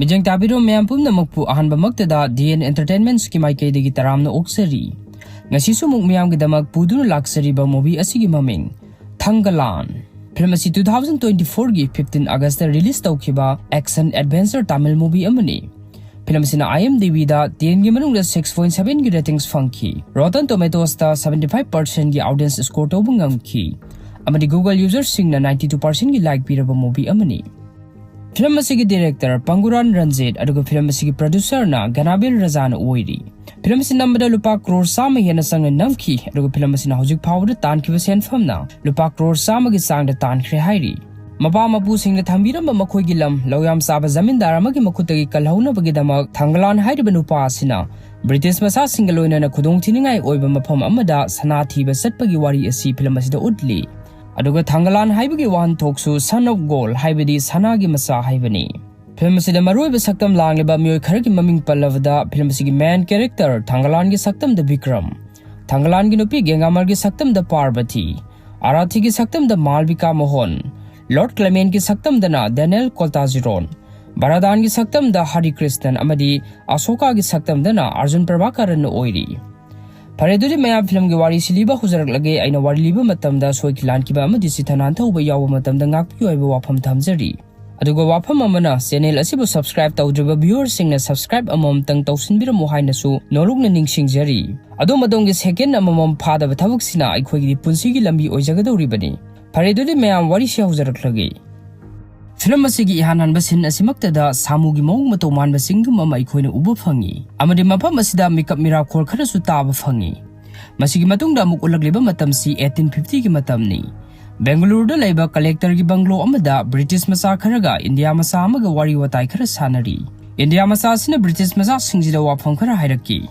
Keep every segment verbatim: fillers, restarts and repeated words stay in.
ꯃꯤꯠꯌꯦꯡ ꯇꯥꯕꯤꯔꯣ ꯃꯌꯥꯝ ꯄꯨꯝꯅꯃꯛꯄꯨ ꯑꯍꯥꯟꯕꯃꯛꯇꯗ D N Entertainmentꯀꯤ ꯃꯥꯏꯀꯩꯗꯒꯤ ꯇꯔꯥꯝꯅ ꯑꯣꯛꯆꯔꯤ꯫ ꯉꯁꯤꯁꯨ ꯑꯃꯨꯛ ꯃꯌꯥꯝꯒꯤꯗꯃꯛ ꯄꯨꯗꯨꯅ ꯂꯥꯛꯆꯔꯤꯕ movie ꯑꯁꯤꯒꯤ ꯃꯃꯤꯡ ꯊꯪꯒꯂꯥꯟ꯫ Film ꯑꯁꯤ two thousand twenty fourꯒꯤ fifteen Augustꯇ release ꯇꯧꯈꯤꯕ action adventure Tamil movie ꯑꯃꯅꯤ꯫ Film ꯑꯁꯤꯅ IMDbꯗ tenꯒꯤ ꯃꯅꯨꯡꯗ six point sevenꯒꯤ ratings ꯐꯪꯈꯤ꯫ Rotten Tomatoesꯇ seventy five percentꯒꯤ audience score ꯇꯧꯕ ꯉꯝꯈꯤ꯫ ꯑꯃꯗꯤ Google userꯁꯤꯡꯅ ninety two percentꯒꯤ like ꯄꯤꯔꯕ movie ꯑꯃꯅꯤ꯫ Film ꯑꯁꯤꯒꯤ director ꯄꯪꯒꯨꯔꯥꯟ ꯔꯟꯖꯤꯠ ꯑꯗꯨꯒ film ꯑꯁꯤꯒꯤ producerꯅ ꯒꯅꯥꯕꯤꯜ ꯔꯖꯥꯅ ꯑꯣꯏꯔꯤ꯫ Film ꯑꯁꯤ ꯅꯝꯕꯗ ꯂꯨꯄꯥ ꯀ꯭ꯔꯣꯔ ꯆꯥꯝꯃ ꯍꯦꯟꯅ ꯆꯪꯅ ꯅꯝꯈꯤ, ꯑꯗꯨꯒ film ꯑꯁꯤꯅ ꯍꯧꯖꯤꯛ ꯐꯥꯎꯕꯗ ꯇꯥꯟꯈꯤꯕ ꯁꯦꯟꯐꯝꯅ ꯂꯨꯄꯥ ꯀ꯭ꯔꯣꯔ ꯆꯥꯝꯃꯒꯤ ꯆꯥꯡꯗ ꯇꯥꯟꯈ꯭ꯔꯦ ꯍꯥꯏꯔꯤ꯫ ꯃꯄꯥ ꯃꯄꯨꯁꯤꯡꯅ ꯊꯝꯕꯤꯔꯝꯕ ꯃꯈꯣꯏꯒꯤ ꯂꯝ ꯂꯧꯌꯥꯝ ꯆꯥꯕ ꯖꯃꯤꯟꯗꯥꯔ ꯑꯃꯒꯤ ꯃꯈꯨꯠꯇꯒꯤ ꯀꯜꯍꯧꯅꯕꯒꯤꯗꯃꯛ ꯊꯪꯒꯂꯥꯟ ꯍꯥꯏꯔꯤꯕ ꯅꯨꯄꯥ ꯑꯁꯤꯅ ꯕ꯭ꯔꯤꯇꯤꯁ ꯃꯆꯥꯁꯤꯡꯒ ꯂꯣꯏꯅꯅ ꯈꯨꯗꯣꯡꯊꯤꯅꯤꯡꯉꯥꯏ ꯑꯣꯏꯕ ꯃꯐꯝ ꯑꯃꯗ ꯁꯅꯥ ꯊꯤꯕ ꯆꯠꯄꯒꯤ ꯋꯥꯔꯤ ꯑꯁꯤ film ꯑꯁꯤꯗ ꯎꯠꯂꯤ꯫ ꯑꯗꯨꯒ ꯊꯪꯒꯂꯥꯟ ꯍꯥꯏꯕꯒꯤ ꯋꯥꯍꯟꯊꯣꯛꯁꯨ son of gold ꯍꯥꯏꯕꯗꯤ ꯁꯅꯥꯒꯤ ꯃꯆꯥ ꯍꯥꯏꯕꯅꯤ꯫ Film ꯑꯁꯤꯗ ꯃꯔꯨꯑꯣꯏꯕ ꯁꯛꯇꯝ ꯂꯥꯡꯂꯤꯕ ꯃꯤꯑꯣꯏ ꯈꯔꯒꯤ ꯃꯃꯤꯡ ꯄꯜꯂꯕꯗ film ꯑꯁꯤꯒꯤ main character ꯊꯪꯒꯂꯥꯟꯒꯤ ꯁꯛꯇꯝꯗ ꯕꯤꯀ꯭ꯔꯝ, ꯊꯪꯒꯂꯥꯟꯒꯤ ꯅꯨꯄꯤ ꯒꯦꯡꯒꯥꯃꯔꯒꯤ ꯁꯛꯇꯝꯗ ꯄꯥꯔꯕꯊꯤ, ꯑꯔꯥꯊꯤꯒꯤ ꯁꯛꯇꯝꯗ ꯃꯥꯜꯕꯤꯀꯥ ꯃꯣꯍꯟ, Lord Clementꯀꯤ ꯁꯛꯇꯝꯗꯅ ꯗꯦꯅꯦꯜ ꯀꯣꯜꯇꯥꯖꯤꯔꯣꯟ, ꯕꯔꯥꯗꯥꯟꯒꯤ ꯁꯛꯇꯝꯗ ꯍꯔꯤ ꯀ꯭ꯔꯤꯁꯅꯟ ꯑꯃꯗꯤ ꯑꯁꯣꯀꯥꯒꯤ ꯁꯛꯇꯝꯗꯅ ꯑꯔꯖꯨꯟ ꯄ꯭ꯔꯚꯥꯀꯔꯟꯅ ꯑꯣꯏꯔꯤ꯫ ꯐꯔꯦ, ꯑꯗꯨꯗꯤ ꯃꯌꯥꯝ filmꯒꯤ ꯋꯥꯔꯤꯁꯤ ꯂꯤꯕ ꯍꯧꯖꯔꯛꯂꯒꯦ꯫ ꯑꯩꯅ ꯋꯥꯔꯤ ꯂꯤꯕ ꯃꯇꯝꯗ ꯁꯣꯏꯈꯤ ꯂꯥꯟꯈꯤꯕ ꯑꯃꯗꯤ ꯆꯤꯊ ꯅꯥꯟꯊꯍꯧꯕ ꯌꯥꯎꯕ ꯃꯇꯝꯗ ꯉꯥꯛꯄꯤꯌꯨ ꯍꯥꯏꯕ ꯋꯥꯐꯝ ꯊꯝꯖꯔꯤ꯫ ꯑꯗꯨꯒ ꯋꯥꯐꯝ ꯑꯃꯅ, channel ꯑꯁꯤꯕꯨ subscribe ꯇꯧꯗ꯭ꯔꯤꯕ viewerꯁꯤꯡꯅ subscribe ꯑꯃꯃꯝꯇꯪ ꯇꯧꯁꯤꯟꯕꯤꯔꯝꯃꯨ ꯍꯥꯏꯅꯁꯨ ꯅꯣꯂꯨꯛꯅ ꯅꯤꯡꯁꯤꯡꯖꯔꯤ꯫ ꯑꯗꯣꯝ ꯑꯗꯣꯝꯒꯤ second ꯑꯃꯃꯝ ꯐꯥꯗꯕ ꯊꯕꯛꯁꯤꯅ ꯑꯩꯈꯣꯏꯒꯤꯗꯤ ꯄꯨꯟꯁꯤꯒꯤ ꯂꯝꯕꯤ ꯑꯣꯏꯖꯒꯗꯧꯔꯤꯕꯅꯤ꯫ ꯐꯔꯦ, ꯑꯗꯨꯗꯤ ꯃꯌꯥꯝ ꯋꯥꯔꯤꯁꯤ ꯍꯧꯖꯔꯛꯂꯒꯦ꯫ Film ꯑꯁꯤꯒꯤ ꯏꯍꯥꯟ ꯍꯥꯟꯕ scene ꯑꯁꯤꯃꯛꯇꯗ ꯁꯥꯃꯨꯒꯤ ꯃꯑꯣꯡ ꯃꯇꯧ ꯃꯥꯟꯕ ꯆꯤꯡꯗꯨꯝ ꯑꯃ ꯑꯩꯈꯣꯏꯅ ꯎꯕ ꯐꯪꯉꯤ, ꯑꯃꯗꯤ ꯃꯐꯝ ꯑꯁꯤꯗ ꯃꯤꯀꯞ ꯃꯤꯔꯥꯈꯣꯜ ꯈꯔꯁꯨ ꯇꯥꯕ ꯐꯪꯉꯤ꯫ ꯃꯁꯤꯒꯤ ꯃꯇꯨꯡꯗ ꯑꯃꯨꯛ ꯎꯠꯂꯛꯂꯤꯕ ꯃꯇꯝꯁꯤ eighteen fiftyꯒꯤ ꯃꯇꯝꯅꯤ꯫ ꯕꯦꯡꯒꯂꯨꯔꯨꯗ ꯂꯩꯕ collectorꯒꯤ bungalow ꯑꯃꯗ ꯕ꯭ꯔꯤꯇꯤꯁ ꯃꯆꯥ ꯈꯔꯒ ꯏꯟꯗꯤꯌꯥ ꯃꯆꯥ ꯑꯃꯒ ꯋꯥꯔꯤ ꯋꯥꯇꯥꯏ ꯈꯔ ꯁꯥꯟꯅꯔꯤ꯫ ꯏꯟꯗꯤꯌꯥ ꯃꯆꯥ ꯑꯁꯤꯅ ꯕ꯭ꯔꯤꯇꯤꯁ ꯃꯆꯥꯁꯤꯡꯁꯤꯗ ꯋꯥꯐꯝ ꯈꯔ ꯍꯥꯏꯔꯛꯈꯤ꯫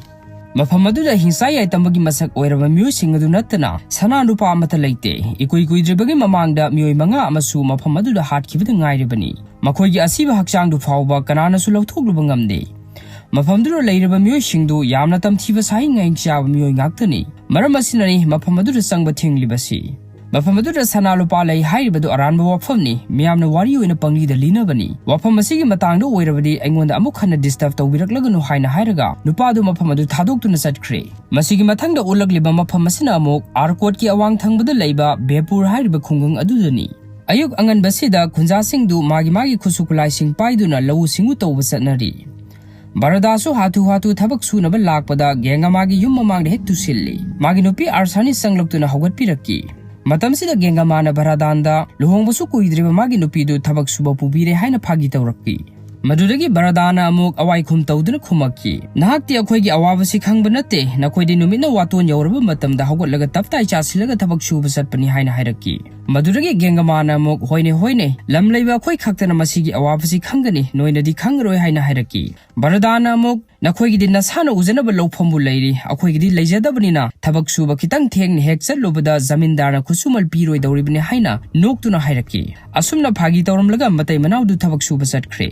ꯃꯐꯝ ꯑꯗꯨꯗ ꯍꯤꯡꯆꯥ ꯌꯥꯏꯇꯝꯕꯒꯤ ꯃꯁꯛ ꯑꯣꯏꯔꯕ ꯃꯤꯑꯣꯏꯁꯤꯡ ꯑꯗꯨ ꯅꯠꯇꯅ ꯁꯅꯥ ꯂꯨꯄꯥ ꯑꯃꯠꯇ ꯂꯩꯇꯦ꯫ ꯏꯀꯨꯏ ꯀꯨꯏꯗ꯭ꯔꯤꯕꯒꯤ ꯃꯃꯥꯡꯗ ꯃꯤꯑꯣꯏ ꯃꯉꯥ ꯑꯃꯁꯨ ꯃꯐꯝ ꯑꯗꯨꯗ ꯍꯥꯠꯈꯤꯕꯗ ꯉꯥꯏꯔꯤꯕꯅꯤ꯫ ꯃꯈꯣꯏꯒꯤ ꯑꯁꯤꯕ ꯍꯛꯆꯥꯡꯗꯨ ꯐꯥꯎꯕ ꯀꯅꯥꯅꯁꯨ ꯂꯧꯊꯣꯛꯂꯨꯕ ꯉꯝꯗꯦ꯫ ꯃꯐꯝꯗꯨꯗ ꯂꯩꯔꯤꯕ ꯃꯤꯑꯣꯏꯁꯤꯡꯗꯨ ꯌꯥꯝꯅ ꯇꯝꯊꯤꯕ ꯁꯥꯍꯤꯡ ꯉꯥꯍꯤꯡ ꯆꯥꯕ ꯃꯤꯑꯣꯏ ꯉꯥꯛꯇꯅꯤ꯫ ꯃꯔꯝ ꯑꯁꯤꯅꯅꯤ ꯃꯐꯝ ꯑꯗꯨꯗ ꯆꯪꯕ ꯊꯤꯡꯂꯤꯕꯁꯤ꯫ "ꯃꯐꯝ ꯑꯗꯨꯗ ꯁꯅꯥ ꯂꯨꯄꯥ ꯂꯩ ꯍꯥꯏꯔꯤꯕꯗꯨ ꯑꯔꯥꯟꯕ ꯋꯥꯐꯝꯅꯤ, ꯃꯤꯌꯥꯝꯅ ꯋꯥꯔꯤ ꯑꯣꯏꯅ ꯄꯪꯂꯤꯗ ꯂꯤꯅꯕꯅꯤ꯫ ꯋꯥꯐꯝ ꯑꯁꯤꯒꯤ ꯃꯇꯥꯡꯗ ꯑꯣꯏꯔꯕꯗꯤ ꯑꯩꯉꯣꯟꯗ ꯑꯃꯨꯛ ꯍꯟꯅ ꯗꯤꯁꯇꯔꯕ ꯇꯧꯕꯤꯔꯛꯂꯒꯅꯨ" ꯍꯥꯏꯅ ꯍꯥꯏꯔꯒ ꯅꯨꯄꯥꯗꯨ ꯃꯐꯝ ꯑꯗꯨ ꯊꯥꯗꯣꯛꯇꯨꯅ ꯆꯠꯈ꯭ꯔꯦ꯫ ꯃꯁꯤꯒꯤ ꯃꯊꯪꯗ ꯎꯠꯂꯛꯂꯤꯕ ꯃꯐꯝ ꯑꯁꯤꯅ ꯑꯃꯨꯛ ꯑꯥꯔꯀꯣꯠꯀꯤ ꯑꯋꯥꯡ ꯊꯪꯕꯗ ꯂꯩꯕ ꯕꯦꯄꯨꯔ ꯍꯥꯏꯔꯤꯕ ꯈꯨꯡꯒꯪ ꯑꯗꯨꯗꯅꯤ꯫ ꯑꯌꯨꯛ ꯑꯉꯟꯕꯁꯤꯗ ꯈꯨꯟꯖꯥꯁꯤꯡꯗꯨ ꯃꯥꯒꯤ ꯃꯥꯒꯤ ꯈꯨꯠꯁꯨ ꯈꯨꯠꯂꯥꯏꯁꯤꯡ ꯄꯥꯏꯗꯨꯅ ꯂꯧꯎ ꯁꯤꯡꯎ ꯇꯧꯕ ꯆꯠꯅꯔꯤ꯫ ꯕꯔꯗꯥꯁꯨ ꯍꯥꯊꯨ ꯍꯥꯊꯨ ꯊꯕꯛ ꯁꯨꯅꯕ ꯂꯥꯛꯄꯗ ꯒꯦꯡꯒꯃꯥꯒꯤ ꯌꯨꯝ ꯃꯃꯥꯡꯗ ꯍꯦꯛ ꯇꯨꯁꯤꯜꯂꯤ꯫ ꯃꯥꯒꯤ ꯅꯨꯄꯤ ꯑꯥꯔꯁꯥꯅꯤ ꯆꯪꯂꯛꯇꯨꯅ ꯍꯧꯒꯠꯄꯤꯔꯛꯈꯤ꯫ ꯃꯇꯝꯁꯤꯗ ꯒꯦꯡꯒꯃꯥꯅ ꯕꯔꯗꯥꯟꯗ ꯂꯨꯍꯣꯡꯕꯁꯨ ꯀꯨꯏꯗ꯭ꯔꯤꯕ ꯃꯥꯒꯤ ꯅꯨꯄꯤꯗꯨ ꯊꯕꯛ ꯁꯨꯕ ꯄꯨꯕꯤꯔꯦ ꯍꯥꯏꯅ ꯐꯥꯒꯤ ꯇꯧꯔꯛꯈꯤ꯫ ꯃꯗꯨꯗꯒꯤ ꯕꯔꯗꯥꯅ ꯑꯃꯨꯛ ꯑꯋꯥꯏꯈꯨꯝ ꯇꯧꯗꯨꯅ ꯈꯨꯝꯃꯛꯈꯤ, "ꯅꯍꯥꯛꯇꯤ ꯑꯩꯈꯣꯏꯒꯤ ꯑꯋꯥꯕꯁꯤ ꯈꯪꯕ ꯅꯠꯇꯦ, ꯅꯈꯣꯏꯗꯤ ꯅꯨꯃꯤꯠꯅ ꯋꯥꯇꯣꯟ ꯌꯧꯔꯕ ꯃꯇꯝꯗ ꯍꯧꯒꯠꯂꯒ ꯇꯞꯇꯥꯏ ꯆꯥꯁꯤꯜꯂꯒ ꯊꯕꯛ ꯁꯨꯕ ꯆꯠꯄꯅꯤ" ꯍꯥꯏꯅ ꯍꯥꯏꯔꯛꯈꯤ꯫ ꯃꯗꯨꯗꯒꯤ ꯒꯦꯡꯒꯃꯥꯅ ꯑꯃꯨꯛ, "ꯍꯣꯏꯅꯦ, ꯍꯣꯏꯅꯦ, ꯂꯝ ꯂꯩꯕ ꯑꯩꯈꯣꯏ ꯈꯛꯇꯅ ꯃꯁꯤꯒꯤ ꯑꯋꯥꯕꯁꯤ ꯈꯪꯒꯅꯤ, ꯅꯣꯏꯅꯗꯤ ꯈꯪꯉꯔꯣꯏ" ꯍꯥꯏꯅ ꯍꯥꯏꯔꯛꯈꯤ꯫ ꯕꯔꯗꯥꯅ ꯑꯃꯨꯛ, "ꯅꯈꯣꯏꯒꯤꯗꯤ ꯅꯁꯥꯅ ꯎꯖꯅꯕ ꯂꯧꯐꯝꯕꯨ ꯂꯩꯔꯤ, ꯑꯩꯈꯣꯏꯒꯤꯗꯤ ꯂꯩꯖꯗꯕꯅꯤꯅ ꯊꯕꯛ ꯁꯨꯕ ꯈꯤꯇꯪ ꯊꯦꯡꯅ ꯍꯦꯛ ꯆꯠꯂꯨꯕꯗ ꯖꯃꯤꯟꯗꯥꯔꯅ ꯈꯨꯠꯁꯨꯃꯜ ꯄꯤꯔꯣꯏꯗꯧꯔꯤꯕꯅꯤ" ꯍꯥꯏꯅ ꯅꯣꯛꯇꯨꯅ ꯍꯥꯏꯔꯛꯈꯤ꯫ ꯑꯁꯨꯝꯅ ꯐꯥꯒꯤ ꯇꯧꯔꯝꯂꯒ ꯃꯇꯩ ꯃꯅꯥꯎꯗꯨ ꯊꯕꯛ ꯁꯨꯕ ꯆꯠꯈ꯭ꯔꯦ꯫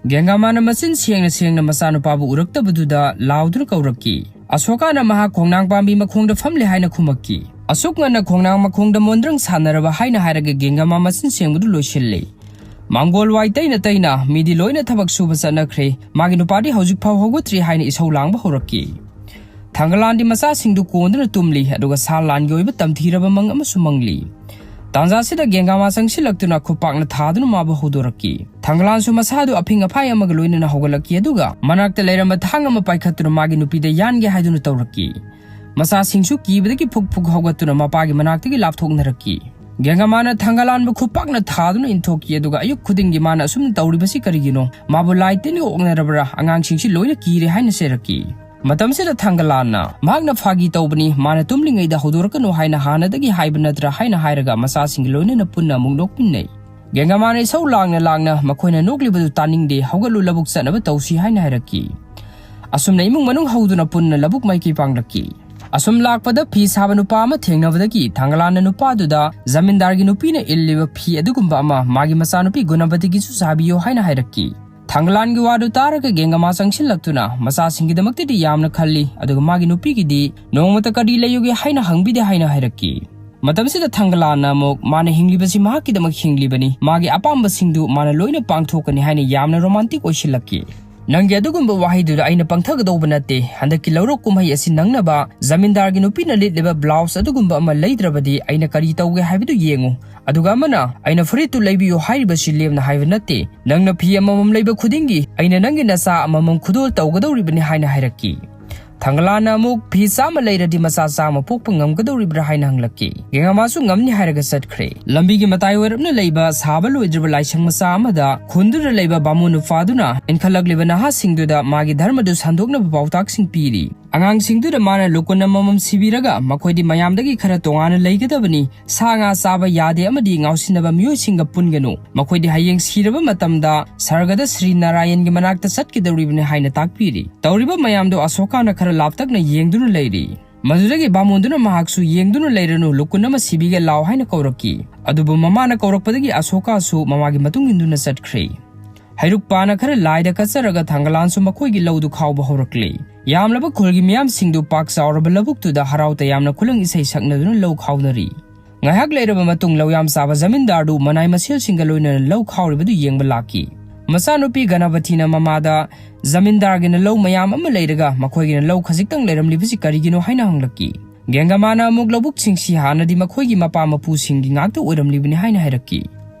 ꯒꯦꯡꯒꯥꯃꯥꯅ ꯃꯆꯤꯟ ꯁꯦꯡꯅ ꯁꯦꯡꯅ ꯃꯆꯥꯅꯨꯄꯥꯕꯨ ꯎꯔꯛꯇꯕꯗꯨꯗ ꯂꯥꯎꯗꯨꯅ ꯀꯧꯔꯛꯈꯤ꯫ ꯑꯁꯣꯀꯥꯅ ꯃꯍꯥꯛ ꯈꯣꯡꯅꯥꯡ ꯄꯥꯝꯕꯤ ꯃꯈꯣꯡꯗ ꯐꯝꯂꯤ ꯍꯥꯏꯅ ꯈꯨꯝꯃꯛꯈꯤ꯫ "ꯑꯁꯨꯛ ꯉꯟꯅ ꯈꯣꯡꯅꯥꯡ ꯃꯈꯣꯡꯗ ꯃꯣꯟꯗ꯭ꯔꯪ ꯁꯥꯟꯅꯔꯕ?" ꯍꯥꯏꯅ ꯍꯥꯏꯔꯒ ꯒꯦꯡꯒꯥꯃꯥ ꯃꯆꯤꯟ ꯁꯦꯡꯕꯗꯨ ꯂꯣꯏꯁꯤꯜꯂꯤ꯫ ꯃꯥꯡꯒꯣꯜ ꯋꯥꯏ ꯇꯩꯅ ꯇꯩꯅ ꯃꯤꯗꯤ ꯂꯣꯏꯅ ꯊꯕꯛ ꯁꯨꯕ ꯆꯠꯅꯈ꯭ꯔꯦ, ꯃꯥꯒꯤ ꯅꯨꯄꯥꯗꯤ ꯍꯧꯖꯤꯛ ꯐꯥꯎ ꯍꯧꯒꯠꯇ꯭ꯔꯤ ꯍꯥꯏꯅ ꯏꯁꯧ ꯂꯥꯡꯕ ꯍꯧꯔꯛꯈꯤ꯫ ꯊꯥꯡꯒꯂꯥꯟꯗꯤ ꯃꯆꯥꯁꯤꯡꯗꯨ ꯀꯣꯟꯗꯨꯅ ꯇꯨꯝꯂꯤ, ꯑꯗꯨꯒ ꯁꯥ ꯂꯥꯟꯒꯤ ꯑꯣꯏꯕ ꯇꯝꯊꯤꯔꯕ ꯃꯪ ꯑꯃꯁꯨ ꯃꯪꯂꯤ꯫ ꯇꯥꯟꯖꯥꯁꯤꯗ ꯒꯦꯡꯒꯥꯃꯥ ꯆꯪꯁꯤꯜꯂꯛꯇꯨꯅ ꯈꯨꯄꯥꯛꯅ ꯊꯥꯗꯨꯅ ꯃꯥꯕꯨ ꯍꯧꯗꯣꯔꯛꯈꯤ꯫ ꯊꯥꯡꯒꯂꯥꯟꯁꯨ ꯃꯁꯥꯗꯨ ꯑꯐꯤꯡ ꯑꯐꯥꯏ ꯑꯃꯒ ꯂꯣꯏꯅꯅ ꯍꯧꯒꯠꯂꯛꯈꯤ, ꯑꯗꯨꯒ ꯃꯅꯥꯛꯇ ꯂꯩꯔꯝꯕ ꯊꯥꯡ ꯑꯃ ꯄꯥꯏꯈꯠꯇꯨꯅ ꯃꯥꯒꯤ ꯅꯨꯄꯤꯗ ꯌꯥꯟꯒꯦ ꯍꯥꯏꯗꯨꯅ ꯇꯧꯔꯛꯈꯤ꯫ ꯃꯆꯥꯁꯤꯡꯁꯨ ꯀꯤꯕꯗꯒꯤ ꯐꯨꯛ ꯐꯨꯛ ꯍꯧꯒꯠꯇꯨꯅ ꯃꯄꯥꯒꯤ ꯃꯅꯥꯛꯇꯒꯤ ꯂꯥꯞꯊꯣꯛꯅꯔꯛꯈꯤ꯫ ꯒꯦꯡꯒꯥꯃꯥꯅ ꯊꯥꯡꯒꯂꯥꯟꯕꯨ ꯈꯨꯄꯥꯛꯅ ꯊꯥꯗꯨꯅ ꯏꯟꯊꯣꯛꯈꯤ, ꯑꯗꯨꯒ ꯑꯌꯨꯛ ꯈꯨꯗꯤꯡꯒꯤ ꯃꯥꯅ ꯑꯁꯨꯝꯅ ꯇꯧꯔꯤꯕꯁꯤ ꯀꯔꯤꯒꯤꯅꯣ? ꯃꯥꯕꯨ ꯂꯥꯏ ꯇꯤꯟꯒ ꯑꯣꯛꯅꯔꯕ꯭ꯔꯥ? ꯑꯉꯥꯡꯁꯤꯡꯁꯤ ꯂꯣꯏꯅ ꯀꯤꯔꯦ ꯍꯥꯏꯅ ꯆꯩꯔꯛꯈꯤ꯫ ꯃꯇꯝꯁꯤꯗ ꯊꯥꯡꯒꯂꯥꯟꯅ, "ꯃꯍꯥꯛꯅ ꯐꯥꯒꯤ ꯇꯧꯕꯅꯤ, ꯃꯥꯅ ꯇꯨꯝꯂꯤꯉꯩꯗ ꯍꯧꯗꯣꯔꯛꯀꯅꯨ ꯍꯥꯏꯅ ꯍꯥꯟꯅꯗꯒꯤ ꯍꯥꯏꯕ ꯅꯠꯇ꯭ꯔꯥ?" ꯍꯥꯏꯅ ꯍꯥꯏꯔꯒ ꯃꯆꯥꯁꯤꯡꯒ ꯂꯣꯏꯅꯅ ꯄꯨꯟꯅ ꯑꯃꯨꯛ ꯅꯣꯛꯃꯤꯟꯅꯩ꯫ ꯒꯦꯡꯒꯥꯃꯥꯅ ꯏꯁꯧ ꯂꯥꯡꯅ ꯂꯥꯡꯅ, "ꯃꯈꯣꯏꯅ ꯅꯣꯛꯂꯤꯕꯗꯨ ꯇꯥꯅꯤꯡꯗꯦ, ꯍꯧꯒꯠꯂꯨ, ꯂꯧꯕꯨꯛ ꯆꯠꯅꯕ ꯇꯧꯁꯤ" ꯍꯥꯏꯅ ꯍꯥꯏꯔꯛꯈꯤ꯫ ꯑꯁꯨꯝꯅ ꯏꯃꯨꯡ ꯃꯅꯨꯡ ꯍꯧꯗꯨꯅ ꯄꯨꯟꯅ ꯂꯧꯕꯨꯛ ꯃꯥꯏꯀꯩ ꯄꯥꯡꯂꯛꯈꯤ꯫ ꯑꯁꯨꯝ ꯂꯥꯛꯄꯗ ꯐꯤ ꯁꯥꯕ ꯅꯨꯄꯥ ꯑꯃ ꯊꯦꯡꯅꯕꯗꯒꯤ ꯊꯥꯡꯒꯂꯥꯟꯅ ꯅꯨꯄꯥꯗꯨꯗ ꯖꯃꯤꯟꯗꯥꯔꯒꯤ ꯅꯨꯄꯤꯅ ꯏꯜꯂꯤꯕ ꯐꯤ ꯑꯗꯨꯒꯨꯝꯕ ꯑꯃ ꯃꯥꯒꯤ ꯃꯆꯥꯅꯨꯄꯤ ꯒꯨꯅꯕꯇꯤꯒꯤꯁꯨ ꯁꯥꯕꯤꯌꯨ ꯍꯥꯏꯅ ꯍꯥꯏꯔꯛꯈꯤ꯫ ꯊꯥꯡꯒꯂꯥꯟꯒꯤ ꯋꯥꯗꯨ ꯇꯥꯔꯒ ꯒꯦꯡꯒꯥꯃꯥ ꯆꯪꯁꯤꯜꯂꯛꯇꯨꯅ ꯃꯆꯥꯁꯤꯡꯒꯤꯗꯃꯛꯇꯗꯤ ꯌꯥꯝꯅ ꯈꯜꯂꯤ, ꯑꯗꯨꯒ ꯃꯥꯒꯤ ꯅꯨꯄꯤꯒꯤꯗꯤ ꯅꯣꯡꯃꯇ ꯀꯔꯤ ꯂꯩꯌꯨꯒꯦ ꯍꯥꯏꯅ ꯍꯪꯕꯤꯗꯦ ꯍꯥꯏꯅ ꯍꯥꯏꯔꯛꯈꯤ꯫ ꯃꯇꯝꯁꯤꯗ ꯊꯪꯒꯂꯥꯟꯅ ꯑꯃꯨꯛ, "ꯃꯥꯅ ꯍꯤꯡꯂꯤꯕꯁꯤ ꯃꯍꯥꯛꯀꯤꯗꯃꯛ ꯍꯤꯡꯂꯤꯕꯅꯤ, ꯃꯥꯒꯤ ꯑꯄꯥꯝꯕꯁꯤꯡꯗꯨ ꯃꯥꯅ ꯂꯣꯏꯅ ꯄꯥꯡꯊꯣꯛꯀꯅꯤ" ꯍꯥꯏꯅ ꯌꯥꯝꯅ ꯔꯣꯃꯥꯟꯇꯤꯛ ꯑꯣꯏꯁꯤꯜꯂꯛꯈꯤ꯫ "ꯅꯪꯒꯤ ꯑꯗꯨꯒꯨꯝꯕ ꯋꯥꯍꯩꯗꯨꯗ ꯑꯩꯅ ꯄꯪꯊꯒꯗꯧꯕ ꯅꯠꯇꯦ꯫ ꯍꯟꯗꯛꯀꯤ ꯂꯧꯔꯣꯛ ꯀꯨꯝꯍꯩ ꯑꯁꯤ ꯅꯪꯅꯕ ꯖꯃꯤꯟꯗꯥꯔꯒꯤ ꯅꯨꯄꯤꯅ ꯂꯤꯠꯂꯤꯕ ꯕ꯭ꯂꯥꯎꯁ ꯑꯗꯨꯒꯨꯝꯕ ꯑꯃ ꯂꯩꯗ꯭ꯔꯕꯗꯤ ꯑꯩꯅ ꯀꯔꯤ ꯇꯧꯒꯦ ꯍꯥꯏꯕꯗꯨ ꯌꯦꯡꯉꯨ꯫ ꯑꯗꯨꯒ ꯑꯃꯅ, ꯑꯩꯅ ꯐꯨꯔꯤꯠꯇꯨ ꯂꯩꯕꯤꯌꯨ ꯍꯥꯏꯔꯤꯕꯁꯤ ꯂꯦꯝꯅ ꯍꯥꯏꯕ ꯅꯠꯇꯦ꯫ ꯅꯪꯅ ꯐꯤ ꯑꯃꯃꯝ ꯂꯩꯕ ꯈꯨꯗꯤꯡꯒꯤ ꯑꯩꯅ ꯅꯪꯒꯤ ꯅꯆꯥ ꯑꯃꯃꯝ ꯈꯨꯗꯣꯜ ꯇꯧꯒꯗꯧꯔꯤꯕꯅꯤ" ꯍꯥꯏꯅ ꯍꯥꯏꯔꯛꯈꯤ꯫ ꯊꯪꯒꯂꯥꯟꯅ ꯑꯃꯨꯛ, "ꯐꯤ ꯆꯥꯝꯃ ꯂꯩꯔꯗꯤ ꯃꯆꯥ ꯆꯥꯝꯃ ꯄꯣꯛꯄ ꯉꯝꯒꯗꯧꯔꯤꯕ꯭ꯔꯥ?" ꯍꯥꯏꯅ ꯍꯪꯂꯛꯈꯤ꯫ ꯒꯦꯡꯒꯥꯃꯥꯁꯨ ꯉꯝꯅꯤ ꯍꯥꯏꯔꯒ ꯆꯠꯈ꯭ꯔꯦ꯫ ꯂꯝꯕꯤꯒꯤ ꯃꯇꯥꯏ ꯑꯣꯏꯔꯞꯅ ꯂꯩꯕ ꯁꯥꯕ ꯂꯣꯏꯗ꯭ꯔꯤꯕ ꯂꯥꯏꯁꯪ ꯃꯆꯥ ꯑꯃꯗ ꯈꯨꯟꯗꯨꯅ ꯂꯩꯕ ꯕꯥꯃꯣꯟ ꯅꯨꯄꯥꯗꯨꯅ ꯏꯟꯈꯠꯂꯛꯂꯤꯕ ꯅꯍꯥꯁꯤꯡꯗꯨꯗ ꯃꯥꯒꯤ ꯙꯔꯃꯗꯨ ꯁꯟꯗꯣꯛꯅꯕ ꯄꯥꯎꯇꯥꯛꯁꯤꯡ ꯄꯤꯔꯤ꯫ ꯑꯉꯥꯡꯁꯤꯡꯗꯨꯗ ꯃꯥꯅ ꯂꯨꯀꯨꯟ ꯑꯃꯃꯝ ꯁꯤꯕꯤꯔꯒ, "ꯃꯈꯣꯏꯗꯤ ꯃꯌꯥꯝꯗꯒꯤ ꯈꯔ ꯇꯣꯉꯥꯟꯅ ꯂꯩꯒꯗꯕꯅꯤ꯫ ꯁꯥ ꯉꯥ ꯆꯥꯕ ꯌꯥꯗꯦ ꯑꯃꯗꯤ ꯉꯥꯎꯁꯤꯟꯅꯕ ꯃꯤꯑꯣꯏꯁꯤꯡꯒ ꯄꯨꯟꯒꯅꯨ꯫ ꯃꯈꯣꯏꯗꯤ ꯍꯌꯦꯡ ꯁꯤꯔꯕ ꯃꯇꯝꯗ ꯁꯔꯒꯗ ꯁ꯭ꯔꯤ ꯅꯥꯔꯥꯌꯟꯒꯤ ꯃꯅꯥꯛꯇ ꯆꯠꯀꯗꯧꯔꯤꯕꯅꯤ" ꯍꯥꯏꯅ ꯇꯥꯛꯄꯤꯔꯤ꯫ ꯇꯧꯔꯤꯕ ꯃꯌꯥꯝꯗꯨ ꯑꯁꯣꯀꯥꯅ ꯈꯔ ꯂꯥꯞꯇꯛꯅ ꯌꯦꯡꯗꯨꯅ ꯂꯩꯔꯤ꯫ ꯃꯗꯨꯗꯒꯤ ꯕꯥꯃꯣꯟꯗꯨꯅ ꯃꯍꯥꯛꯁꯨ ꯌꯦꯡꯗꯨꯅ ꯂꯩꯔꯅꯨ, ꯂꯨꯀꯨꯟ ꯑꯃ ꯁꯤꯕꯤꯒꯦ ꯂꯥꯎ ꯍꯥꯏꯅ ꯀꯧꯔꯛꯈꯤ꯫ ꯑꯗꯨꯕꯨ ꯃꯃꯥꯅ ꯀꯧꯔꯛꯄꯗꯒꯤ ꯑꯁꯣꯀꯥꯁꯨ ꯃꯃꯥꯒꯤ ꯃꯇꯨꯡ ꯏꯟꯗꯨꯅ ꯆꯠꯈ꯭ꯔꯦ꯫ ꯍꯩꯔꯨꯛ ꯄꯥꯅ ꯈꯔ ꯂꯥꯏꯗ ꯀꯠꯆꯔꯒ ꯊꯪꯒꯂꯥꯟꯁꯨ ꯃꯈꯣꯏꯒꯤ ꯂꯧꯗꯨ ꯈꯥꯎꯕ ꯍꯧꯔꯛꯂꯦ꯫ ꯌꯥꯝꯂꯕ ꯈꯨꯜꯒꯤ ꯃꯤꯌꯥꯝꯁꯤꯡꯗꯨ ꯄꯥꯛ ꯆꯥꯎꯔꯕ ꯂꯧꯕꯨꯛꯇꯨꯗ ꯍꯔꯥꯎ ꯇꯌꯥꯝꯅ ꯈꯨꯂꯪ ꯏꯁꯩ ꯁꯛꯅꯗꯨꯅ ꯂꯧ ꯈꯥꯎꯅꯔꯤ꯫ ꯉꯥꯏꯍꯥꯛ ꯂꯩꯔꯕ ꯃꯇꯨꯡ ꯂꯧ ꯌꯥꯝ ꯆꯥꯕ ꯖꯃꯤꯟꯗꯥꯔꯗꯨ ꯃꯅꯥꯏ ꯃꯁꯦꯜꯁꯤꯡꯒ ꯂꯣꯏꯅꯅ ꯂꯧ ꯈꯥꯎꯔꯤꯕꯗꯨ ꯌꯦꯡꯕ ꯂꯥꯛꯈꯤ꯫ ꯃꯆꯥꯅꯨꯄꯤ ꯒꯅꯄꯊꯤꯅ ꯃꯃꯥꯗ, "ꯖꯃꯤꯟꯗꯥꯔꯒꯤꯅ ꯂꯧ ꯃꯌꯥꯝ ꯑꯃ ꯂꯩꯔꯒ ꯃꯈꯣꯏꯒꯤꯅ ꯂꯧ ꯈꯖꯤꯛꯇꯪ ꯂꯩꯔꯝꯂꯤꯕꯁꯤ ꯀꯔꯤꯒꯤꯅꯣ?" ꯍꯥꯏꯅ ꯍꯪꯂꯛꯈꯤ꯫ ꯒꯦꯡꯒꯃꯥꯅ ꯑꯃꯨꯛ, "ꯂꯧꯕꯨꯛꯁꯤꯡꯁꯤ ꯍꯥꯟꯅꯗꯤ ꯃꯈꯣꯏꯒꯤ ꯃꯄꯥ ꯃꯄꯨꯁꯤꯡꯒꯤ ꯉꯥꯛꯇ ꯑꯣꯏꯔꯝꯂꯤꯕꯅꯤ" ꯍꯥꯏꯅ ꯍꯥꯏꯔꯛꯈꯤ꯫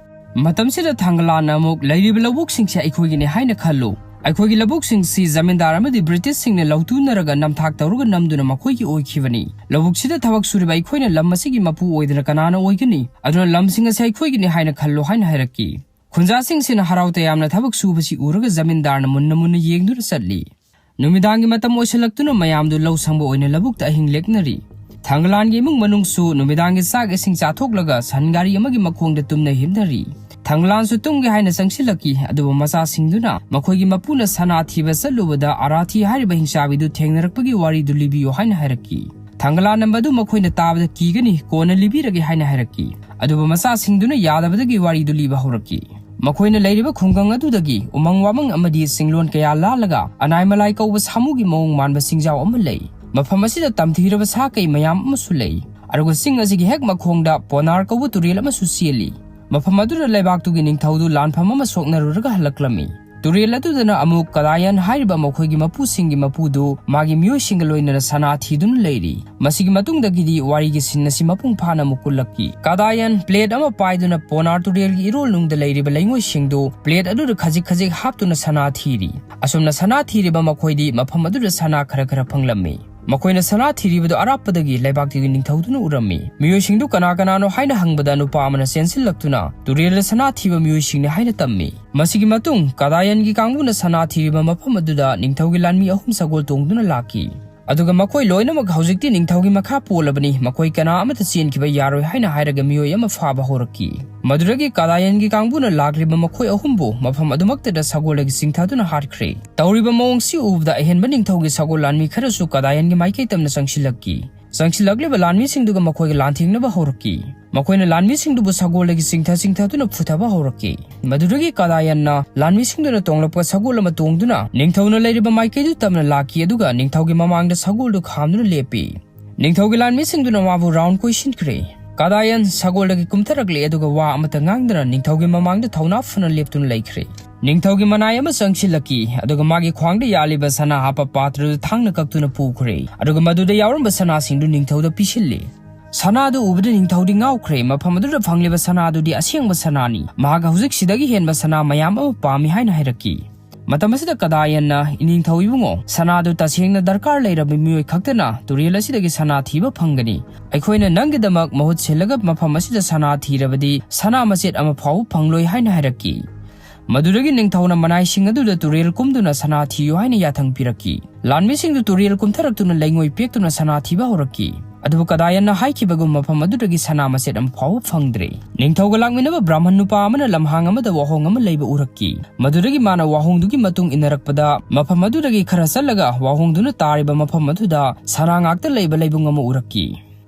ꯃꯇꯝꯁꯤꯗ ꯊꯪꯒꯂꯥꯟꯅ ꯑꯃꯨꯛ, "ꯂꯩꯔꯤꯕ ꯂꯧꯕꯨꯛꯁꯤꯡꯁꯤ ꯑꯩꯈꯣꯏꯒꯤꯅꯤ ꯍꯥꯏꯅ ꯈꯜꯂꯨ꯫ ꯑꯩꯈꯣꯏꯒꯤ ꯂꯧꯕꯨꯛꯁꯤꯡꯁꯤ ꯖꯃꯤꯟꯗꯥꯔ ꯑꯃꯗꯤ ꯕ꯭ꯔꯤꯇꯤꯁꯁꯤꯡꯅ ꯂꯧꯇꯨꯅꯔꯒ ꯅꯝꯊꯥꯛ ꯇꯧꯔꯒ ꯅꯝꯗꯨꯅ ꯃꯈꯣꯏꯒꯤ ꯑꯣꯏꯈꯤꯕꯅꯤ꯫ ꯂꯧꯕꯨꯛꯁꯤꯗ ꯊꯕꯛ ꯁꯨꯔꯤꯕ ꯑꯩꯈꯣꯏꯅ ꯂꯝ ꯑꯁꯤꯒꯤ ꯃꯄꯨ ꯑꯣꯏꯗꯅ ꯀꯅꯥꯅ ꯑꯣꯏꯒꯅꯤ? ꯑꯗꯨꯅ ꯂꯝꯁꯤꯡ ꯑꯁꯤ ꯑꯩꯈꯣꯏꯒꯤꯅꯤ ꯍꯥꯏꯅ ꯈꯜꯂꯨ" ꯍꯥꯏꯅ ꯍꯥꯏꯔꯛꯈꯤ꯫ ꯈꯨꯟꯖꯥꯁꯤꯡꯁꯤꯅ ꯍꯔꯥꯎ ꯇꯌꯥꯝꯅ ꯊꯕꯛ ꯁꯨꯕꯁꯤ ꯎꯔꯒ ꯖꯃꯤꯟꯗꯥꯔꯅ ꯃꯨꯟꯅ ꯃꯨꯟꯅ ꯌꯦꯡꯗꯨꯅ ꯆꯠꯂꯤ꯫ ꯅꯨꯃꯤꯗꯥꯡꯒꯤ ꯃꯇꯝ ꯑꯣꯏꯁꯤꯜꯂꯛꯇꯨꯅ ꯃꯌꯥꯝꯗꯨ ꯂꯧ ꯁꯪꯕ ꯑꯣꯏꯅ ꯂꯧꯕꯨꯛꯇ ꯑꯍꯤꯡ ꯂꯦꯛꯅꯔꯤ꯫ ꯊꯪꯒꯂꯥꯟꯒꯤ ꯏꯃꯨꯡ ꯃꯅꯨꯡꯁꯨ ꯅꯨꯃꯤꯗꯥꯡꯒꯤ ꯆꯥꯛ ꯏꯁꯤꯡ ꯆꯥꯊꯣꯛꯂꯒ ꯁꯟ ꯒꯥꯔꯤ ꯑꯃꯒꯤ ꯃꯈꯣꯡꯗ ꯇꯨꯝꯅ ꯍꯤꯞꯅꯔꯤ꯫ ꯊꯪꯒꯂꯥꯟꯁꯨ ꯇꯨꯝꯒꯦ ꯍꯥꯏꯅ ꯆꯪꯁꯤꯜꯂꯛꯈꯤ, ꯑꯗꯨꯕꯨ ꯃꯆꯥꯁꯤꯡꯗꯨꯅ ꯃꯈꯣꯏꯒꯤ ꯃꯄꯨꯅ ꯁꯅꯥ ꯊꯤꯕ ꯆꯠꯂꯨꯕꯗ ꯑꯔꯥꯊꯤ ꯍꯥꯏꯔꯤꯕ ꯍꯤꯡꯆꯥꯕꯤꯗꯨ ꯊꯦꯡꯅꯔꯛꯄꯒꯤ ꯋꯥꯔꯤꯗꯨ ꯂꯤꯕꯤꯌꯨ ꯍꯥꯏꯅ ꯍꯥꯏꯔꯛꯈꯤ꯫ ꯊꯪꯒꯂꯥꯟꯅ ꯃꯗꯨ ꯃꯈꯣꯏꯅ ꯇꯥꯕꯗ ꯀꯤꯒꯅꯤ, ꯀꯣꯟꯅ ꯂꯤꯕꯤꯔꯒꯦ ꯍꯥꯏꯅ ꯍꯥꯏꯔꯛꯈꯤ꯫ ꯑꯗꯨꯕꯨ ꯃꯆꯥꯁꯤꯡꯗꯨꯅ ꯌꯥꯗꯕꯗꯒꯤ ꯋꯥꯔꯤꯗꯨ ꯂꯤꯕ ꯍꯧꯔꯛꯈꯤ꯫ ꯃꯈꯣꯏꯅ ꯂꯩꯔꯤꯕ ꯈꯨꯡꯒꯪ ꯑꯗꯨꯗꯒꯤ ꯎꯃꯪ ꯋꯥꯃꯪ ꯑꯃꯗꯤ ꯆꯤꯡꯂꯣꯟ ꯀꯌꯥ ꯂꯥꯜꯂꯒ ꯑꯅꯥꯏ ꯃꯂꯥꯏ ꯀꯧꯕ ꯁꯥꯃꯨꯒꯤ ꯃꯑꯣꯡ ꯃꯥꯟꯕ ꯆꯤꯡꯖꯥꯎ ꯑꯃ ꯂꯩ꯫ ꯃꯐꯝ ꯑꯁꯤꯗ ꯇꯝꯊꯤꯔꯕ ꯁꯥ ꯀꯩ ꯃꯌꯥꯝ ꯑꯃꯁꯨ ꯂꯩ꯫ ꯑꯗꯨꯒ ꯆꯤꯡ ꯑꯁꯤꯒꯤ ꯍꯦꯛ ꯃꯈꯣꯡꯗ ꯄꯣꯅꯥꯔ ꯀꯧꯕ ꯇꯨꯔꯦꯜ ꯑꯃꯁꯨ ꯆꯦꯜꯂꯤ꯫ ꯃꯐꯝ ꯑꯗꯨꯗ ꯂꯩꯕꯥꯛꯇꯨꯒꯤ ꯅꯤꯡꯊꯧꯗꯨ ꯂꯥꯟꯐꯝ ꯑꯃ ꯁꯣꯛꯅꯔꯨꯔꯒ ꯍꯜꯂꯛꯂꯝꯃꯤ꯫ ꯇꯨꯔꯦꯜ ꯑꯗꯨꯗꯅ ꯑꯃꯨꯛ ꯀꯗꯥꯌꯟ ꯍꯥꯏꯔꯤꯕ ꯃꯈꯣꯏꯒꯤ ꯃꯄꯨꯁꯤꯡꯒꯤ ꯃꯄꯨꯗꯨ ꯃꯥꯒꯤ ꯃꯤꯑꯣꯏꯁꯤꯡꯒ ꯂꯣꯏꯅꯅ ꯁꯅꯥ ꯊꯤꯗꯨꯅ ꯂꯩꯔꯤ꯫ ꯃꯁꯤꯒꯤ ꯃꯇꯨꯡꯗꯒꯤꯗꯤ ꯋꯥꯔꯤꯒꯤ ꯁꯤꯟ ꯑꯁꯤ ꯃꯄꯨꯡ ꯐꯥꯅ ꯑꯃꯨꯛ ꯀꯨꯜꯂꯛꯈꯤ꯫ ꯀꯗꯥꯌꯟ ꯄ꯭ꯂꯦꯠ ꯑꯃ ꯄꯥꯏꯗꯨꯅ ꯄꯣꯅꯥꯔ ꯇꯨꯔꯦꯜꯒꯤ ꯏꯔꯣꯜꯅꯨꯡꯗ ꯂꯩꯔꯤꯕ ꯂꯩꯉꯣꯏꯁꯤꯡꯗꯨ ꯄ꯭ꯂꯦꯠ ꯑꯗꯨꯗ ꯈꯖꯤꯛ ꯈꯖꯤꯛ ꯍꯥꯞꯇꯨꯅ ꯁꯅꯥ ꯊꯤꯔꯤ꯫ ꯑꯁꯨꯝꯅ ꯁꯅꯥ ꯊꯤꯔꯤꯕ ꯃꯈꯣꯏꯗꯤ ꯃꯐꯝ ꯑꯗꯨꯗ ꯁꯅꯥ ꯈꯔ ꯈꯔ ꯐꯪꯂꯝꯃꯤ꯫ ꯃꯈꯣꯏꯅ ꯁꯅꯥ ꯊꯤꯔꯤꯕꯗꯨ ꯑꯔꯥꯞꯄꯗꯒꯤ ꯂꯩꯕꯥꯛꯇꯨꯒꯤ ꯅꯤꯡꯊꯧꯗꯨꯅ ꯎꯔꯝꯃꯤ꯫ ꯃꯤꯑꯣꯏꯁꯤꯡꯗꯨ ꯀꯅꯥ ꯀꯅꯥꯅꯣ ꯍꯥꯏꯅ ꯍꯪꯕꯗ ꯅꯨꯄꯥ ꯑꯃꯅ ꯆꯦꯟꯁꯤꯜꯂꯛꯇꯨꯅ ꯇꯨꯔꯦꯜꯗ ꯁꯅꯥ ꯊꯤꯕ ꯃꯤꯑꯣꯏꯁꯤꯡꯅꯤ ꯍꯥꯏꯅ ꯇꯝꯃꯤ꯫ ꯃꯁꯤꯒꯤ ꯃꯇꯨꯡ ꯀꯗꯥꯌꯟꯒꯤ ꯀꯥꯡꯕꯨꯅ ꯁꯅꯥ ꯊꯤꯔꯤꯕ ꯃꯐꯝ ꯑꯗꯨꯗ ꯅꯤꯡꯊꯧꯒꯤ ꯂꯥꯟꯃꯤ ꯑꯍꯨꯝ ꯁꯒꯣꯜ ꯇꯣꯡꯗꯨꯅ ꯂꯥꯛꯈꯤ꯫ ꯑꯗꯨꯒ ꯃꯈꯣꯏ ꯂꯣꯏꯅꯃꯛ ꯍꯧꯖꯤꯛꯇꯤ ꯅꯤꯡꯊꯧꯒꯤ ꯃꯈꯥ ꯄꯣꯜꯂꯕꯅꯤ, ꯃꯈꯣꯏ ꯀꯅꯥ ꯑꯃꯠꯇ ꯆꯦꯟꯈꯤꯕ ꯌꯥꯔꯣꯏ ꯍꯥꯏꯅ ꯍꯥꯏꯔꯒ ꯃꯤꯑꯣꯏ ꯑꯃ ꯐꯥꯕ ꯍꯧꯔꯛꯈꯤ꯫ ꯃꯗꯨꯗꯒꯤ ꯀꯗꯥꯌꯟꯒꯤ ꯀꯥꯡꯕꯨꯅ ꯂꯥꯛꯂꯤꯕ ꯃꯈꯣꯏ ꯑꯍꯨꯝꯕꯨ ꯃꯐꯝ ꯑꯗꯨꯃꯛꯇꯗ ꯁꯒꯣꯜꯗꯒꯤ ꯆꯤꯡꯊꯗꯨꯅ ꯍꯥꯠꯈ꯭ꯔꯦ꯫ ꯇꯧꯔꯤꯕ ꯃꯑꯣꯡꯁꯤ ꯎꯕꯗ ꯑꯍꯦꯟꯕ ꯅꯤꯡꯊꯧꯒꯤ ꯁꯒꯣꯜ ꯂꯥꯟꯃꯤ ꯈꯔꯁꯨ ꯀꯗꯥꯌꯟꯒꯤ ꯃꯥꯏꯀꯩ ꯇꯝꯅ ꯆꯪꯁꯤꯜꯂꯛꯈꯤ꯫ ꯆꯪꯁꯤꯜꯂꯛꯂꯤꯕ ꯂꯥꯟꯃꯤꯁꯤꯡꯗꯨꯒ ꯃꯈꯣꯏꯒ ꯂꯥꯟꯊꯦꯡꯅꯕ ꯍꯧꯔꯛꯈꯤ꯫ ꯃꯈꯣꯏꯅ ꯂꯥꯟꯃꯤꯁꯤꯡꯗꯨꯕꯨ ꯁꯒꯣꯜꯗꯒꯤ ꯆꯤꯡꯊ ꯆꯤꯡꯊꯗꯨꯅ ꯐꯨꯊꯕ ꯍꯧꯔꯛꯈꯤ꯫ ꯃꯗꯨꯗꯒꯤ ꯀꯗꯥꯌꯟꯅ ꯂꯥꯟꯃꯤꯁꯤꯡꯗꯨꯅ ꯇꯣꯡꯂꯛꯄ ꯁꯒꯣꯜ ꯑꯃ ꯇꯣꯡꯗꯨꯅ ꯅꯤꯡꯊꯧꯅ ꯂꯩꯔꯤꯕ ꯃꯥꯏꯀꯩꯗꯨ ꯇꯝꯅ ꯂꯥꯛꯈꯤ, ꯑꯗꯨꯒ ꯅꯤꯡꯊꯧꯒꯤ ꯃꯃꯥꯡꯗ ꯁꯒꯣꯜꯗꯨ ꯈꯥꯝꯗꯨꯅ ꯂꯦꯞꯄꯤ꯫ ꯅꯤꯡꯊꯧꯒꯤ ꯂꯥꯟꯃꯤꯁꯤꯡꯗꯨꯅ ꯃꯥꯕꯨ ꯔꯥꯎꯟ ꯀꯣꯏꯁꯤꯟꯈ꯭ꯔꯦ꯫ ꯀꯗꯥꯌꯟ ꯁꯒꯣꯜꯗꯒꯤ ꯀꯨꯝꯊꯔꯛꯂꯦ, ꯑꯗꯨꯒ ꯋꯥ ꯑꯃꯠꯇ ꯉꯥꯡꯗꯅ ꯅꯤꯡꯊꯧꯒꯤ ꯃꯃꯥꯡꯗ ꯊꯧꯅꯥ ꯐꯅ ꯂꯦꯞꯇꯨꯅ ꯂꯩꯈ꯭ꯔꯦ꯫ ꯅꯤꯡꯊꯧꯒꯤ ꯃꯅꯥꯏ ꯑꯃ ꯆꯪꯁꯤꯜꯂꯛꯈꯤ, ꯑꯗꯨꯒ ꯃꯥꯒꯤ ꯈ꯭ꯋꯥꯡꯗ ꯌꯥꯜꯂꯤꯕ ꯁꯅꯥ ꯍꯥꯞꯄ ꯄꯥꯇ꯭ꯔꯗꯨ ꯊꯥꯡꯅ ꯀꯛꯇꯨꯅ ꯄꯨꯈ꯭ꯔꯦ, ꯑꯗꯨꯒ ꯃꯗꯨꯗ ꯌꯥꯎꯔꯝꯕ ꯁꯅꯥꯁꯤꯡꯗꯨ ꯅꯤꯡꯊꯧꯗ ꯄꯤꯁꯤꯜꯂꯤ꯫ ꯁꯅꯥꯗꯨ ꯎꯕꯗ ꯅꯤꯡꯊꯧꯗꯤ ꯉꯥꯎꯈ꯭ꯔꯦ꯫ ꯃꯐꯝ ꯑꯗꯨꯗ ꯐꯪꯂꯤꯕ ꯁꯅꯥꯗꯨꯗꯤ ꯑꯁꯦꯡꯕ ꯁꯅꯥꯅꯤ꯫ ꯃꯍꯥꯛ ꯍꯧꯖꯤꯛ ꯁꯤꯗꯒꯤ ꯍꯦꯟꯕ ꯁꯅꯥ ꯃꯌꯥꯝ ꯑꯃ ꯄꯥꯝꯃꯤ ꯍꯥꯏꯅ ꯍꯥꯏꯔꯛꯈꯤ꯫ ꯃꯇꯝ ꯑꯁꯤꯗ ꯀꯗꯥꯌꯟꯅ, "ꯏꯅꯤꯡꯊꯧ ꯏꯕꯨꯡꯉꯣ, ꯁꯅꯥꯗꯨ ꯇꯁꯦꯡꯅ ꯗꯔꯀꯥꯔ ꯂꯩꯔꯕ ꯃꯤꯑꯣꯏ ꯈꯛꯇꯅ ꯇꯨꯔꯦꯜ ꯑꯁꯤꯗꯒꯤ ꯁꯅꯥ ꯊꯤꯕ ꯐꯪꯒꯅꯤ꯫ ꯑꯩꯈꯣꯏꯅ ꯅꯪꯒꯤꯗꯃꯛ ꯃꯍꯨꯠ ꯁꯤꯜꯂꯒ ꯃꯐꯝ ꯑꯁꯤꯗ ꯁꯅꯥ ꯊꯤꯔꯕꯗꯤ ꯁꯅꯥ ꯃꯆꯦꯠ ꯑꯃ ꯐꯥꯎꯕ ꯐꯪꯂꯣꯏ" ꯍꯥꯏꯅ ꯍꯥꯏꯔꯛꯈꯤ꯫ ꯃꯗꯨꯗꯒꯤ ꯅꯤꯡꯊꯧꯅ ꯃꯅꯥꯏꯁꯤꯡ ꯑꯗꯨꯗ ꯇꯨꯔꯦꯜ ꯀꯨꯝꯗꯨꯅ ꯁꯅꯥ ꯊꯤꯌꯨ ꯍꯥꯏꯅ ꯌꯥꯊꯪ ꯄꯤꯔꯛꯈꯤ꯫ ꯂꯥꯟꯃꯤꯁꯤꯡꯗꯨ ꯇꯨꯔꯦꯜ ꯀꯨꯝꯊꯔꯛꯇꯨꯅ ꯂꯩꯉꯣꯏ ꯄꯦꯛꯇꯨꯅ ꯁꯅꯥ ꯊꯤꯕ ꯍꯧꯔꯛꯈꯤ꯫ ꯑꯗꯨꯕꯨ ꯀꯗꯥꯌꯟꯅ ꯍꯥꯏꯈꯤꯕꯒꯨꯝ ꯃꯐꯝ ꯑꯗꯨꯗꯒꯤ ꯁꯅꯥ ꯃꯆꯦꯠ ꯑꯃ ꯐꯥꯎꯕ ꯐꯪꯗ꯭ꯔꯦ꯫ ꯅꯤꯡꯊꯧꯒ ꯂꯥꯛꯃꯤꯟꯅꯕ ꯕ꯭ꯔꯥꯍꯃꯟ ꯅꯨꯄꯥ ꯑꯃꯅ ꯂꯝꯍꯥꯡ ꯑꯃꯗ ꯋꯥꯍꯣꯡ ꯑꯃ ꯂꯩꯕ ꯎꯔꯛꯈꯤ꯫ ꯃꯗꯨꯗꯒꯤ ꯃꯥꯅ ꯋꯥꯍꯣꯡꯗꯨꯒꯤ ꯃꯇꯨꯡ ꯏꯟꯅꯔꯛꯄꯗ ꯃꯐꯝ ꯑꯗꯨꯗꯒꯤ ꯈꯔ ꯆꯠꯂꯒ ꯋꯥꯍꯣꯡꯗꯨꯅ ꯇꯥꯔꯤꯕ ꯃꯐꯝ ꯑꯗꯨꯗ ꯁꯅꯥ ꯉꯥꯛꯇ ꯂꯩꯕ ꯂꯩꯕꯨꯡ ꯑꯃ ꯎꯔꯛꯈꯤ꯫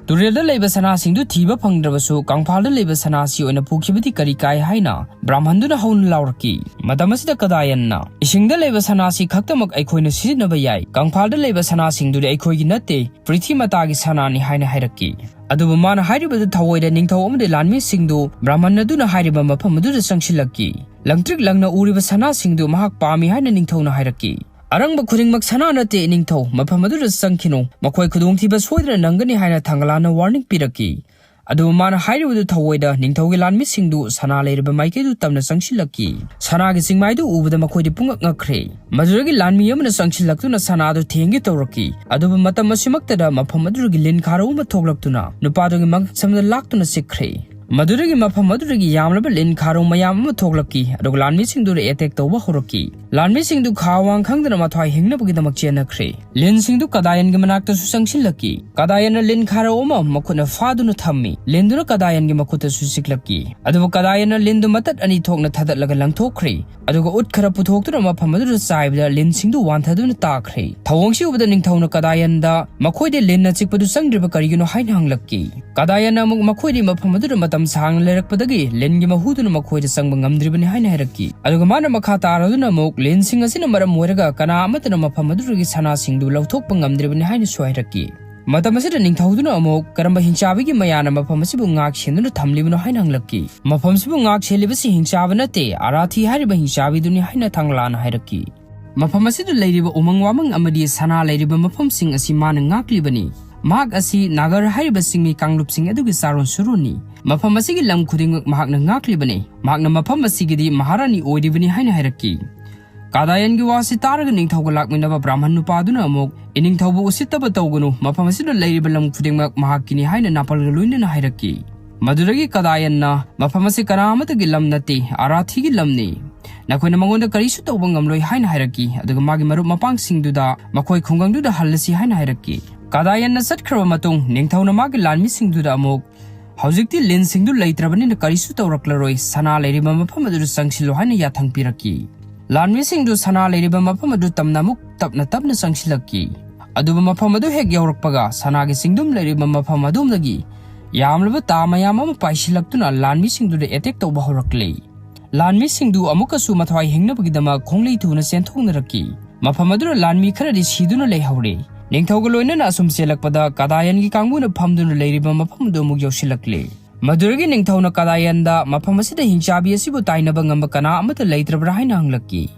ꯇꯨꯔꯦꯜꯗ ꯂꯩꯕ ꯁꯅꯥꯁꯤꯡꯗꯨ ꯊꯤꯕ ꯐꯪꯗ꯭ꯔꯕꯁꯨ ꯀꯪꯐꯥꯜꯗ ꯂꯩꯕ ꯁꯅꯥꯁꯤ ꯑꯣꯏꯅ ꯄꯨꯈꯤꯕꯗꯤ ꯀꯔꯤ ꯀꯥꯏ ꯍꯥꯏꯅ ꯕ꯭ꯔꯥꯍꯃꯟꯗꯨꯅ ꯍꯧꯅ ꯂꯥꯎꯔꯛꯈꯤ꯫ ꯃꯇꯝ ꯑꯁꯤꯗ ꯀꯗꯥꯌꯟꯅ, "ꯏꯁꯤꯡꯗ ꯂꯩꯕ ꯁꯅꯥꯁꯤ ꯈꯛꯇꯃꯛ ꯑꯩꯈꯣꯏꯅ ꯁꯤꯖꯤꯟꯅꯕ ꯌꯥꯏ, ꯀꯪꯐꯥꯜꯗ ꯂꯩꯕ ꯁꯅꯥꯁꯤꯡꯗꯨꯗꯤ ꯑꯩꯈꯣꯏꯒꯤ ꯅꯠꯇꯦ, ꯄ꯭ꯔꯤꯊꯤ ꯃꯇꯥꯒꯤ ꯁꯅꯥꯅꯤ" ꯍꯥꯏꯅ ꯍꯥꯏꯔꯛꯈꯤ꯫ ꯑꯗꯨꯕꯨ ꯃꯥꯅ ꯍꯥꯏꯔꯤꯕꯗꯨ ꯊꯧꯑꯣꯏꯗ ꯅꯤꯡꯊꯧ ꯑꯃꯗꯤ ꯂꯥꯟꯃꯤꯁꯤꯡꯗꯨ ꯕ꯭ꯔꯥꯍꯃꯟ ꯑꯗꯨꯅ ꯍꯥꯏꯔꯤꯕ ꯃꯐꯝ ꯑꯗꯨꯗ ꯆꯪꯁꯤꯜꯂꯛꯈꯤ꯫ ꯂꯪꯇ꯭ꯔꯤꯛ ꯂꯪꯅ ꯎꯔꯤꯕ ꯁꯅꯥꯁꯤꯡꯗꯨ ꯃꯍꯥꯛ ꯄꯥꯝꯃꯤ ꯍꯥꯏꯅ ꯅꯤꯡꯊꯧꯅ ꯍꯥꯏꯔꯛꯈꯤ꯫ "ꯑꯔꯪꯕ ꯈꯨꯗꯤꯡꯃꯛ ꯁꯅꯥ ꯅꯠꯇꯦ, ꯅꯤꯡꯊꯧ, ꯃꯐꯝ ꯑꯗꯨꯗ ꯆꯪꯈꯤꯅꯨ, ꯃꯈꯣꯏ ꯈꯨꯗꯣꯡꯊꯤꯕ ꯁꯣꯏꯗꯅ ꯅꯪꯒꯅꯤ" ꯍꯥꯏꯅ ꯊꯪꯒꯂꯥꯟꯅ ꯋꯥꯔꯅꯤꯡ ꯄꯤꯔꯛꯈꯤ꯫ ꯑꯗꯨꯕꯨ ꯃꯥꯅ ꯍꯥꯏꯔꯤꯕꯗꯨ ꯊꯧꯑꯣꯏꯗ ꯅꯤꯡꯊꯧꯒꯤ ꯂꯥꯟꯃꯤꯁꯤꯡꯗꯨ ꯁꯅꯥ ꯂꯩꯔꯤꯕ ꯃꯥꯏꯀꯩꯗꯨ ꯇꯝꯅ ꯆꯪꯁꯤꯜꯂꯛꯈꯤ꯫ ꯁꯅꯥꯒꯤ ꯆꯤꯡꯃꯥꯏꯗꯨ ꯎꯕꯗ ꯃꯈꯣꯏꯗꯤ ꯄꯨꯡꯉꯛ ꯉꯛꯈ꯭ꯔꯦ꯫ ꯃꯗꯨꯗꯒꯤ ꯂꯥꯟꯃꯤ ꯑꯃꯅ ꯆꯪꯁꯤꯜꯂꯛꯇꯨꯅ ꯁꯅꯥꯗꯨ ꯊꯦꯡꯒꯦ ꯇꯧꯔꯛꯈꯤ꯫ ꯑꯗꯨꯕꯨ ꯃꯇꯝ ꯑꯁꯤꯃꯛꯇꯗ ꯃꯐꯝ ꯑꯗꯨꯗꯒꯤ ꯂꯤꯟ ꯈꯥꯔꯧ ꯑꯃ ꯊꯣꯛꯂꯛꯇꯨꯅ ꯅꯨꯄꯥꯗꯨꯒꯤ ꯃꯉꯛꯁꯝꯗ ꯂꯥꯛꯇꯨꯅ ꯆꯤꯛꯈ꯭ꯔꯦ꯫ ꯃꯗꯨꯗꯒꯤ ꯃꯐꯝ ꯑꯗꯨꯗꯒꯤ ꯌꯥꯝꯂꯕ ꯂꯤꯟ ꯈꯥꯔꯧ ꯃꯌꯥꯝ ꯑꯃ ꯊꯣꯛꯂꯛꯈꯤ, ꯑꯗꯨꯒ ꯂꯥꯟꯃꯤꯁꯤꯡꯗꯨꯗ ꯑꯦꯇꯦꯛ ꯇꯧꯕ ꯍꯧꯔꯛꯈꯤ꯫ ꯂꯥꯟꯃꯤꯁꯤꯡꯗꯨ ꯈꯥ ꯋꯥꯡ ꯈꯪꯗꯅ ꯃꯊ꯭ꯋꯥꯏ ꯍꯤꯡꯅꯕꯒꯤꯗꯃꯛ ꯆꯦꯟꯅꯈ꯭ꯔꯦ꯫ ꯂꯤꯟꯁꯤꯡꯗꯨ ꯀꯗꯥꯌꯟꯒꯤ ꯃꯅꯥꯛꯇꯁꯨ ꯆꯪꯁꯤꯜꯂꯛꯈꯤ꯫ ꯀꯗꯥꯌꯟꯅ ꯂꯤꯟ ꯈꯥꯔꯧ ꯑꯃ ꯃꯈꯨꯠꯅ ꯐꯥꯗꯨꯅ ꯊꯝꯃꯤ꯫ ꯂꯤꯟꯗꯨꯅ ꯀꯗꯥꯌꯟꯒꯤ ꯃꯈꯨꯠꯇꯁꯨ ꯆꯤꯛꯂꯛꯈꯤ꯫ ꯑꯗꯨꯕꯨ ꯀꯗꯥꯌꯟꯅ ꯂꯤꯟꯗꯨ ꯃꯇꯠ ꯑꯅꯤ ꯊꯣꯛꯅ ꯊꯥꯗꯠꯂꯒ ꯂꯪꯊꯣꯛꯈ꯭ꯔꯦ꯫ ꯑꯗꯨꯒ ꯎꯠ ꯈꯔ ꯄꯨꯊꯣꯛꯇꯨꯅ ꯃꯐꯝ ꯑꯗꯨꯗ ꯆꯥꯏꯕꯗ ꯂꯤꯟꯁꯤꯡꯗꯨ ꯋꯥꯟꯊꯗꯨꯅ ꯇꯥꯈ꯭ꯔꯦ꯫ ꯊꯧꯑꯣꯡꯁꯤ ꯎꯕꯗ ꯅꯤꯡꯊꯧꯅ ꯀꯗꯥꯌꯟꯗ, "ꯃꯈꯣꯏꯗꯤ ꯂꯤꯟꯅ ꯆꯤꯛꯄꯗꯨ ꯆꯪꯗ꯭ꯔꯤꯕ ꯀꯔꯤꯒꯤꯅꯣ?" ꯍꯥꯏꯅ ꯍꯪꯂꯛꯈꯤ꯫ ꯀꯗꯥꯌꯟꯅ ꯑꯃꯨꯛ ꯃꯈꯣꯏꯗꯤ ꯃꯐꯝ ꯑꯗꯨꯗ ꯃꯇꯝ ꯁꯥꯡꯅ ꯂꯩꯔꯛꯄꯗꯒꯤ ꯂꯤꯟꯒꯤ ꯃꯍꯨꯗꯨꯅ ꯃꯈꯣꯏꯗ ꯆꯪꯕ ꯉꯝꯗ꯭ꯔꯤꯕꯅꯤ ꯍꯥꯏꯅ ꯍꯥꯏꯔꯛꯈꯤ꯫ ꯑꯗꯨꯒ ꯃꯥꯅ ꯃꯈꯥ ꯇꯥꯔꯗꯨꯅ ꯑꯃꯨꯛ ꯂꯤꯟꯁꯤꯡ ꯑꯁꯤꯅ ꯃꯔꯝ ꯑꯣꯏꯔꯒ ꯀꯅꯥ ꯑꯃꯠꯇꯅ ꯃꯐꯝ ꯑꯗꯨꯗꯒꯤ ꯁꯅꯥꯁꯤꯡꯗꯨ ꯂꯧꯊꯣꯛꯄ ꯉꯝꯗ꯭ꯔꯤꯕꯅꯤ ꯍꯥꯏꯅꯁꯨ ꯍꯥꯏꯔꯛꯈꯤ꯫ ꯃꯇꯝ ꯑꯁꯤꯗ ꯅꯤꯡꯊꯧꯗꯨꯅ ꯑꯃꯨꯛ ꯀꯔꯝꯕ ꯍꯤꯡꯆꯥꯕꯤꯒꯤ ꯃꯌꯥꯅ ꯃꯐꯝ ꯑꯁꯤꯕꯨ ꯉꯥꯛ ꯁꯦꯟꯗꯨꯅ ꯊꯝꯂꯤꯕꯅꯣ ꯍꯥꯏꯅ ꯍꯪꯂꯛꯈꯤ꯫ "ꯃꯐꯝꯁꯤꯕꯨ ꯉꯥꯛ ꯁꯦꯜꯂꯤꯕꯁꯤ ꯍꯤꯡꯆꯥꯕ ꯅꯠꯇꯦ, ꯑꯔꯥꯊꯤ ꯍꯥꯏꯔꯤꯕ ꯍꯤꯡꯆꯥꯕꯤꯗꯨꯅꯤ" ꯍꯥꯏꯅ ꯊꯪꯂꯥꯅ ꯍꯥꯏꯔꯛꯈꯤ꯫ "ꯃꯐꯝ ꯑꯁꯤꯗ ꯂꯩꯔꯤꯕ ꯎꯃꯪ ꯋꯥꯃꯪ ꯑꯃꯗꯤ ꯁꯅꯥ ꯂꯩꯔꯤꯕ ꯃꯐꯝꯁꯤꯡ ꯑꯁꯤ ꯃꯥꯅ ꯉꯥꯛꯂꯤꯕꯅꯤ꯫ ꯃꯍꯥꯛ ꯑꯁꯤ ꯅꯥꯒꯔ ꯍꯥꯏꯔꯤꯕ ꯆꯤꯡꯃꯤ ꯀꯥꯡꯂꯨꯞꯁꯤꯡ ꯑꯗꯨꯒꯤ ꯆꯥꯔꯣꯟ ꯁꯨꯔꯣꯟꯅꯤ꯫ ꯃꯐꯝ ꯑꯁꯤꯒꯤ ꯂꯝ ꯈꯨꯗꯤꯡꯃꯛ ꯃꯍꯥꯛꯅ ꯉꯥꯛꯂꯤꯕꯅꯤ꯫ ꯃꯍꯥꯛꯅ ꯃꯐꯝ ꯑꯁꯤꯒꯤꯗꯤ ꯃꯍꯥꯔꯥꯅꯤ ꯑꯣꯏꯔꯤꯕꯅꯤ" ꯍꯥꯏꯅ ꯍꯥꯏꯔꯛꯈꯤ꯫ ꯀꯗꯥꯌꯟꯒꯤ ꯋꯥꯁꯤ ꯇꯥꯔꯒ ꯅꯤꯡꯊꯧꯒ ꯂꯥꯛꯃꯤꯟꯅꯕ ꯕ꯭ꯔꯥꯍꯃꯟ ꯅꯨꯄꯥꯗꯨꯅ ꯑꯃꯨꯛ, "ꯏꯅꯤꯡꯊꯧꯕꯨ ꯎꯁꯤꯠꯇꯕ ꯇꯧꯒꯅꯨ, ꯃꯐꯝ ꯑꯁꯤꯗ ꯂꯩꯔꯤꯕ ꯂꯝ ꯈꯨꯗꯤꯡꯃꯛ ꯃꯍꯥꯛꯀꯤꯅꯤ" ꯍꯥꯏꯅ ꯅꯥꯄꯜꯒ ꯂꯣꯏꯅꯅ ꯍꯥꯏꯔꯛꯈꯤ꯫ ꯃꯗꯨꯗꯒꯤ ꯀꯗꯥꯌꯟꯅ, "ꯃꯐꯝ ꯑꯁꯤ ꯀꯅꯥ ꯑꯃꯠꯇꯒꯤ ꯂꯝ ꯅꯠꯇꯦ, ꯑꯔꯥꯊꯤꯒꯤ ꯂꯝꯅꯤ꯫ ꯅꯈꯣꯏꯅ ꯃꯉꯣꯟꯗ ꯀꯔꯤꯁꯨ ꯇꯧꯕ ꯉꯝꯂꯣꯏ" ꯍꯥꯏꯅ ꯍꯥꯏꯔꯛꯈꯤ꯫ ꯑꯗꯨꯒ ꯃꯥꯒꯤ ꯃꯔꯨꯞ ꯃꯄꯥꯡꯁꯤꯡꯗꯨꯗ, "ꯃꯈꯣꯏ ꯈꯨꯡꯒꯪꯗꯨꯗ ꯍꯜꯂꯁꯤ" ꯍꯥꯏꯅ ꯍꯥꯏꯔꯛꯈꯤ꯫ ꯀꯗꯥꯌꯟꯅ ꯆꯠꯈ꯭ꯔꯕ ꯃꯇꯨꯡ ꯅꯤꯡꯊꯧꯅ ꯃꯥꯒꯤ ꯂꯥꯟꯃꯤꯁꯤꯡꯗꯨꯗ ꯑꯃꯨꯛ, "ꯍꯧꯖꯤꯛꯇꯤ ꯂꯤꯟꯁꯤꯡꯗꯨ ꯂꯩꯇ꯭ꯔꯕꯅꯤꯅ ꯀꯔꯤꯁꯨ ꯇꯧꯔꯛꯂꯔꯣꯏ, ꯁꯅꯥ ꯂꯩꯔꯤꯕ ꯃꯐꯝ ꯑꯗꯨꯗ ꯆꯪꯁꯤꯜꯂꯨ" ꯍꯥꯏꯅ ꯌꯥꯊꯪ ꯄꯤꯔꯛꯈꯤ꯫ ꯂꯥꯟꯃꯤꯁꯤꯡꯗꯨ ꯁꯅꯥ ꯂꯩꯔꯤꯕ ꯃꯐꯝ ꯑꯗꯨ ꯇꯝꯅ ꯑꯃꯨꯛ ꯇꯞꯅ ꯇꯞꯅ ꯆꯪꯁꯤꯜꯂꯛꯈꯤ꯫ ꯑꯗꯨꯕꯨ ꯃꯐꯝ ꯑꯗꯨ ꯍꯦꯛ ꯌꯧꯔꯛꯄꯒ ꯁꯅꯥꯒꯤ ꯆꯤꯡꯗꯨꯝ ꯂꯩꯔꯤꯕ ꯃꯐꯝ ꯑꯗꯣꯝꯗꯒꯤ ꯌꯥꯝꯂꯕ ꯇꯥ ꯃꯌꯥꯝ ꯑꯃ ꯄꯥꯏꯁꯤꯜꯂꯛꯇꯨꯅ ꯂꯥꯟꯃꯤꯁꯤꯡꯗꯨꯗ ꯑꯦꯇꯦꯛ ꯇꯧꯕ ꯍꯧꯔꯛꯂꯦ꯫ ꯂꯥꯟꯃꯤꯁꯤꯡꯗꯨ ꯑꯃꯨꯛꯀꯁꯨ ꯃꯊ꯭ꯋꯥꯏ ꯍꯤꯡꯅꯕꯒꯤꯗꯃꯛ ꯈꯣꯡꯂꯩ ꯊꯨꯅ ꯆꯦꯟꯊꯣꯛꯅꯔꯛꯈꯤ꯫ ꯃꯐꯝ ꯑꯗꯨꯗ ꯂꯥꯟꯃꯤ ꯈꯔꯗꯤ ꯁꯤꯗꯨꯅ ꯂꯩꯍꯧꯔꯦ꯫ ꯅꯤꯡꯊꯧꯒ ꯂꯣꯏꯅꯅ ꯑꯁꯨꯝ ꯆꯦꯜꯂꯛꯄꯗ ꯀꯗꯥꯌꯟꯒꯤ ꯀꯥꯡꯕꯨꯅ ꯐꯝꯗꯨꯅ ꯂꯩꯔꯤꯕ ꯃꯐꯝ ꯑꯗꯨ ꯑꯃꯨꯛ ꯌꯧꯁꯤꯜꯂꯛꯂꯦ꯫ ꯃꯗꯨꯗꯒꯤ ꯅꯤꯡꯊꯧꯅ ꯀꯗꯥꯌꯟꯗ ꯃꯐꯝ ꯑꯁꯤꯗ ꯍꯤꯡꯆꯥꯕꯤ ꯑꯁꯤꯕꯨ ꯇꯥꯏꯅꯕ ꯉꯝꯕ ꯀꯅꯥ ꯑꯃꯠꯇ ꯂꯩꯇ꯭ꯔꯕ꯭ꯔꯥ ꯍꯥꯏꯅ ꯍꯪꯂꯛꯈꯤ꯫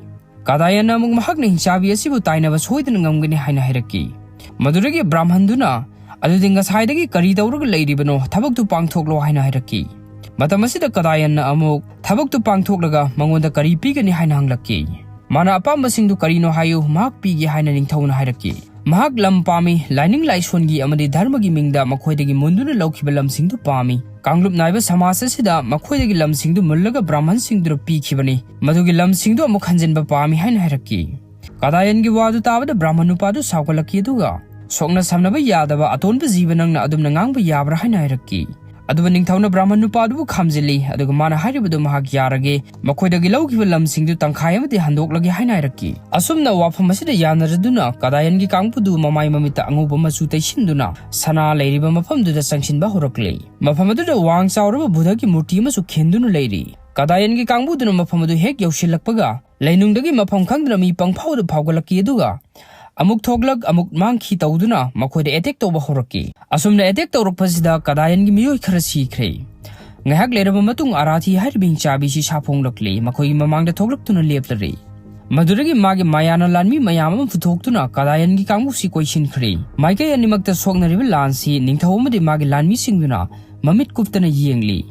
ꯀꯗꯥꯌꯟꯅ ꯑꯃꯨꯛ ꯃꯍꯥꯛꯅ ꯍꯤꯡꯆꯥꯕꯤ ꯑꯁꯤꯕꯨ ꯇꯥꯏꯅꯕ ꯁꯣꯏꯗꯅ ꯉꯝꯒꯅꯤ ꯍꯥꯏꯅ ꯍꯥꯏꯔꯛꯈꯤ꯫ ꯃꯗꯨꯗꯒꯤ ꯕ꯭ꯔꯥꯍꯃꯟꯗꯨꯅ, "ꯑꯗꯨꯗꯤ ꯉꯁꯥꯏꯗꯒꯤ ꯀꯔꯤ ꯇꯧꯔꯒ ꯂꯩꯔꯤꯕꯅꯣ? ꯊꯕꯛꯇꯨ ꯄꯥꯡꯊꯣꯛꯂꯣ" ꯍꯥꯏꯅ ꯍꯥꯏꯔꯛꯈꯤ꯫ ꯃꯇꯝ ꯑꯁꯤꯗ ꯀꯗꯥꯌꯟꯅ ꯑꯃꯨꯛ ꯊꯕꯛꯇꯨ ꯄꯥꯡꯊꯣꯛꯂꯒ ꯃꯉꯣꯟꯗ ꯀꯔꯤ ꯄꯤꯒꯅꯤ ꯍꯥꯏꯅ ꯍꯪꯂꯛꯈꯤ꯫ ꯃꯥꯅ ꯑꯄꯥꯝꯕꯁꯤꯡꯗꯨ ꯀꯔꯤꯅꯣ ꯍꯥꯏꯌꯨ, ꯃꯍꯥꯛ ꯄꯤꯒꯦ ꯍꯥꯏꯅ ꯅꯤꯡꯊꯧꯅ ꯍꯥꯏꯔꯛꯈꯤ꯫ ꯃꯍꯥꯛ ꯂꯝ ꯄꯥꯝꯃꯤ, ꯂꯥꯏꯅꯤꯡ ꯂꯥꯏꯁꯣꯟꯒꯤ ꯑꯃꯗꯤ ꯙꯔꯃꯒꯤ ꯃꯤꯡꯗ ꯃꯈꯣꯏꯗꯒꯤ ꯃꯨꯟꯗꯨꯅ ꯂꯧꯈꯤꯕ ꯂꯝꯁꯤꯡꯗꯨ ꯄꯥꯝꯃꯤ꯫ ꯀꯥꯡꯂꯨꯞ ꯅꯥꯏꯕ ꯁꯃꯥꯖ ꯑꯁꯤꯗ ꯃꯈꯣꯏꯗꯒꯤ ꯂꯝꯁꯤꯡꯗꯨ ꯃꯨꯜꯂꯒ ꯕ꯭ꯔꯥꯍꯃꯟꯁꯤꯡꯗꯨꯗ ꯄꯤꯈꯤꯕꯅꯤ꯫ ꯃꯗꯨꯒꯤ ꯂꯝꯁꯤꯡꯗꯨ ꯑꯃꯨꯛ ꯍꯟꯖꯤꯟꯕ ꯄꯥꯝꯃꯤ ꯍꯥꯏꯅ ꯍꯥꯏꯔꯛꯈꯤ꯫ ꯀꯗꯥꯌꯟꯒꯤ ꯋꯥꯗꯨ ꯇꯥꯕꯗ ꯕ꯭ꯔꯥꯍꯃꯟ ꯅꯨꯄꯥꯗꯨ ꯁꯥꯎꯒꯠꯂꯛꯈꯤ, ꯑꯗꯨꯒ, "ꯁꯣꯛꯅ ꯁꯝꯅꯕ ꯌꯥꯗꯕ ꯑꯇꯣꯟꯕ ꯖꯤꯕ ꯅꯪꯅ ꯑꯗꯨꯝꯅ ꯉꯥꯡꯕ ꯌꯥꯕ꯭ꯔꯥ?" ꯍꯥꯏꯅ ꯍꯥꯏꯔꯛꯈꯤ꯫ ꯑꯗꯨꯕꯨ ꯅꯤꯡꯊꯧꯅ ꯕ꯭ꯔꯥꯍꯃꯟ ꯅꯨꯄꯥꯗꯨꯕꯨ ꯈꯥꯝꯖꯤꯜꯂꯤ, ꯑꯗꯨꯒ ꯃꯥꯅ ꯍꯥꯏꯔꯤꯕꯗꯨ ꯃꯍꯥꯛ ꯌꯥꯔꯒꯦ, ꯃꯈꯣꯏꯗꯒꯤ ꯂꯧꯈꯤꯕ ꯂꯝꯁꯤꯡꯗꯨ ꯇꯪꯈꯥꯏ ꯑꯃꯗꯤ ꯍꯟꯗꯣꯛꯂꯒꯦ ꯍꯥꯏꯅ ꯍꯥꯏꯔꯛꯈꯤ꯫ ꯑꯁꯨꯝꯅ ꯋꯥꯐꯝ ꯑꯁꯤꯗ ꯌꯥꯅꯔꯗꯨꯅ ꯀꯗꯥꯌꯟꯒꯤ ꯀꯥꯡꯕꯨꯗꯨ ꯃꯃꯥꯏ ꯃꯃꯤꯠꯇ ꯑꯉꯧꯕ ꯃꯆꯨ ꯇꯩꯁꯤꯟꯗꯨꯅ ꯁꯅꯥ ꯂꯩꯔꯤꯕ ꯃꯐꯝꯗꯨꯗ ꯆꯪꯁꯤꯟꯕ ꯍꯧꯔꯛꯂꯦ꯫ ꯃꯐꯝ ꯑꯗꯨꯗ ꯋꯥꯡ ꯆꯥꯎꯔꯕ ꯕꯨꯙꯒꯤ ꯃꯨꯔꯇꯤ ꯑꯃꯁꯨ ꯈꯤꯟꯗꯨꯅ ꯂꯩꯔꯤ꯫ ꯀꯗꯥꯌꯟꯒꯤ ꯀꯥꯡꯕꯨꯗꯨꯅ ꯃꯐꯝ ꯑꯗꯨ ꯍꯦꯛ ꯌꯧꯁꯤꯜꯂꯛꯄꯒ, ꯂꯩꯅꯨꯡꯗꯒꯤ ꯃꯐꯝ ꯈꯪꯗꯅ ꯃꯤ ꯄꯪꯐꯥꯎꯗ ꯐꯥꯎꯒꯠꯂꯛꯈꯤ, ꯑꯗꯨꯒ ꯑꯃꯨꯛ ꯊꯣꯛꯂꯛ, ꯑꯃꯨꯛ ꯃꯥꯡꯈꯤ ꯇꯧꯗꯨꯅ ꯃꯈꯣꯏꯗ ꯑꯦꯇꯦꯛ ꯇꯧꯕ ꯍꯧꯔꯛꯈꯤ꯫ ꯑꯁꯨꯝꯅ ꯑꯦꯇꯦꯛ ꯇꯧꯔꯛꯄꯁꯤꯗ ꯀꯗꯥꯌꯟꯒꯤ ꯃꯤꯑꯣꯏ ꯈꯔ ꯁꯤꯈ꯭ꯔꯦ꯫ ꯉꯥꯏꯍꯥꯛ ꯂꯩꯔꯕ ꯃꯇꯨꯡ ꯑꯔꯥꯊꯤ ꯍꯥꯏꯔꯤꯕ ꯍꯤꯡꯆꯥꯕꯤꯁꯤ ꯁꯥꯐꯣꯡꯂꯛꯂꯦ, ꯃꯈꯣꯏꯒꯤ ꯃꯃꯥꯡꯗ ꯊꯣꯛꯂꯛꯇꯨꯅ ꯂꯦꯞꯂꯔꯦ꯫ ꯃꯗꯨꯗꯒꯤ ꯃꯥꯒꯤ ꯃꯌꯥꯅ ꯂꯥꯟꯃꯤ ꯃꯌꯥꯝ ꯑꯃ ꯄꯨꯊꯣꯛꯇꯨꯅ ꯀꯗꯥꯌꯟꯒꯤ ꯀꯥꯡꯕꯨꯁꯤ ꯀꯣꯏꯁꯤꯟꯈ꯭ꯔꯦ꯫ ꯃꯥꯏꯀꯩ ꯑꯅꯤꯃꯛꯇ ꯁꯣꯛꯅꯔꯤꯕ ꯂꯥꯟꯁꯤ ꯅꯤꯡꯊꯧ ꯑꯃꯗꯤ ꯃꯥꯒꯤ ꯂꯥꯟꯃꯤꯁꯤꯡꯗꯨꯅ ꯃꯃꯤꯠ ꯀꯨꯞꯇꯅ ꯌꯦꯡꯂꯤ꯫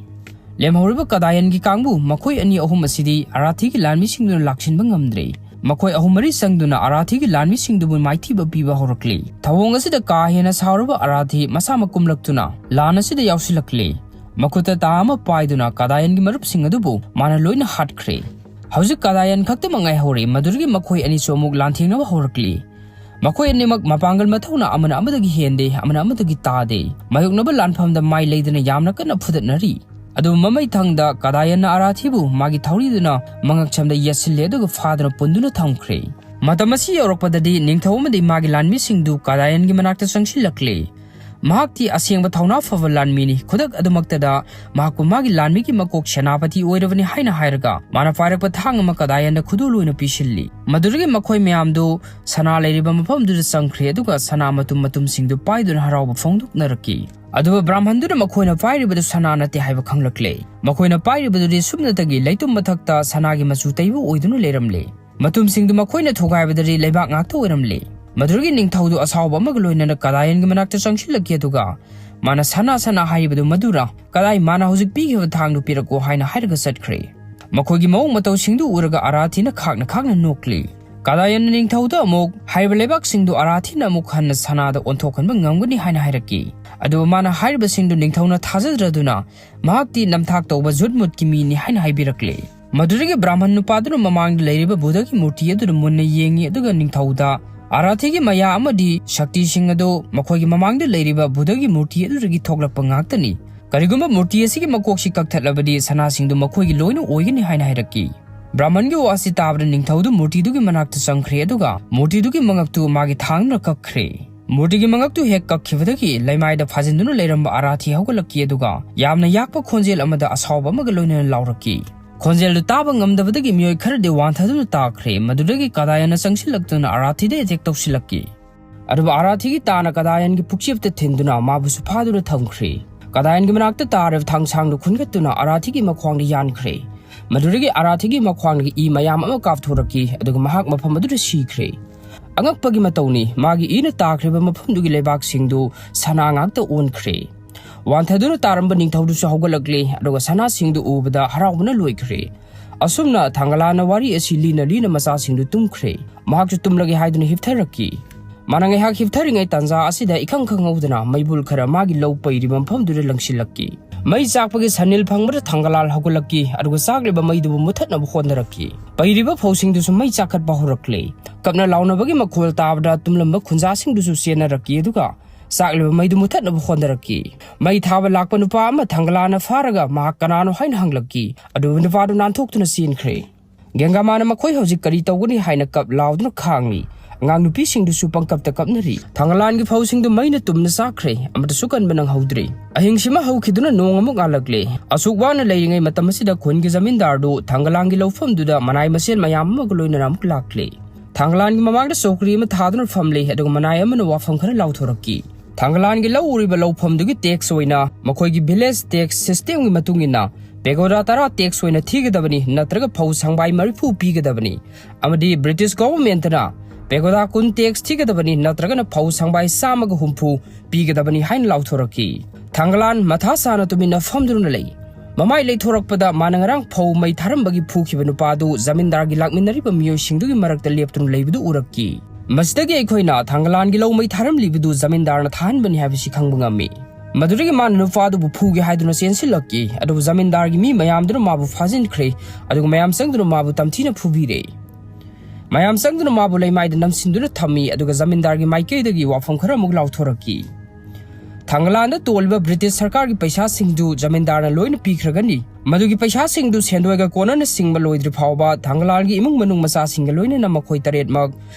ꯂꯦꯝꯍꯧꯔꯤꯕ ꯀꯗꯥꯌꯟꯒꯤ ꯀꯥꯡꯕꯨ ꯃꯈꯣꯏ ꯑꯅꯤ ꯑꯍꯨꯝ ꯑꯁꯤꯗꯤ ꯑꯔꯥꯊꯤꯒꯤ ꯂꯥꯟꯃꯤꯁꯤꯡꯗꯨꯅ ꯂꯥꯛꯁꯤꯟꯕ ꯉꯝꯗ꯭ꯔꯦ꯫ ꯃꯈꯣꯏ ꯑꯍꯨꯝ ꯃꯔꯤ ꯆꯪꯗꯨꯅ ꯑꯔꯥꯊꯤꯒꯤ ꯂꯥꯟꯃꯤꯁꯤꯡꯗꯨꯕꯨ ꯃꯥꯏꯊꯤꯕ ꯄꯤꯕ ꯍꯧꯔꯛꯂꯦ꯫ ꯊꯧꯑꯣꯡ ꯑꯁꯤꯗ ꯀꯥ ꯍꯦꯟꯅ ꯁꯥꯎꯔꯕ ꯑꯔꯥꯊꯤ ꯃꯁꯥꯃꯛ ꯀꯨꯝꯂꯛꯇꯨꯅ ꯂꯥꯟ ꯑꯁꯤꯗ ꯌꯥꯎꯁꯤꯜꯂꯛꯂꯦ꯫ ꯃꯈꯨꯠꯇ ꯇꯥ ꯑꯃ ꯄꯥꯏꯗꯨꯅ ꯀꯗꯥꯌꯟꯒꯤ ꯃꯔꯨꯞꯁꯤꯡ ꯑꯗꯨꯕꯨ ꯃꯥꯅ ꯂꯣꯏꯅ ꯍꯥꯠꯈ꯭ꯔꯦ꯫ ꯍꯧꯖꯤꯛ ꯀꯗꯥꯌꯟ ꯈꯛꯇꯃꯛ ꯉꯥꯏꯍꯧꯔꯦ, ꯃꯗꯨꯗꯒꯤ ꯃꯈꯣꯏ ꯑꯅꯤꯁꯨ ꯑꯃꯨꯛ ꯂꯥꯟꯊꯦꯡꯅꯕ ꯍꯧꯔꯛꯂꯤ꯫ ꯃꯈꯣꯏ ꯑꯅꯤꯃꯛ ꯃꯄꯥꯡꯒꯜ ꯃꯊꯧꯅ ꯑꯃꯅ ꯑꯃꯗꯒꯤ ꯍꯦꯟꯗꯦ, ꯑꯃꯅ ꯑꯃꯗꯒꯤ ꯇꯥꯗꯦ꯫ ꯃꯥꯌꯣꯛꯅꯕ ꯂꯥꯟꯐꯝꯗ ꯃꯥꯏ ꯂꯩꯗꯅ ꯌꯥꯝꯅ ꯀꯟꯅ ꯐꯨꯗꯠꯅꯔꯤ꯫ ꯑꯗꯨꯕꯨ ꯃꯃꯩ ꯊꯪꯗ ꯀꯗꯥꯌꯟꯅ ꯑꯔꯥꯊꯤꯕꯨ ꯃꯥꯒꯤ ꯊꯧꯔꯤꯗꯨꯅ ꯃꯉꯛꯁꯝꯗ ꯌꯦꯠꯁꯤꯜꯂꯦ, ꯑꯗꯨꯒ ꯐꯥꯗꯨꯅ ꯄꯨꯟꯗꯨꯅ ꯊꯝꯈ꯭ꯔꯦ꯫ ꯃꯇꯝ ꯑꯁꯤ ꯌꯧꯔꯛꯄꯗꯗꯤ ꯅꯤꯡꯊꯧ ꯑꯃꯗꯤ ꯃꯥꯒꯤ ꯂꯥꯟꯃꯤꯁꯤꯡꯗꯨ ꯀꯗꯥꯌꯟꯒꯤ ꯃꯅꯥꯛꯇ ꯆꯪꯁꯤꯜꯂꯛꯂꯦ꯫ ꯃꯍꯥꯛꯇꯤ ꯑꯁꯦꯡꯕ ꯊꯧꯅꯥ ꯐꯕ ꯂꯥꯟꯃꯤꯅꯤ꯫ ꯈꯨꯗꯛ ꯑꯗꯨꯃꯛꯇꯗ ꯃꯍꯥꯛꯄꯨ ꯃꯥꯒꯤ ꯂꯥꯟꯃꯤꯒꯤ ꯃꯀꯣꯛ ꯁꯦꯅꯥꯄꯇꯤ ꯑꯣꯏꯔꯕꯅꯤ ꯍꯥꯏꯅ ꯍꯥꯏꯔꯒ, ꯃꯥꯅ ꯄꯥꯏꯔꯛꯄ ꯊꯥꯡ ꯑꯃ ꯀꯗꯥꯌꯟꯗ ꯈꯨꯗꯣꯜ ꯑꯣꯏꯅ ꯄꯤꯁꯤꯜꯂꯤ꯫ ꯃꯗꯨꯗꯒꯤ ꯃꯈꯣꯏ ꯃꯌꯥꯝꯗꯨ ꯁꯅꯥ ꯂꯩꯔꯤꯕ ꯃꯐꯝꯗꯨꯗ ꯆꯪꯈ꯭ꯔꯦ, ꯑꯗꯨꯒ ꯁꯅꯥ ꯃꯇꯨꯝ ꯃꯇꯨꯝꯁꯤꯡꯗꯨ ꯄꯥꯏꯗꯨꯅ ꯍꯔꯥꯎꯕ ꯐꯣꯡꯗꯣꯛꯅꯔꯛꯈꯤ꯫ ꯑꯗꯨꯕꯨ ꯕ꯭ꯔꯥꯍꯃꯟꯗꯨꯅ ꯃꯈꯣꯏꯅ ꯄꯥꯏꯔꯤꯕꯗꯨ ꯁꯅꯥ ꯅꯠꯇꯦ ꯍꯥꯏꯕ ꯈꯪꯂꯛꯂꯦ꯫ ꯃꯈꯣꯏꯅ ꯄꯥꯏꯔꯤꯕꯗꯨꯗꯤ ꯁꯨꯞꯅꯇꯒꯤ ꯂꯩꯇꯨꯝ ꯃꯊꯛꯇ ꯁꯅꯥꯒꯤ ꯃꯆꯨ ꯇꯩꯕ ꯑꯣꯏꯗꯨꯅ ꯂꯩꯔꯝꯂꯦ꯫ ꯃꯇꯨꯝꯁꯤꯡꯗꯨ ꯃꯈꯣꯏꯅ ꯊꯨꯒꯥꯏꯕꯗꯗꯤ ꯂꯩꯕꯥꯛ ꯉꯥꯛꯇ ꯑꯣꯏꯔꯝꯂꯦ꯫ ꯃꯗꯨꯗꯒꯤ ꯅꯤꯡꯊꯧꯗꯨ ꯑꯁꯥꯎꯕ ꯑꯃꯒ ꯂꯣꯏꯅꯅ ꯀꯗꯥꯌꯟꯒꯤ ꯃꯅꯥꯛꯇ ꯆꯪꯁꯤꯜꯂꯛꯈꯤ, ꯑꯗꯨꯒ ꯃꯥꯅ "ꯁꯅꯥ, ꯁꯅꯥ" ꯍꯥꯏꯔꯤꯕꯗꯨ ꯃꯗꯨꯔꯥ? ꯀꯗꯥꯏ, ꯃꯥꯅ ꯍꯧꯖꯤꯛ ꯄꯤꯈꯤꯕ ꯊꯥꯡꯗꯨ ꯄꯤꯔꯛꯑꯣ ꯍꯥꯏꯅ ꯍꯥꯏꯔꯒ ꯆꯠꯈ꯭ꯔꯦ꯫ ꯃꯈꯣꯏꯒꯤ ꯃꯑꯣꯡ ꯃꯇꯧꯁꯤꯡꯗꯨ ꯎꯔꯒ ꯑꯔꯥꯊꯤꯅ ꯈꯥꯛꯅ ꯈꯥꯛꯅ ꯅꯣꯛꯂꯤ꯫ ꯀꯗꯥꯌꯟꯅ ꯅꯤꯡꯊꯧꯗ ꯑꯃꯨꯛ ꯍꯥꯏꯔꯤꯕ ꯂꯩꯕꯥꯛꯁꯤꯡꯗꯨ ꯑꯔꯥꯊꯤꯅ ꯑꯃꯨꯛ ꯍꯟꯅ ꯁꯅꯥꯗ ꯑꯣꯟꯊꯣꯛꯍꯟꯕ ꯉꯝꯒꯅꯤ ꯍꯥꯏꯅ ꯍꯥꯏꯔꯛꯈꯤ꯫ ꯑꯗꯨꯕꯨ ꯃꯥꯅ ꯍꯥꯏꯔꯤꯕꯁꯤꯡꯗꯨ ꯅꯤꯡꯊꯧꯅ ꯊꯥꯖꯗ꯭ꯔꯗꯨꯅ, ꯃꯍꯥꯛꯇꯤ ꯅꯝꯊꯥꯛ ꯇꯧꯕ ꯖꯨꯠ ꯃꯨꯠꯀꯤ ꯃꯤꯅꯤ ꯍꯥꯏꯅ ꯍꯥꯏꯕꯤꯔꯛꯂꯦ꯫ ꯃꯗꯨꯗꯒꯤ ꯕ꯭ꯔꯥꯍꯃꯟ ꯅꯨꯄꯥꯗꯨꯅ ꯃꯃꯥꯡꯗ ꯂꯩꯔꯤꯕ ꯕꯨꯙꯒꯤ ꯃꯨꯔꯇꯤ ꯑꯗꯨꯗ ꯃꯨꯟꯅ ꯌꯦꯡꯉꯤ, ꯑꯗꯨꯒ ꯅꯤꯡꯊꯧꯗ ꯑꯔꯥꯊꯤꯒꯤ ꯃꯌꯥ ꯑꯃꯗꯤ ꯁꯛꯇꯤꯁꯤꯡ ꯑꯗꯨ ꯃꯈꯣꯏꯒꯤ ꯃꯃꯥꯡꯗ ꯂꯩꯔꯤꯕ ꯕꯨꯙꯒꯤ ꯃꯨꯔꯇꯤ ꯑꯗꯨꯗꯒꯤ ꯊꯣꯛꯂꯛꯄ ꯉꯥꯛꯇꯅꯤ꯫ ꯀꯔꯤꯒꯨꯝꯕ ꯃꯨꯔꯇꯤ ꯑꯁꯤꯒꯤ ꯃꯀꯣꯛꯁꯤ ꯀꯛꯊꯠꯂꯕꯗꯤ ꯁꯅꯥꯁꯤꯡꯗꯨ ꯃꯈꯣꯏꯒꯤ ꯂꯣꯏꯅ ꯑꯣꯏꯒꯅꯤ ꯍꯥꯏꯅ ꯍꯥꯏꯔꯛꯈꯤ꯫ ꯕ꯭ꯔꯥꯍꯃꯟꯒꯤ ꯋꯥꯁꯤ ꯇꯥꯕꯗ ꯅꯤꯡꯊꯧꯗꯨ ꯃꯨꯔꯇꯤꯗꯨꯒꯤ ꯃꯅꯥꯛꯇ ꯆꯪꯈ꯭ꯔꯦ, ꯑꯗꯨꯒ ꯃꯨꯔꯇꯤꯗꯨꯒꯤ ꯃꯉꯛꯇꯨ ꯃꯥꯒꯤ ꯊꯥꯡꯅ ꯀꯛꯈ꯭ꯔꯦ꯫ ꯃꯨꯔꯇꯤꯒꯤ ꯃꯉꯛꯇꯨ ꯍꯦꯛ ꯀꯛꯈꯤꯕꯗꯒꯤ ꯂꯩꯃꯥꯏꯗ ꯐꯥꯖꯤꯟꯗꯨꯅ ꯂꯩꯔꯝꯕ ꯑꯔꯥꯊꯤ ꯍꯧꯒꯠꯂꯛꯈꯤ, ꯑꯗꯨꯒ ꯌꯥꯝꯅ ꯌꯥꯛꯄ ꯈꯣꯟꯖꯦꯜ ꯑꯃꯗ ꯑꯁꯥꯎꯕ ꯑꯃꯒ ꯂꯣꯏꯅꯅ ꯂꯥꯎꯔꯛꯈꯤ꯫ ꯈꯣꯟꯖꯦꯜꯗꯨ ꯇꯥꯕ ꯉꯝꯗꯕꯗꯒꯤ ꯃꯤꯑꯣꯏ ꯈꯔꯗꯤ ꯋꯥꯟꯊꯗꯨꯅ ꯇꯥꯈ꯭ꯔꯦ꯫ ꯃꯗꯨꯗꯒꯤ ꯀꯗꯥꯌꯟꯅ ꯆꯪꯁꯤꯜꯂꯛꯇꯨꯅ ꯑꯔꯥꯊꯤꯗ ꯑꯦꯇꯦꯛ ꯇꯧꯁꯤꯜꯂꯛꯈꯤ꯫ ꯑꯗꯨꯕꯨ ꯑꯔꯥꯊꯤꯒꯤ ꯇꯥꯅ ꯀꯗꯥꯌꯟꯒꯤ ꯄꯨꯛꯆꯦꯞꯇ ꯊꯤꯟꯗꯨꯅ ꯃꯥꯕꯨꯁꯨ ꯐꯥꯗꯨꯅ ꯊꯝꯈ꯭ꯔꯦ꯫ ꯀꯗꯥꯌꯟꯒꯤ ꯃꯅꯥꯛꯇ ꯇꯥꯔꯤꯕ ꯊꯥꯡꯁꯥꯡꯗꯨ ꯈꯨꯟꯒꯠꯇꯨꯅ ꯑꯔꯥꯊꯤꯒꯤ ꯃꯈ꯭ꯋꯥꯡꯗ ꯌꯥꯟꯈ꯭ꯔꯦ꯫ ꯃꯗꯨꯗꯒꯤ ꯑꯔꯥꯊꯤꯒꯤ ꯃꯈ꯭ꯋꯥꯡꯗꯒꯤ ꯏ ꯃꯌꯥꯝ ꯑꯃ ꯀꯥꯞꯊꯣꯔꯛꯈꯤ, ꯑꯗꯨꯒ ꯃꯍꯥꯛ ꯃꯐꯝ ꯑꯗꯨꯗ ꯁꯤꯈ꯭ꯔꯦ꯫ ꯑꯉꯛꯄꯒꯤ ꯃꯇꯧꯅꯤ, ꯃꯥꯒꯤ ꯏꯅ ꯇꯥꯈ꯭ꯔꯤꯕ ꯃꯐꯝꯗꯨꯒꯤ ꯂꯩꯕꯥꯛꯁꯤꯡꯗꯨ ꯁꯅꯥ ꯉꯥꯛꯇ ꯑꯣꯟꯈ꯭ꯔꯦ꯫ ꯋꯥꯟꯊꯗꯨꯅ ꯇꯥꯔꯝꯕ ꯅꯤꯡꯊꯧꯗꯨꯁꯨ ꯍꯧꯒꯠꯂꯛꯂꯦ, ꯑꯗꯨꯒ ꯁꯅꯥꯁꯤꯡꯗꯨ ꯎꯕꯗ ꯍꯔꯥꯎꯕꯅ ꯂꯣꯏꯈ꯭ꯔꯦ꯫ ꯑꯁꯨꯝꯅ ꯊꯥꯡꯒꯂꯥꯅ ꯋꯥꯔꯤ ꯑꯁꯤ ꯂꯤꯅ ꯂꯤꯅ ꯃꯆꯥꯁꯤꯡꯗꯨ ꯇꯨꯝꯈ꯭ꯔꯦ꯫ ꯃꯍꯥꯛꯁꯨ ꯇꯨꯝꯂꯒꯦ ꯍꯥꯏꯗꯨꯅ ꯍꯤꯞꯊꯔꯛꯈꯤ꯫ ꯃꯥꯅ ꯉꯥꯏꯍꯥꯛ ꯍꯤꯞꯊꯔꯤꯉꯩ ꯇꯥꯟꯖꯥ ꯑꯁꯤꯗ ꯏꯈꯪ ꯈꯪꯍꯧꯗꯅ ꯃꯩꯕꯨꯜ ꯈꯔ ꯃꯥꯒꯤ ꯂꯧ ꯄꯩꯔꯤꯕ ꯃꯐꯝꯗꯨꯗ ꯂꯪꯁꯤꯜꯂꯛꯈꯤ꯫ ꯃꯩ ꯆꯥꯛꯄꯒꯤ ꯁꯟꯅꯤꯜ ꯐꯪꯕꯗ ꯊꯥꯡꯒꯂꯥꯜ ꯍꯧꯒꯠꯂꯛꯈꯤ, ꯑꯗꯨꯒ ꯆꯥꯛꯂꯤꯕ ꯃꯩꯗꯨꯕꯨ ꯃꯨꯊꯠꯅꯕ ꯍꯣꯠꯅꯔꯛꯈꯤ꯫ ꯄꯩꯔꯤꯕ ꯐꯧꯁꯤꯡꯗꯨꯁꯨ ꯃꯩ ꯆꯥꯛꯈꯠꯄ ꯍꯧꯔꯛꯂꯦ꯫ ꯀꯞꯅ ꯂꯥꯎꯅꯕꯒꯤ ꯃꯈꯣꯜ ꯇꯥꯕꯗ ꯇꯨꯝꯂꯝꯕ ꯈꯨꯟꯖꯥꯁꯤꯡꯗꯨꯁꯨ ꯆꯦꯟꯅꯔꯛꯈꯤ, ꯑꯗꯨꯒ ꯆꯥꯛꯂꯤꯕ ꯃꯩꯗꯨ ꯃꯨꯊꯠꯅꯕ ꯍꯣꯠꯅꯔꯛꯈꯤ꯫ ꯃꯩ ꯊꯥꯕ ꯂꯥꯛꯄ ꯅꯨꯄꯥ ꯑꯃ ꯊꯥꯡꯒꯂꯥꯅ ꯐꯥꯔꯒ ꯃꯍꯥꯛ ꯀꯅꯥꯅꯣ ꯍꯥꯏꯅ ꯍꯪꯂꯛꯈꯤ꯫ ꯑꯗꯨꯕꯨ ꯅꯨꯄꯥꯗꯨ ꯅꯥꯟꯊꯣꯛꯇꯨꯅ ꯆꯦꯟꯈ꯭ꯔꯦ꯫ ꯒꯦꯡꯒꯥꯃꯥꯅ ꯃꯈꯣꯏ ꯍꯧꯖꯤꯛ ꯀꯔꯤ ꯇꯧꯒꯅꯤ ꯍꯥꯏꯅ ꯀꯞ ꯂꯥꯎꯗꯨꯅ ꯈꯥꯡꯂꯤ꯫ ꯑꯉꯥꯡ ꯅꯨꯄꯤꯁꯤꯡꯗꯨꯁꯨ ꯄꯪꯀꯞꯇ ꯀꯞꯅꯔꯤ꯫ ꯊꯥꯡꯒꯂꯥꯟꯒꯤ ꯐꯧꯁꯤꯡꯗꯨ ꯃꯩꯅ ꯇꯨꯝꯅ ꯆꯥꯛꯈ꯭ꯔꯦ, ꯑꯃꯠꯇꯁꯨ ꯀꯟꯕ ꯅꯪꯍꯧꯗ꯭ꯔꯦ꯫ ꯑꯍꯤꯡꯁꯤꯃ ꯍꯧꯈꯤꯗꯨꯅ ꯅꯣꯡ ꯑꯃꯨꯛ ꯉꯥꯜꯂꯛꯂꯦ꯫ ꯑꯁꯨꯛ ꯋꯥꯅ ꯂꯩꯔꯤꯉꯩ ꯃꯇꯝ ꯑꯁꯤꯗ ꯈꯨꯟꯒꯤ ꯖꯃꯤꯟꯗꯥꯔꯗꯨ ꯊꯥꯡꯒꯂꯥꯟꯒꯤ ꯂꯧꯐꯝꯗꯨꯗ ꯃꯅꯥꯏ ꯃꯁꯦꯟ ꯃꯌꯥꯝ ꯑꯃꯒ ꯂꯣꯏꯅꯅ ꯑꯃꯨꯛ ꯂꯥꯛꯂꯦ꯫ ꯊꯥꯡꯒꯂꯥꯟꯒꯤ ꯃꯃꯥꯡꯗ ꯆꯧꯀ꯭ꯔꯤ ꯑꯃ ꯊꯥꯗꯨꯅ ꯐꯝꯂꯦ, ꯑꯗꯨꯒ ꯃꯅꯥꯏ ꯑꯃꯅ ꯋꯥꯐꯝ ꯈꯔ ꯂꯥꯎꯊꯣꯔꯛꯈꯤ꯫ ꯊꯥꯡꯒꯂꯥꯟꯒꯤ ꯂꯧ ꯎꯔꯤꯕ ꯂꯧꯐꯝꯗꯨꯒꯤ ꯇꯦꯛꯁ ꯑꯣꯏꯅ ꯃꯈꯣꯏꯒꯤ ꯚꯤꯂꯦꯖ ꯇꯦꯛꯁ ꯁꯤꯁꯇꯦꯝꯒꯤ ꯃꯇꯨꯡ ꯏꯟꯅ ꯄꯦꯒꯣꯗꯥ ꯇꯔꯥ ꯇꯦꯛꯁ ꯑꯣꯏꯅ ꯊꯤꯒꯗꯕꯅꯤ, ꯅꯠꯇ꯭ꯔꯒ ꯐꯧ ꯁꯪꯕꯥꯏ ꯃꯔꯤꯐꯨ ꯄꯤꯒꯗꯕꯅꯤ꯫ ꯑꯃꯗꯤ ꯕ꯭ꯔꯤꯇꯤꯁ ꯒꯣꯚꯔꯟꯃꯦꯟꯠꯅ ꯄꯦꯒꯣꯗꯥ ꯀꯨꯟ ꯇꯦꯛꯁ ꯊꯤꯒꯗꯕꯅꯤ, ꯅꯠꯇ꯭ꯔꯒꯅ ꯐꯧ ꯁꯪꯕꯥꯏ ꯆꯥꯝꯃꯒ ꯍꯨꯝꯐꯨ ꯄꯤꯒꯗꯕꯅꯤ ꯍꯥꯏꯅ ꯂꯥꯎꯊꯣꯔꯛꯈꯤ꯫ ꯊꯥꯡꯒꯂꯥꯟ ꯃꯊꯥ ꯁꯥꯅ ꯇꯨꯃꯤꯟꯅ ꯐꯝꯗꯨꯅ ꯂꯩ꯫ ꯃꯃꯥꯏ ꯂꯩꯊꯣꯔꯛꯄꯗ ꯃꯥꯅ ꯉꯔꯥꯡ ꯐꯧ ꯃꯩ ꯊꯥꯔꯝꯕꯒꯤ ꯐꯨꯈꯤꯕ ꯅꯨꯄꯥꯗꯨ ꯖꯃꯤꯟꯗꯥꯔꯒꯤ ꯂꯥꯛꯃꯤꯟꯅꯔꯤꯕ ꯃꯤꯑꯣꯏꯁꯤꯡꯗꯨꯒꯤ ꯃꯔꯛꯇ ꯂꯦꯞꯇꯨꯅ ꯂꯩꯕꯗꯨ ꯎꯔꯛꯈꯤ꯫ ꯃꯁꯤꯗꯒꯤ ꯑꯩꯈꯣꯏꯅ ꯊꯥꯡꯒꯂꯥꯟꯒꯤ ꯂꯧ ꯃꯩ ꯊꯥꯔꯝꯂꯤꯕꯗꯨ ꯖꯃꯤꯟꯗꯥꯔꯅ ꯊꯥꯍꯟꯕꯅꯤ ꯍꯥꯏꯕꯁꯤ ꯈꯪꯕ ꯉꯝꯃꯤ꯫ ꯃꯗꯨꯗꯒꯤ ꯃꯥꯅ ꯅꯨꯄꯥꯗꯨꯕꯨ ꯐꯨꯒꯦ ꯍꯥꯏꯗꯨꯅ ꯆꯦꯟꯁꯤꯜꯂꯛꯈꯤ, ꯑꯗꯨꯕꯨ ꯖꯃꯤꯟꯗꯥꯔꯒꯤ ꯃꯤ ꯃꯌꯥꯝꯗꯨꯅ ꯃꯥꯕꯨ ꯐꯥꯖꯤꯟꯈ꯭ꯔꯦ, ꯑꯗꯨꯒ ꯃꯌꯥꯝ ꯆꯪꯗꯨꯅ ꯃꯥꯕꯨ ꯇꯝꯊꯤꯅ ꯐꯨꯕꯤꯔꯦ꯫ ꯃꯌꯥꯝ ꯆꯪꯗꯨꯅ ꯃꯥꯕꯨ ꯂꯩꯃꯥꯏꯗ ꯅꯝꯁꯤꯟꯗꯨꯅ ꯊꯝꯃꯤ, ꯑꯗꯨꯒ ꯖꯃꯤꯟꯗꯥꯔꯒꯤ ꯃꯥꯏꯀꯩꯗꯒꯤ ꯋꯥꯐꯝ ꯈꯔ ꯑꯃꯨꯛ ꯂꯥꯎꯊꯣꯔꯛꯈꯤ꯫ ꯊꯥꯡꯒꯂꯥꯟꯗ ꯇꯣꯜꯂꯤꯕ ꯕ꯭ꯔꯤꯇꯤꯁ ꯁꯔꯀꯥꯔꯒꯤ ꯄꯩꯁꯥꯁꯤꯡꯗꯨ ꯖꯃꯤꯟꯗꯥꯔꯅ ꯂꯣꯏꯅ ꯄꯤꯈ꯭ꯔꯒꯅꯤ꯫ ꯃꯗꯨꯒꯤ ꯄꯩꯁꯥꯁꯤꯡꯗꯨ ꯁꯦꯟꯗꯣꯏꯒ ꯀꯣꯟꯅꯅ ꯁꯤꯡꯕ ꯂꯣꯏꯗ꯭ꯔꯤ ꯐꯥꯎꯕ ꯊꯥꯡꯒꯂꯥꯟꯒꯤ ꯏꯃꯨꯡ ꯃꯅꯨꯡ ꯃꯆꯥꯁꯤꯡꯒ ꯂꯣꯏꯅꯅ ꯃꯈꯣꯏ ꯇꯔꯦꯠꯃꯛ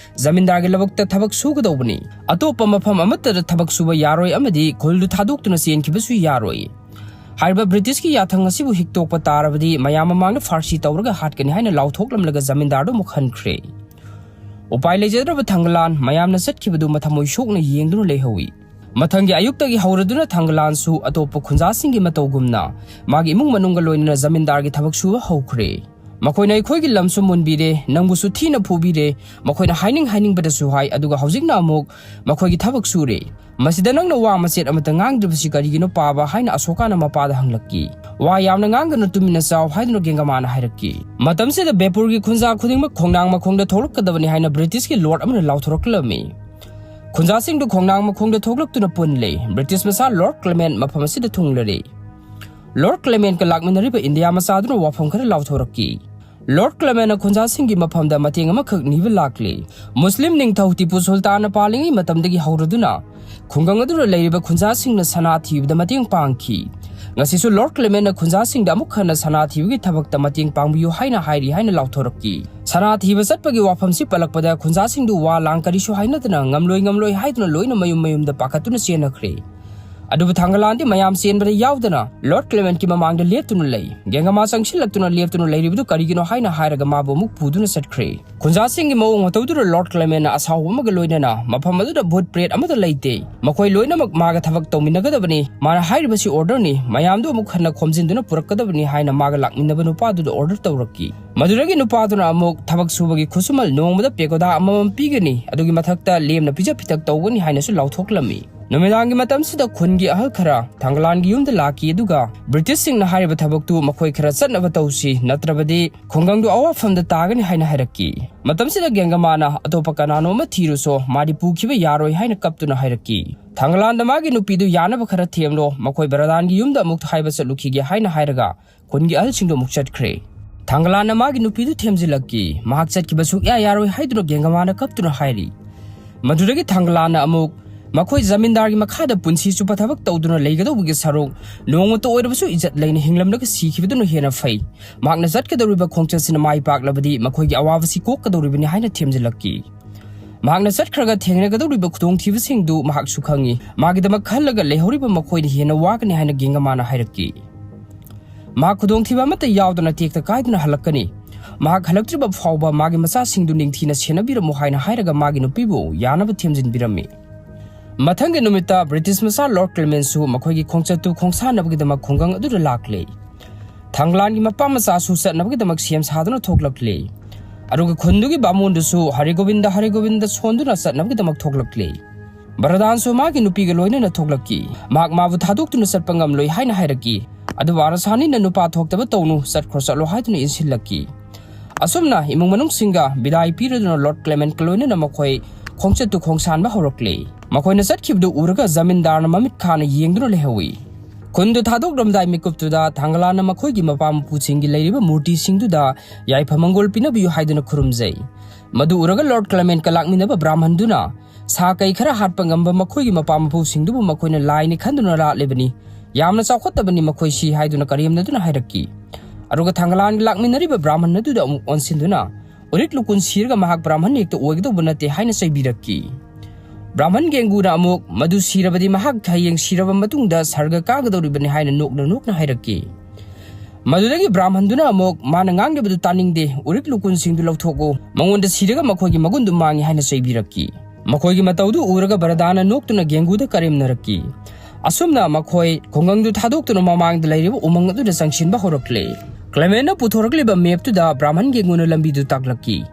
ꯖꯃꯤꯟꯗꯥꯔꯒꯤ ꯂꯧꯕꯨꯛꯇ ꯊꯕꯛ ꯁꯨꯒꯗꯧꯕꯅꯤ꯫ ꯑꯇꯣꯞꯄ ꯃꯐꯝ ꯑꯃꯠꯇꯗ ꯊꯕꯛ ꯁꯨꯕ ꯌꯥꯔꯣꯏ ꯑꯃꯗꯤ ꯈꯨꯜꯗꯨ ꯊꯥꯗꯣꯛꯇꯨꯅ ꯆꯦꯟꯈꯤꯕꯁꯨ ꯌꯥꯔꯣꯏ꯫ ꯍꯥꯏꯔꯤꯕ ꯕ꯭ꯔꯤꯇꯤꯁꯀꯤ ꯌꯥꯊꯪ ꯑꯁꯤꯕꯨ ꯍꯤꯛꯇꯣꯛꯄ ꯇꯥꯔꯕꯗꯤ ꯃꯌꯥꯝ ꯃꯃꯥꯡꯗ ꯐꯥꯔꯁꯤ ꯇꯧꯔꯒ ꯍꯥꯠꯀꯅꯤ ꯍꯥꯏꯅ ꯂꯥꯎꯊꯣꯛꯂꯝꯂꯒ ꯖꯃꯤꯟꯗꯥꯔꯗꯨ ꯑꯃꯨꯛ ꯍꯟꯈ꯭ꯔꯦ꯫ ꯎꯄꯥꯏ ꯂꯩꯖꯗ꯭ꯔꯕ ꯊꯥꯡꯒꯂꯥꯟ ꯃꯌꯥꯝꯅ ꯆꯠꯈꯤꯕꯗꯨ ꯃꯊꯃꯣꯏ ꯁꯣꯛꯅ ꯌꯦꯡꯗꯨꯅ ꯂꯩꯍꯧꯏ꯫ ꯃꯊꯪꯒꯤ ꯑꯌꯨꯛꯇꯒꯤ ꯍꯧꯔꯗꯨꯅ ꯊꯥꯡꯒꯂꯥꯟꯁꯨ ꯑꯇꯣꯞꯄ ꯈꯨꯟꯖꯥꯁꯤꯡꯒꯤ ꯃꯇꯧꯒꯨꯝꯅ ꯃꯥꯒꯤ ꯏꯃꯨꯡ ꯃꯅꯨꯡꯒ ꯂꯣꯏꯅꯅ ꯖꯃꯤꯟꯗꯥꯔꯒꯤ ꯊꯕꯛ ꯁꯨꯕ ꯍꯧꯈ꯭ꯔꯦ꯫ ꯃꯈꯣꯏꯅ ꯑꯩꯈꯣꯏꯒꯤ ꯂꯝꯁꯨ ꯃꯨꯟꯕꯤꯔꯦ, ꯅꯪꯕꯨꯁꯨ ꯊꯤꯅ ꯐꯨꯕꯤꯔꯦ, ꯃꯈꯣꯏꯅ ꯍꯥꯏꯅꯤꯡ ꯍꯥꯏꯅꯤꯡꯕꯗꯁꯨ ꯍꯥꯏ, ꯑꯗꯨꯒ ꯍꯧꯖꯤꯛꯅ ꯑꯃꯨꯛ ꯃꯈꯣꯏꯒꯤ ꯊꯕꯛ ꯁꯨꯔꯦ꯫ ꯃꯁꯤꯗ ꯅꯪꯅ ꯋꯥ ꯃꯆꯦꯠ ꯑꯃꯠꯇ ꯉꯥꯡꯗ꯭ꯔꯤꯕꯁꯤ ꯀꯔꯤꯒꯤꯅꯣ ꯄꯥꯕ ꯍꯥꯏꯅ ꯑꯁꯣꯀꯥꯅ ꯃꯄꯥꯗ ꯍꯪꯂꯛꯈꯤ꯫ ꯋꯥ ꯌꯥꯝꯅ ꯉꯥꯡꯒꯅꯨ, ꯇꯨꯃꯤꯟꯅ ꯆꯥꯎ ꯍꯥꯏꯗꯨꯅ ꯒꯦꯡꯒꯃꯥꯅ ꯍꯥꯏꯔꯛꯈꯤ꯫ ꯃꯇꯝꯁꯤꯗ ꯕꯦꯄꯨꯔꯒꯤ ꯈꯨꯟꯖꯥ ꯈꯨꯗꯤꯡꯃꯛ ꯈꯣꯡꯅꯥꯡ ꯃꯈꯣꯡꯗ ꯊꯣꯛꯂꯛꯀꯗꯕꯅꯤ ꯍꯥꯏꯅ ꯕ꯭ꯔꯤꯇꯤꯁꯀꯤ ꯂꯣꯔꯗ ꯑꯃꯅ ꯂꯥꯎꯊꯣꯔꯛꯂꯝꯃꯤ꯫ ꯈꯨꯟꯖꯥꯁꯤꯡꯗꯨ ꯈꯣꯡꯅꯥꯡ ꯃꯈꯣꯡꯗ ꯊꯣꯛꯂꯛꯇꯨꯅ ꯄꯨꯟꯂꯦ꯫ ꯕ꯭ꯔꯤꯇꯤꯁ ꯃꯆꯥ ꯂꯣꯔꯗ ꯀ꯭ꯂꯦꯃꯦꯟ ꯃꯐꯝ ꯑꯁꯤꯗ ꯊꯨꯡꯂꯔꯦ꯫ ꯂꯣꯔꯗ ꯀ꯭ꯂꯦꯃꯦꯟꯀ ꯂꯥꯛꯃꯤꯟꯅꯔꯤꯕ ꯏꯟꯗꯤꯌꯥ ꯃꯆꯥꯗꯨꯅ ꯋꯥꯐꯝ ꯈꯔ ꯂꯥꯎꯊꯣꯔꯛꯈꯤ꯫ ꯂꯣꯔꯗ ꯀ꯭ꯂꯦꯃꯦꯟꯅ ꯈꯨꯟꯖꯥꯁꯤꯡꯒꯤ ꯃꯐꯝꯗ ꯃꯇꯦꯡ ꯑꯃꯈꯛ ꯅꯤꯕ ꯂꯥꯛꯂꯤ꯫ ꯃꯨꯁꯂꯤꯝ ꯅꯤꯡꯊꯧ ꯇꯤꯄꯨ ꯁꯨꯜꯇꯥꯟꯅ ꯄꯥꯜꯂꯤꯉꯩ ꯃꯇꯝꯗꯒꯤ ꯍꯧꯔꯗꯨꯅ ꯈꯨꯡꯒꯪ ꯑꯗꯨꯗ ꯂꯩꯔꯤꯕ ꯈꯨꯟꯖꯥꯁꯤꯡꯅ ꯁꯅꯥ ꯊꯤꯕꯗ ꯃꯇꯦꯡ ꯄꯥꯡꯈꯤ꯫ ꯉꯁꯤꯁꯨ ꯂꯣꯔꯗ ꯀ꯭ꯂꯦꯃꯦꯟꯅ ꯈꯨꯟꯖꯥꯁꯤꯡꯗ ꯑꯃꯨꯛ ꯍꯟꯅ ꯁꯅꯥ ꯊꯤꯕꯒꯤ ꯊꯕꯛꯇ ꯃꯇꯦꯡ ꯄꯥꯡꯕꯤꯌꯨ ꯍꯥꯏꯅ ꯍꯥꯏꯔꯤ ꯍꯥꯏꯅ ꯂꯥꯎꯊꯣꯔꯛꯈꯤ꯫ ꯁꯅꯥ ꯊꯤꯕ ꯆꯠꯄꯒꯤ ꯋꯥꯐꯝꯁꯤ ꯄꯜꯂꯛꯄꯗ ꯈꯨꯟꯖꯥꯁꯤꯡꯗꯨ ꯋꯥ ꯂꯥꯡ ꯀꯔꯤꯁꯨ ꯍꯥꯏꯅꯗꯅ ꯉꯝꯂꯣꯏ ꯉꯝꯂꯣꯏ ꯍꯥꯏꯗꯨꯅ ꯂꯣꯏꯅ ꯃꯌꯨꯝ ꯃꯌꯨꯝꯗ ꯄꯥꯈꯠꯇꯨꯅ ꯆꯦꯟꯅꯈ꯭ꯔꯦ꯫ ꯑꯗꯨꯕꯨ ꯊꯥꯡꯒꯂꯥꯟꯗꯤ ꯃꯌꯥꯝ ꯆꯦꯟꯕꯗ ꯌꯥꯎꯗꯅ ꯂꯣꯔꯗ ꯀ꯭ꯂꯦꯃꯦꯟꯀꯤ ꯃꯃꯥꯡꯗ ꯂꯦꯞꯇꯨꯅ ꯂꯩ꯫ ꯒꯦꯡꯒꯃꯥ ꯆꯪꯁꯤꯜꯂꯛꯇꯨꯅ ꯂꯦꯞꯇꯨꯅ ꯂꯩꯔꯤꯕꯗꯨ ꯀꯔꯤꯒꯤꯅꯣ ꯍꯥꯏꯅ ꯍꯥꯏꯔꯒ ꯃꯥꯕꯨ ꯑꯃꯨꯛ ꯄꯨꯗꯨꯅ ꯆꯠꯈ꯭ꯔꯦ꯫ ꯈꯨꯟꯖꯥꯁꯤꯡꯒꯤ ꯃꯑꯣꯡ ꯃꯇꯧꯗꯨꯗ ꯂꯣꯔꯗ ꯀ꯭ꯂꯦꯃꯦꯟꯅ ꯑꯁꯥꯎꯕ ꯑꯃꯒ ꯂꯣꯏꯅꯅ ꯃꯐꯝ ꯑꯗꯨꯗ ꯚꯨꯠ ꯄ꯭ꯔꯦꯠ ꯑꯃꯠꯇ ꯂꯩꯇꯦ, ꯃꯈꯣꯏ ꯂꯣꯏꯅꯃꯛ ꯃꯥꯒ ꯊꯕꯛ ꯇꯧꯃꯤꯟꯅꯒꯗꯕꯅꯤ, ꯃꯥꯅ ꯍꯥꯏꯔꯤꯕꯁꯤ ꯑꯣꯔꯗꯔꯅꯤ, ꯃꯌꯥꯝꯗꯨ ꯑꯃꯨꯛ ꯍꯟꯅ ꯈꯣꯝꯖꯤꯟꯗꯨꯅ ꯄꯨꯔꯛꯀꯗꯕꯅꯤ ꯍꯥꯏꯅ ꯃꯥꯒ ꯂꯥꯛꯃꯤꯟꯅꯕ ꯅꯨꯄꯥꯗꯨꯗ ꯑꯣꯔꯗꯔ ꯇꯧꯔꯛꯈꯤ꯫ ꯃꯗꯨꯗꯒꯤ ꯅꯨꯄꯥꯗꯨꯅ ꯑꯃꯨꯛ ꯊꯕꯛ ꯁꯨꯕꯒꯤ ꯈꯨꯠꯁꯨꯃꯜ ꯅꯣꯡꯃꯗ ꯄꯦꯒꯣꯗꯥ ꯑꯃꯃꯝ ꯄꯤꯒꯅꯤ, ꯑꯗꯨꯒꯤ ꯃꯊꯛꯇ ꯂꯦꯝꯅ ꯄꯤꯖ ꯄꯤꯊꯛ ꯇꯧꯒꯅꯤ ꯍꯥꯏꯅꯁꯨ ꯂꯥꯎꯊꯣꯛꯂꯝꯃꯤ꯫ ꯅꯨꯃꯤꯗꯥꯡꯒꯤ ꯃꯇꯝꯁꯤꯗ ꯈꯨꯟꯒꯤ ꯑꯍꯜ ꯈꯔ ꯊꯥꯡꯒꯂꯥꯟꯒꯤ ꯌꯨꯝꯗ ꯂꯥꯛꯈꯤ, ꯑꯗꯨꯒ ꯕ꯭ꯔꯤꯇꯤꯁꯁꯤꯡꯅ ꯍꯥꯏꯔꯤꯕ ꯊꯕꯛꯇꯨ ꯃꯈꯣꯏ ꯈꯔ ꯆꯠꯅꯕ ꯇꯧꯁꯤ, ꯅꯠꯇ꯭ꯔꯕꯗꯤ ꯈꯨꯡꯒꯪꯗꯨ ꯑꯋꯥꯐꯝꯗ ꯇꯥꯒꯅꯤ ꯍꯥꯏꯅ ꯍꯥꯏꯔꯛꯈꯤ꯫ ꯃꯇꯝꯁꯤꯗ ꯒꯦꯡꯒꯃꯥꯅ ꯑꯇꯣꯞꯄ ꯀꯅꯥꯅꯣ ꯑꯃ ꯊꯤꯔꯨꯁꯣ, ꯃꯥꯗꯤ ꯄꯨꯈꯤꯕ ꯌꯥꯔꯣꯏ ꯍꯥꯏꯅ ꯀꯞꯇꯨꯅ ꯍꯥꯏꯔꯛꯈꯤ꯫ ꯊꯥꯡꯒꯂꯥꯟꯗ ꯃꯥꯒꯤ ꯅꯨꯄꯤꯗꯨ ꯌꯥꯅꯕ ꯈꯔ ꯊꯦꯝꯂꯣ, ꯃꯈꯣꯏ ꯕꯔꯗꯥꯟꯒꯤ ꯌꯨꯝꯗ ꯑꯃꯨꯛ ꯍꯥꯏꯕ ꯆꯠꯂꯨꯈꯤꯒꯦ ꯍꯥꯏꯅ ꯍꯥꯏꯔꯒ ꯈꯨꯟꯒꯤ ꯑꯍꯜꯁꯤꯡꯗꯨ ꯑꯃꯨꯛ ꯆꯠꯈ꯭ꯔꯦ꯫ ꯊꯥꯡꯒꯂꯥꯟꯅ ꯃꯥꯒꯤ ꯅꯨꯄꯤꯗꯨ ꯊꯦꯝꯖꯤꯜꯂꯛꯈꯤ꯫ ꯃꯍꯥꯛ ꯆꯠꯈꯤꯕ ꯁꯨꯛꯌꯥ ꯌꯥꯔꯣꯏ ꯍꯥꯏꯗꯨꯅ ꯒꯦꯡꯒꯃꯥꯅ ꯀꯞꯇꯨꯅ ꯍꯥꯏꯔꯤ꯫ ꯃꯗꯨꯗꯒꯤ ꯊꯥꯡꯒꯂꯥꯟꯅ ꯑꯃꯨꯛ ꯃꯈꯣꯏ ꯖꯃꯤꯟꯗꯥꯔꯒꯤ ꯃꯈꯥꯗ ꯄꯨꯟꯁꯤ ꯆꯨꯞꯄ ꯊꯕꯛ ꯇꯧꯗꯨꯅ ꯂꯩꯒꯗꯧꯕꯒꯤ ꯁꯔꯨꯛ ꯅꯣꯡꯃꯇ ꯑꯣꯏꯔꯕꯁꯨ ꯏꯖꯠ ꯂꯩꯅ ꯍꯤꯡꯂꯝꯂꯒ ꯁꯤꯈꯤꯕꯗꯨꯅ ꯍꯦꯟꯅ ꯐꯩ꯫ ꯃꯍꯥꯛꯅ ꯆꯠꯀꯗꯧꯔꯤꯕ ꯈꯣꯡꯆꯠꯁꯤꯅ ꯃꯥꯏ ꯄꯥꯛꯂꯕꯗꯤ ꯃꯈꯣꯏꯒꯤ ꯑꯋꯥꯕꯁꯤ ꯀꯣꯛꯀꯗꯧꯔꯤꯕꯅꯤ ꯍꯥꯏꯅ ꯊꯦꯝꯖꯤꯜꯂꯛꯈꯤ꯫ ꯃꯍꯥꯛꯅ ꯆꯠꯈ꯭ꯔꯒ ꯊꯦꯡꯅꯒꯗꯧꯔꯤꯕ ꯈꯨꯗꯣꯡꯊꯤꯕꯁꯤꯡꯗꯨ ꯃꯍꯥꯛꯁꯨ ꯈꯪꯏ꯫ ꯃꯥꯒꯤꯗꯃꯛ ꯈꯜꯂꯒ ꯂꯩꯍꯧꯔꯤꯕ ꯃꯈꯣꯏꯅ ꯍꯦꯟꯅ ꯋꯥꯒꯅꯤ ꯍꯥꯏꯅ ꯒꯦꯡꯒꯃꯥꯅ ꯍꯥꯏꯔꯛꯈꯤ꯫ ꯃꯍꯥꯛ ꯈꯨꯗꯣꯡꯊꯤꯕ ꯑꯃꯠꯇ ꯌꯥꯎꯗꯅ ꯇꯦꯛꯇ ꯀꯥꯏꯗꯅ ꯍꯜꯂꯛꯀꯅꯤ꯫ ꯃꯍꯥꯛ ꯍꯜꯂꯛꯇ꯭ꯔꯤꯕ ꯐꯥꯎꯕ ꯃꯥꯒꯤ ꯃꯆꯥꯁꯤꯡꯗꯨ ꯅꯤꯡꯊꯤꯅ ꯁꯦꯟꯅꯕꯤꯔꯝꯃꯨ ꯍꯥꯏꯅ ꯍꯥꯏꯔꯒ ꯃꯥꯒꯤ ꯅꯨꯄꯤꯕꯨ ꯌꯥꯅꯕ ꯊꯦꯝꯖꯤꯟꯕꯤꯔꯝꯃꯤ꯫ ꯃꯊꯪꯒꯤ ꯅꯨꯃꯤꯠꯇ ꯕ꯭ꯔꯤꯇꯤꯁ ꯃꯆꯥ ꯂꯣꯔꯗ ꯀ꯭ꯂꯦꯃꯦꯟꯁꯨ ꯃꯈꯣꯏꯒꯤ ꯈꯣꯡꯆꯠꯇꯨ ꯈꯣꯡꯁꯥꯟꯅꯕꯒꯤꯗꯃꯛ ꯈꯨꯡꯒꯪ ꯑꯗꯨꯗ ꯂꯥꯛꯂꯦ꯫ ꯊꯥꯡꯒꯂꯥꯟꯒꯤ ꯃꯄꯥ ꯃꯆꯥꯁꯨ ꯆꯠꯅꯕꯒꯤꯗꯃꯛ ꯁꯦꯝ ꯁꯥꯗꯨꯅ ꯊꯣꯛꯂꯛꯂꯦ꯫ ꯑꯗꯨꯒ ꯈꯨꯟꯗꯨꯒꯤ ꯕꯥꯃꯣꯟꯗꯨꯁꯨ ꯍꯔꯦ ꯒꯣꯕꯤꯟꯗ, ꯍꯔꯦ ꯒꯣꯕꯤꯟꯗ ꯁꯣꯟꯗꯨꯅ ꯆꯠꯅꯕꯒꯤꯗꯃꯛ ꯊꯣꯛꯂꯛꯂꯦ꯫ ꯕꯔꯗꯥꯟꯁꯨ ꯃꯥꯒꯤ ꯅꯨꯄꯤꯒ ꯂꯣꯏꯅꯅ ꯊꯣꯛꯂꯛꯈꯤ꯫ ꯃꯍꯥꯛ ꯃꯥꯕꯨ ꯊꯥꯗꯣꯛꯇꯨꯅ ꯆꯠꯄ ꯉꯝꯂꯣꯏ ꯍꯥꯏꯅ ꯍꯥꯏꯔꯛꯈꯤ꯫ ꯑꯗꯨꯕꯨ ꯑꯔꯁꯥꯅꯤꯅ ꯅꯨꯄꯥ ꯊꯣꯛꯇꯕ ꯇꯧꯅꯨ, ꯆꯠꯈ꯭ꯔꯣ ꯆꯠꯂꯣ ꯍꯥꯏꯗꯨꯅ ꯏꯟꯁꯤꯜꯂꯛꯈꯤ꯫ ꯑꯁꯨꯝꯅ ꯏꯃꯨꯡ ꯃꯅꯨꯡꯁꯤꯡꯒ ꯕꯤꯗꯥꯏ ꯄꯤꯔꯗꯨꯅ ꯂꯣꯔꯗ ꯀ꯭ꯂꯦꯃꯦꯟꯀ ꯂꯣꯏꯅꯅ ꯃꯈꯣꯏ ꯈꯣꯡꯆꯠꯇꯨ ꯈꯣꯡꯁꯥꯟꯕ ꯍꯧꯔꯛꯂꯦ꯫ ꯃꯈꯣꯏꯅ ꯆꯠꯈꯤꯕꯗꯨ ꯎꯔꯒ ꯖꯃꯤꯟꯗꯥꯔꯅ ꯃꯃꯤꯠ ꯈꯥꯅ ꯌꯦꯡꯗꯨꯅ ꯂꯩꯍꯧꯏ꯫ ꯈꯨꯟꯗꯨ ꯊꯥꯗꯣꯛꯂꯝꯗꯥꯏ ꯃꯤꯀꯨꯞꯇꯨꯗ ꯊꯥꯡꯒꯂꯥꯟꯅ ꯃꯈꯣꯏꯒꯤ ꯃꯄꯥ ꯃꯄꯨꯁꯤꯡꯒꯤ ꯂꯩꯔꯤꯕ ꯃꯨꯔꯇꯤꯁꯤꯡꯗꯨꯗ ꯌꯥꯏꯐ ꯃꯪꯒꯣꯜ ꯄꯤꯅꯕꯤꯌꯨ ꯍꯥꯏꯗꯨꯅ ꯈꯨꯔꯨꯝꯖꯩ꯫ ꯃꯗꯨ ꯎꯔꯒ ꯂꯣꯔꯗ ꯀ꯭ꯂꯦꯃꯦꯟꯀ ꯂꯥꯛꯃꯤꯟꯅꯕ ꯕ꯭ꯔꯥꯍꯃꯟꯗꯨꯅ ꯁꯥ ꯀꯩ ꯈꯔ ꯍꯥꯠꯄ ꯉꯝꯕ ꯃꯈꯣꯏꯒꯤ ꯃꯄꯥ ꯃꯄꯨꯁꯤꯡꯗꯨꯕꯨ ꯃꯈꯣꯏꯅ ꯂꯥꯏꯅꯤ ꯈꯟꯗꯨꯅ ꯂꯥꯠꯂꯤꯕꯅꯤ꯫ "ꯌꯥꯝꯅ ꯆꯥꯎꯈꯠꯇꯕꯅꯤ ꯃꯈꯣꯏꯁꯤ" ꯍꯥꯏꯗꯨꯅ ꯀꯔꯦꯝꯅꯗꯨꯅ ꯍꯥꯏꯔꯛꯈꯤ꯫ ꯑꯗꯨꯒ ꯊꯥꯡꯒꯂꯥꯟꯒꯤ ꯂꯥꯛꯃꯤꯟꯅꯔꯤꯕ ꯕ꯭ꯔꯥꯍꯃꯟ ꯑꯗꯨꯗ ꯑꯃꯨꯛ ꯑꯣꯟꯁꯤꯟꯗꯨꯅ, "ꯎꯔꯤꯛ ꯂꯨꯀꯨꯟ ꯁꯤꯔꯒ ꯃꯍꯥꯛ ꯕ꯭ꯔꯥꯍꯃꯟ ꯍꯦꯛꯇ ꯑꯣꯏꯒꯗꯧꯕ ꯅꯠꯇꯦ" ꯍꯥꯏꯅ ꯆꯩꯕꯤꯔꯛꯈꯤ꯫ ꯕ꯭ꯔꯥꯍꯃꯟ ꯒꯦꯡꯒꯨꯅ ꯑꯃꯨꯛ, "ꯃꯗꯨ ꯁꯤꯔꯕꯗꯤ ꯃꯍꯥꯛ ꯍꯌꯦꯡ ꯁꯤꯔꯕ ꯃꯇꯨꯡꯗ ꯁꯔꯒ ꯀꯥꯒꯗꯧꯔꯤꯕꯅꯤ" ꯍꯥꯏꯅ ꯅꯣꯛꯅ ꯅꯣꯛꯅ ꯍꯥꯏꯔꯛꯈꯤ꯫ ꯃꯗꯨꯗꯒꯤ ꯕ꯭ꯔꯥꯍꯃꯟꯗꯨꯅ ꯑꯃꯨꯛ ꯃꯥꯅ ꯉꯥꯡꯂꯤꯕꯗꯨ ꯇꯥꯅꯤꯡꯗꯦ, ꯎꯔꯤꯛ ꯂꯨꯀꯨꯟꯁꯤꯡꯗꯨ ꯂꯧꯊꯣꯛꯎ, ꯃꯉꯣꯟꯗ ꯁꯤꯔꯒ ꯃꯈꯣꯏꯒꯤ ꯃꯒꯨꯟꯗꯨ ꯃꯥꯡꯉꯤ ꯍꯥꯏꯅ ꯆꯩꯕꯤꯔꯛꯈꯤ꯫ ꯃꯈꯣꯏꯒꯤ ꯃꯇꯧꯗꯨ ꯎꯔꯒ ꯕꯔꯗꯥꯅ ꯅꯣꯛꯇꯨꯅ ꯒꯦꯡꯒꯨꯗ ꯀꯔꯦꯝꯅꯔꯛꯈꯤ꯫ ꯑꯁꯨꯝꯅ ꯃꯈꯣꯏ ꯈꯨꯡꯒꯪꯗꯨ ꯊꯥꯗꯣꯛꯇꯨꯅ ꯃꯃꯥꯡꯗ ꯂꯩꯔꯤꯕ ꯎꯃꯪ ꯑꯗꯨꯗ ꯆꯪꯁꯤꯟꯕ ꯍꯧꯔꯛꯂꯦ꯫ ꯀ꯭ꯂꯦꯃꯦꯟꯅ ꯄꯨꯊꯣꯔꯛꯂꯤꯕ ꯃꯦꯞꯇꯨꯗ ꯕ꯭ꯔꯥꯍꯃꯟ ꯒꯦꯡꯒꯨꯅ ꯂꯝꯕꯤꯗꯨ ꯇꯥꯛꯂꯛꯈꯤ꯫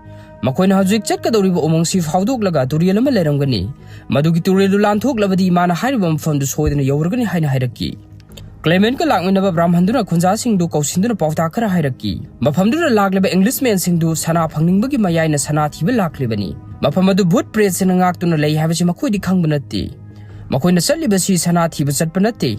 ꯃꯈꯣꯏꯅ ꯍꯧꯖꯤꯛ ꯆꯠꯀꯗꯧꯔꯤꯕ ꯎꯃꯪꯁꯤ ꯐꯥꯎꯗꯣꯛꯂꯒ ꯇꯨꯔꯦꯜ ꯑꯃ ꯂꯩꯔꯝꯒꯅꯤ꯫ ꯃꯗꯨꯒꯤ ꯇꯨꯔꯦꯜꯗꯨ ꯂꯥꯟꯊꯣꯛꯂꯕꯗꯤ ꯃꯥꯅ ꯍꯥꯏꯔꯤꯕ ꯃꯐꯝꯗꯨ ꯁꯣꯏꯗꯅ ꯌꯧꯔꯒꯅꯤ ꯍꯥꯏꯅ ꯍꯥꯏꯔꯛꯈꯤ꯫ ꯀ꯭ꯂꯦꯃꯦꯟꯒ ꯂꯥꯛꯃꯤꯟꯅꯕ ꯕ꯭ꯔꯥꯍꯃꯟꯗꯨꯅ ꯈꯨꯟꯖꯥꯁꯤꯡꯗꯨ ꯀꯧꯁꯤꯟꯗꯨꯅ ꯄꯥꯎꯇꯥꯛ ꯈꯔ ꯍꯥꯏꯔꯛꯈꯤ꯫ ꯃꯐꯝꯗꯨꯗ ꯂꯥꯛꯂꯤꯕ ꯏꯪꯂꯤꯁꯃꯦꯟꯁꯤꯡꯗꯨ ꯁꯅꯥ ꯐꯪꯅꯤꯡꯕꯒꯤ ꯃꯌꯥꯏꯅ ꯁꯅꯥ ꯊꯤꯕ ꯂꯥꯛꯂꯤꯕꯅꯤ꯫ ꯃꯐꯝ ꯑꯗꯨ ꯚꯨꯠ ꯄ꯭ꯔꯦꯠꯁꯤꯡꯅ ꯉꯥꯛꯇꯨꯅ ꯂꯩ ꯍꯥꯏꯕꯁꯤ ꯃꯈꯣꯏꯗꯤ ꯈꯪꯕ ꯅꯠꯇꯦ꯫ ꯃꯈꯣꯏꯅ ꯆꯠꯂꯤꯕꯁꯤ ꯁꯅꯥ ꯊꯤꯕ ꯆꯠꯄ ꯅꯠꯇꯦ,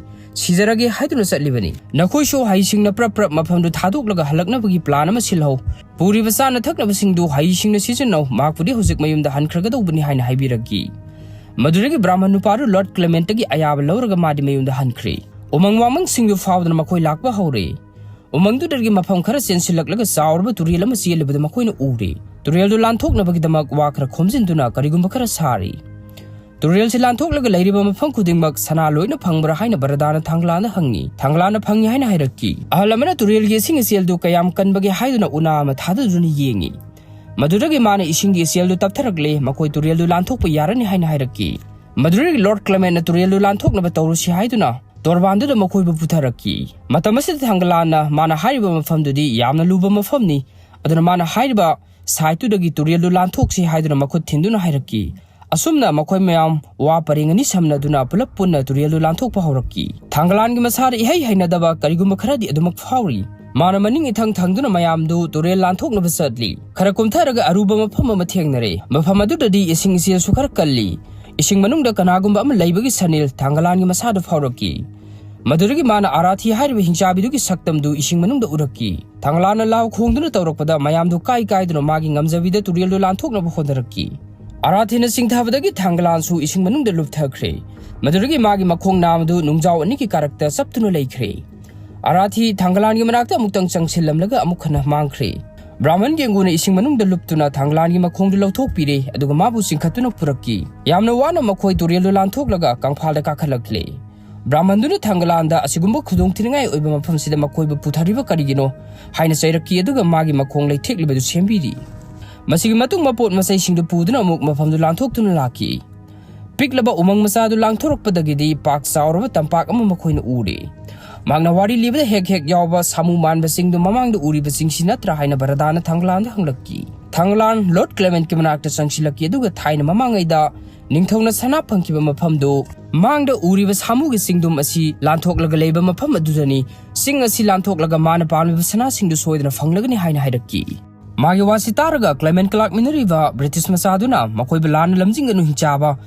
ꯁꯤꯖꯔꯒꯦ ꯍꯥꯏꯗꯨꯅ ꯆꯠꯂꯤꯕꯅꯤ꯫ ꯅꯈꯣꯏꯁꯨ ꯍꯩꯁꯤꯡꯅ ꯄ꯭ꯔꯞ ꯄ꯭ꯔꯞ ꯃꯐꯝꯗꯨ ꯊꯥꯗꯣꯛꯂꯒ ꯍꯜꯂꯛꯅꯕꯒꯤ ꯄ꯭ꯂꯥꯟ ꯑꯃ ꯁꯤꯜꯍꯧ꯫ ꯄꯨꯔꯤꯕ ꯆꯥꯅ ꯊꯛꯅꯕꯁꯤꯡꯗꯨ ꯍꯩꯁꯤꯡꯅ ꯁꯤꯖꯤꯟꯅꯧ, ꯃꯍꯥꯛꯄꯨꯗꯤ ꯍꯧꯖꯤꯛ ꯃꯌꯨꯝꯗ ꯍꯟꯈ꯭ꯔꯒꯗꯧꯕꯅꯤ ꯍꯥꯏꯅ ꯍꯥꯏꯕꯤꯔꯛꯈꯤ꯫ ꯃꯗꯨꯗꯒꯤ ꯕ꯭ꯔꯥꯍꯃꯟ ꯅꯨꯄꯥꯗꯨ ꯂꯣꯔꯗ ꯀ꯭ꯂꯦꯃꯦꯟꯇꯒꯤ ꯑꯌꯥꯕ ꯂꯧꯔꯒ ꯃꯥꯗꯤ ꯃꯌꯨꯝꯗ ꯍꯟꯈ꯭ꯔꯦ꯫ ꯎꯃꯪ ꯋꯥꯃꯪꯁꯤꯡꯗꯨ ꯐꯥꯎꯗꯨꯅ ꯃꯈꯣꯏ ꯂꯥꯛꯄ ꯍꯧꯔꯦ꯫ ꯎꯃꯪꯗꯨꯗꯒꯤ ꯃꯐꯝ ꯈꯔ ꯆꯦꯟꯁꯤꯜꯂꯛꯂꯒ ꯆꯥꯎꯔꯕ ꯇꯨꯔꯦꯜ ꯑꯃ ꯆꯦꯜꯂꯤꯕꯗꯨ ꯃꯈꯣꯏꯅ ꯎꯔꯦ꯫ ꯇꯨꯔꯦꯜꯗꯨ ꯂꯥꯟꯊꯣꯛꯅꯕꯒꯤꯗꯃꯛ ꯋꯥ ꯈꯔ ꯈꯣꯝꯖꯤꯟꯗꯨꯅ ꯀꯔꯤꯒꯨꯝꯕ ꯈꯔ ꯁꯥꯔꯤ꯫ ꯇꯨꯔꯦꯜꯁꯤ ꯂꯥꯟꯊꯣꯛꯂꯒ ꯂꯩꯔꯤꯕ ꯃꯐꯝ ꯈꯨꯗꯤꯡꯃꯛ ꯁꯅꯥ ꯂꯣꯏꯅ ꯐꯪꯕ꯭ꯔꯥ ꯍꯥꯏꯅ ꯕꯔꯗꯥꯅ ꯊꯥꯡꯒꯂꯥꯟꯗ ꯍꯪꯉꯤ꯫ ꯊꯥꯡꯒꯂꯥꯟꯅ ꯐꯪꯉꯤ ꯍꯥꯏꯅ ꯍꯥꯏꯔꯛꯈꯤ꯫ ꯑꯍꯜ ꯑꯃꯅ ꯇꯨꯔꯦꯜꯒꯤ ꯏꯁꯤꯡ ꯏꯆꯦꯜꯗꯨ ꯀꯌꯥꯝ ꯀꯟꯕꯒꯦ ꯍꯥꯏꯗꯨꯅ ꯎꯅꯥ ꯑꯃ ꯊꯥꯗꯗꯨꯅ ꯌꯦꯡꯉꯤ꯫ ꯃꯗꯨꯗꯒꯤ ꯃꯥꯅ ꯏꯁꯤꯡꯒꯤ ꯏꯆꯦꯜꯗꯨ ꯇꯞꯊꯔꯛꯂꯦ꯫ ꯃꯈꯣꯏ ꯇꯨꯔꯦꯜꯗꯨ ꯂꯥꯟꯊꯣꯛꯄ ꯌꯥꯔꯅꯤ ꯍꯥꯏꯅ ꯍꯥꯏꯔꯛꯈꯤ꯫ ꯃꯗꯨꯗꯒꯤ ꯂꯣꯔꯗ ꯀ꯭ꯂꯦꯃꯦꯟꯅ ꯇꯨꯔꯦꯜꯗꯨ ꯂꯥꯟꯊꯣꯛꯅꯕ ꯇꯧꯔꯨꯁꯤ ꯍꯥꯏꯗꯨꯅ ꯇꯣꯔꯕꯥꯟꯗꯨꯗ ꯃꯈꯣꯏꯕꯨ ꯄꯨꯊꯔꯛꯈꯤ꯫ ꯃꯇꯝ ꯑꯁꯤꯗ ꯊꯥꯡꯒꯂꯥꯟꯅ ꯃꯥꯅ ꯍꯥꯏꯔꯤꯕ ꯃꯐꯝꯗꯨꯗꯤ ꯌꯥꯝꯅ ꯂꯨꯕ ꯃꯐꯝꯅꯤ, ꯑꯗꯨꯅ ꯃꯥꯅ ꯍꯥꯏꯔꯤꯕ ꯁꯥꯏꯠꯇꯨꯗꯒꯤ ꯇꯨꯔꯦꯜꯗꯨ ꯂꯥꯟꯊꯣꯛꯁꯤ ꯍꯥꯏꯗꯨꯅ ꯃꯈꯨꯠ ꯊꯤꯟꯗꯨꯅ ꯍꯥꯏꯔꯛꯈꯤ꯫ ꯑꯁꯨꯝꯅ ꯃꯈꯣꯏ ꯃꯌꯥꯝ ꯋꯥ ꯄꯔꯦꯡ ꯑꯅꯤ ꯁꯝꯅꯗꯨꯅ ꯄꯨꯂꯞ ꯄꯨꯟꯅ ꯇꯨꯔꯦꯜꯗꯨ ꯂꯥꯟꯊꯣꯛꯄ ꯍꯧꯔꯛꯈꯤ꯫ ꯊꯥꯡꯒꯂꯥꯟꯒꯤ ꯃꯁꯥꯗ ꯏꯍꯩ ꯍꯩꯅꯗꯕ ꯀꯔꯤꯒꯨꯝꯕ ꯈꯔꯗꯤ ꯑꯗꯨꯃꯛ ꯐꯥꯎꯔꯤ꯫ ꯃꯥꯅ ꯃꯅꯤꯡ ꯏꯊꯪ ꯊꯪꯗꯨꯅ ꯃꯌꯥꯝꯗꯨ ꯇꯨꯔꯦꯜ ꯂꯥꯟꯊꯣꯛꯅꯕ ꯆꯠꯂꯤ꯫ ꯈꯔ ꯀꯨꯝꯊꯔꯒ ꯑꯔꯨꯕ ꯃꯐꯝ ꯑꯃ ꯊꯦꯡꯅꯔꯦ꯫ ꯃꯐꯝ ꯑꯗꯨꯗꯗꯤ ꯏꯁꯤꯡ ꯏꯆꯦꯜꯁꯨ ꯈꯔ ꯀꯜꯂꯤ꯫ ꯏꯁꯤꯡ ꯃꯅꯨꯡꯗ ꯀꯅꯥꯒꯨꯝꯕ ꯑꯃ ꯂꯩꯕꯒꯤ ꯁꯅꯤꯜ ꯊꯥꯡꯒꯂꯥꯟꯒꯤ ꯃꯁꯥꯗ ꯐꯥꯎꯔꯛꯈꯤ꯫ ꯃꯗꯨꯗꯒꯤ ꯃꯥꯅ ꯑꯥꯔꯥꯊꯤ ꯍꯥꯏꯔꯤꯕ ꯍꯤꯡꯆꯥꯕꯤꯗꯨꯒꯤ ꯁꯛꯇꯝꯗꯨ ꯏꯁꯤꯡ ꯃꯅꯨꯡꯗ ꯎꯔꯛꯈꯤ꯫ ꯊꯥꯡꯒꯂꯥꯟꯅ ꯂꯥꯎ ꯈꯣꯡꯗꯨꯅ ꯇꯧꯔꯛꯄꯗ ꯃꯌꯥꯝꯗꯨ ꯀꯥꯏ ꯀꯥꯏꯗꯨꯅ ꯃꯥꯒꯤ ꯉꯝꯖꯕꯤꯗ ꯇꯨꯔꯦꯜꯗꯨ ꯂꯥꯟꯊꯣꯛꯅꯕ ꯍꯣꯠꯅꯔꯛꯈꯤ꯫ ꯑꯔꯥꯊꯤꯅ ꯆꯤꯡꯊꯕꯗꯒꯤ ꯊꯥꯡꯒꯂꯥꯟꯁꯨ ꯏꯁꯤꯡ ꯃꯅꯨꯡꯗ ꯂꯨꯞꯊꯈ꯭ꯔꯦ꯫ ꯃꯗꯨꯗꯒꯤ ꯃꯥꯒꯤ ꯃꯈꯣꯡ ꯅꯥꯝꯃꯗꯨ ꯅꯨꯡꯖꯥꯎ ꯑꯅꯤꯒꯤ ꯀꯥꯔꯛꯇ ꯆꯞꯇꯨꯅ ꯂꯩꯈ꯭ꯔꯦ꯫ ꯑꯔꯥꯊꯤ ꯊꯥꯡꯒꯂꯥꯟꯒꯤ ꯃꯅꯥꯛꯇ ꯑꯃꯨꯛꯇꯪ ꯆꯪꯁꯤꯜꯂꯝꯂꯒ ꯑꯃꯨꯛ ꯍꯟꯅ ꯃꯥꯡꯈ꯭ꯔꯦ꯫ ꯕ꯭ꯔꯥꯍꯃꯟ ꯒꯦꯡꯒꯨꯅ ꯏꯁꯤꯡ ꯃꯅꯨꯡꯗ ꯂꯨꯞꯇꯨꯅ ꯊꯥꯡꯒꯂꯥꯟꯒꯤ ꯃꯈꯣꯡꯗꯨ ꯂꯧꯊꯣꯛꯄꯤꯔꯦ, ꯑꯗꯨꯒ ꯃꯥꯕꯨ ꯆꯤꯡꯈꯠꯇꯨꯅ ꯄꯨꯔꯛꯈꯤ꯫ ꯌꯥꯝꯅ ꯋꯥꯅ ꯃꯈꯣꯏ ꯇꯨꯔꯦꯜꯗꯨ ꯂꯥꯟꯊꯣꯛꯂꯒ ꯀꯪꯐꯥꯜꯗ ꯀꯥꯈꯠꯂꯛꯂꯦ꯫ ꯕ꯭ꯔꯥꯍꯃꯟꯗꯨꯅ ꯊꯥꯡꯒꯂꯥꯟꯗ ꯑꯁꯤꯒꯨꯝꯕ ꯈꯨꯗꯣꯡꯊꯤꯅꯤꯡꯉꯥꯏ ꯑꯣꯏꯕ ꯃꯐꯝꯁꯤꯗ ꯃꯈꯣꯏꯕꯨ ꯄꯨꯊꯔꯤꯕ ꯀꯔꯤꯒꯤꯅꯣ ꯍꯥꯏꯅ ꯆꯩꯔꯛꯈꯤ, ꯑꯗꯨꯒ ꯃꯥꯒꯤ ꯃꯈꯣꯡ ꯂꯩꯊꯦꯛꯂꯤꯕꯗꯨ ꯁꯦꯝꯕꯤꯔꯤ꯫ ꯃꯁꯤꯒꯤ ꯃꯇꯨꯡ ꯃꯄꯣꯠ ꯃꯆꯩꯁꯤꯡꯗꯨ ꯄꯨꯗꯨꯅ ꯑꯃꯨꯛ ꯃꯐꯝꯗꯨ ꯂꯥꯟꯊꯣꯛꯇꯨꯅ ꯂꯥꯛꯈꯤ꯫ ꯄꯤꯛꯂꯕ ꯎꯃꯪ ꯃꯆꯥꯗꯨ ꯂꯥꯟꯊꯣꯔꯛꯄꯗꯒꯤꯗꯤ ꯄꯥꯛ ꯆꯥꯎꯔꯕ ꯇꯝꯄꯥꯛ ꯑꯃ ꯃꯈꯣꯏꯅ ꯎꯔꯦ꯫ ꯃꯍꯥꯛꯅ ꯋꯥꯔꯤ ꯂꯤꯕꯗ ꯍꯦꯛ ꯍꯦꯛ ꯌꯥꯎꯕ ꯁꯥꯃꯨ ꯃꯥꯟꯕꯁꯤꯡꯗꯨ ꯃꯃꯥꯡꯗ ꯎꯔꯤꯕꯁꯤꯡꯁꯤ ꯅꯠꯇ꯭ꯔꯥ ꯍꯥꯏꯅ ꯕꯔꯗꯥꯅ ꯊꯥꯡꯒꯂꯥꯟꯗ ꯍꯪꯂꯛꯈꯤ꯫ ꯊꯥꯡꯒꯂꯥꯟ ꯂꯣꯔꯗ ꯀ꯭ꯂꯦꯃꯦꯟꯠꯀꯤ ꯃꯅꯥꯛꯇ ꯆꯪꯁꯤꯜꯂꯛꯈꯤ, ꯑꯗꯨꯒ ꯊꯥꯏꯅ ꯃꯃꯥꯡꯉꯩꯗ ꯅꯤꯡꯊꯧꯅ ꯁꯅꯥ ꯐꯪꯈꯤꯕ ꯃꯐꯝꯗꯨ, ꯃꯥꯡꯗ ꯎꯔꯤꯕ ꯁꯥꯃꯨꯒꯤ ꯆꯤꯡꯗꯨꯝ ꯑꯁꯤ ꯂꯥꯟꯊꯣꯛꯂꯒ ꯂꯩꯕ ꯃꯐꯝ ꯑꯗꯨꯗꯅꯤ꯫ ꯆꯤꯡ ꯑꯁꯤ ꯂꯥꯟꯊꯣꯛꯂꯒ ꯃꯥꯅ ꯄꯥꯝꯂꯤꯕ ꯁꯅꯥꯁꯤꯡꯗꯨ ꯁꯣꯏꯗꯅ ꯐꯪꯂꯒꯅꯤ ꯍꯥꯏꯅ ꯍꯥꯏꯔꯛꯈꯤ꯫ ꯃꯥꯒꯤ ꯋꯥꯁꯤ ꯇꯥꯔꯒ ꯀ꯭ꯂꯦꯃꯦꯟꯠꯀ ꯂꯥꯛꯃꯤꯟꯅꯔꯤꯕ ꯕ꯭ꯔꯤꯇꯤꯁ ꯃꯆꯥꯗꯨꯅ ꯃꯈꯣꯏꯕꯨ ꯂꯥꯟꯅ ꯂꯝꯖꯤꯡꯒꯅꯨ, ꯍꯤꯡꯆꯥꯕ꯫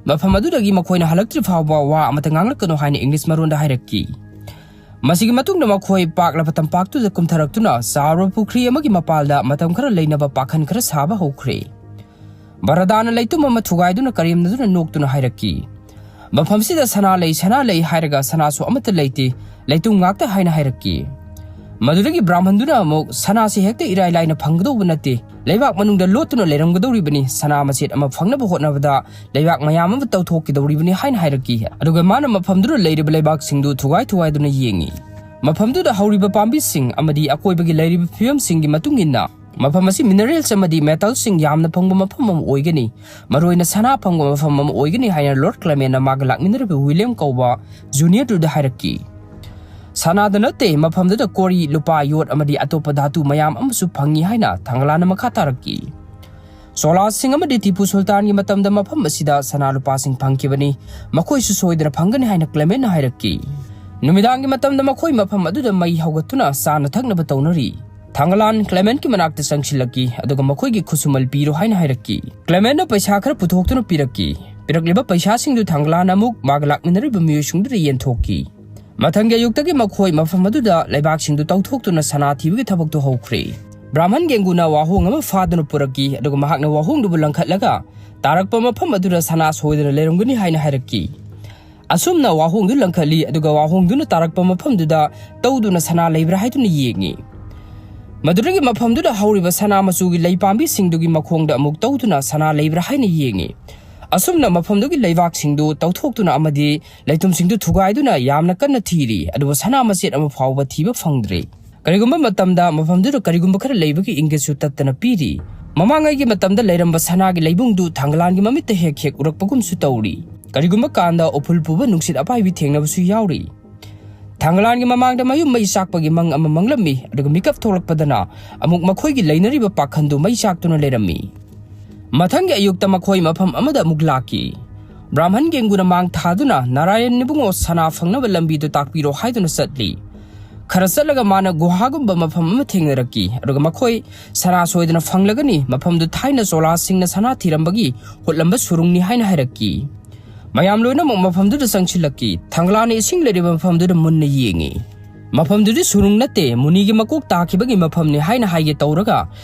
ꯃꯐꯝ ꯑꯗꯨꯗꯒꯤ ꯃꯈꯣꯏꯅ ꯍꯜꯂꯛꯇ꯭ꯔꯤ ꯐꯥꯎꯕ ꯋꯥ ꯑꯃꯠꯇ ꯉꯥꯡꯂꯛꯀꯅꯨ ꯍꯥꯏꯅ ꯏꯪꯂꯤꯁ ꯃꯔꯣꯟꯗ ꯍꯥꯏꯔꯛꯈꯤ꯫ ꯃꯁꯤꯒꯤ ꯃꯇꯨꯡꯗ ꯃꯈꯣꯏ ꯄꯥꯛꯂꯕ ꯇꯝꯄꯥꯛꯇꯨꯗ ꯀꯨꯝꯊꯔꯛꯇꯨꯅ ꯆꯥꯎꯔꯕ ꯄꯨꯈ꯭ꯔꯤ ꯑꯃꯒꯤ ꯃꯄꯥꯜꯗ ꯃꯇꯝ ꯈꯔ ꯂꯩꯅꯕ ꯄꯥꯈꯟ ꯈꯔ ꯁꯥꯕ ꯍꯧꯈ꯭ꯔꯦ꯫ ꯕꯔꯗꯥꯅ ꯂꯩꯇꯨꯝ ꯑꯃ ꯊꯨꯒꯥꯏꯗꯨꯅ ꯀꯔꯦꯝꯅꯗꯨꯅ ꯅꯣꯛꯇꯨꯅ ꯍꯥꯏꯔꯛꯈꯤ, "ꯃꯐꯝꯁꯤꯗ ꯁꯅꯥ ꯂꯩ, ꯁꯅꯥ ꯂꯩ ꯍꯥꯏꯔꯒ ꯁꯅꯥꯁꯨ ꯑꯃꯠꯇ ꯂꯩꯇꯦ, ꯂꯩꯇꯨꯝ ꯉꯥꯛꯇ" ꯍꯥꯏꯅ ꯍꯥꯏꯔꯛꯈꯤ꯫ ꯃꯗꯨꯗꯒꯤ ꯕ꯭ꯔꯥꯍꯃꯟꯗꯨꯅ ꯑꯃꯨꯛ, "ꯁꯅꯥꯁꯤ ꯍꯦꯛꯇ ꯏꯔꯥꯏ ꯂꯥꯏꯅ ꯐꯪꯒꯗꯧꯕ ꯅꯠꯇꯦ, ꯂꯩꯕꯥꯛ ꯃꯅꯨꯡꯗ ꯂꯣꯠꯇꯨꯅ ꯂꯩꯔꯝꯒꯗꯧꯔꯤꯕꯅꯤ, ꯁꯅꯥ ꯃꯆꯦꯠ ꯑꯃ ꯐꯪꯅꯕ ꯍꯣꯠꯅꯕꯗ ꯂꯩꯕꯥꯛ ꯃꯌꯥꯝ ꯑꯃ ꯇꯧꯊꯣꯛꯀꯗꯧꯔꯤꯕꯅꯤ" ꯍꯥꯏꯅ ꯍꯥꯏꯔꯛꯈꯤ꯫ ꯑꯗꯨꯒ ꯃꯥꯅ ꯃꯐꯝꯗꯨꯗ ꯂꯩꯔꯤꯕ ꯂꯩꯕꯥꯛꯁꯤꯡꯗꯨ ꯊꯨꯒꯥꯏ ꯊꯨꯒꯥꯏꯗꯨꯅ ꯌꯦꯡꯉꯤ꯫ ꯃꯐꯝꯗꯨꯗ ꯍꯧꯔꯤꯕ ꯄꯥꯝꯕꯤꯁꯤꯡ ꯑꯃꯗꯤ ꯑꯀꯣꯏꯕꯒꯤ ꯂꯩꯔꯤꯕ ꯐꯤꯕꯝꯁꯤꯡꯒꯤ ꯃꯇꯨꯡ ꯏꯟꯅ ꯃꯐꯝ ꯑꯁꯤ ꯃꯤꯅꯔꯦꯜꯁ ꯑꯃꯗꯤ ꯃꯦꯇꯜꯁꯤꯡ ꯌꯥꯝꯅ ꯐꯪꯕ ꯃꯐꯝ ꯑꯃ ꯑꯣꯏꯒꯅꯤ, ꯃꯔꯨꯑꯣꯏꯅ ꯁꯅꯥ ꯐꯪꯕ ꯃꯐꯝ ꯑꯃ ꯑꯣꯏꯒꯅꯤ ꯍꯥꯏꯅ ꯂꯣꯔꯗ ꯀ꯭ꯂꯦꯃꯦꯟꯅ ꯃꯥꯒ ꯂꯥꯛꯃꯤꯟꯅꯔꯤꯕ ꯋꯤꯂꯤꯌꯝ ꯀꯧꯕ ꯖꯨꯅꯤꯌꯔꯗꯨꯗ ꯍꯥꯏꯔꯛꯈꯤ꯫ ꯁꯅꯥꯗ ꯅꯠꯇꯦ, ꯃꯐꯝꯗꯨꯗ ꯀꯣꯔꯤ, ꯂꯨꯄꯥ, ꯌꯣꯠ ꯑꯃꯗꯤ ꯑꯇꯣꯞꯄ ꯙꯥꯇꯨ ꯃꯌꯥꯝ ꯑꯃꯁꯨ ꯐꯪꯉꯤ ꯍꯥꯏꯅ ꯊꯥꯡꯒꯂꯥꯟꯅ ꯃꯈꯥ ꯇꯥꯔꯛꯈꯤ꯫ ꯆꯣꯂꯥꯁꯤꯡ ꯑꯃꯗꯤ ꯇꯤꯄꯨ ꯁꯨꯜꯇꯥꯟꯒꯤ ꯃꯇꯝꯗ ꯃꯐꯝ ꯑꯁꯤꯗ ꯁꯅꯥ ꯂꯨꯄꯥꯁꯤꯡ ꯐꯪꯈꯤꯕꯅꯤ, ꯃꯈꯣꯏꯁꯨ ꯁꯣꯏꯗꯅ ꯐꯪꯒꯅꯤ ꯍꯥꯏꯅ ꯀ꯭ꯂꯦꯃꯦꯟꯅ ꯍꯥꯏꯔꯛꯈꯤ꯫ ꯅꯨꯃꯤꯗꯥꯡꯒꯤ ꯃꯇꯝꯗ ꯃꯈꯣꯏ ꯃꯐꯝ ꯑꯗꯨꯗ ꯃꯩ ꯍꯧꯒꯠꯇꯨꯅ ꯆꯥꯅ ꯊꯛꯅꯕ ꯇꯧꯅꯔꯤ꯫ ꯊꯥꯡꯒꯂꯥꯟ ꯀ꯭ꯂꯦꯃꯦꯟꯠꯀꯤ ꯃꯅꯥꯛꯇ ꯆꯪꯁꯤꯜꯂꯛꯈꯤ, ꯑꯗꯨꯒ ꯃꯈꯣꯏꯒꯤ ꯈꯨꯠꯁꯨꯃꯜ ꯄꯤꯔꯣ ꯍꯥꯏꯅ ꯍꯥꯏꯔꯛꯈꯤ꯫ ꯀ꯭ꯂꯦꯃꯦꯟꯠꯅ ꯄꯩꯁꯥ ꯈꯔ ꯄꯨꯊꯣꯛꯇꯨꯅ ꯄꯤꯔꯛꯈꯤ꯫ ꯄꯤꯔꯛꯂꯤꯕ ꯄꯩꯁꯥꯁꯤꯡꯗꯨ ꯊꯥꯡꯒꯂꯥꯟꯅ ꯑꯃꯨꯛ ꯃꯥꯒ ꯂꯥꯛꯃꯤꯟꯅꯔꯤꯕ ꯃꯤꯑꯣꯏꯁꯤꯡꯗꯨꯗ ꯌꯦꯟꯊꯣꯛꯈꯤ꯫ ꯃꯊꯪꯒꯤ ꯑꯌꯨꯛꯇꯒꯤ ꯃꯈꯣꯏ ꯃꯐꯝ ꯑꯗꯨꯗ ꯂꯩꯕꯥꯛꯁꯤꯡꯗꯨ ꯇꯧꯊꯣꯛꯇꯨꯅ ꯁꯅꯥ ꯊꯤꯕꯒꯤ ꯊꯕꯛꯇꯨ ꯍꯧꯈ꯭ꯔꯦ꯫ ꯕ꯭ꯔꯥꯍꯃꯟ ꯒꯦꯡꯒꯨꯅ ꯋꯥꯍꯣꯡ ꯑꯃ ꯐꯥꯗꯨꯅ ꯄꯨꯔꯛꯈꯤ, ꯑꯗꯨꯒ ꯃꯍꯥꯛꯅ ꯋꯥꯍꯣꯡꯗꯨꯕꯨ ꯂꯪꯈꯠꯂꯒ ꯇꯥꯔꯛꯄ ꯃꯐꯝ ꯑꯗꯨꯗ ꯁꯅꯥ ꯁꯣꯏꯗꯅ ꯂꯩꯔꯝꯒꯅꯤ ꯍꯥꯏꯅ ꯍꯥꯏꯔꯛꯈꯤ꯫ ꯑꯁꯨꯝꯅ ꯋꯥꯍꯣꯡꯗꯨ ꯂꯪꯈꯠꯂꯤ, ꯑꯗꯨꯒ ꯋꯥꯍꯣꯡꯗꯨꯅ ꯇꯥꯔꯛꯄ ꯃꯐꯝꯗꯨꯗ ꯇꯧꯗꯨꯅ ꯁꯅꯥ ꯂꯩꯕ꯭ꯔꯥ ꯍꯥꯏꯗꯨꯅ ꯌꯦꯡꯉꯤ꯫ ꯃꯗꯨꯗꯒꯤ ꯃꯐꯝꯗꯨꯗ ꯍꯧꯔꯤꯕ ꯁꯅꯥ ꯃꯆꯨꯒꯤ ꯂꯩ ꯄꯥꯝꯕꯤꯁꯤꯡꯗꯨꯒꯤ ꯃꯈꯣꯡꯗ ꯑꯃꯨꯛ ꯇꯧꯗꯨꯅ ꯁꯅꯥ ꯂꯩꯕ꯭ꯔꯥ ꯍꯥꯏꯅ ꯌꯦꯡꯉꯤ꯫ ꯑꯁꯨꯝꯅ ꯃꯐꯝꯗꯨꯒꯤ ꯂꯩꯕꯥꯛꯁꯤꯡꯗꯨ ꯇꯧꯊꯣꯛꯇꯨꯅ ꯑꯃꯗꯤ ꯂꯩꯇꯨꯝꯁꯤꯡꯗꯨ ꯊꯨꯒꯥꯏꯗꯨꯅ ꯌꯥꯝꯅ ꯀꯟꯅ ꯊꯤꯔꯤ, ꯑꯗꯨꯕꯨ ꯁꯅꯥ ꯃꯆꯦꯠ ꯑꯃ ꯐꯥꯎꯕ ꯊꯤꯕ ꯐꯪꯗ꯭ꯔꯦ꯫ ꯀꯔꯤꯒꯨꯝꯕ ꯃꯇꯝꯗ ꯃꯐꯝꯗꯨꯗ ꯀꯔꯤꯒꯨꯝꯕ ꯈꯔ ꯂꯩꯕꯒꯤ ꯏꯪꯒꯤꯠꯁꯨ ꯇꯠꯇꯅ ꯄꯤꯔꯤ꯫ ꯃꯃꯥꯡꯉꯩꯒꯤ ꯃꯇꯝꯗ ꯂꯩꯔꯝꯕ ꯁꯅꯥꯒꯤ ꯂꯩꯕꯨꯡꯗꯨ ꯊꯥꯡꯒꯂꯥꯟꯒꯤ ꯃꯃꯤꯠꯇ ꯍꯦꯛ ꯍꯦꯛ ꯎꯔꯛꯄꯒꯨꯝꯁꯨ ꯇꯧꯔꯤ꯫ ꯀꯔꯤꯒꯨꯝꯕ ꯀꯥꯟꯗ ꯎꯐꯨꯜ ꯄꯨꯕ ꯅꯨꯡꯁꯤꯠ ꯑꯄꯥꯏꯕꯤ ꯊꯦꯡꯅꯕꯁꯨ ꯌꯥꯎꯔꯤ꯫ ꯊꯥꯡꯒꯂꯥꯟꯒꯤ ꯃꯃꯥꯡꯗ ꯃꯌꯨꯝ ꯃꯩ ꯆꯥꯛꯄꯒꯤ ꯃꯪ ꯑꯃ ꯃꯪꯂꯝꯃꯤ, ꯑꯗꯨꯒ ꯃꯤꯀꯞ ꯊꯣꯛꯂꯛꯄꯗꯅ ꯑꯃꯨꯛ ꯃꯈꯣꯏꯒꯤ ꯂꯩꯅꯔꯤꯕ ꯄꯥꯈꯟꯗꯨ ꯃꯩ ꯆꯥꯛꯇꯨꯅ ꯂꯩꯔꯝꯃꯤ꯫ ꯃꯊꯪꯒꯤ ꯑꯌꯨꯛꯇ ꯃꯈꯣꯏ ꯃꯐꯝ ꯑꯃꯗ ꯑꯃꯨꯛ ꯂꯥꯛꯈꯤ꯫ ꯕ꯭ꯔꯥꯍꯃꯟ ꯒꯦꯡꯒꯨꯅ ꯃꯥꯡ ꯊꯥꯗꯨꯅ ꯅꯥꯔꯥꯌꯟ ꯏꯕꯨꯡꯉꯣ ꯁꯅꯥ ꯐꯪꯅꯕ ꯂꯝꯕꯤꯗꯨ ꯇꯥꯛꯄꯤꯔꯣ ꯍꯥꯏꯗꯨꯅ ꯆꯠꯂꯤ꯫ ꯈꯔ ꯆꯠꯂꯒ ꯃꯥꯅ ꯒꯨꯍꯥꯒꯨꯝꯕ ꯃꯐꯝ ꯑꯃ ꯊꯦꯡꯅꯔꯛꯈꯤ, ꯑꯗꯨꯒ ꯃꯈꯣꯏ ꯁꯅꯥ ꯁꯣꯏꯗꯅ ꯐꯪꯂꯒꯅꯤ, ꯃꯐꯝꯗꯨ ꯊꯥꯏꯅ ꯆꯣꯂꯥꯁꯤꯡꯅ ꯁꯅꯥ ꯊꯤꯔꯝꯕꯒꯤ ꯍꯨꯠꯂꯝꯕ ꯁꯨꯔꯨꯡꯅꯤ ꯍꯥꯏꯅ ꯍꯥꯏꯔꯛꯈꯤ꯫ ꯃꯌꯥꯝ ꯂꯣꯏꯅꯃꯛ ꯃꯐꯝꯗꯨꯗ ꯆꯪꯁꯤꯜꯂꯛꯈꯤ꯫ ꯊꯥꯡꯒꯂꯥꯟꯅ ꯏꯁꯤꯡ ꯂꯩꯔꯤꯕ ꯃꯐꯝꯗꯨꯗ ꯃꯨꯟꯅ ꯌꯦꯡꯉꯤ꯫ ꯃꯐꯝꯗꯨꯗꯤ ꯁꯨꯔꯨꯡ ꯅꯠꯇꯦ, ꯃꯨꯅꯤꯒꯤ ꯃꯀꯣꯛ ꯇꯥꯈꯤꯕꯒꯤ ꯃꯐꯝꯅꯤ ꯍꯥꯏꯅ ꯍꯥꯏꯒꯦ ꯇꯧꯔꯒ,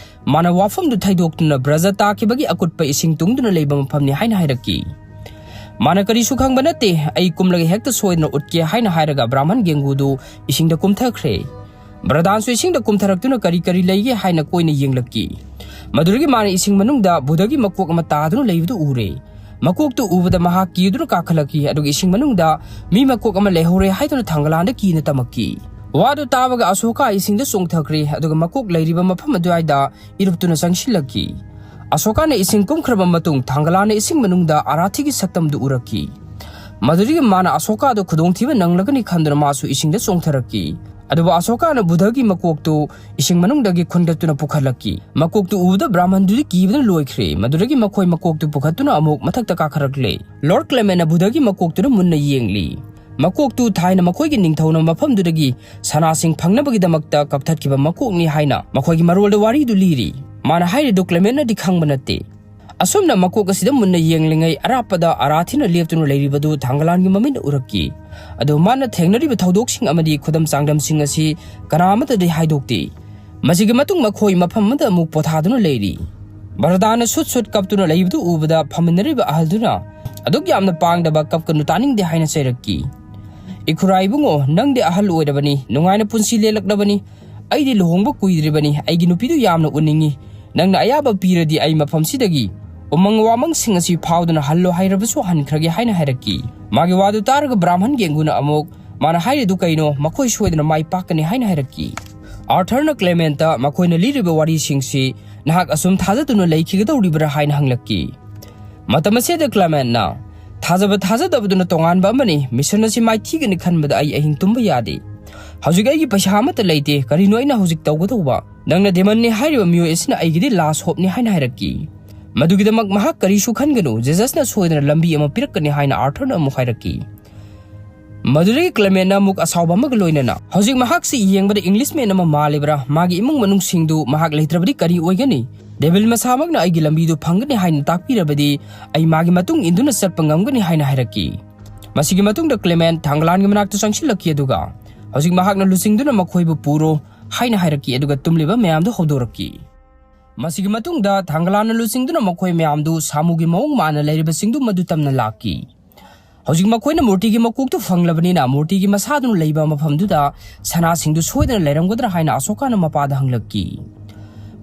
ꯃꯥꯅ ꯋꯥꯐꯝꯗꯨ ꯊꯩꯗꯣꯛꯇꯨꯅ ꯕ꯭ꯔꯖ ꯇꯥꯈꯤꯕꯒꯤ ꯑꯀꯨꯠꯄ ꯏꯁꯤꯡ ꯇꯨꯡꯗꯨꯅ ꯂꯩꯕ ꯃꯐꯝꯅꯤ ꯍꯥꯏꯅ ꯍꯥꯏꯔꯛꯈꯤ꯫ ꯃꯥꯅ ꯀꯔꯤꯁꯨ ꯈꯪꯕ ꯅꯠꯇꯦ, ꯑꯩ ꯀꯨꯝꯂꯒ ꯍꯦꯛꯇ ꯁꯣꯏꯗꯅ ꯎꯠꯀꯦ ꯍꯥꯏꯅ ꯍꯥꯏꯔꯒ ꯕ꯭ꯔꯥꯍꯃꯟ ꯒꯦꯡꯒꯨꯗꯨ ꯏꯁꯤꯡꯗ ꯀꯨꯝꯊꯈ꯭ꯔꯦ꯫ ꯕ꯭ꯔꯗꯥꯟꯁꯨ ꯏꯁꯤꯡꯗ ꯀꯨꯝꯊꯔꯛꯇꯨꯅ ꯀꯔꯤ ꯀꯔꯤ ꯂꯩꯒꯦ ꯍꯥꯏꯅ ꯀꯣꯏꯅ ꯌꯦꯡꯂꯛꯈꯤ꯫ ꯃꯗꯨꯗꯒꯤ ꯃꯥꯅ ꯏꯁꯤꯡ ꯃꯅꯨꯡꯗ ꯕꯨꯙꯒꯤ ꯃꯀꯣꯛ ꯑꯃ ꯇꯥꯗꯨꯅ ꯂꯩꯕꯗꯨ ꯎꯔꯦ꯫ ꯃꯀꯣꯛꯇꯨ ꯎꯕꯗ ꯃꯍꯥꯛ ꯀꯤꯗꯨꯅ ꯀꯥꯈꯠꯂꯛꯈꯤ, ꯑꯗꯨꯒ ꯏꯁꯤꯡ ꯃꯅꯨꯡꯗ ꯃꯤ ꯃꯀꯣꯛ ꯑꯃ ꯂꯩꯍꯧꯔꯦ ꯍꯥꯏꯗꯨꯅ ꯊꯥꯡꯒꯂꯥꯟꯗ ꯀꯤꯅ ꯇꯝꯃꯛꯈꯤ꯫ ꯋꯥꯗꯨ ꯇꯥꯕꯒ ꯑꯁꯣꯀꯥ ꯏꯁꯤꯡꯗ ꯆꯣꯡꯊꯈ꯭ꯔꯦ, ꯑꯗꯨꯒ ꯃꯀꯣꯛ ꯂꯩꯔꯤꯕ ꯃꯐꯝ ꯑꯗꯨꯋꯥꯏꯗ ꯏꯔꯨꯞꯇꯨꯅ ꯆꯪꯁꯤꯜꯂꯛꯈꯤ꯫ ꯑꯁꯣꯀꯥꯅ ꯏꯁꯤꯡ ꯀꯨꯝꯈ꯭ꯔꯕ ꯃꯇꯨꯡ ꯊꯥꯡꯒꯂꯥꯟꯅ ꯏꯁꯤꯡ ꯃꯅꯨꯡꯗ ꯑꯔꯥꯊꯤꯒꯤ ꯁꯛꯇꯝꯗꯨ ꯎꯔꯛꯈꯤ꯫ ꯃꯗꯨꯗꯒꯤ ꯃꯥꯅ ꯑꯁꯣꯀꯥꯗ ꯈꯨꯗꯣꯡꯊꯤꯕ ꯅꯪꯂꯒꯅꯤ ꯈꯟꯗꯨꯅ ꯃꯥꯁꯨ ꯏꯁꯤꯡꯗ ꯆꯣꯡꯊꯔꯛꯈꯤ꯫ ꯑꯗꯨꯕꯨ ꯑꯁꯣꯀꯥꯅ ꯕꯨꯙꯒꯤ ꯃꯀꯣꯛꯇꯨ ꯏꯁꯤꯡ ꯃꯅꯨꯡꯗꯒꯤ ꯈꯨꯟꯒꯠꯇꯨꯅ ꯄꯨꯈꯠꯂꯛꯈꯤ꯫ ꯃꯀꯣꯛꯇꯨ ꯎꯕꯗ ꯕ꯭ꯔꯥꯍꯃꯟꯗꯨꯗꯤ ꯀꯤꯕꯅ ꯂꯣꯏꯈ꯭ꯔꯦ꯫ ꯃꯗꯨꯗꯒꯤ ꯃꯈꯣꯏ ꯃꯀꯣꯛꯇꯨ ꯄꯨꯈꯠꯇꯨꯅ ꯑꯃꯨꯛ ꯃꯊꯛꯇ ꯀꯥꯈꯠꯂꯛꯂꯦ꯫ ꯂꯣꯔꯗ ꯀ꯭ꯂꯦꯃꯦꯟꯅ ꯕꯨꯙꯒꯤ ꯃꯀꯣꯛꯇꯨꯗ ꯃꯨꯟꯅ ꯌꯦꯡꯂꯤ꯫ ꯃꯀꯣꯛꯇꯨ ꯊꯥꯏꯅ ꯃꯈꯣꯏꯒꯤ ꯅꯤꯡꯊꯧꯅ ꯃꯐꯝꯗꯨꯗꯒꯤ ꯁꯅꯥꯁꯤꯡ ꯐꯪꯅꯕꯒꯤꯗꯃꯛꯇ ꯀꯛꯊꯠꯈꯤꯕ ꯃꯀꯣꯛꯅꯤ ꯍꯥꯏꯅ ꯃꯈꯣꯏꯒꯤ ꯃꯔꯣꯜꯗ ꯋꯥꯔꯤꯗꯨ ꯂꯤꯔꯤ꯫ ꯃꯥꯅ ꯍꯥꯏꯔꯤꯗꯨ ꯀ꯭ꯂꯦꯃꯦꯟꯅꯗꯤ ꯈꯪꯕ ꯅꯠꯇꯦ꯫ ꯑꯁꯨꯝꯅ ꯃꯀꯣꯛ ꯑꯁꯤꯗ ꯃꯨꯟꯅ ꯌꯦꯡꯂꯤꯉꯩ ꯑꯔꯥꯞꯄꯗ ꯑꯔꯥꯊꯤꯅ ꯂꯦꯞꯇꯨꯅ ꯂꯩꯔꯤꯕꯗꯨ ꯊꯥꯡꯒꯂꯥꯟꯒꯤ ꯃꯃꯤꯠꯅ ꯎꯔꯛꯈꯤ꯫ ꯑꯗꯨ ꯃꯥꯅ ꯊꯦꯡꯅꯔꯤꯕ ꯊꯧꯗꯣꯛꯁꯤꯡ ꯑꯃꯗꯤ ꯈꯨꯗꯝ ꯆꯥꯡꯗꯝꯁꯤꯡ ꯑꯁꯤ ꯀꯅꯥ ꯑꯃꯠꯇꯗꯤ ꯍꯥꯏꯗꯣꯛꯇꯦ꯫ ꯃꯁꯤꯒꯤ ꯃꯇꯨꯡ ꯃꯈꯣꯏ ꯃꯐꯝ ꯑꯃꯗ ꯑꯃꯨꯛ ꯄꯣꯊꯥꯗꯨꯅ ꯂꯩꯔꯤ꯫ ꯕꯔꯗꯥꯅ ꯁꯨꯠ ꯁꯨꯠ ꯀꯞꯇꯨꯅ ꯂꯩꯕꯗꯨ ꯎꯕꯗ ꯐꯝꯃꯤꯟꯅꯔꯤꯕ ꯑꯍꯜꯗꯨꯅ, "ꯑꯗꯨꯛ ꯌꯥꯝꯅ ꯄꯥꯡꯗꯕ, ꯀꯞꯀꯅꯨ, ꯇꯥꯅꯤꯡꯗꯦ" ꯍꯥꯏꯅ ꯆꯩꯔꯛꯈꯤ꯫ "ꯏꯈꯨꯔꯥ ꯏꯕꯨꯡꯉꯣ, ꯅꯪꯗꯤ ꯑꯍꯜ ꯑꯣꯏꯔꯕꯅꯤ, ꯅꯨꯡꯉꯥꯏꯅ ꯄꯨꯟꯁꯤ ꯂꯦꯜꯂꯛꯂꯕꯅꯤ꯫ ꯑꯩꯗꯤ ꯂꯨꯍꯣꯡꯕ ꯀꯨꯏꯗ꯭ꯔꯤꯕꯅꯤ, ꯑꯩꯒꯤ ꯅꯨꯄꯤꯗꯨ ꯌꯥꯝꯅ ꯎꯅꯤꯡꯏ꯫ ꯅꯪꯅ ꯑꯌꯥꯕ ꯄꯤꯔꯗꯤ ꯑꯩ ꯃꯐꯝꯁꯤꯗꯒꯤ ꯎꯃꯪ ꯋꯥꯃꯪꯁꯤꯡ ꯑꯁꯤ ꯐꯥꯎꯗꯨꯅ ꯍꯜꯂꯣ ꯍꯥꯏꯔꯕꯁꯨ ꯍꯟꯈ꯭ꯔꯒꯦ" ꯍꯥꯏꯅ ꯍꯥꯏꯔꯛꯈꯤ꯫ ꯃꯥꯒꯤ ꯋꯥꯗꯨ ꯇꯥꯔꯒ ꯕ꯭ꯔꯥꯍꯃꯟ ꯒꯦꯡꯒꯨꯅ ꯑꯃꯨꯛ, "ꯃꯥꯅ ꯍꯥꯏꯔꯤꯗꯨ ꯀꯩꯅꯣ? ꯃꯈꯣꯏ ꯁꯣꯏꯗꯅ ꯃꯥꯏ ꯄꯥꯛꯀꯅꯤ" ꯍꯥꯏꯅ ꯍꯥꯏꯔꯛꯈꯤ꯫ ꯑꯥꯔꯊꯔꯅ ꯀ꯭ꯂꯦꯃꯦꯟꯇ, "ꯃꯈꯣꯏꯅ ꯂꯤꯔꯤꯕ ꯋꯥꯔꯤꯁꯤꯡꯁꯤ ꯅꯍꯥꯛ ꯑꯁꯨꯝ ꯊꯥꯖꯗꯨꯅ ꯂꯩꯈꯤꯒꯗꯧꯔꯤꯕ꯭ꯔꯥ?" ꯍꯥꯏꯅ ꯍꯪꯂꯛꯈꯤ꯫ ꯃꯇꯝ ꯑꯁꯤꯗ ꯀ꯭ꯂꯦꯃꯦꯟꯅ, "ꯊꯥꯖꯕ ꯊꯥꯖꯗꯕꯗꯨꯅ ꯇꯣꯉꯥꯟꯕ ꯑꯃꯅꯤ꯫ ꯃꯤꯁꯟ ꯑꯁꯤ ꯃꯥꯏꯊꯤꯒꯅꯤ ꯈꯟꯕꯗ ꯑꯩ ꯑꯍꯤꯡ ꯇꯨꯝꯕ ꯌꯥꯗꯦ꯫ ꯍꯧꯖꯤꯛ ꯑꯩꯒꯤ ꯄꯩꯁꯥ ꯑꯃꯠꯇ ꯂꯩꯇꯦ꯫ ꯀꯔꯤꯅꯣ ꯑꯩꯅ ꯍꯧꯖꯤꯛ ꯇꯧꯒꯗꯧꯕ? ꯅꯪꯅ ꯗꯦꯃꯟꯅꯤ ꯍꯥꯏꯔꯤꯕ ꯃꯤꯑꯣꯏ ꯑꯁꯤꯅ ꯑꯩꯒꯤꯗꯤ ꯂꯥꯁ ꯍꯣꯞꯅꯤ" ꯍꯥꯏꯅ ꯍꯥꯏꯔꯛꯈꯤ꯫ "ꯃꯗꯨꯒꯤꯗꯃꯛ ꯃꯍꯥꯛ ꯀꯔꯤꯁꯨ ꯈꯟꯒꯅꯨ, ꯖꯤꯖꯁꯅ ꯁꯣꯏꯗꯅ ꯂꯝꯕꯤ ꯑꯃ ꯄꯤꯔꯛꯀꯅꯤ" ꯍꯥꯏꯅ ꯑꯥꯔꯊꯔꯅ ꯑꯃꯨꯛ ꯍꯥꯏꯔꯛꯈꯤ꯫ ꯃꯗꯨꯗꯒꯤ ꯀ꯭ꯂꯦꯃꯦꯟꯅ ꯑꯃꯨꯛ ꯑꯁꯥꯎꯕ ꯑꯃꯒ ꯂꯣꯏꯅꯅ, "ꯍꯧꯖꯤꯛ ꯃꯍꯥꯛꯁꯤ ꯌꯦꯡꯕꯗ ꯏꯪꯂꯤꯁꯃꯦꯟ ꯑꯃ ꯃꯥꯜꯂꯤꯕ꯭ꯔꯥ? ꯃꯥꯒꯤ ꯏꯃꯨꯡ ꯃꯅꯨꯡꯁꯤꯡꯗꯨ ꯃꯍꯥꯛ ꯂꯩꯇ꯭ꯔꯕꯗꯤ ꯀꯔꯤ ꯑꯣꯏꯒꯅꯤ? ꯗꯦꯚꯤꯜ ꯃꯁꯥꯃꯛꯅ ꯑꯩꯒꯤ ꯂꯝꯕꯤꯗꯨ ꯐꯪꯒꯅꯤ ꯍꯥꯏꯅ ꯇꯥꯛꯄꯤꯔꯕꯗꯤ ꯑꯩ ꯃꯥꯒꯤ ꯃꯇꯨꯡ ꯏꯟꯗꯨꯅ ꯆꯠꯄ ꯉꯝꯒꯅꯤ" ꯍꯥꯏꯅ ꯍꯥꯏꯔꯛꯈꯤ꯫ ꯃꯁꯤꯒꯤ ꯃꯇꯨꯡꯗ ꯀ꯭ꯂꯦꯃꯦꯟ ꯊꯥꯡꯒꯂꯥꯟꯒꯤ ꯃꯅꯥꯛꯇ ꯆꯪꯁꯤꯜꯂꯛꯈꯤ, ꯑꯗꯨꯒ ꯍꯧꯖꯤꯛ ꯃꯍꯥꯛꯅ ꯂꯨꯆꯤꯡꯗꯨꯅ "ꯃꯈꯣꯏꯕꯨ ꯄꯨꯔꯣ" ꯍꯥꯏꯅ ꯍꯥꯏꯔꯛꯈꯤ, ꯑꯗꯨꯒ ꯇꯨꯝꯂꯤꯕ ꯃꯌꯥꯝꯗꯨ ꯍꯧꯗꯣꯔꯛꯈꯤ꯫ ꯃꯁꯤꯒꯤ ꯃꯇꯨꯡꯗ ꯊꯥꯡꯒꯂꯥꯟꯅ ꯂꯨꯆꯤꯡꯗꯨꯅ ꯃꯈꯣꯏ ꯃꯌꯥꯝꯗꯨ ꯁꯥꯃꯨꯒꯤ ꯃꯑꯣꯡ ꯃꯥꯟꯅ ꯂꯩꯔꯤꯕꯁꯤꯡꯗꯨ ꯃꯗꯨ ꯇꯝꯅ ꯂꯥꯛꯈꯤ꯫ ꯍꯧꯖꯤꯛ ꯃꯈꯣꯏꯅ ꯃꯨꯔꯇꯤꯒꯤ ꯃꯀꯣꯛꯇꯨ ꯐꯪꯂꯕꯅꯤꯅ, ꯃꯨꯔꯇꯤꯒꯤ ꯃꯁꯥꯗꯨꯅ ꯂꯩꯕ ꯃꯐꯝꯗꯨꯗ ꯁꯅꯥꯁꯤꯡꯗꯨ ꯁꯣꯏꯗꯅ ꯂꯩꯔꯝꯒꯗ꯭ꯔꯥ ꯍꯥꯏꯅ ꯑꯁꯣꯀꯥꯅ ꯃꯄꯥꯗ ꯍꯪꯂꯛꯈꯤ꯫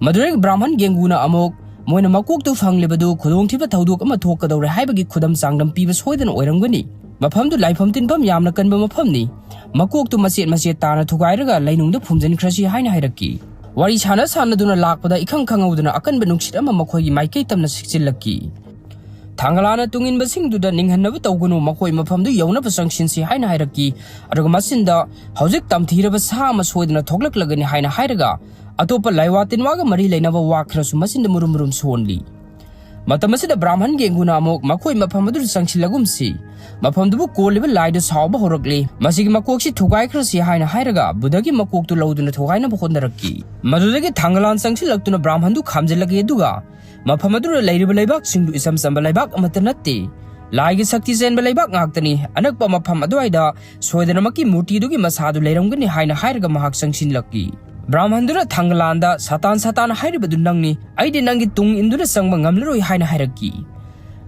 ꯃꯗꯨꯗꯒꯤ ꯕ꯭ꯔꯥꯍꯃꯟ ꯒꯦꯡꯒꯨꯅ ꯑꯃꯨꯛ, "ꯃꯣꯏꯅ ꯃꯀꯣꯛꯇꯨ ꯐꯪꯂꯤꯕꯗꯨ ꯈꯨꯗꯣꯡꯊꯤꯕ ꯊꯧꯗꯣꯛ ꯑꯃ ꯊꯣꯛꯀꯗꯧꯔꯦ ꯍꯥꯏꯕꯒꯤ ꯈꯨꯗꯝ ꯆꯥꯡꯗꯝ ꯄꯤꯕ ꯁꯣꯏꯗꯅ ꯑꯣꯏꯔꯝꯒꯅꯤ꯫ ꯃꯐꯝꯗꯨ ꯂꯥꯏꯐꯝ ꯇꯤꯟꯐꯝ ꯌꯥꯝꯅ ꯀꯟꯕ ꯃꯐꯝꯅꯤ꯫ ꯃꯀꯣꯛꯇꯨ ꯃꯆꯦꯠ ꯃꯆꯦꯠ ꯇꯥꯅ ꯊꯨꯒꯥꯏꯔꯒ ꯂꯩꯅꯨꯡꯗ ꯐꯨꯝꯖꯤꯟꯈ꯭ꯔꯁꯤ" ꯍꯥꯏꯅ ꯍꯥꯏꯔꯛꯈꯤ꯫ ꯋꯥꯔꯤ ꯁꯥꯟꯅ ꯁꯥꯟꯅꯗꯨꯅ ꯂꯥꯛꯄꯗ ꯏꯈꯪ ꯈꯪꯍꯧꯗꯅ ꯑꯀꯟꯕ ꯅꯨꯡꯁꯤꯠ ꯑꯃ ꯃꯈꯣꯏꯒꯤ ꯃꯥꯏꯀꯩ ꯇꯝꯅ ꯁꯤꯠꯆꯤꯜꯂꯛꯈꯤ꯫ ꯊꯥꯡꯒꯂꯥꯅ ꯇꯨꯡꯏꯟꯕꯁꯤꯡꯗꯨꯗ, "ꯅꯤꯡꯍꯟꯅꯕ ꯇꯧꯒꯅꯨ, ꯃꯈꯣꯏ ꯃꯐꯝꯗꯨ ꯌꯧꯅꯕ ꯆꯪꯁꯤꯟꯁꯤ" ꯍꯥꯏꯅ ꯍꯥꯏꯔꯛꯈꯤ꯫ ꯑꯗꯨꯒ ꯃꯆꯤꯟꯗ, "ꯍꯧꯖꯤꯛ ꯇꯝꯊꯤꯔꯕ ꯁꯥ ꯑꯃ ꯁꯣꯏꯗꯅ ꯊꯣꯛꯂꯛꯂꯒꯅꯤ" ꯍꯥꯏꯅ ꯍꯥꯏꯔꯒ, ꯑꯇꯣꯞꯄ ꯂꯥꯏꯋꯥ ꯇꯤꯟꯋꯥꯒ ꯃꯔꯤ ꯂꯩꯅꯕ ꯋꯥ ꯈꯔꯁꯨ ꯃꯆꯤꯟꯗ ꯃꯨꯔꯨꯝ ꯃꯨꯔꯨꯝ ꯁꯣꯟꯂꯤ꯫ ꯃꯇꯝ ꯑꯁꯤꯗ ꯕ꯭ꯔꯥꯍꯃꯟ ꯒꯦꯡꯒꯨꯅ ꯑꯃꯨꯛ, "ꯃꯈꯣꯏ ꯃꯐꯝ ꯑꯗꯨꯗ ꯆꯪꯁꯤꯜꯂꯒꯨꯝꯁꯤ꯫ ꯃꯐꯝꯗꯨꯕꯨ ꯀꯣꯜꯂꯤꯕ ꯂꯥꯏꯗꯨ ꯁꯥꯎꯕ ꯍꯧꯔꯛꯂꯤ꯫ ꯃꯁꯤꯒꯤ ꯃꯀꯣꯛꯁꯤ ꯊꯨꯒꯥꯏꯈ꯭ꯔꯁꯤ" ꯍꯥꯏꯅ ꯍꯥꯏꯔꯒ ꯕꯨꯙꯒꯤ ꯃꯀꯣꯛꯇꯨ ꯂꯧꯗꯨꯅ ꯊꯨꯒꯥꯏꯅꯕ ꯍꯣꯠꯅꯔꯛꯈꯤ꯫ ꯃꯗꯨꯗꯒꯤ ꯊꯥꯡꯒꯂꯥꯟ ꯆꯪꯁꯤꯜꯂꯛꯇꯨꯅ ꯕ꯭ꯔꯥꯍꯃꯟꯗꯨ ꯈꯥꯝꯖꯤꯜꯂꯛꯏ, ꯑꯗꯨꯒ ꯃꯐꯝ ꯑꯗꯨꯗ ꯂꯩꯔꯤꯕ ꯂꯩꯕꯥꯛꯁꯤꯡꯗꯨ ꯏꯆꯝ ꯆꯝꯕ ꯂꯩꯕꯥꯛ ꯑꯃꯠꯇ ꯅꯠꯇꯦ꯫ ꯂꯥꯏꯒꯤ ꯁꯛꯇꯤ ꯆꯦꯟꯕ ꯂꯩꯕꯥꯛ ꯉꯥꯛꯇꯅꯤ꯫ ꯑꯅꯛꯄ ꯃꯐꯝ ꯑꯗꯨꯋꯥꯏꯗ ꯁꯣꯏꯗꯅꯃꯛꯀꯤ ꯃꯨꯔꯇꯤꯗꯨꯒꯤ ꯃꯁꯥꯗꯨ ꯂꯩꯔꯝꯒꯅꯤ ꯍꯥꯏꯅ ꯍꯥꯏꯔꯒ ꯃꯍꯥꯛ ꯆꯪꯁꯤꯜꯂꯛꯈꯤ꯫ ꯕ꯭ꯔꯥꯍꯃꯟꯗꯨꯅ ꯊꯥꯡꯒꯂꯥꯟꯗ, "ꯁꯥꯇꯥꯟ, ꯁꯥꯇꯥꯟ ꯍꯥꯏꯔꯤꯕꯗꯨ ꯅꯪꯅꯤ, ꯑꯩꯗꯤ ꯅꯪꯒꯤ ꯇꯨꯡ ꯏꯟꯗꯨꯅ ꯆꯪꯕ ꯉꯝꯂꯔꯣꯏ" ꯍꯥꯏꯅ ꯍꯥꯏꯔꯛꯈꯤ꯫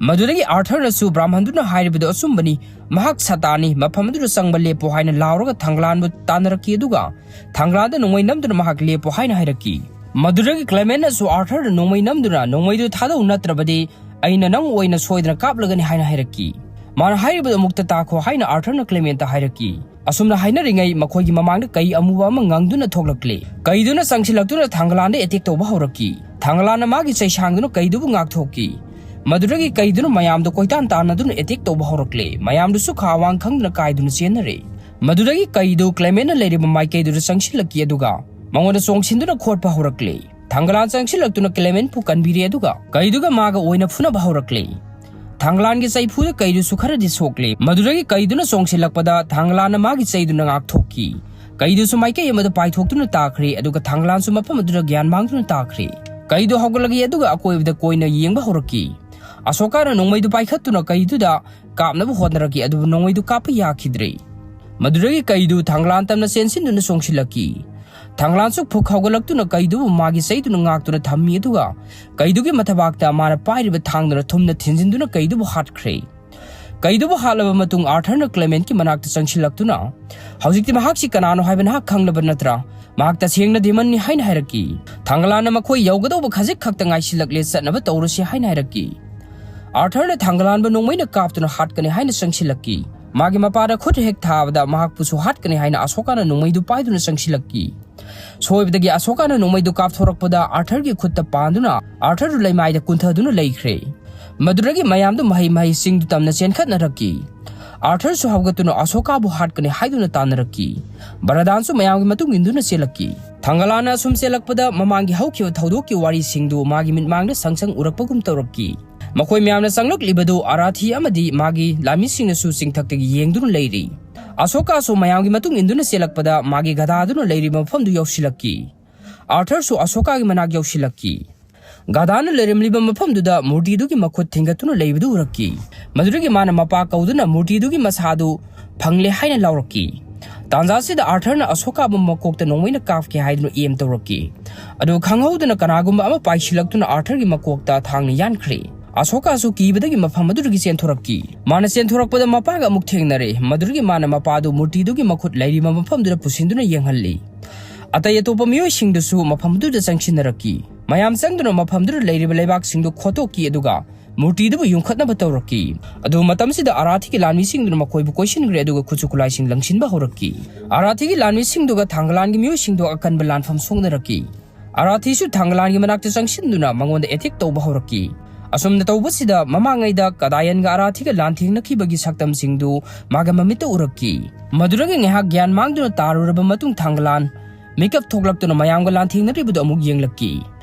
ꯃꯗꯨꯗꯒꯤ ꯑꯥꯔꯊꯔꯅꯁꯨ ꯕ꯭ꯔꯥꯍꯃꯟꯗꯨꯅ ꯍꯥꯏꯔꯤꯕꯗꯨ ꯑꯆꯨꯝꯕꯅꯤ, ꯃꯍꯥꯛ ꯁꯥꯇꯥꯟꯅꯤ, ꯃꯐꯝ ꯑꯗꯨꯗ ꯆꯪꯕ ꯂꯦꯞꯄꯣ ꯍꯥꯏꯅ ꯂꯥꯎꯔꯒ ꯊꯥꯡꯒꯂꯥꯟꯕꯨ ꯇꯥꯟꯅꯔꯛꯈꯤ, ꯑꯗꯨꯒ ꯊꯥꯡꯒꯂꯥꯟꯗ ꯅꯣꯡꯃꯩ ꯅꯝꯗꯨꯅ ꯃꯍꯥꯛ ꯂꯦꯞꯄꯣ ꯍꯥꯏꯅ ꯍꯥꯏꯔꯛꯈꯤ꯫ ꯃꯗꯨꯗꯒꯤ ꯀ꯭ꯂꯦꯃꯦꯟꯅꯁꯨ ꯑꯥꯔꯊꯔꯗ ꯅꯣꯡꯃꯩ ꯅꯝꯗꯨꯅ, "ꯅꯣꯡꯃꯩꯗꯨ ꯊꯥꯗꯧ, ꯅꯠꯇ꯭ꯔꯕꯗꯤ ꯑꯩꯅ ꯅꯪ ꯑꯣꯏꯅ ꯁꯣꯏꯗꯅ ꯀꯥꯞꯂꯒꯅꯤ" ꯍꯥꯏꯅ ꯍꯥꯏꯔꯛꯈꯤ꯫ ꯃꯥꯅ ꯍꯥꯏꯔꯤꯕꯗꯨ ꯑꯃꯨꯛꯇ ꯇꯥꯈꯣ ꯍꯥꯏꯅ ꯑꯥꯔꯊꯔꯅ ꯀ꯭ꯂꯦꯃꯦꯟꯇ ꯍꯥꯏꯔꯛꯈꯤ꯫ ꯑꯁꯨꯝꯅ ꯍꯥꯏꯅꯔꯤꯉꯩ ꯃꯈꯣꯏꯒꯤ ꯃꯃꯥꯡꯗ ꯀꯩ ꯑꯃꯨꯕ ꯑꯃ ꯉꯪꯗꯨꯅ ꯊꯣꯛꯂꯛꯂꯦ꯫ ꯀꯩꯗꯨꯅ ꯆꯪꯁꯤꯜꯂꯛꯇꯨꯅ ꯊꯥꯡꯒꯂꯥꯟꯗ ꯑꯦꯇꯦꯛ ꯇꯧꯕ ꯍꯧꯔꯛꯈꯤ꯫ ꯊꯥꯡꯒꯂꯥꯟꯅ ꯃꯥꯒꯤ ꯆꯩꯁꯥꯡꯗꯨꯅ ꯀꯩꯗꯨꯕꯨ ꯉꯥꯛꯊꯣꯛꯈꯤ꯫ ꯃꯗꯨꯗꯒꯤ ꯀꯩꯗꯨꯅ ꯃꯌꯥꯝꯗ ꯀꯣꯏꯇꯥꯟ ꯇꯥꯟꯅꯗꯨꯅ ꯑꯦꯇꯦꯛ ꯇꯧꯕ ꯍꯧꯔꯛꯂꯦ꯫ ꯃꯌꯥꯝꯗꯨꯁꯨ ꯈꯥ ꯋꯥꯡ ꯈꯪꯗꯅ ꯀꯥꯏꯗꯨꯅ ꯆꯦꯟꯅꯔꯦ꯫ ꯃꯗꯨꯗꯒꯤ ꯀꯩꯗꯨ ꯀ꯭ꯂꯦꯃꯦꯟꯅ ꯂꯩꯔꯤꯕ ꯃꯥꯏꯀꯩꯗꯨꯗ ꯆꯪꯁꯤꯜꯂꯛꯈꯤ, ꯑꯗꯨꯒ ꯃꯉꯣꯟꯗ ꯆꯣꯡꯁꯤꯟꯗꯨꯅ ꯈꯣꯠꯄ ꯍꯧꯔꯛꯂꯦ꯫ ꯊꯥꯡꯒꯂꯥꯟ ꯆꯪꯁꯤꯜꯂꯛꯇꯨꯅ ꯀ꯭ꯂꯦꯃꯦꯟꯕꯨ ꯀꯟꯕꯤꯔꯦ, ꯑꯗꯨꯒ ꯀꯩꯗꯨꯒ ꯃꯥꯒ ꯑꯣꯏꯅ ꯐꯨꯅꯕ ꯍꯧꯔꯛꯂꯦ꯫ ꯊꯥꯡꯒꯂꯥꯟꯒꯤ ꯆꯩꯐꯨꯗ ꯀꯩꯗꯨꯁꯨ ꯈꯔꯗꯤ ꯁꯣꯛꯂꯦ꯫ ꯃꯗꯨꯗꯒꯤ ꯀꯩꯗꯨꯅ ꯆꯣꯡꯁꯤꯜꯂꯛꯄꯗ ꯊꯥꯡꯒꯂꯥꯟꯅ ꯃꯥꯒꯤ ꯆꯩꯗꯨꯅ ꯉꯥꯛꯊꯣꯛꯈꯤ꯫ ꯀꯩꯗꯨꯁꯨ ꯃꯥꯏꯀꯩ ꯑꯃꯗ ꯄꯥꯏꯊꯣꯛꯇꯨꯅ ꯇꯥꯈ꯭ꯔꯦ, ꯑꯗꯨꯒ ꯊꯥꯡꯒꯂꯥꯟꯁꯨ ꯃꯐꯝ ꯑꯗꯨꯗ ꯒ꯭ꯌꯥꯟ ꯃꯥꯡꯗꯨꯅ ꯇꯥꯈ꯭ꯔꯦ꯫ ꯀꯩꯗꯨ ꯍꯧꯒꯠꯂꯛꯏ, ꯑꯗꯨꯒ ꯑꯀꯣꯏꯕꯗ ꯀꯣꯏꯅ ꯌꯦꯡꯕ ꯍꯧꯔꯛꯈꯤ꯫ ꯑꯁꯣꯀꯥꯅ ꯅꯣꯡꯃꯩꯗꯨ ꯄꯥꯏꯈꯠꯇꯨꯅ ꯀꯩꯗꯨꯗ ꯀꯥꯞꯅꯕ ꯍꯣꯠꯅꯔꯛꯈꯤ, ꯑꯗꯨꯕꯨ ꯅꯣꯡꯃꯩꯗꯨ ꯀꯥꯞꯄ ꯌꯥꯈꯤꯗ꯭ꯔꯦ꯫ ꯃꯗꯨꯗꯒꯤ ꯀꯩꯗꯨ ꯊꯥꯡꯒꯂꯥꯟ ꯇꯝꯅ ꯆꯦꯟꯁꯤꯟꯗꯨꯅ ꯆꯣꯡꯁꯤꯜꯂꯛꯈꯤ꯫ ꯊꯥꯡꯒꯂꯥꯟꯁꯨ ꯐꯨꯛ ꯍꯧꯒꯠꯂꯛꯇꯨꯅ ꯀꯩꯗꯨꯕꯨ ꯃꯥꯒꯤ ꯆꯩꯗꯨꯅ ꯉꯥꯛꯇꯨꯅ ꯊꯝꯃꯤ, ꯑꯗꯨꯒ ꯀꯩꯗꯨꯒꯤ ꯃꯊꯕꯥꯛꯇ ꯃꯥꯅ ꯄꯥꯏꯔꯤꯕ ꯊꯥꯡꯗꯨꯅ ꯊꯨꯝꯅ ꯊꯤꯟꯖꯤꯟꯗꯨꯅ ꯀꯩꯗꯨꯕꯨ ꯍꯥꯠꯈ꯭ꯔꯦ꯫ ꯀꯩꯗꯨꯕꯨ ꯍꯥꯠꯂꯕ ꯃꯇꯨꯡ ꯑꯥꯔꯊꯔꯅ ꯀ꯭ꯂꯦꯃꯦꯟꯀꯤ ꯃꯅꯥꯛꯇ ꯆꯪꯁꯤꯜꯂꯛꯇꯨꯅ, "ꯍꯧꯖꯤꯛꯇꯤ ꯃꯍꯥꯛꯁꯤ ꯀꯅꯥꯅꯣ ꯍꯥꯏꯕ ꯅꯍꯥꯛ ꯈꯪꯂꯕ ꯅꯠꯇ꯭ꯔꯥ? ꯃꯍꯥꯛ ꯇꯁꯦꯡꯅ ꯗꯦꯃꯟꯅꯤ" ꯍꯥꯏꯅ ꯍꯥꯏꯔꯛꯈꯤ꯫ ꯊꯥꯡꯒꯂꯥꯟꯅ ꯃꯈꯣꯏ ꯌꯧꯒꯗꯧꯕ ꯈꯖꯤꯛ ꯈꯛꯇ ꯉꯥꯏꯁꯤꯜꯂꯛꯂꯦ, ꯆꯠꯅꯕ ꯇꯧꯔꯁꯤ ꯍꯥꯏꯅ ꯍꯥꯏꯔꯛꯈꯤ꯫ ꯑꯥꯔꯊꯔꯅ ꯊꯥꯡꯒꯂꯥꯟꯕꯨ ꯅꯣꯡꯃꯩꯅ ꯀꯥꯞꯇꯨꯅ ꯍꯥꯠꯀꯅꯤ ꯍꯥꯏꯅ ꯆꯪꯁꯤꯜꯂꯛꯈꯤ꯫ ꯃꯥꯒꯤ ꯃꯄꯥꯗ ꯈꯨꯠ ꯍꯦꯛ ꯊꯥꯕꯗ ꯃꯍꯥꯛꯄꯨꯁꯨ ꯍꯥꯠꯀꯅꯤ ꯍꯥꯏꯅ ꯑꯁꯣꯀꯥꯅ ꯅꯣꯡꯃꯩꯗꯨ ꯄꯥꯏꯗꯨꯅ ꯆꯪꯁꯤꯜꯂꯛꯈꯤ꯫ ꯁꯣꯏꯕꯗꯒꯤ ꯑꯁꯣꯀꯥꯅ ꯅꯣꯡꯃꯩꯗꯨ ꯀꯥꯞꯊꯣꯔꯛꯄꯗ ꯑꯥꯔꯊꯔꯒꯤ ꯈꯨꯠꯇ ꯄꯥꯟꯗꯨꯅ ꯑꯥꯔꯊꯔꯗꯨ ꯂꯩꯃꯥꯏꯗ ꯀꯨꯟꯊꯗꯨꯅ ꯂꯩꯈ꯭ꯔꯦ꯫ ꯃꯗꯨꯗꯒꯤ ꯃꯌꯥꯝꯗꯨ ꯃꯍꯩ ꯃꯍꯩꯁꯤꯡꯗꯨ ꯇꯝꯅ ꯆꯦꯟꯈꯠꯅꯔꯛꯈꯤ꯫ ꯑꯥꯔꯊꯔꯁꯨ ꯍꯧꯒꯠꯇꯨꯅ ꯑꯁꯣꯀꯥꯕꯨ ꯍꯥꯠꯀꯅꯤ ꯍꯥꯏꯗꯨꯅ ꯇꯥꯟꯅꯔꯛꯈꯤ꯫ ꯕꯔꯗꯥꯟꯁꯨ ꯃꯌꯥꯝꯒꯤ ꯃꯇꯨꯡ ꯏꯟꯗꯨꯅ ꯆꯦꯜꯂꯛꯈꯤ꯫ ꯊꯥꯡꯒꯂꯥꯟꯅ ꯑꯁꯨꯝ ꯆꯦꯜꯂꯛꯄꯗ ꯃꯃꯥꯡꯒꯤ ꯍꯧꯈꯤꯕ ꯊꯧꯗꯣꯛꯀꯤ ꯋꯥꯔꯤꯁꯤꯡꯗꯨ ꯃꯥꯒꯤ ꯃꯤꯠꯃꯥꯡꯗ ꯁꯪ ꯁꯪ ꯎꯔꯛꯄꯒꯨꯝ ꯇꯧꯔꯛꯈꯤ꯫ ꯃꯈꯣꯏ ꯃꯌꯥꯝꯅ ꯆꯪꯂꯛꯂꯤꯕꯗꯨ ꯑꯔꯥꯊꯤ ꯑꯃꯗꯤ ꯃꯥꯒꯤ ꯂꯥꯟꯃꯤꯁꯤꯡꯅꯁꯨ ꯆꯤꯡꯊꯛꯇꯒꯤ ꯌꯦꯡꯗꯨꯅ ꯂꯩꯔꯤ꯫ ꯑꯁꯣꯀꯥꯁꯨ ꯃꯌꯥꯝꯒꯤ ꯃꯇꯨꯡ ꯏꯟꯗꯨꯅ ꯆꯦꯜꯂꯛꯄꯗ ꯃꯥꯒꯤ ꯒꯙꯥꯗꯨꯅ ꯂꯩꯔꯤꯕ ꯃꯐꯝꯗꯨ ꯌꯧꯁꯤꯜꯂꯛꯈꯤ꯫ ꯑꯥꯔꯊꯔꯁꯨ ꯑꯁꯣꯀꯥꯒꯤ ꯃꯅꯥꯛ ꯌꯧꯁꯤꯜꯂꯛꯈꯤ꯫ ꯒꯙꯥꯅ ꯂꯩꯔꯝꯂꯤꯕ ꯃꯐꯝꯗꯨꯗ ꯃꯨꯔꯇꯤꯗꯨꯒꯤ ꯃꯈꯨꯠ ꯊꯤꯡꯒꯠꯇꯨꯅ ꯂꯩꯕꯗꯨ ꯎꯔꯛꯈꯤ꯫ ꯃꯗꯨꯗꯒꯤ ꯃꯥꯅ ꯃꯄꯥ ꯀꯧꯗꯨꯅ ꯃꯨꯔꯇꯤꯗꯨꯒꯤ ꯃꯁꯥꯗꯨ ꯐꯪꯂꯦ ꯍꯥꯏꯅ ꯂꯥꯎꯔꯛꯈꯤ꯫ ꯇꯥꯟꯖꯥꯁꯤꯗ ꯑꯥꯔꯊꯔꯅ ꯑꯁꯣꯀꯥꯕꯨ ꯃꯀꯣꯛꯇ ꯅꯣꯡꯃꯩꯅ ꯀꯥꯞꯀꯦ ꯍꯥꯏꯗꯨꯅ ꯑꯦꯝ ꯇꯧꯔꯛꯈꯤ꯫ ꯑꯗꯨ ꯈꯪꯍꯧꯗꯅ ꯀꯅꯥꯒꯨꯝꯕ ꯑꯃ ꯄꯥꯏꯁꯤꯜꯂꯛꯇꯨꯅ ꯑꯥꯔꯊꯔꯒꯤ ꯃꯀꯣꯛꯇ ꯊꯥꯡꯅ ꯌꯥꯟꯈ꯭ꯔꯦ꯫ ꯑꯁꯣꯀꯥꯁꯨ ꯀꯤꯕꯗꯒꯤ ꯃꯐꯝ ꯑꯗꯨꯗꯒꯤ ꯆꯦꯟꯊꯣꯔꯛꯈꯤ꯫ ꯃꯥꯅ ꯆꯦꯟꯊꯣꯔꯛꯄꯗ ꯃꯄꯥꯒ ꯑꯃꯨꯛ ꯊꯦꯡꯅꯔꯦ꯫ ꯃꯗꯨꯗꯒꯤ ꯃꯥꯅ ꯃꯄꯥꯗꯨ ꯃꯨꯔꯇꯤꯗꯨꯒꯤ ꯃꯈꯨꯠ ꯂꯩꯔꯤꯕ ꯃꯐꯝꯗꯨꯗ ꯄꯨꯁꯤꯟꯗꯨꯅ ꯌꯦꯡꯍꯜꯂꯤ꯫ ꯑꯇꯩ ꯑꯇꯣꯞꯄ ꯃꯤꯑꯣꯏꯁꯤꯡꯗꯨꯁꯨ ꯃꯐꯝ ꯑꯗꯨꯗ ꯆꯪꯁꯤꯟꯅꯔꯛꯈꯤ꯫ ꯃꯌꯥꯝ ꯆꯪꯗꯨꯅ ꯃꯐꯝꯗꯨꯗ ꯂꯩꯔꯤꯕ ꯂꯩꯕꯥꯛꯁꯤꯡꯗꯨ ꯈꯣꯠꯇꯣꯛꯈꯤ, ꯑꯗꯨꯒ ꯃꯨꯔꯇꯤꯗꯨꯕꯨ ꯌꯨꯡꯈꯠꯅꯕ ꯇꯧꯔꯛꯈꯤ꯫ ꯑꯗꯨ ꯃꯇꯝꯁꯤꯗ ꯑꯔꯥꯊꯤꯒꯤ ꯂꯥꯟꯃꯤꯁꯤꯡꯗꯨꯅ ꯃꯈꯣꯏꯕꯨ ꯀꯣꯏꯁꯤꯟꯈ꯭ꯔꯦ, ꯑꯗꯨꯒ ꯈꯨꯠꯁꯨ ꯈꯨꯠꯂꯥꯏꯁꯤꯡ ꯂꯪꯁꯤꯟꯕ ꯍꯧꯔꯛꯈꯤ꯫ ꯑꯔꯥꯊꯤꯒꯤ ꯂꯥꯟꯃꯤꯁꯤꯡꯗꯨꯒ ꯊꯥꯡꯒꯂꯥꯟꯒꯤ ꯃꯤꯑꯣꯏꯁꯤꯡꯗꯨ ꯑꯀꯟꯕ ꯂꯥꯟꯐꯝ ꯁꯣꯛꯅꯔꯛꯈꯤ꯫ ꯑꯔꯥꯊꯤꯁꯨ ꯊꯥꯡꯒꯂꯥꯟꯒꯤ ꯃꯅꯥꯛꯇ ꯆꯪꯁꯤꯟꯗꯨꯅ ꯃꯉꯣꯟꯗ ꯑꯦꯇꯦꯛ ꯇꯧꯕ ꯍꯧꯔꯛꯈꯤ꯫ ꯑꯁꯨꯝꯅ ꯇꯧꯕꯁꯤꯗ ꯃꯃꯥꯡꯉꯩꯗ ꯀꯗꯥꯌꯟꯒ ꯑꯔꯥꯊꯤꯒ ꯂꯥꯟꯊꯦꯡꯅꯈꯤꯕꯒꯤ ꯁꯛꯇꯝꯁꯤꯡꯗꯨ ꯃꯥꯒꯤ ꯃꯃꯤꯠꯇ ꯎꯔꯛꯈꯤ꯫ ꯃꯗꯨꯗꯒꯤ ꯉꯥꯏꯍꯥꯛ ꯒ꯭ꯌꯥꯟ ꯃꯥꯡꯗꯨꯅ ꯇꯥꯔꯨꯔꯕ ꯃꯇꯨꯡ ꯊꯥꯡꯒꯂꯥꯟ ꯃꯤꯀꯞ ꯊꯣꯛꯂꯛꯇꯨꯅ ꯃꯌꯥꯝꯒ ꯂꯥꯟꯊꯦꯡꯅꯔꯤꯕꯗꯨ ꯑꯃꯨꯛ ꯌꯦꯡꯂꯛꯈꯤ꯫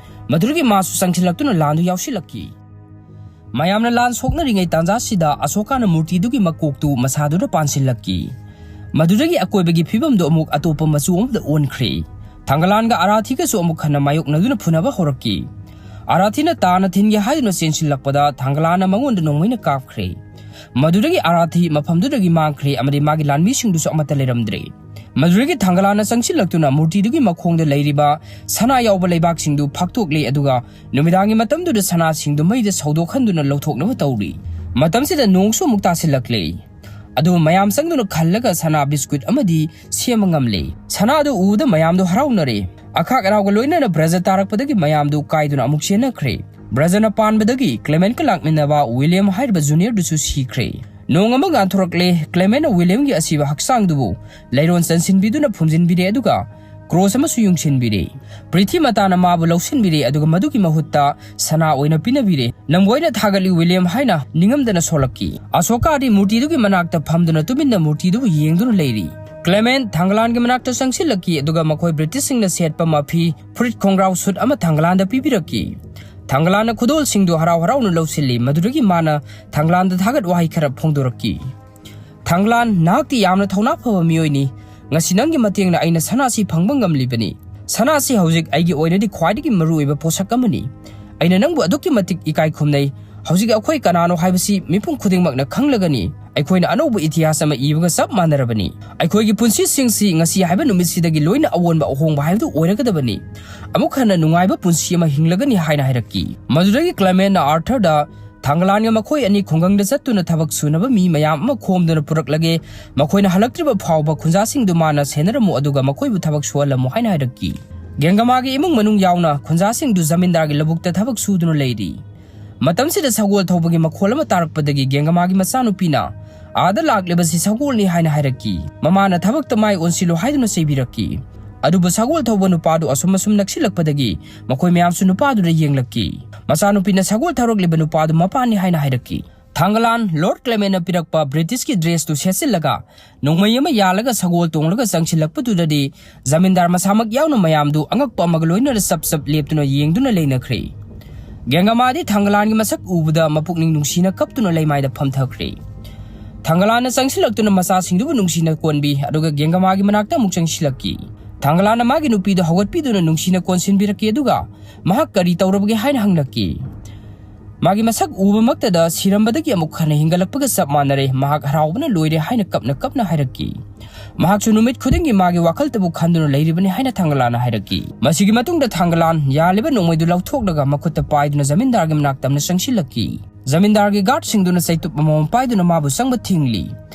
ꯃꯗꯨꯗꯒꯤ ꯃꯥꯁꯨ ꯆꯪꯁꯤꯜꯂꯛꯇꯨꯅ ꯂꯥꯟꯗꯨ ꯌꯥꯎꯁꯤꯜꯂꯛꯈꯤ꯫ ꯃꯌꯥꯝꯅ ꯂꯥꯟ ꯁꯣꯛꯅꯔꯤꯉꯩ ꯇꯥꯟꯖꯥꯁꯤꯗ ꯑꯁꯣꯀꯥꯅ ꯃꯨꯔꯇꯤꯗꯨꯒꯤ ꯃꯀꯣꯛꯇꯨ ꯃꯁꯥꯗꯨꯗ ꯄꯥꯟꯁꯤꯜꯂꯛꯈꯤ꯫ ꯃꯗꯨꯗꯒꯤ ꯑꯀꯣꯏꯕꯒꯤ ꯐꯤꯕꯝꯗꯨ ꯑꯃꯨꯛ ꯑꯇꯣꯞꯄ ꯃꯆꯨ ꯑꯃꯗ ꯑꯣꯟꯈ꯭ꯔꯦ꯫ ꯊꯥꯡꯒꯂꯥꯟꯒ ꯑꯔꯥꯊꯤꯒꯁꯨ ꯑꯃꯨꯛ ꯍꯟꯅ ꯃꯥꯌꯣꯛꯅꯗꯨꯅ ꯐꯨꯅꯕ ꯍꯧꯔꯛꯈꯤ꯫ ꯑꯔꯥꯊꯤꯅ ꯇꯥꯅ ꯊꯤꯟꯒꯦ ꯍꯥꯏꯗꯨꯅ ꯆꯦꯟꯁꯤꯜꯂꯛꯄꯗ ꯊꯥꯡꯒꯂꯥꯟꯅ ꯃꯉꯣꯟꯗ ꯅꯣꯡꯃꯩꯅ ꯀꯥꯞꯈ꯭ꯔꯦ꯫ ꯃꯗꯨꯗꯒꯤ ꯑꯔꯥꯊꯤ ꯃꯐꯝꯗꯨꯗꯒꯤ ꯃꯥꯡꯈ꯭ꯔꯦ ꯑꯃꯗꯤ ꯃꯥꯒꯤ ꯂꯥꯟꯃꯤꯁꯤꯡꯗꯨꯁꯨ ꯑꯃꯠꯇ ꯂꯩꯔꯝꯗ꯭ꯔꯦ꯫ ꯃꯗꯨꯗꯒꯤ ꯊꯥꯡꯒꯂꯥꯟꯅ ꯆꯪꯁꯤꯜꯂꯛꯇꯨꯅ ꯃꯨꯔꯇꯤꯗꯨꯒꯤ ꯃꯈꯣꯡꯗ ꯂꯩꯔꯤꯕ ꯁꯅꯥ ꯌꯥꯎꯕ ꯂꯩꯕꯥꯛꯁꯤꯡꯗꯨ ꯐꯥꯛꯇꯣꯛꯂꯦ, ꯑꯗꯨꯒ ꯅꯨꯃꯤꯗꯥꯡꯒꯤ ꯃꯇꯝꯗꯨꯗ ꯁꯅꯥꯁꯤꯡꯗꯨ ꯃꯩꯗ ꯁꯧꯗꯣꯛꯍꯟꯗꯨꯅ ꯂꯧꯊꯣꯛꯅꯕ ꯇꯧꯔꯤ꯫ ꯃꯇꯝꯁꯤꯗ ꯅꯣꯡꯁꯨ ꯑꯃꯨꯛ ꯇꯥꯁꯤꯜꯂꯛꯂꯦ꯫ ꯑꯗꯨꯕꯨ ꯃꯌꯥꯝ ꯆꯪꯗꯨꯅ ꯈꯜꯂꯒ ꯁꯅꯥ ꯕꯤꯁꯀꯨꯠ ꯑꯃꯗꯤ ꯁꯦꯝꯕ ꯉꯝꯂꯦ꯫ ꯁꯅꯥꯗꯨ ꯎꯕꯗ ꯃꯌꯥꯝꯗꯨ ꯍꯔꯥꯎꯅꯔꯦ꯫ ꯑꯈꯥꯛ ꯑꯔꯥꯎꯒ ꯂꯣꯏꯅꯅ ꯕ꯭ꯔꯖ ꯇꯥꯔꯛꯄꯗꯒꯤ ꯃꯌꯥꯝꯗꯨ ꯀꯥꯏꯗꯨꯅ ꯑꯃꯨꯛ ꯆꯦꯟꯅꯈ꯭ꯔꯦ꯫ ꯕ꯭ꯔꯖꯅ ꯄꯥꯟꯕꯗꯒꯤ ꯀ꯭ꯂꯦꯃꯦꯟꯀ ꯂꯥꯛꯃꯤꯟꯅꯕ ꯋꯤꯂꯤꯌꯝ ꯍꯥꯏꯔꯤꯕ ꯖꯨꯅꯤꯌꯔꯗꯨꯁꯨ ꯁꯤꯈ꯭ꯔꯦ꯫ ꯅꯣꯡ ꯑꯃ ꯉꯥꯟꯊꯣꯔꯛꯂꯦ꯫ ꯀ꯭ꯂꯦꯃꯦꯟꯅ ꯋꯤꯂꯤꯌꯝꯒꯤ ꯑꯁꯤꯕ ꯍꯛꯆꯥꯡꯗꯨꯕꯨ ꯂꯩꯔꯣꯟ ꯆꯟꯁꯤꯟꯕꯤꯗꯨꯅ ꯐꯨꯝꯖꯤꯟꯕꯤꯔꯦ, ꯑꯗꯨꯒ ꯀ꯭ꯔꯣꯁ ꯑꯃꯁꯨ ꯌꯨꯡꯁꯤꯟꯕꯤꯔꯦ꯫ ꯄ꯭ꯔꯤꯊꯤ ꯃꯇꯥꯅ ꯃꯥꯕꯨ ꯂꯧꯁꯤꯟꯕꯤꯔꯦ, ꯑꯗꯨꯒ ꯃꯗꯨꯒꯤ ꯃꯍꯨꯠꯇ ꯁꯅꯥ ꯑꯣꯏꯅ ꯄꯤꯅꯕꯤꯔꯦ꯫ "ꯅꯪꯕꯨ ꯑꯩꯅ ꯊꯥꯒꯠꯂꯤ, ꯋꯤꯂꯤꯌꯝ" ꯍꯥꯏꯅ ꯅꯤꯡꯉꯝꯗꯅ ꯁꯣꯜꯂꯛꯈꯤ꯫ ꯑꯁꯣꯀꯥꯗꯤ ꯃꯨꯔꯇꯤꯗꯨꯒꯤ ꯃꯅꯥꯛꯇ ꯐꯝꯗꯨꯅ ꯇꯨꯃꯤꯟꯅ ꯃꯨꯔꯇꯤꯗꯨꯕꯨ ꯌꯦꯡꯗꯨꯅ ꯂꯩꯔꯤ꯫ ꯀ꯭ꯂꯦꯃꯦꯟ ꯊꯥꯡꯒꯂꯥꯟꯒꯤ ꯃꯅꯥꯛꯇ ꯆꯪꯁꯤꯜꯂꯛꯈꯤ, ꯑꯗꯨꯒ ꯃꯈꯣꯏ ꯕ꯭ꯔꯤꯇꯤꯁꯁꯤꯡꯅ ꯁꯦꯠꯄ ꯃꯐꯤ, ꯐꯨꯔꯤꯠ ꯈꯣꯡꯒ꯭ꯔꯥꯎ ꯁꯨꯠ ꯑꯃ ꯊꯥꯡꯒꯂꯥꯟꯗ ꯄꯤꯕꯤꯔꯛꯈꯤ꯫ ꯊꯥꯡꯒꯂꯥꯟꯅ ꯈꯨꯗꯣꯜꯁꯤꯡꯗꯨ ꯍꯔꯥꯎ ꯍꯔꯥꯎꯅ ꯂꯧꯁꯤꯜꯂꯤ꯫ ꯃꯗꯨꯗꯒꯤ ꯃꯥꯅ ꯊꯥꯡꯒꯂꯥꯟꯗ ꯊꯥꯒꯠ ꯋꯥꯍꯩ ꯈꯔ ꯐꯣꯡꯗꯣꯔꯛꯈꯤ꯫ "ꯊꯥꯡꯒꯂꯥꯟ, ꯅꯍꯥꯛꯇꯤ ꯌꯥꯝꯅ ꯊꯧꯅꯥ ꯐꯕ ꯃꯤꯑꯣꯏꯅꯤ꯫ ꯉꯁꯤ ꯅꯪꯒꯤ ꯃꯇꯦꯡꯅ ꯑꯩꯅ ꯁꯅꯥꯁꯤ ꯐꯪꯕ ꯉꯝꯂꯤꯕꯅꯤ꯫ ꯁꯅꯥꯁꯤ ꯍꯧꯖꯤꯛ ꯑꯩꯒꯤ ꯑꯣꯏꯅꯗꯤ ꯈ꯭ꯋꯥꯏꯗꯒꯤ ꯃꯔꯨꯑꯣꯏꯕ ꯄꯣꯠꯁꯛ ꯑꯃꯅꯤ꯫ ꯑꯩꯅ ꯅꯪꯕꯨ ꯑꯗꯨꯛꯀꯤ ꯃꯇꯤꯛ ꯏꯀꯥꯏ ꯈꯨꯝꯅꯩ꯫ ꯍꯧꯖꯤꯛ ꯑꯩꯈꯣꯏ ꯀꯅꯥꯅꯣ ꯍꯥꯏꯕꯁꯤ ꯃꯤꯄꯨꯝ ꯈꯨꯗꯤꯡꯃꯛꯅ ꯈꯪꯂꯒꯅꯤ꯫ ꯑꯩꯈꯣꯏꯅ ꯑꯅꯧꯕ ꯏꯇꯤꯍꯥꯁ ꯑꯃ ꯏꯕꯒ ꯆꯞ ꯃꯥꯟꯅꯔꯕꯅꯤ꯫ ꯑꯩꯈꯣꯏꯒꯤ ꯄꯨꯟꯁꯤꯁꯤꯡꯁꯤ ꯉꯁꯤ ꯍꯥꯏꯕ ꯅꯨꯃꯤꯠꯁꯤꯗꯒꯤ ꯂꯣꯏꯅ ꯑꯑꯣꯟꯕ ꯑꯍꯣꯡꯕ ꯍꯥꯏꯕꯗꯨ ꯑꯣꯏꯔꯒꯗꯕꯅꯤ꯫ ꯑꯃꯨꯛ ꯍꯟꯅ ꯅꯨꯡꯉꯥꯏꯕ ꯄꯨꯟꯁꯤ ꯑꯃ ꯍꯤꯡꯂꯒꯅꯤ ꯍꯥꯏꯅ ꯍꯥꯏꯔꯛꯈꯤ꯫ ꯃꯗꯨꯗꯒꯤ ꯀ꯭ꯂꯦꯃꯦꯟꯅ ꯑꯥꯔꯊꯔꯗ ꯊꯥꯡꯒꯂꯥꯟꯒ ꯃꯈꯣꯏ ꯑꯅꯤ ꯈꯨꯡꯒꯪꯗ ꯆꯠꯇꯨꯅ ꯊꯕꯛ ꯁꯨꯅꯕ ꯃꯤ ꯃꯌꯥꯝ ꯑꯃ ꯈꯣꯝꯗꯨꯅ ꯄꯨꯔꯛꯂꯒꯦ꯫ ꯃꯈꯣꯏꯅ ꯍꯜꯂꯛꯇ꯭ꯔꯤꯕ ꯐꯥꯎꯕ ꯈꯨꯟꯖꯥꯁꯤꯡꯗꯨ ꯃꯥꯅ ꯁꯦꯟꯅꯔꯝꯃꯨ, ꯑꯗꯨꯒ ꯃꯈꯣꯏꯕꯨ ꯊꯕꯛ ꯁꯨꯍꯜꯂꯝꯃꯨ ꯍꯥꯏꯅ ꯍꯥꯏꯔꯛꯈꯤ꯫ ꯒꯦꯡꯒꯃꯥꯒꯤ ꯏꯃꯨꯡ ꯃꯅꯨꯡ ꯌꯥꯎꯅ ꯈꯨꯟꯖꯥꯁꯤꯡꯗꯨ ꯖꯃꯤꯟꯗꯥꯔꯒꯤ ꯂꯧꯕꯨꯛꯇ ꯊꯕꯛ ꯁꯨꯗꯨꯅ ꯂꯩꯔꯤ꯫ ꯃꯇꯝꯁꯤꯗ ꯁꯒꯣꯜ ꯊꯧꯕꯒꯤ ꯃꯈꯣꯜ ꯑꯃ ꯇꯥꯔꯛꯄꯗꯒꯤ ꯒꯦꯡꯒꯃꯥꯒꯤ ꯃꯆꯥꯅꯨꯄꯤꯅ ꯑꯥꯗ ꯂꯥꯛꯂꯤꯕꯁꯤ ꯁꯒꯣꯜꯅꯤ ꯍꯥꯏꯅ ꯍꯥꯏꯔꯛꯈꯤ꯫ ꯃꯃꯥꯅ ꯊꯕꯛꯇ ꯃꯥꯏ ꯑꯣꯟꯁꯤꯜꯂꯨ ꯍꯥꯏꯗꯨꯅ ꯆꯩꯕꯤꯔꯛꯈꯤ꯫ ꯑꯗꯨꯕꯨ ꯁꯒꯣꯜ ꯊꯧꯕ ꯅꯨꯄꯥꯗꯨ ꯑꯁꯨꯝ ꯑꯁꯨꯝ ꯅꯛꯁꯤꯜꯂꯛꯄꯗꯒꯤ ꯃꯈꯣꯏ ꯃꯌꯥꯝꯁꯨ ꯅꯨꯄꯥꯗꯨꯗ ꯌꯦꯡꯂꯛꯈꯤ꯫ ꯃꯆꯥꯅꯨꯄꯤꯅ ꯁꯒꯣꯜ ꯊꯧꯔꯛꯂꯤꯕ ꯅꯨꯄꯥꯗꯨ ꯃꯄꯥꯅꯤ ꯍꯥꯏꯅ ꯍꯥꯏꯔꯛꯈꯤ꯫ ꯊꯥꯡꯒꯂꯥꯟ ꯂꯣꯔꯗ ꯀ꯭ꯂꯦꯃꯦꯟꯅ ꯄꯤꯔꯛꯄ ꯕ꯭ꯔꯤꯇꯤꯁꯀꯤ ꯗ꯭ꯔꯦꯁꯇꯨ ꯁꯦꯠꯆꯤꯜꯂꯒ ꯅꯣꯡꯃꯩ ꯑꯃ ꯌꯥꯜꯂꯒ ꯁꯒꯣꯜ ꯇꯣꯡꯂꯒ ꯆꯪꯁꯤꯜꯂꯛꯄꯗꯨꯗꯗꯤ ꯖꯃꯤꯟꯗꯥꯔ ꯃꯁꯥꯃꯛ ꯌꯥꯎꯅ ꯃꯌꯥꯝꯗꯨ ꯑꯉꯛꯄ ꯑꯃꯒ ꯂꯣꯏꯅꯅ ꯆꯞ ꯆꯞ ꯂꯦꯞꯇꯨꯅ ꯌꯦꯡꯗꯨꯅ ꯂꯩꯅꯈ꯭ꯔꯦ꯫ ꯒꯦꯡꯒꯃꯥꯗꯤ ꯊꯥꯡꯒꯂꯥꯟꯒꯤ ꯃꯁꯛ ꯎꯕꯗ ꯃꯄꯨꯛꯅꯤꯡ ꯅꯨꯡꯁꯤꯅ ꯀꯞꯇꯨꯅ ꯂꯩꯃꯥꯏꯗ ꯐꯝꯊꯈ꯭ꯔꯦ꯫ ꯊꯥꯡꯒꯂꯥꯟꯅ ꯆꯪꯁꯤꯜꯂꯛꯇꯨꯅ ꯃꯆꯥꯁꯤꯡꯗꯨꯕꯨ ꯅꯨꯡꯁꯤꯅ ꯀꯣꯟꯕꯤ, ꯑꯗꯨꯒ ꯒꯦꯡꯒꯃꯥꯒꯤ ꯃꯅꯥꯛꯇ ꯑꯃꯨꯛ ꯆꯪꯁꯤꯜꯂꯛꯈꯤ꯫ ꯊꯥꯡꯒꯂꯥꯟꯅ ꯃꯥꯒꯤ ꯅꯨꯄꯤꯗꯨ ꯍꯧꯒꯠꯄꯤꯗꯨꯅ ꯅꯨꯡꯁꯤꯅ ꯀꯣꯟꯁꯤꯟꯕꯤꯔꯛꯈꯤ, ꯑꯗꯨꯒ ꯃꯍꯥꯛ ꯀꯔꯤ ꯇꯧꯔꯕꯒꯦ ꯍꯥꯏꯅ ꯍꯪꯂꯛꯈꯤ꯫ ꯃꯥꯒꯤ ꯃꯁꯛ ꯎꯕꯃꯛꯇꯗ ꯁꯤꯔꯝꯕꯗꯒꯤ ꯑꯃꯨꯛ ꯍꯟꯅ ꯍꯤꯡꯒꯠꯂꯛꯄꯒ ꯆꯞ ꯃꯥꯟꯅꯔꯦ, ꯃꯍꯥꯛ ꯍꯔꯥꯎꯕꯅ ꯂꯣꯏꯔꯦ ꯍꯥꯏꯅ ꯀꯞꯅ ꯀꯞꯅ ꯍꯥꯏꯔꯛꯈꯤ꯫ ꯃꯍꯥꯛꯁꯨ ꯅꯨꯃꯤꯠ ꯈꯨꯗꯤꯡꯒꯤ ꯃꯥꯒꯤ ꯋꯥꯈꯜꯇꯕꯨ ꯈꯟꯗꯨꯅ ꯂꯩꯔꯤꯕꯅꯤ ꯍꯥꯏꯅ ꯊꯥꯡꯒꯂꯥꯟꯅ ꯍꯥꯏꯔꯛꯈꯤ꯫ ꯃꯁꯤꯒꯤ ꯃꯇꯨꯡꯗ ꯊꯥꯡꯒꯂꯥꯟ ꯌꯥꯜꯂꯤꯕ ꯅꯣꯡꯃꯩꯗꯨ ꯂꯧꯊꯣꯛꯂꯒ ꯃꯈꯨꯠꯇ ꯄꯥꯏꯗꯨꯅ ꯖꯃꯤꯟꯗꯥꯔꯒꯤ ꯃꯅꯥꯛꯇ ꯑꯃꯅ ꯆꯪꯁꯤꯜꯂꯛꯈꯤ꯫ ꯖꯃꯤꯟꯗꯥꯔꯒꯤ ꯒꯥꯔꯗꯁꯤꯡꯗꯨꯅ ꯆꯩꯇꯨꯞ ꯑꯃꯃꯝ ꯄꯥꯏꯗꯨꯅ ꯃꯥꯕꯨ ꯆꯪꯕ ꯊꯤꯡꯂꯤ꯫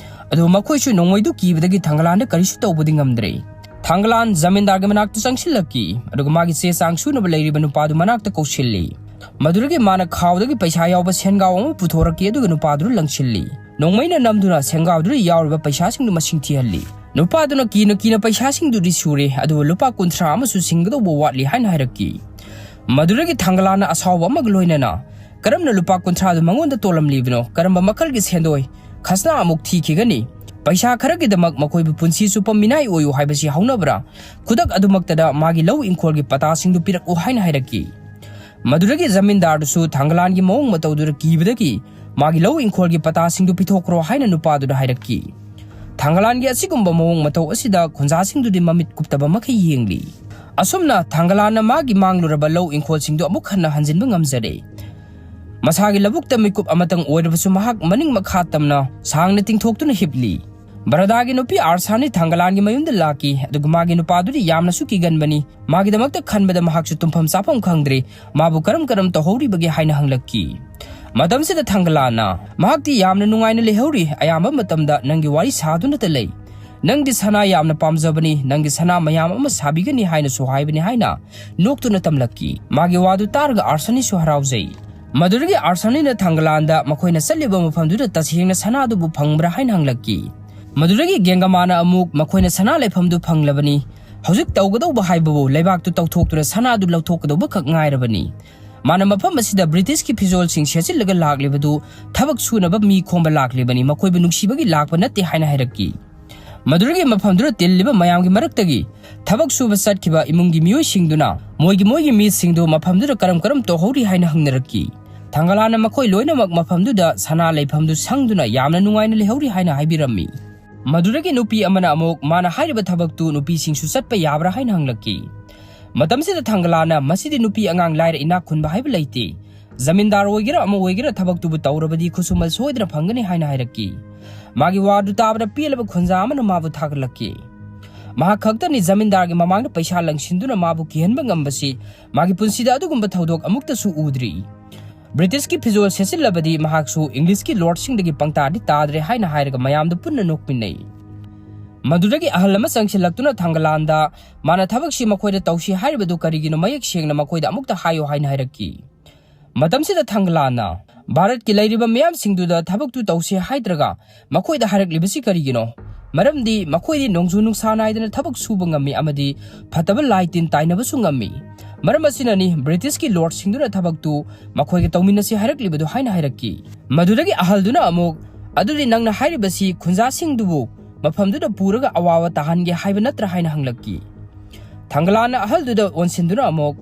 ꯑꯗꯨꯕꯨ ꯃꯈꯣꯏꯁꯨ ꯅꯣꯡꯃꯩꯗꯨ ꯀꯤꯕꯗꯒꯤ ꯊꯥꯡꯒꯂꯥꯟꯗ ꯀꯔꯤꯁꯨ ꯇꯧꯕꯗꯤ ꯉꯝꯗ꯭ꯔꯦ꯫ ꯊꯥꯡꯒꯂꯥꯟ ꯖꯃꯤꯟꯗꯥꯔꯒꯤ ꯃꯅꯥꯛꯇ ꯆꯪꯁꯤꯜꯂꯛꯈꯤ, ꯑꯗꯨꯒ ꯃꯥꯒꯤ ꯆꯦ ꯆꯥꯡ ꯁꯨꯅꯕ ꯂꯩꯔꯤꯕ ꯅꯨꯄꯥꯗꯨ ꯃꯅꯥꯛꯇ ꯀꯧꯁꯤꯜꯂꯤ꯫ ꯃꯗꯨꯗꯒꯤ ꯃꯥꯅ ꯈꯥꯎꯗꯒꯤ ꯄꯩꯁꯥ ꯌꯥꯎꯕ ꯁꯦꯟꯒꯥꯎ ꯑꯃ ꯄꯨꯊꯣꯔꯛꯈꯤ, ꯑꯗꯨꯒ ꯅꯨꯄꯥꯗꯨꯗ ꯂꯪꯁꯤꯜꯂꯤ꯫ ꯅꯣꯡꯃꯩꯅ ꯅꯝꯗꯨꯅ ꯁꯦꯟꯒꯥꯎꯗꯨꯗ ꯌꯥꯎꯔꯤꯕ ꯄꯩꯁꯥꯁꯤꯡꯗꯨ ꯃꯁꯤꯡ ꯊꯤꯍꯜꯂꯤ꯫ ꯅꯨꯄꯥꯗꯨꯅ ꯀꯤꯅ ꯀꯤꯅ ꯄꯩꯁꯥꯁꯤꯡꯗꯨꯗꯤ ꯁꯨꯔꯦ, ꯑꯗꯨꯕꯨ ꯂꯨꯄꯥ ꯀꯨꯟꯊ꯭ꯔꯥ ꯑꯃꯁꯨ ꯁꯤꯡꯒꯗꯧꯕ ꯋꯥꯠꯂꯤ ꯍꯥꯏꯅ ꯍꯥꯏꯔꯛꯈꯤ꯫ ꯃꯗꯨꯗꯒꯤ ꯊꯥꯡꯒꯂꯥꯟꯅ ꯑꯁꯥꯎꯕ ꯑꯃꯒ ꯂꯣꯏꯅꯅ ꯀꯔꯝꯅ ꯂꯨꯄꯥ ꯀꯨꯟꯊ꯭ꯔꯥꯗꯨ ꯃꯉꯣꯟꯗ ꯇꯣꯜꯂꯝꯂꯤꯕꯅꯣ, ꯀꯔꯝꯕ ꯃꯈꯜꯒꯤ ꯁꯦꯟꯗꯣꯏ ꯈꯁꯅꯥ ꯑꯃꯨꯛ ꯊꯤꯈꯤꯒꯅꯤ? ꯄꯩꯁꯥ ꯈꯔꯒꯤꯗꯃꯛ ꯃꯈꯣꯏꯕꯨ ꯄꯨꯟꯁꯤ ꯆꯨꯞꯄ ꯃꯤꯅꯥꯏ ꯑꯣꯏꯌꯨ ꯍꯥꯏꯕꯁꯤ ꯍꯧꯅꯕ꯭ꯔꯥ? ꯈꯨꯗꯛ ꯑꯗꯨꯃꯛꯇꯗ ꯃꯥꯒꯤ ꯂꯧ ꯏꯪꯈꯣꯜꯒꯤ ꯄꯇꯥꯁꯤꯡꯗꯨ ꯄꯤꯔꯛꯎ ꯍꯥꯏꯅ ꯍꯥꯏꯔꯛꯈꯤ꯫ ꯃꯗꯨꯗꯒꯤ ꯖꯃꯤꯟꯗꯥꯔꯗꯨꯁꯨ ꯊꯥꯡꯒꯂꯥꯟꯒꯤ ꯃꯑꯣꯡ ꯃꯇꯧꯗꯨꯗ ꯀꯤꯕꯗꯒꯤ ꯃꯥꯒꯤ ꯂꯧ ꯏꯪꯈꯣꯜꯒꯤ ꯄꯇꯥꯁꯤꯡꯗꯨ ꯄꯤꯊꯣꯛꯈ꯭ꯔꯣ ꯍꯥꯏꯅ ꯅꯨꯄꯥꯗꯨꯗ ꯍꯥꯏꯔꯛꯈꯤ꯫ ꯊꯥꯡꯒꯂꯥꯟꯒꯤ ꯑꯁꯤꯒꯨꯝꯕ ꯃꯑꯣꯡ ꯃꯇꯧ ꯑꯁꯤꯗ ꯈꯨꯟꯖꯥꯁꯤꯡꯗꯨꯗꯤ ꯃꯃꯤꯠ ꯀꯨꯞꯇꯕ ꯃꯈꯩ ꯌꯦꯡꯂꯤ꯫ ꯑꯁꯨꯝꯅ ꯊꯥꯡꯒꯂꯥꯟꯅ ꯃꯥꯒꯤ ꯃꯥꯡꯂꯨꯔꯕ ꯂꯧ ꯏꯪꯈꯣꯜꯁꯤꯡꯗꯨ ꯑꯃꯨꯛ ꯍꯟꯅ ꯍꯟꯖꯤꯟꯕ ꯉꯝꯖꯔꯦ꯫ ꯃꯁꯥꯒꯤ ꯂꯧꯕꯨꯛꯇ ꯃꯤꯀꯨꯞ ꯑꯃꯇꯪ ꯑꯣꯏꯔꯕꯁꯨ ꯃꯍꯥꯛ ꯃꯅꯤꯡ ꯃꯈꯥ ꯇꯝꯅ ꯁꯥꯡꯅ ꯇꯤꯡꯊꯣꯛꯇꯨꯅ ꯍꯤꯞꯂꯤ꯫ ꯕꯔꯗꯥꯒꯤ ꯅꯨꯄꯤ ꯑꯥꯔꯁꯥꯅꯤ ꯊꯪꯒꯂꯥꯟꯒꯤ ꯃꯌꯨꯝꯗ ꯂꯥꯛꯈꯤ, ꯑꯗꯨꯒ ꯃꯥꯒꯤ ꯅꯨꯄꯥꯗꯨꯗꯤ ꯌꯥꯝꯅꯁꯨ ꯀꯤꯒꯟꯕꯅꯤ꯫ ꯃꯥꯒꯤꯗꯃꯛꯇ ꯈꯟꯕꯗ ꯃꯍꯥꯛꯁꯨ ꯇꯨꯝꯐꯝ ꯆꯥꯐꯝ ꯈꯪꯗ꯭ꯔꯦ꯫ ꯃꯥꯕꯨ ꯀꯔꯝ ꯀꯔꯝ ꯇꯧꯍꯧꯔꯤꯕꯒꯦ ꯍꯥꯏꯅ ꯍꯪꯂꯛꯈꯤ꯫ ꯃꯇꯝꯁꯤꯗ ꯊꯪꯒꯂꯥꯟꯅ, "ꯃꯍꯥꯛꯇꯤ ꯌꯥꯝꯅ ꯅꯨꯡꯉꯥꯏꯅ ꯂꯩꯍꯧꯔꯤ, ꯑꯌꯥꯝꯕ ꯃꯇꯝꯗ ꯅꯪꯒꯤ ꯋꯥꯔꯤ ꯁꯥꯗꯨꯅꯇ ꯂꯩ꯫ ꯅꯪꯗꯤ ꯁꯅꯥ ꯌꯥꯝꯅ ꯄꯥꯝꯖꯕꯅꯤ, ꯅꯪꯒꯤ ꯁꯅꯥ ꯃꯌꯥꯝ ꯑꯃ ꯁꯥꯕꯤꯒꯅꯤ ꯍꯥꯏꯅꯁꯨ ꯍꯥꯏꯕꯅꯤ" ꯍꯥꯏꯅ ꯅꯣꯛꯇꯨꯅ ꯇꯝꯂꯛꯈꯤ꯫ ꯃꯥꯒꯤ ꯋꯥꯗꯨ ꯇꯥꯔꯒ ꯑꯥꯔꯁꯥꯅꯤꯁꯨ ꯍꯔꯥꯎꯖꯩ꯫ ꯃꯗꯨꯗꯒꯤ ꯑꯥꯔꯁꯥꯅꯤꯅ ꯊꯪꯒꯂꯥꯟꯗ ꯃꯈꯣꯏꯅ ꯆꯠꯂꯤꯕ ꯃꯐꯝꯗꯨꯗ ꯇꯁꯦꯡꯅ ꯁꯅꯥꯗꯨꯕꯨ ꯐꯪꯕ꯭ꯔꯥ ꯍꯥꯏꯅ ꯍꯪꯂꯛꯈꯤ꯫ ꯃꯗꯨꯗꯒꯤ ꯒꯦꯡꯒꯃꯥꯅ ꯑꯃꯨꯛ, "ꯃꯈꯣꯏꯅ ꯁꯅꯥ ꯂꯩꯐꯝꯗꯨ ꯐꯪꯂꯕꯅꯤ꯫ ꯍꯧꯖꯤꯛ ꯇꯧꯒꯗꯧꯕ ꯍꯥꯏꯕꯕꯨ ꯂꯩꯕꯥꯛꯇꯨ ꯇꯧꯊꯣꯛꯇꯨꯅ ꯁꯅꯥꯗꯨ ꯂꯧꯊꯣꯛꯀꯗꯧꯕ ꯈꯛ ꯉꯥꯏꯔꯕꯅꯤ꯫ ꯃꯥꯅ ꯃꯐꯝ ꯑꯁꯤꯗ ꯕ꯭ꯔꯤꯇꯤꯁꯀꯤ ꯐꯤꯖꯣꯜꯁꯤꯡ ꯁꯦꯠꯆꯤꯜꯂꯒ ꯂꯥꯛꯂꯤꯕꯗꯨ ꯊꯕꯛ ꯁꯨꯅꯕ ꯃꯤ ꯈꯣꯝꯕ ꯂꯥꯛꯂꯤꯕꯅꯤ, ꯃꯈꯣꯏꯕꯨ ꯅꯨꯡꯁꯤꯕꯒꯤ ꯂꯥꯛꯄ ꯅꯠꯇꯦ" ꯍꯥꯏꯅ ꯍꯥꯏꯔꯛꯈꯤ꯫ ꯃꯗꯨꯗꯒꯤ ꯃꯐꯝꯗꯨꯗ ꯇꯤꯜꯂꯤꯕ ꯃꯌꯥꯝꯒꯤ ꯃꯔꯛꯇꯒꯤ ꯊꯕꯛ ꯁꯨꯕ ꯆꯠꯈꯤꯕ ꯏꯃꯨꯡꯒꯤ ꯃꯤꯑꯣꯏꯁꯤꯡꯗꯨꯅ ꯃꯣꯏꯒꯤ ꯃꯣꯏꯒꯤ ꯃꯤꯠꯁꯤꯡꯗꯨ ꯃꯐꯝꯗꯨꯗ ꯀꯔꯝ ꯀꯔꯝ ꯇꯧꯍꯧꯔꯤ ꯍꯥꯏꯅ ꯍꯪꯅꯔꯛꯈꯤ꯫ ꯊꯪꯒꯂꯥꯟꯅ ꯃꯈꯣꯏ ꯂꯣꯏꯅꯃꯛ ꯃꯐꯝꯗꯨꯗ ꯁꯅꯥ ꯂꯩꯐꯝꯗꯨ ꯁꯪꯗꯨꯅ ꯌꯥꯝꯅ ꯅꯨꯡꯉꯥꯏꯅ ꯂꯩꯍꯧꯔꯤ ꯍꯥꯏꯅ ꯍꯥꯏꯕꯤꯔꯝꯃꯤ꯫ ꯃꯗꯨꯗꯒꯤ ꯅꯨꯄꯤ ꯑꯃꯅ ꯑꯃꯨꯛ ꯃꯥꯅ ꯍꯥꯏꯔꯤꯕ ꯊꯕꯛꯇꯨ ꯅꯨꯄꯤꯁꯤꯡꯁꯨ ꯆꯠꯄ ꯌꯥꯕ꯭ꯔꯥ ꯍꯥꯏꯅ ꯍꯪꯂꯛꯈꯤ꯫ ꯃꯇꯝꯁꯤꯗ ꯊꯪꯒꯂꯥꯟꯅ, "ꯃꯁꯤꯗꯤ ꯅꯨꯄꯤ ꯑꯉꯥꯡ ꯂꯥꯏꯔ ꯏꯅꯥꯛ ꯈꯨꯟꯕ ꯍꯥꯏꯕ ꯂꯩꯇꯦ꯫ ꯖꯃꯤꯟꯗꯥꯔ ꯑꯣꯏꯒꯦꯔꯥ ꯑꯃ ꯑꯣꯏꯒꯦꯔꯥ ꯊꯕꯛꯇꯨꯕꯨ ꯇꯧꯔꯕꯗꯤ ꯈꯨꯠꯁꯨꯃꯜ ꯁꯣꯏꯗꯅ ꯐꯪꯒꯅꯤ" ꯍꯥꯏꯅ ꯍꯥꯏꯔꯛꯈꯤ꯫ ꯃꯥꯒꯤ ꯋꯥꯗꯨ ꯇꯥꯕꯗ ꯄꯦꯜꯂꯕ ꯈꯨꯟꯖꯥ ꯑꯃꯅ ꯃꯥꯕꯨ ꯊꯥꯒꯠꯂꯛꯈꯤ꯫ ꯃꯍꯥꯛ ꯈꯛꯇꯅꯤ ꯖꯃꯤꯟꯗꯥꯔꯒꯤ ꯃꯃꯥꯡꯗ ꯄꯩꯁꯥ ꯂꯪꯁꯤꯟꯗꯨꯅ ꯃꯥꯕꯨ ꯀꯤꯍꯟꯕ ꯉꯝꯕꯁꯤ꯫ ꯃꯥꯒꯤ ꯄꯨꯟꯁꯤꯗ ꯑꯗꯨꯒꯨꯝꯕ ꯊꯧꯗꯣꯛ ꯑꯃꯨꯛꯇꯁꯨ ꯎꯗ꯭ꯔꯤ꯫ ꯕ꯭ꯔꯤꯇꯤꯁꯀꯤ ꯐꯤꯖꯣꯜ ꯁꯦꯠꯆꯤꯜꯂꯕꯗꯤ ꯃꯍꯥꯛꯁꯨ ꯏꯪꯂꯤꯁꯀꯤ ꯂꯣꯔꯗꯁꯤꯡꯗꯒꯤ ꯄꯪꯇꯥꯗꯤ ꯇꯥꯗ꯭ꯔꯦ ꯍꯥꯏꯅ ꯍꯥꯏꯔꯒ ꯃꯌꯥꯝꯗꯨ ꯄꯨꯟꯅ ꯅꯣꯛꯃꯤꯟꯅꯩ꯫ ꯃꯗꯨꯗꯒꯤ ꯑꯍꯜ ꯑꯃ ꯆꯪꯁꯤꯜꯂꯛꯇꯨꯅ ꯊꯪꯒꯂꯥꯟꯗ ꯃꯥꯅ ꯊꯕꯛꯁꯤ ꯃꯈꯣꯏꯗ ꯇꯧꯁꯤ ꯍꯥꯏꯔꯤꯕꯗꯨ ꯀꯔꯤꯒꯤꯅꯣ ꯃꯌꯦꯛ ꯁꯦꯡꯅ ꯃꯈꯣꯏꯗ ꯑꯃꯨꯛꯇ ꯍꯥꯏꯌꯨ ꯍꯥꯏꯅ ꯍꯥꯏꯔꯛꯈꯤ꯫ ꯃꯇꯝꯁꯤꯗ ꯊꯪꯒꯂꯥꯟꯅ, "ꯚꯥꯔꯠꯀꯤ ꯂꯩꯔꯤꯕ ꯃꯤꯌꯥꯝꯁꯤꯡꯗꯨꯗ ꯊꯕꯛꯇꯨ ꯇꯧꯁꯤ ꯍꯥꯏꯗ꯭ꯔꯒ ꯃꯈꯣꯏꯗ ꯍꯥꯏꯔꯛꯂꯤꯕꯁꯤ ꯀꯔꯤꯒꯤꯅꯣ? ꯃꯔꯝꯗꯤ ꯃꯈꯣꯏꯗꯤ ꯅꯣꯡꯖꯨ ꯅꯨꯡꯁꯥ ꯅꯥꯏꯗꯅ ꯊꯕꯛ ꯁꯨꯕ ꯉꯝꯃꯤ ꯑꯃꯗꯤ ꯐꯠꯇꯕ ꯂꯥꯏ ꯇꯤꯟ ꯇꯥꯏꯅꯕꯁꯨ ꯉꯝꯃꯤ꯫ ꯃꯔꯝ ꯑꯁꯤꯅꯅꯤ ꯕ꯭ꯔꯤꯇꯤꯁꯀꯤ ꯂꯣꯔꯗꯁꯤꯡꯗꯨꯅ ꯊꯕꯛꯇꯨ ꯃꯈꯣꯏꯒ ꯇꯧꯃꯤꯟꯅꯁꯤ ꯍꯥꯏꯔꯛꯂꯤꯕꯗꯨ" ꯍꯥꯏꯅ ꯍꯥꯏꯔꯛꯈꯤ꯫ ꯃꯗꯨꯗꯒꯤ ꯑꯍꯜꯗꯨꯅ ꯑꯃꯨꯛ, "ꯑꯗꯨꯗꯤ ꯅꯪꯅ ꯍꯥꯏꯔꯤꯕꯁꯤ ꯈꯨꯟꯖꯥꯁꯤꯡꯗꯨꯕꯨ ꯃꯐꯝꯗꯨꯗ ꯄꯨꯔꯒ ꯑꯋꯥꯕ ꯇꯥꯍꯟꯒꯦ ꯍꯥꯏꯕ ꯅꯠꯇ꯭ꯔꯥ?" ꯍꯥꯏꯅ ꯍꯪꯂꯛꯈꯤ꯫ ꯊꯪꯒꯂꯥꯟꯅ ꯑꯍꯜꯗꯨꯗ ꯑꯣꯟꯁꯤꯟꯗꯨꯅ ꯑꯃꯨꯛ,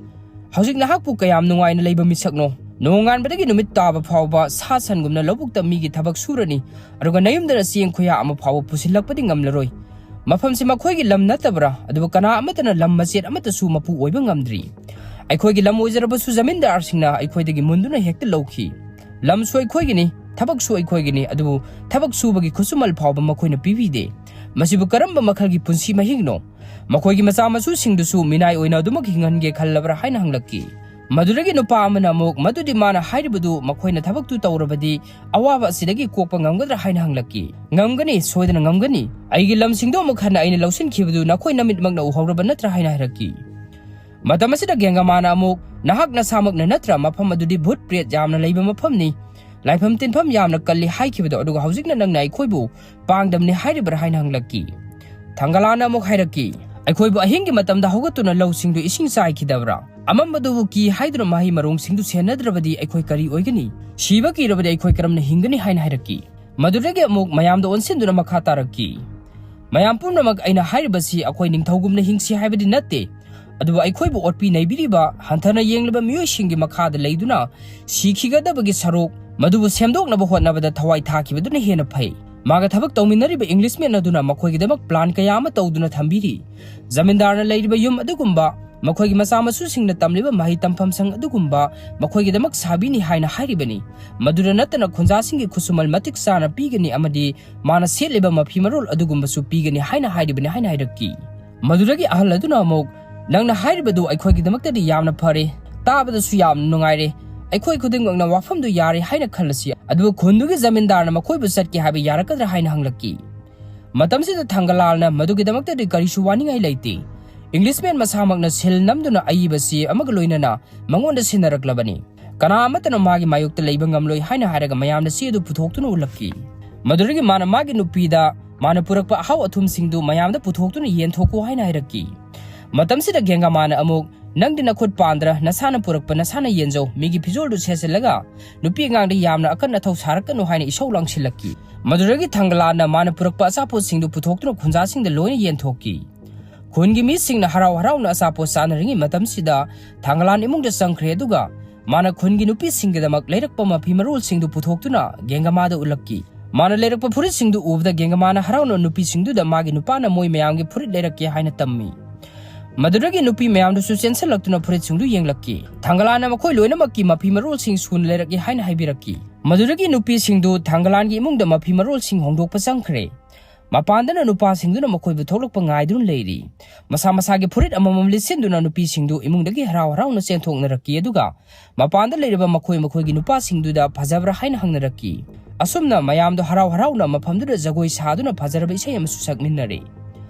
"ꯍꯧꯖꯤꯛ ꯅꯍꯥꯛꯄꯨ ꯀꯌꯥꯝ ꯅꯨꯡꯉꯥꯏꯅ ꯂꯩꯕ ꯃꯤꯁꯛꯅꯣ? ꯅꯣꯡꯉꯥꯟꯕꯗꯒꯤ ꯅꯨꯃꯤꯠ ꯇꯥꯕ ꯐꯥꯎꯕ ꯁꯥ ꯁꯟꯒꯨꯝꯅ ꯂꯧꯕꯨꯛꯇ ꯃꯤꯒꯤ ꯊꯕꯛ ꯁꯨꯔꯅꯤ, ꯑꯗꯨꯒ ꯅꯌꯨꯝꯗꯅ ꯆꯦꯡ ꯈꯨꯌꯥ ꯑꯃ ꯐꯥꯎꯕ ꯄꯨꯁꯤꯜꯂꯛꯄꯗꯤ ꯉꯝꯂꯔꯣꯏ꯫ ꯃꯐꯝꯁꯤ ꯃꯈꯣꯏꯒꯤ ꯂꯝ ꯅꯠꯇꯕ꯭ꯔꯥ? ꯑꯗꯨꯕꯨ ꯀꯅꯥ ꯑꯃꯠꯇꯅ ꯂꯝ ꯃꯆꯦꯠ ꯑꯃꯠꯇꯁꯨ ꯃꯄꯨ ꯑꯣꯏꯕ ꯉꯝꯗ꯭ꯔꯤ꯫ ꯑꯩꯈꯣꯏꯒꯤ ꯂꯝ ꯑꯣꯏꯖꯔꯕꯁꯨ ꯖꯃꯤꯟꯗꯥꯔꯁꯤꯡꯅ ꯑꯩꯈꯣꯏꯗꯒꯤ ꯃꯨꯟꯗꯨꯅ ꯍꯦꯛꯇ ꯂꯧꯈꯤ꯫ ꯂꯝꯁꯨ ꯑꯩꯈꯣꯏꯒꯤꯅꯤ, ꯊꯕꯛꯁꯨ ꯑꯩꯈꯣꯏꯒꯤꯅꯤ, ꯑꯗꯨꯕꯨ ꯊꯕꯛ ꯁꯨꯕꯒꯤ ꯈꯨꯠꯁꯨꯃꯜ ꯐꯥꯎꯕ ꯃꯈꯣꯏꯅ ꯄꯤꯕꯤꯗꯦ꯫ ꯃꯁꯤꯕꯨ ꯀꯔꯝꯕ ꯃꯈꯜꯒꯤ ꯄꯨꯟꯁꯤ ꯃꯍꯤꯡꯅꯣ? ꯃꯈꯣꯏꯒꯤ ꯃꯆꯥ ꯃꯁꯨꯁꯤꯡꯗꯨꯁꯨ ꯃꯤꯅꯥꯏ ꯑꯣꯏꯅ ꯑꯗꯨꯃꯛ ꯍꯤꯡꯍꯟꯒꯦ ꯈꯜꯂꯕ꯭ꯔꯥ ꯍꯥꯏꯅ ꯍꯪꯂꯛꯈꯤ꯫ ꯃꯗꯨꯗꯒꯤ ꯅꯨꯄꯥ ꯑꯃꯅ ꯑꯃꯨꯛ, "ꯃꯗꯨꯗꯤ ꯃꯥꯅ ꯍꯥꯏꯔꯤꯕꯗꯨ ꯃꯈꯣꯏꯅ ꯊꯕꯛꯇꯨ ꯇꯧꯔꯕꯗꯤ ꯑꯋꯥꯕ ꯑꯁꯤꯗꯒꯤ ꯀꯣꯛꯄ ꯉꯝꯒꯗ꯭ꯔꯥ?" ꯍꯥꯏꯅ ꯍꯪꯂꯛꯈꯤ꯫ "ꯉꯝꯒꯅꯤ, ꯁꯣꯏꯗꯅ ꯉꯝꯒꯅꯤ꯫ ꯑꯩꯒꯤ ꯂꯝꯁꯤꯡꯗꯣ ꯑꯃꯨꯛ ꯍꯟꯅ ꯑꯩꯅ ꯂꯧꯁꯤꯟꯈꯤꯕꯗꯨ ꯅꯈꯣꯏ ꯅꯃꯤꯠꯃꯛꯅ ꯎꯍꯧꯔꯕ ꯅꯠꯇ꯭ꯔꯥ?" ꯍꯥꯏꯅ ꯍꯥꯏꯔꯛꯈꯤ꯫ ꯃꯇꯝ ꯑꯁꯤꯗ ꯒꯦꯡꯒꯃꯥꯅ ꯑꯃꯨꯛ, "ꯅꯍꯥꯛ ꯅꯁꯥꯃꯛꯅ ꯅꯠꯇ꯭ꯔꯥ ꯃꯐꯝ ꯑꯗꯨꯗꯤ ꯚꯨꯠ ꯄ꯭ꯔꯦꯠ ꯌꯥꯝꯅ ꯂꯩꯕ ꯃꯐꯝꯅꯤ, ꯂꯥꯏꯐꯝ ꯇꯤꯟꯐꯝ ꯌꯥꯝꯅ ꯀꯜꯂꯤ ꯍꯥꯏꯈꯤꯕꯗꯣ, ꯑꯗꯨꯒ ꯍꯧꯖꯤꯛꯅ ꯅꯪꯅ ꯑꯩꯈꯣꯏꯕꯨ ꯄꯥꯡꯗꯝꯅꯤ ꯍꯥꯏꯔꯤꯕ꯭ꯔꯥ?" ꯍꯥꯏꯅ ꯍꯪꯂꯛꯈꯤ꯫ ꯊꯪꯒꯂꯥꯟꯅ ꯑꯃꯨꯛ ꯍꯥꯏꯔꯛꯈꯤ, "ꯑꯩꯈꯣꯏꯕꯨ ꯑꯍꯤꯡꯒꯤ ꯃꯇꯝꯗ ꯍꯧꯒꯠꯇꯨꯅ ꯂꯧꯁꯤꯡꯗꯨ ꯏꯁꯤꯡ ꯆꯥꯏꯈꯤꯗꯕ꯭ꯔꯥ? ꯑꯃꯝꯕꯗꯨꯕꯨ ꯀꯤ ꯍꯥꯏꯗꯨꯅ ꯃꯍꯩ ꯃꯔꯣꯡꯁꯤꯡꯗꯨ ꯁꯦꯟꯅꯗ꯭ꯔꯕꯗꯤ ꯑꯩꯈꯣꯏ ꯀꯔꯤ ꯑꯣꯏꯒꯅꯤ? ꯁꯤꯕ ꯀꯤꯔꯕꯗꯤ ꯑꯩꯈꯣꯏ ꯀꯔꯝꯅ ꯍꯤꯡꯒꯅꯤ?" ꯍꯥꯏꯅ ꯍꯥꯏꯔꯛꯈꯤ꯫ ꯃꯗꯨꯗꯒꯤ ꯑꯃꯨꯛ ꯃꯌꯥꯝꯗ ꯑꯣꯟꯁꯤꯟꯗꯨꯅ ꯃꯈꯥ ꯇꯥꯔꯛꯈꯤ, "ꯃꯌꯥꯝ ꯄꯨꯝꯅꯃꯛ, ꯑꯩꯅ ꯍꯥꯏꯔꯤꯕꯁꯤ ꯑꯩꯈꯣꯏ ꯅꯤꯡꯊꯧꯒꯨꯝꯅ ꯍꯤꯡꯁꯤ ꯍꯥꯏꯕꯗꯤ ꯅꯠꯇꯦ, ꯑꯗꯨꯕꯨ ꯑꯩꯈꯣꯏꯕꯨ ꯑꯣꯠꯄꯤ ꯅꯩꯕꯤꯔꯤꯕ, ꯍꯟꯊꯅ ꯌꯦꯡꯂꯤꯕ ꯃꯤꯑꯣꯏꯁꯤꯡꯒꯤ ꯃꯈꯥꯗ ꯂꯩꯗꯨꯅ ꯁꯤꯈꯤꯒꯗꯕꯒꯤ ꯁꯔꯨꯛ, ꯃꯗꯨꯕꯨ ꯁꯦꯝꯗꯣꯛꯅꯕ ꯍꯣꯠꯅꯕꯗ ꯊꯋꯥꯏ ꯊꯥꯈꯤꯕꯗꯨꯅ ꯍꯦꯟꯅ ꯐꯩ꯫" ꯃꯥꯒ ꯊꯕꯛ ꯇꯧꯃꯤꯟꯅꯔꯤꯕ Englishman ꯑꯗꯨꯅ ꯃꯈꯣꯏꯒꯤꯗꯃꯛ plan ꯀꯌꯥ ꯑꯃ ꯇꯧꯗꯨꯅ ꯊꯝꯕꯤꯔꯤ꯫ ꯖꯃꯤꯟꯗꯥꯔꯅ ꯂꯩꯔꯤꯕ ꯌꯨꯝ ꯑꯗꯨꯒꯨꯝꯕ, ꯃꯈꯣꯏꯒꯤ ꯃꯆꯥ ꯃꯁꯨꯁꯤꯡꯅ ꯇꯝꯂꯤꯕ ꯃꯍꯩ ꯇꯝꯐꯝ ꯁꯪ ꯑꯗꯨꯒꯨꯝꯕ ꯃꯈꯣꯏꯒꯤꯗꯃꯛ ꯁꯥꯕꯤꯅꯤ ꯍꯥꯏꯅ ꯍꯥꯏꯔꯤꯕꯅꯤ꯫ ꯃꯗꯨꯗ ꯅꯠꯇꯅ ꯈꯨꯟꯖꯥꯁꯤꯡꯒꯤ ꯈꯨꯠꯁꯨꯃꯜ ꯃꯇꯤꯛ ꯆꯥꯅ ꯄꯤꯒꯅꯤ ꯑꯃꯗꯤ ꯃꯥꯅ ꯁꯦꯠꯂꯤꯕ ꯃꯐꯤ ꯃꯔꯣꯜ ꯑꯗꯨꯒꯨꯝꯕꯁꯨ ꯄꯤꯒꯅꯤ ꯍꯥꯏꯅ ꯍꯥꯏꯔꯤꯕꯅꯤ ꯍꯥꯏꯅ ꯍꯥꯏꯔꯛꯈꯤ꯫ ꯃꯗꯨꯗꯒꯤ ꯑꯍꯜ ꯑꯗꯨꯅ ꯑꯃꯨꯛ, "ꯅꯪꯅ ꯍꯥꯏꯔꯤꯕꯗꯨ ꯑꯩꯈꯣꯏꯒꯤꯗꯃꯛꯇꯗꯤ ꯌꯥꯝꯅ ꯐꯔꯦ, ꯇꯥꯕꯗꯁꯨ ꯌꯥꯝꯅ ꯅꯨꯡꯉꯥꯏꯔꯦ꯫ ꯑꯩꯈꯣꯏ ꯈꯨꯗꯤꯡꯃꯛꯅ ꯋꯥꯐꯝꯗꯨ ꯌꯥꯔꯦ ꯍꯥꯏꯅ ꯈꯜꯂꯁꯤ, ꯑꯗꯨꯕꯨ ꯈꯨꯟꯗꯨꯒꯤ ꯖꯃꯤꯟꯗꯥꯔꯅ ꯃꯈꯣꯏꯕꯨ ꯆꯠꯀꯦ ꯍꯥꯏꯕ ꯌꯥꯔꯛꯀꯗ꯭ꯔꯥ?" ꯍꯥꯏꯅ ꯍꯪꯂꯛꯈꯤ꯫ ꯃꯇꯝꯁꯤꯗ ꯊꯪꯒꯂꯥꯜꯅ, "ꯃꯗꯨꯒꯤꯗꯃꯛꯇꯗꯤ ꯀꯔꯤꯁꯨ ꯋꯥꯅꯤꯡꯉꯥꯏ ꯂꯩꯇꯦ꯫ Englishman ꯃꯁꯥꯃꯛꯅ ꯁꯤꯜ ꯅꯝꯗꯨꯅ ꯑꯏꯕ ꯆꯦ ꯑꯃꯒ ꯂꯣꯏꯅꯅ ꯃꯉꯣꯟꯗ ꯁꯤꯟꯅꯔꯛꯂꯕꯅꯤ꯫ ꯀꯅꯥ ꯑꯃꯠꯇꯅ ꯃꯥꯒꯤ ꯃꯥꯌꯣꯛꯇ ꯂꯩꯕ ꯉꯝꯂꯣꯏ" ꯍꯥꯏꯅ ꯍꯥꯏꯔꯒ ꯃꯌꯥꯝꯗ ꯆꯦ ꯑꯗꯨ ꯄꯨꯊꯣꯛꯇꯨꯅ ꯎꯠꯂꯛꯈꯤ꯫ ꯃꯗꯨꯗꯒꯤ ꯃꯥꯅ ꯃꯥꯒꯤ ꯅꯨꯄꯤꯗ ꯃꯥꯅ ꯄꯨꯔꯛꯄ ꯑꯍꯥꯎ ꯑꯊꯨꯝꯁꯤꯡꯗꯨ ꯃꯌꯥꯝꯗ ꯄꯨꯊꯣꯛꯇꯨꯅ ꯌꯦꯟꯊꯣꯛꯀꯣ ꯍꯥꯏꯅ ꯍꯥꯏꯔꯛꯈꯤ꯫ ꯃꯇꯝꯁꯤꯗ ꯒꯦꯡꯒꯃꯥꯅ ꯑꯃꯨꯛ, "ꯅꯪꯗꯤ ꯅꯈꯨꯠ ꯄꯥꯟꯗ꯭ꯔ, ꯅꯁꯥꯅ ꯄꯨꯔꯛꯄ ꯅꯁꯥꯅ ꯌꯦꯟꯖꯧ, ꯃꯤꯒꯤ ꯐꯤꯖꯣꯜꯗꯨ ꯁꯦꯠꯆꯜꯂꯒ ꯅꯨꯄꯤ ꯑꯉꯥꯡꯗ ꯌꯥꯝꯅ ꯑꯀꯟ ꯑꯊꯧ ꯁꯥꯔꯛꯀꯅꯨ" ꯍꯥꯏꯅ ꯏꯁꯧ ꯂꯥꯡꯁꯤꯜꯂꯛꯈꯤ꯫ ꯃꯗꯨꯗꯒꯤ ꯊꯪꯒꯂꯥꯟꯅ ꯃꯥꯅ ꯄꯨꯔꯛꯄ ꯑꯆꯥꯄꯣꯠꯁꯤꯡꯗꯨ ꯄꯨꯊꯣꯛꯇꯨꯅ ꯈꯨꯟꯖꯥꯁꯤꯡꯗ ꯂꯣꯏꯅ ꯌꯦꯟꯊꯣꯛꯈꯤ꯫ ꯈꯨꯟꯒꯤ ꯃꯤꯁꯤꯡꯅ ꯍꯔꯥꯎ ꯍꯔꯥꯎꯅ ꯑꯆꯥꯄꯣꯠ ꯆꯥꯅꯔꯤꯉꯩ ꯃꯇꯝꯁꯤꯗ ꯊꯪꯒꯂꯥꯟ ꯏꯃꯨꯡꯗ ꯆꯪꯈ꯭ꯔꯦ, ꯑꯗꯨꯒ ꯃꯥꯅ ꯈꯨꯟꯒꯤ ꯅꯨꯄꯤꯁꯤꯡꯒꯤꯗꯃꯛ ꯂꯩꯔꯛꯄ ꯃꯐꯤ ꯃꯔꯣꯜꯁꯤꯡꯗꯨ ꯄꯨꯊꯣꯛꯇꯨꯅ ꯒꯦꯡꯒꯃꯥꯗ ꯎꯠꯂꯛꯈꯤ꯫ ꯃꯥꯅ ꯂꯩꯔꯛꯄ ꯐꯨꯔꯤꯠꯁꯤꯡꯗꯨ ꯎꯕꯗ ꯒꯦꯡꯒꯃꯥꯅ ꯍꯔꯥꯎꯅ ꯅꯨꯄꯤꯁꯤꯡꯗꯨꯗ ꯃꯥꯒꯤ ꯅꯨꯄꯥꯅ ꯃꯣꯏ ꯃꯌꯥꯝꯒꯤ ꯐꯨꯔꯤꯠ ꯂꯩꯔꯛꯀꯦ ꯍꯥꯏꯅ ꯇꯝꯃꯤ꯫ ꯃꯗꯨꯗꯒꯤ ꯅꯨꯄꯤ ꯃꯌꯥꯝꯗꯨꯁꯨ ꯆꯦꯟꯁꯤꯜꯂꯛꯇꯨꯅ ꯐꯨꯔꯤꯠꯁꯤꯡꯗꯨ ꯌꯦꯡꯂꯛꯈꯤ꯫ ꯊꯥꯡꯒꯂꯥꯟꯅ ꯃꯈꯣꯏ ꯂꯣꯏꯅꯃꯛꯀꯤ ꯃꯐꯤ ꯃꯔꯣꯜꯁꯤꯡ ꯁꯨꯅ ꯂꯩꯔꯛꯏ ꯍꯥꯏꯅ ꯍꯥꯏꯕꯤꯔꯛꯈꯤ꯫ ꯃꯗꯨꯗꯒꯤ ꯅꯨꯄꯤꯁꯤꯡꯗꯨ ꯊꯥꯡꯒꯂꯥꯟꯒꯤ ꯏꯃꯨꯡꯗ ꯃꯐꯤ ꯃꯔꯣꯜꯁꯤꯡ ꯍꯣꯡꯗꯣꯛꯄ ꯆꯪꯈ꯭ꯔꯦ꯫ ꯃꯄꯥꯟꯗꯅ ꯅꯨꯄꯥꯁꯤꯡꯗꯨꯅ ꯃꯈꯣꯏꯕꯨ ꯊꯣꯛꯂꯛꯄ ꯉꯥꯏꯗꯨꯅ ꯂꯩꯔꯤ꯫ ꯃꯁꯥ ꯃꯁꯥꯒꯤ ꯐꯨꯔꯤꯠ ꯑꯃꯃꯝ ꯂꯤꯠꯁꯤꯟꯗꯨꯅ ꯅꯨꯄꯤꯁꯤꯡꯗꯨ ꯏꯃꯨꯡꯗꯒꯤ ꯍꯔꯥꯎ ꯍꯔꯥꯎꯅ ꯆꯦꯟꯊꯣꯛꯅꯔꯛꯈꯤ, ꯑꯗꯨꯒ ꯃꯄꯥꯟꯗ ꯂꯩꯔꯤꯕ ꯃꯈꯣꯏ ꯃꯈꯣꯏꯒꯤ ꯅꯨꯄꯥꯁꯤꯡꯗꯨꯗ ꯐꯖꯕ꯭ꯔꯥ ꯍꯥꯏꯅ ꯍꯪꯅꯔꯛꯈꯤ꯫ ꯑꯁꯨꯝꯅ ꯃꯌꯥꯝꯗꯣ ꯍꯔꯥꯎ ꯍꯔꯥꯎꯅ ꯃꯐꯝꯗꯨꯗ ꯖꯒꯣꯏ ꯁꯥꯗꯨꯅ ꯐꯖꯔꯕ ꯏꯁꯩ ꯑꯃꯁꯨ ꯁꯛꯃꯤꯟꯅꯔꯦ꯫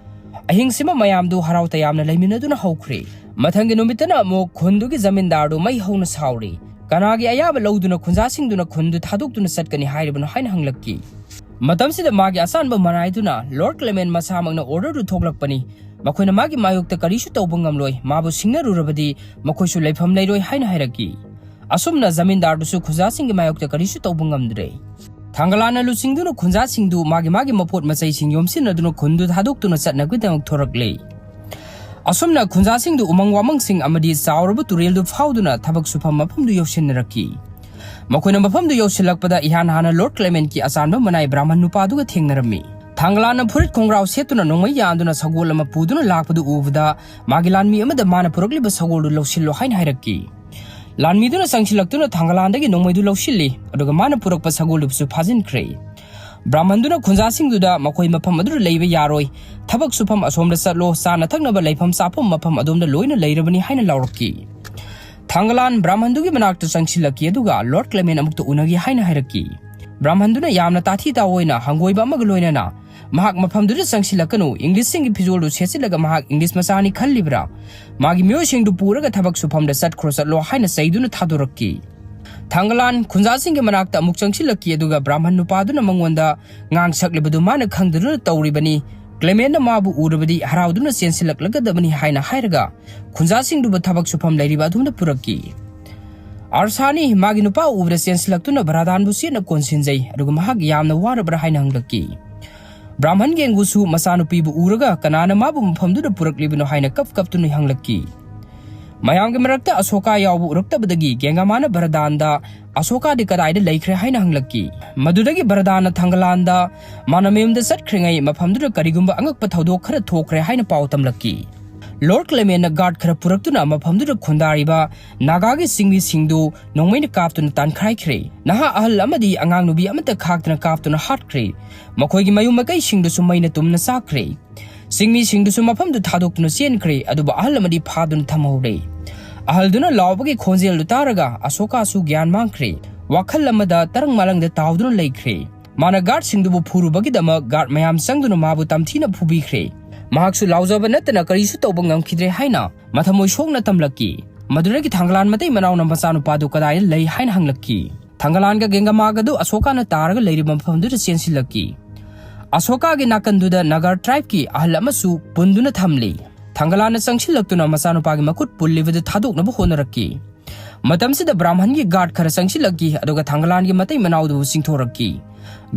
ꯑꯍꯤꯡꯁꯤꯃ ꯃꯌꯥꯝꯗꯨ ꯍꯔꯥꯎ ꯇꯌꯥꯝꯅ ꯂꯩꯃꯤꯟꯅꯗꯨꯅ ꯍꯧꯈ꯭ꯔꯦ꯫ ꯃꯊꯪꯒꯤ ꯅꯨꯃꯤꯠꯇꯅ ꯑꯃꯨꯛ ꯈꯨꯟꯗꯨꯒꯤ ꯖꯃꯤꯟꯗꯥꯔꯗꯨ ꯃꯩ ꯍꯧꯅ ꯁꯥꯎꯔꯤ꯫ ꯀꯅꯥꯒꯤ ꯑꯌꯥꯕ ꯂꯧꯗꯨꯅ ꯈꯨꯟꯖꯥꯁꯤꯡꯗꯨꯅ ꯈꯨꯟꯗꯨ ꯊꯥꯗꯣꯛꯇꯨꯅ ꯆꯠꯀꯅꯤ ꯍꯥꯏꯔꯤꯕꯅꯣ ꯍꯥꯏꯅ ꯍꯪꯂꯛꯈꯤ꯫ ꯃꯇꯝꯁꯤꯗ ꯃꯥꯒꯤ ꯑꯆꯥꯟꯕ ꯃꯅꯥꯏꯗꯨꯅ ꯂꯣꯔꯗ ꯀ꯭ꯂꯦꯃꯦꯟ ꯃꯁꯥꯃꯛꯅ ꯑꯣꯔꯗꯔꯗꯨ ꯊꯣꯛꯂꯛꯄꯅꯤ, ꯃꯈꯣꯏꯅ ꯃꯥꯒꯤ ꯃꯥꯌꯣꯛꯇ ꯀꯔꯤꯁꯨ ꯇꯧꯕ ꯉꯝꯂꯣꯏ, ꯃꯥꯕꯨ ꯁꯤꯡꯅꯔꯨꯔꯕꯗꯤ ꯃꯈꯣꯏꯁꯨ ꯂꯩꯐꯝ ꯂꯩꯔꯣꯏ ꯍꯥꯏꯅ ꯍꯥꯏꯔꯛꯈꯤ꯫ ꯑꯁꯨꯝꯅ ꯖꯃꯤꯟꯗꯥꯔꯗꯨꯁꯨ ꯈꯨꯟꯖꯥꯁꯤꯡꯒꯤ ꯃꯥꯌꯣꯛꯇ ꯀꯔꯤꯁꯨ ꯇꯧꯕ ꯉꯝꯗ꯭ꯔꯦ꯫ ꯊꯥꯡꯒꯂꯥꯟꯅ ꯂꯨꯆꯤꯡꯗꯨꯅ ꯈꯨꯟꯖꯥꯁꯤꯡꯗꯨ ꯃꯥꯒꯤ ꯃꯥꯒꯤ ꯃꯄꯣꯠ ꯃꯆꯩꯁꯤꯡ ꯌꯣꯝꯁꯤꯟꯅꯗꯨꯅ ꯈꯨꯟꯗꯨ ꯊꯥꯗꯣꯛꯇꯨꯅ ꯆꯠꯅꯕꯒꯤꯗꯃꯛ ꯊꯣꯔꯛꯂꯦ꯫ ꯑꯁꯨꯝꯅ ꯈꯨꯟꯖꯥꯁꯤꯡꯗꯨ ꯎꯃꯪ ꯋꯥꯃꯪꯁꯤꯡ ꯑꯃꯗꯤ ꯆꯥꯎꯔꯕ ꯇꯨꯔꯦꯜꯗꯨ ꯐꯥꯎꯗꯨꯅ ꯊꯕꯛ ꯁꯨꯐꯝ ꯃꯐꯝꯗꯨ ꯌꯧꯁꯤꯟꯅꯔꯛꯈꯤ꯫ ꯃꯈꯣꯏꯅ ꯃꯐꯝꯗꯨ ꯌꯧꯁꯤꯜꯂꯛꯄꯗ ꯏꯍꯥꯟ ꯍꯥꯟꯅ ꯂꯣꯔꯗ ꯀ꯭ꯂꯦꯃꯦꯟꯀꯤ ꯑꯆꯥꯟꯕ ꯃꯅꯥꯏ ꯕ꯭ꯔꯥꯍꯃꯟ ꯅꯨꯄꯥꯗꯨꯒ ꯊꯦꯡꯅꯔꯝꯃꯤ꯫ ꯊꯥꯡꯒꯂꯥꯟꯅ ꯐꯨꯔꯤꯠ ꯈꯣꯡꯒ꯭ꯔꯥꯎ ꯁꯦꯠꯇꯨꯅ ꯅꯣꯡꯃꯩ ꯌꯥꯟꯗꯨꯅ ꯁꯒꯣꯜ ꯑꯃ ꯄꯨꯗꯨꯅ ꯂꯥꯛꯄꯗꯨ ꯎꯕꯗ ꯃꯥꯒꯤ ꯂꯥꯟꯃꯤ ꯑꯃꯗ ꯃꯥꯅ ꯄꯨꯔꯛꯂꯤꯕ ꯁꯒꯣꯜꯗꯨ ꯂꯧꯁꯤꯜꯂꯣ ꯍꯥꯏꯅ ꯍꯥꯏꯔꯛꯈꯤ꯫ ꯂꯥꯟꯃꯤꯗꯨꯅ ꯆꯪꯁꯤꯜꯂꯛꯇꯨꯅ ꯊꯥꯡꯒꯂꯥꯟꯗꯒꯤ ꯅꯣꯡꯃꯩꯗꯨ ꯂꯧꯁꯤꯜꯂꯤ, ꯑꯗꯨꯒ ꯃꯥꯅ ꯄꯨꯔꯛꯄ ꯁꯒꯣꯜꯗꯨꯁꯨ ꯐꯥꯖꯤꯟꯈ꯭ꯔꯦ꯫ ꯕ꯭ꯔꯥꯍꯃꯟꯗꯨꯅ ꯈꯨꯟꯖꯥꯁꯤꯡꯗꯨꯗ ꯃꯈꯣꯏ ꯃꯐꯝ ꯑꯗꯨꯗ ꯂꯩꯕ ꯌꯥꯔꯣꯏ, ꯊꯕꯛ ꯁꯨꯐꯝ ꯑꯁꯣꯝꯗ ꯆꯠꯂꯣ, ꯆꯥꯅ ꯊꯛꯅꯕ ꯂꯩꯐꯝ ꯆꯥꯐꯝ ꯃꯐꯝ ꯑꯗꯣꯝꯗ ꯂꯣꯏꯅ ꯂꯩꯔꯕꯅꯤ ꯍꯥꯏꯅ ꯂꯥꯎꯔꯛꯈꯤ꯫ ꯊꯥꯡꯒꯂꯥꯟ ꯕ꯭ꯔꯥꯍꯃꯟꯗꯨꯒꯤ ꯃꯅꯥꯛꯇ ꯆꯪꯁꯤꯜꯂꯛꯈꯤ, ꯑꯗꯨꯒ ꯂꯣꯔꯗ ꯀ꯭ꯂꯦꯃꯦꯟ ꯑꯃꯨꯛꯇ ꯎꯅꯒꯦ ꯍꯥꯏꯅ ꯍꯥꯏꯔꯛꯈꯤ꯫ ꯕ꯭ꯔꯥꯍꯃꯟꯗꯨꯅ ꯌꯥꯝꯅ ꯇꯥꯊꯤ ꯇꯥꯑꯣꯏꯅ ꯍꯪꯒꯣꯏꯕ ꯑꯃꯒ ꯂꯣꯏꯅꯅ ꯃꯍꯥꯛ ꯃꯐꯝꯗꯨꯗ ꯆꯪꯁꯤꯜꯂꯛꯀꯅꯨ, ꯏꯪꯂꯤꯁꯁꯤꯡꯒꯤ ꯐꯤꯖꯣꯜꯗꯨ ꯁꯦꯠꯆꯤꯜꯂꯒ ꯃꯍꯥꯛ ꯏꯪꯂꯤꯁ ꯃꯆꯥꯅꯤ ꯈꯜꯂꯤꯕ꯭ꯔꯥ? ꯃꯥꯒꯤ ꯃꯤꯑꯣꯏꯁꯤꯡꯗꯨ ꯄꯨꯔꯒ ꯊꯕꯛ ꯁꯨꯐꯝꯗ ꯆꯠꯈ꯭ꯔꯣ ꯆꯠꯂꯣ ꯍꯥꯏꯅ ꯆꯩꯗꯨꯅ ꯊꯥꯗꯣꯔꯛꯈꯤ꯫ ꯊꯥꯡꯒꯂꯥꯟ ꯈꯨꯟꯖꯥꯁꯤꯡꯒꯤ ꯃꯅꯥꯛꯇ ꯑꯃꯨꯛ ꯆꯪꯁꯤꯜꯂꯛꯈꯤ, ꯑꯗꯨꯒ ꯕ꯭ꯔꯥꯍꯃꯟ ꯅꯨꯄꯥꯗꯨꯅ ꯃꯉꯣꯟꯗ ꯉꯥꯡ ꯁꯛꯂꯤꯕꯗꯨ ꯃꯥꯅ ꯈꯪꯗꯗꯨꯅ ꯇꯧꯔꯤꯕꯅꯤ꯫ ꯀ꯭ꯂꯦꯃꯦꯟꯅ ꯃꯥꯕꯨ ꯎꯔꯕꯗꯤ ꯍꯔꯥꯎꯗꯨꯅ ꯆꯦꯟꯁꯤꯜꯂꯛꯂꯒꯗꯕꯅꯤ ꯍꯥꯏꯅ ꯍꯥꯏꯔꯒ ꯈꯨꯟꯖꯥꯁꯤꯡꯗꯨꯕꯨ ꯊꯕꯛ ꯁꯨꯐꯝ ꯂꯩꯔꯤꯕ ꯑꯗꯣꯝꯗ ꯄꯨꯔꯛꯈꯤ꯫ ꯑꯥꯔꯁꯥꯅꯤ ꯃꯥꯒꯤ ꯅꯨꯄꯥ ꯎꯕꯗ ꯆꯦꯟꯁꯤꯜꯂꯛꯇꯨꯅ ꯕ꯭ꯔꯥꯗꯥꯟꯕꯨ ꯆꯦꯠꯅ ꯀꯣꯟꯁꯤꯟꯖꯩ, ꯑꯗꯨꯒ ꯃꯍꯥꯛ ꯌꯥꯝꯅ ꯋꯥꯔꯕ꯭ꯔꯥ ꯍꯥꯏꯅ ꯍꯪꯂꯛꯈꯤ꯫ ꯕ꯭ꯔꯥꯍꯃꯟ ꯒꯦꯡꯒꯨꯁꯨ ꯃꯆꯥꯅꯨꯄꯤꯕꯨ ꯎꯔꯒ ꯀꯅꯥꯅ ꯃꯥꯕꯨ ꯃꯐꯝꯗꯨꯗ ꯄꯨꯔꯛꯂꯤꯕꯅꯣ ꯍꯥꯏꯅ ꯀꯞ ꯀꯞꯇꯨꯅ ꯍꯪꯂꯛꯈꯤ꯫ ꯃꯌꯥꯝꯒꯤ ꯃꯔꯛꯇ ꯑꯁꯣꯀꯥ ꯌꯥꯎꯕ ꯎꯔꯛꯇꯕꯗꯒꯤ ꯒꯦꯡꯒꯥꯃꯥꯅ ꯕꯔꯗꯥꯟꯗ ꯑꯁꯣꯀꯥꯗꯤ ꯀꯗꯥꯏꯗ ꯂꯩꯈ꯭ꯔꯦ ꯍꯥꯏꯅ ꯍꯪꯂꯛꯈꯤ꯫ ꯃꯗꯨꯗꯒꯤ ꯕꯔꯗꯥꯟꯅ ꯊꯥꯡꯒꯂꯥꯟꯗ ꯃꯥꯅ ꯃꯌꯨꯝꯗ ꯆꯠꯈ꯭ꯔꯤꯉꯩ ꯃꯐꯝꯗꯨꯗ ꯀꯔꯤꯒꯨꯝꯕ ꯑꯉꯛꯄ ꯊꯧꯗꯣꯛ ꯈꯔ ꯊꯣꯛꯈ꯭ꯔꯦ ꯍꯥꯏꯅ ꯄꯥꯎ ꯇꯝꯂꯛꯈꯤ꯫ ꯂꯣꯔꯗ ꯀ꯭ꯂꯦꯃꯦꯟꯅ ꯒꯥꯔꯗ ꯈꯔ ꯄꯨꯔꯛꯇꯨꯅ ꯃꯐꯝꯗꯨꯗ ꯈꯨꯟꯗꯥꯔꯤꯕ ꯅꯥꯒꯥꯒꯤ ꯆꯤꯡꯃꯤꯁꯤꯡꯗꯨ ꯅꯣꯡꯃꯩꯅ ꯀꯥꯞꯇꯨꯅ ꯇꯥꯟꯈꯥꯏꯈ꯭ꯔꯦ꯫ ꯅꯍꯥ ꯑꯍꯜ ꯑꯃꯗꯤ ꯑꯉꯥꯡ ꯅꯨꯄꯤ ꯑꯃꯠꯇ ꯈꯥꯛꯇꯅ ꯀꯥꯞꯇꯨꯅ ꯍꯥꯠꯈ꯭ꯔꯦ꯫ ꯃꯈꯣꯏꯒꯤ ꯃꯌꯨꯝ ꯃꯀꯩꯁꯤꯡꯗꯨꯁꯨ ꯃꯩꯅ ꯇꯨꯝꯅ ꯆꯥꯛꯈ꯭ꯔꯦ꯫ ꯆꯤꯡꯃꯤꯁꯤꯡꯗꯨꯁꯨ ꯃꯐꯝꯗꯨ ꯊꯥꯗꯣꯛꯇꯨꯅ ꯆꯦꯟꯈ꯭ꯔꯦ, ꯑꯗꯨꯕꯨ ꯑꯍꯜ ꯑꯃꯗꯤ ꯐꯥꯗꯨꯅ ꯊꯝꯍꯧꯔꯦ꯫ ꯑꯍꯜꯗꯨꯅ ꯂꯥꯎꯕꯒꯤ ꯈꯣꯟꯖꯦꯜꯗꯨ ꯇꯥꯔꯒ ꯑꯁꯣꯀꯥꯁꯨ ꯒ꯭ꯌꯥꯟ ꯃꯥꯡꯈ꯭ꯔꯦ꯫ ꯋꯥꯈꯜ ꯑꯃꯗ ꯇꯔꯪ ꯃꯥꯂꯪꯗ ꯇꯥꯎꯗꯨꯅ ꯂꯩꯈ꯭ꯔꯦ꯫ ꯃꯥꯅ ꯒꯥꯔꯗꯁꯤꯡꯗꯨꯕꯨ ꯐꯨꯔꯨꯕꯒꯤꯗꯃꯛ ꯒꯥꯔꯗ ꯃꯌꯥꯝ ꯆꯪꯗꯨꯅ ꯃꯥꯕꯨ ꯇꯝꯊꯤꯅ ꯐꯨꯕꯤꯈ꯭ꯔꯦ꯫ ꯃꯍꯥꯛꯁꯨ ꯂꯥꯎꯖꯕ ꯅꯠꯇꯅ ꯀꯔꯤꯁꯨ ꯇꯧꯕ ꯉꯝꯈꯤꯗ꯭ꯔꯦ ꯍꯥꯏꯅ ꯃꯊꯃꯣꯏ ꯁꯣꯛꯅ ꯇꯝꯂꯛꯈꯤ꯫ ꯃꯗꯨꯗꯒꯤ ꯊꯥꯡꯒꯂꯥꯟ ꯃꯇꯩ ꯃꯅꯥꯎꯅ ꯃꯆꯥꯅꯨꯄꯥꯗꯨ ꯀꯗꯥꯏꯗ ꯂꯩ ꯍꯥꯏꯅ ꯍꯪꯂꯛꯈꯤ꯫ ꯊꯥꯡꯒꯂꯥꯟꯒ ꯒꯦꯡꯒꯃꯥꯒꯗꯨ ꯑꯁꯣꯀꯥꯅ ꯇꯥꯔꯒ ꯂꯩꯔꯤꯕ ꯃꯐꯝꯗꯨꯗ ꯆꯦꯟꯁꯤꯜꯂꯛꯈꯤ꯫ ꯑꯁꯣꯀꯥꯒꯤ ꯅꯥꯀꯟꯗꯨꯗ ꯅꯥꯒꯥ ꯇ꯭ꯔꯥꯏꯕꯀꯤ ꯑꯍꯜ ꯑꯃꯁꯨ ꯄꯨꯟꯗꯨꯅ ꯊꯝꯂꯤ꯫ ꯊꯥꯡꯒꯂꯥꯟꯅ ꯆꯪꯁꯤꯜꯂꯛꯇꯨꯅ ꯃꯆꯥꯅꯨꯄꯥꯒꯤ ꯃꯈꯨꯠ ꯄꯨꯜꯂꯤꯕꯗꯨ ꯊꯥꯗꯣꯛꯅꯕ ꯍꯣꯠꯅꯔꯛꯈꯤ꯫ ꯃꯇꯝꯁꯤꯗ ꯕ꯭ꯔꯥꯍꯃꯟꯒꯤ ꯒꯥꯔꯗ ꯈꯔ ꯆꯪꯁꯤꯜꯂꯛꯈꯤ, ꯑꯗꯨꯒ ꯊꯥꯡꯒꯂꯥꯟꯒꯤ ꯃꯇꯩ ꯃꯅꯥꯎꯗꯨꯕꯨ ꯆꯤꯡꯊꯣꯔꯛꯈꯤ꯫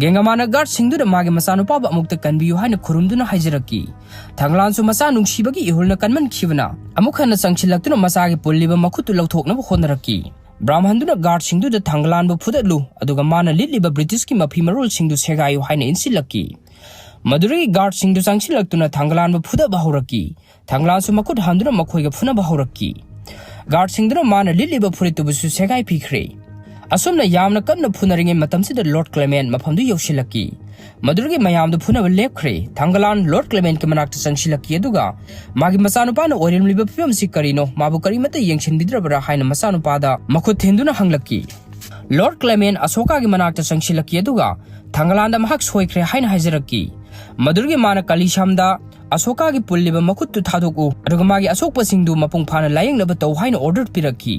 ꯒꯦꯡꯒꯃꯥꯅ ꯒꯥꯔꯗꯁꯤꯡꯗꯨꯗ ꯃꯥꯒꯤ ꯃꯆꯥꯅꯨꯄꯥꯕꯨ ꯑꯃꯨꯛꯇ ꯀꯟꯕꯤꯌꯨ ꯍꯥꯏꯅ ꯈꯨꯔꯨꯝꯗꯨꯅ ꯍꯥꯏꯖꯔꯛꯈꯤ꯫ ꯊꯥꯡꯒꯂꯥꯟꯁꯨ ꯃꯆꯥ ꯅꯨꯡꯁꯤꯕꯒꯤ ꯏꯍꯨꯜꯅ ꯀꯟꯃꯟꯈꯤꯕꯅ ꯑꯃꯨꯛ ꯍꯟꯅ ꯆꯪꯁꯤꯜꯂꯛꯇꯨꯅ ꯃꯆꯥꯒꯤ ꯄꯨꯜꯂꯤꯕ ꯃꯈꯨꯠꯇꯨ ꯂꯧꯊꯣꯛꯅꯕ ꯍꯣꯠꯅꯔꯛꯈꯤ꯫ ꯕ꯭ꯔꯥꯍꯃꯟꯗꯨꯅ ꯒꯥꯔꯗꯁꯤꯡꯗꯨꯗ ꯊꯥꯡꯒꯂꯥꯟꯕꯨ ꯐꯨꯗꯠꯂꯨ, ꯑꯗꯨꯒ ꯃꯥꯅ ꯂꯤꯠꯂꯤꯕ ꯕ꯭ꯔꯤꯇꯤꯁꯀꯤ ꯃꯐꯤ ꯃꯔꯣꯜꯁꯤꯡꯗꯨ ꯁꯦꯒꯥꯏꯌꯨ ꯍꯥꯏꯅ ꯏꯟꯁꯤꯜꯂꯛꯈꯤ꯫ ꯃꯗꯨꯗꯒꯤ ꯒꯥꯔꯗꯁꯤꯡꯗꯨ ꯆꯪꯁꯤꯜꯂꯛꯇꯨꯅ ꯊꯥꯡꯒꯂꯥꯟꯕꯨ ꯐꯨꯗꯕ ꯍꯧꯔꯛꯈꯤ꯫ ꯊꯥꯡꯒꯂꯥꯟꯁꯨ ꯃꯈꯨꯠ ꯍꯟꯗꯨꯅ ꯃꯈꯣꯏꯒ ꯐꯨꯅꯕ ꯍꯧꯔꯛꯈꯤ꯫ ꯒꯥꯔꯗꯁꯤꯡꯗꯨꯅ ꯃꯥꯅ ꯂꯤꯠꯂꯤꯕ ꯐꯨꯔꯤꯠꯇꯨꯕꯨꯁꯨ ꯁꯦꯒꯥꯏ ꯄꯤꯈ꯭ꯔꯦ꯫ ꯑꯁꯨꯝꯅ ꯌꯥꯝꯅ ꯀꯟꯅ ꯐꯨꯅꯔꯤꯉꯩ ꯃꯇꯝꯁꯤꯗ ꯂꯣꯔꯗ ꯀ꯭ꯂꯦꯃꯦꯟ ꯃꯐꯝꯗꯨ ꯌꯧꯁꯤꯜꯂꯛꯈꯤ꯫ ꯃꯗꯨꯗꯒꯤ ꯃꯌꯥꯝꯗꯨ ꯐꯨꯅꯕ ꯂꯦꯞꯈ꯭ꯔꯦ꯫ ꯊꯥꯡꯒꯂꯥꯟ ꯂꯣꯔꯗ ꯀ꯭ꯂꯦꯃꯦꯟꯒꯤ ꯃꯅꯥꯛꯇ ꯆꯪꯁꯤꯜꯂꯛꯈꯤ, ꯑꯗꯨꯒ ꯃꯥꯒꯤ ꯃꯆꯥꯅꯨꯄꯥꯅ ꯑꯣꯏꯔꯝꯂꯤꯕ ꯐꯤꯕꯝꯁꯤ ꯀꯔꯤꯅꯣ, ꯃꯥꯕꯨ ꯀꯔꯤꯃꯠꯇ ꯌꯦꯡꯁꯤꯟꯕꯤꯗ꯭ꯔꯕ꯭ꯔꯥ ꯍꯥꯏꯅ ꯃꯆꯥꯅꯨꯄꯥꯗ ꯃꯈꯨꯠ ꯊꯤꯟꯗꯨꯅ ꯍꯪꯂꯛꯈꯤ꯫ ꯂꯣꯔꯗ ꯀ꯭ꯂꯦꯃꯦꯟ ꯑꯁꯣꯀꯥꯒꯤ ꯃꯅꯥꯛꯇ ꯆꯪꯁꯤꯜꯂꯛꯈꯤ, ꯑꯗꯨꯒ ꯊꯥꯡꯒꯂꯥꯟꯗ ꯃꯍꯥꯛ ꯁꯣꯏꯈ꯭ꯔꯦ ꯍꯥꯏꯅ ꯍꯥꯏꯖꯔꯛꯈꯤ꯫ ꯃꯗꯨꯗꯒꯤ ꯃꯥꯅ ꯀꯂꯤꯁꯝꯗ ꯑꯁꯣꯀꯥꯒꯤ ꯄꯨꯜꯂꯤꯕ ꯃꯈꯨꯠꯇꯨ ꯊꯥꯗꯣꯛꯎ, ꯑꯗꯨꯒ ꯃꯥꯒꯤ ꯑꯁꯣꯛꯄꯁꯤꯡꯗꯨ ꯃꯄꯨꯡ ꯐꯥꯅ ꯂꯥꯌꯦꯡꯅꯕ ꯇꯧ ꯍꯥꯏꯅ ꯑꯣꯔꯗꯔ ꯄꯤꯔꯛꯈꯤ꯫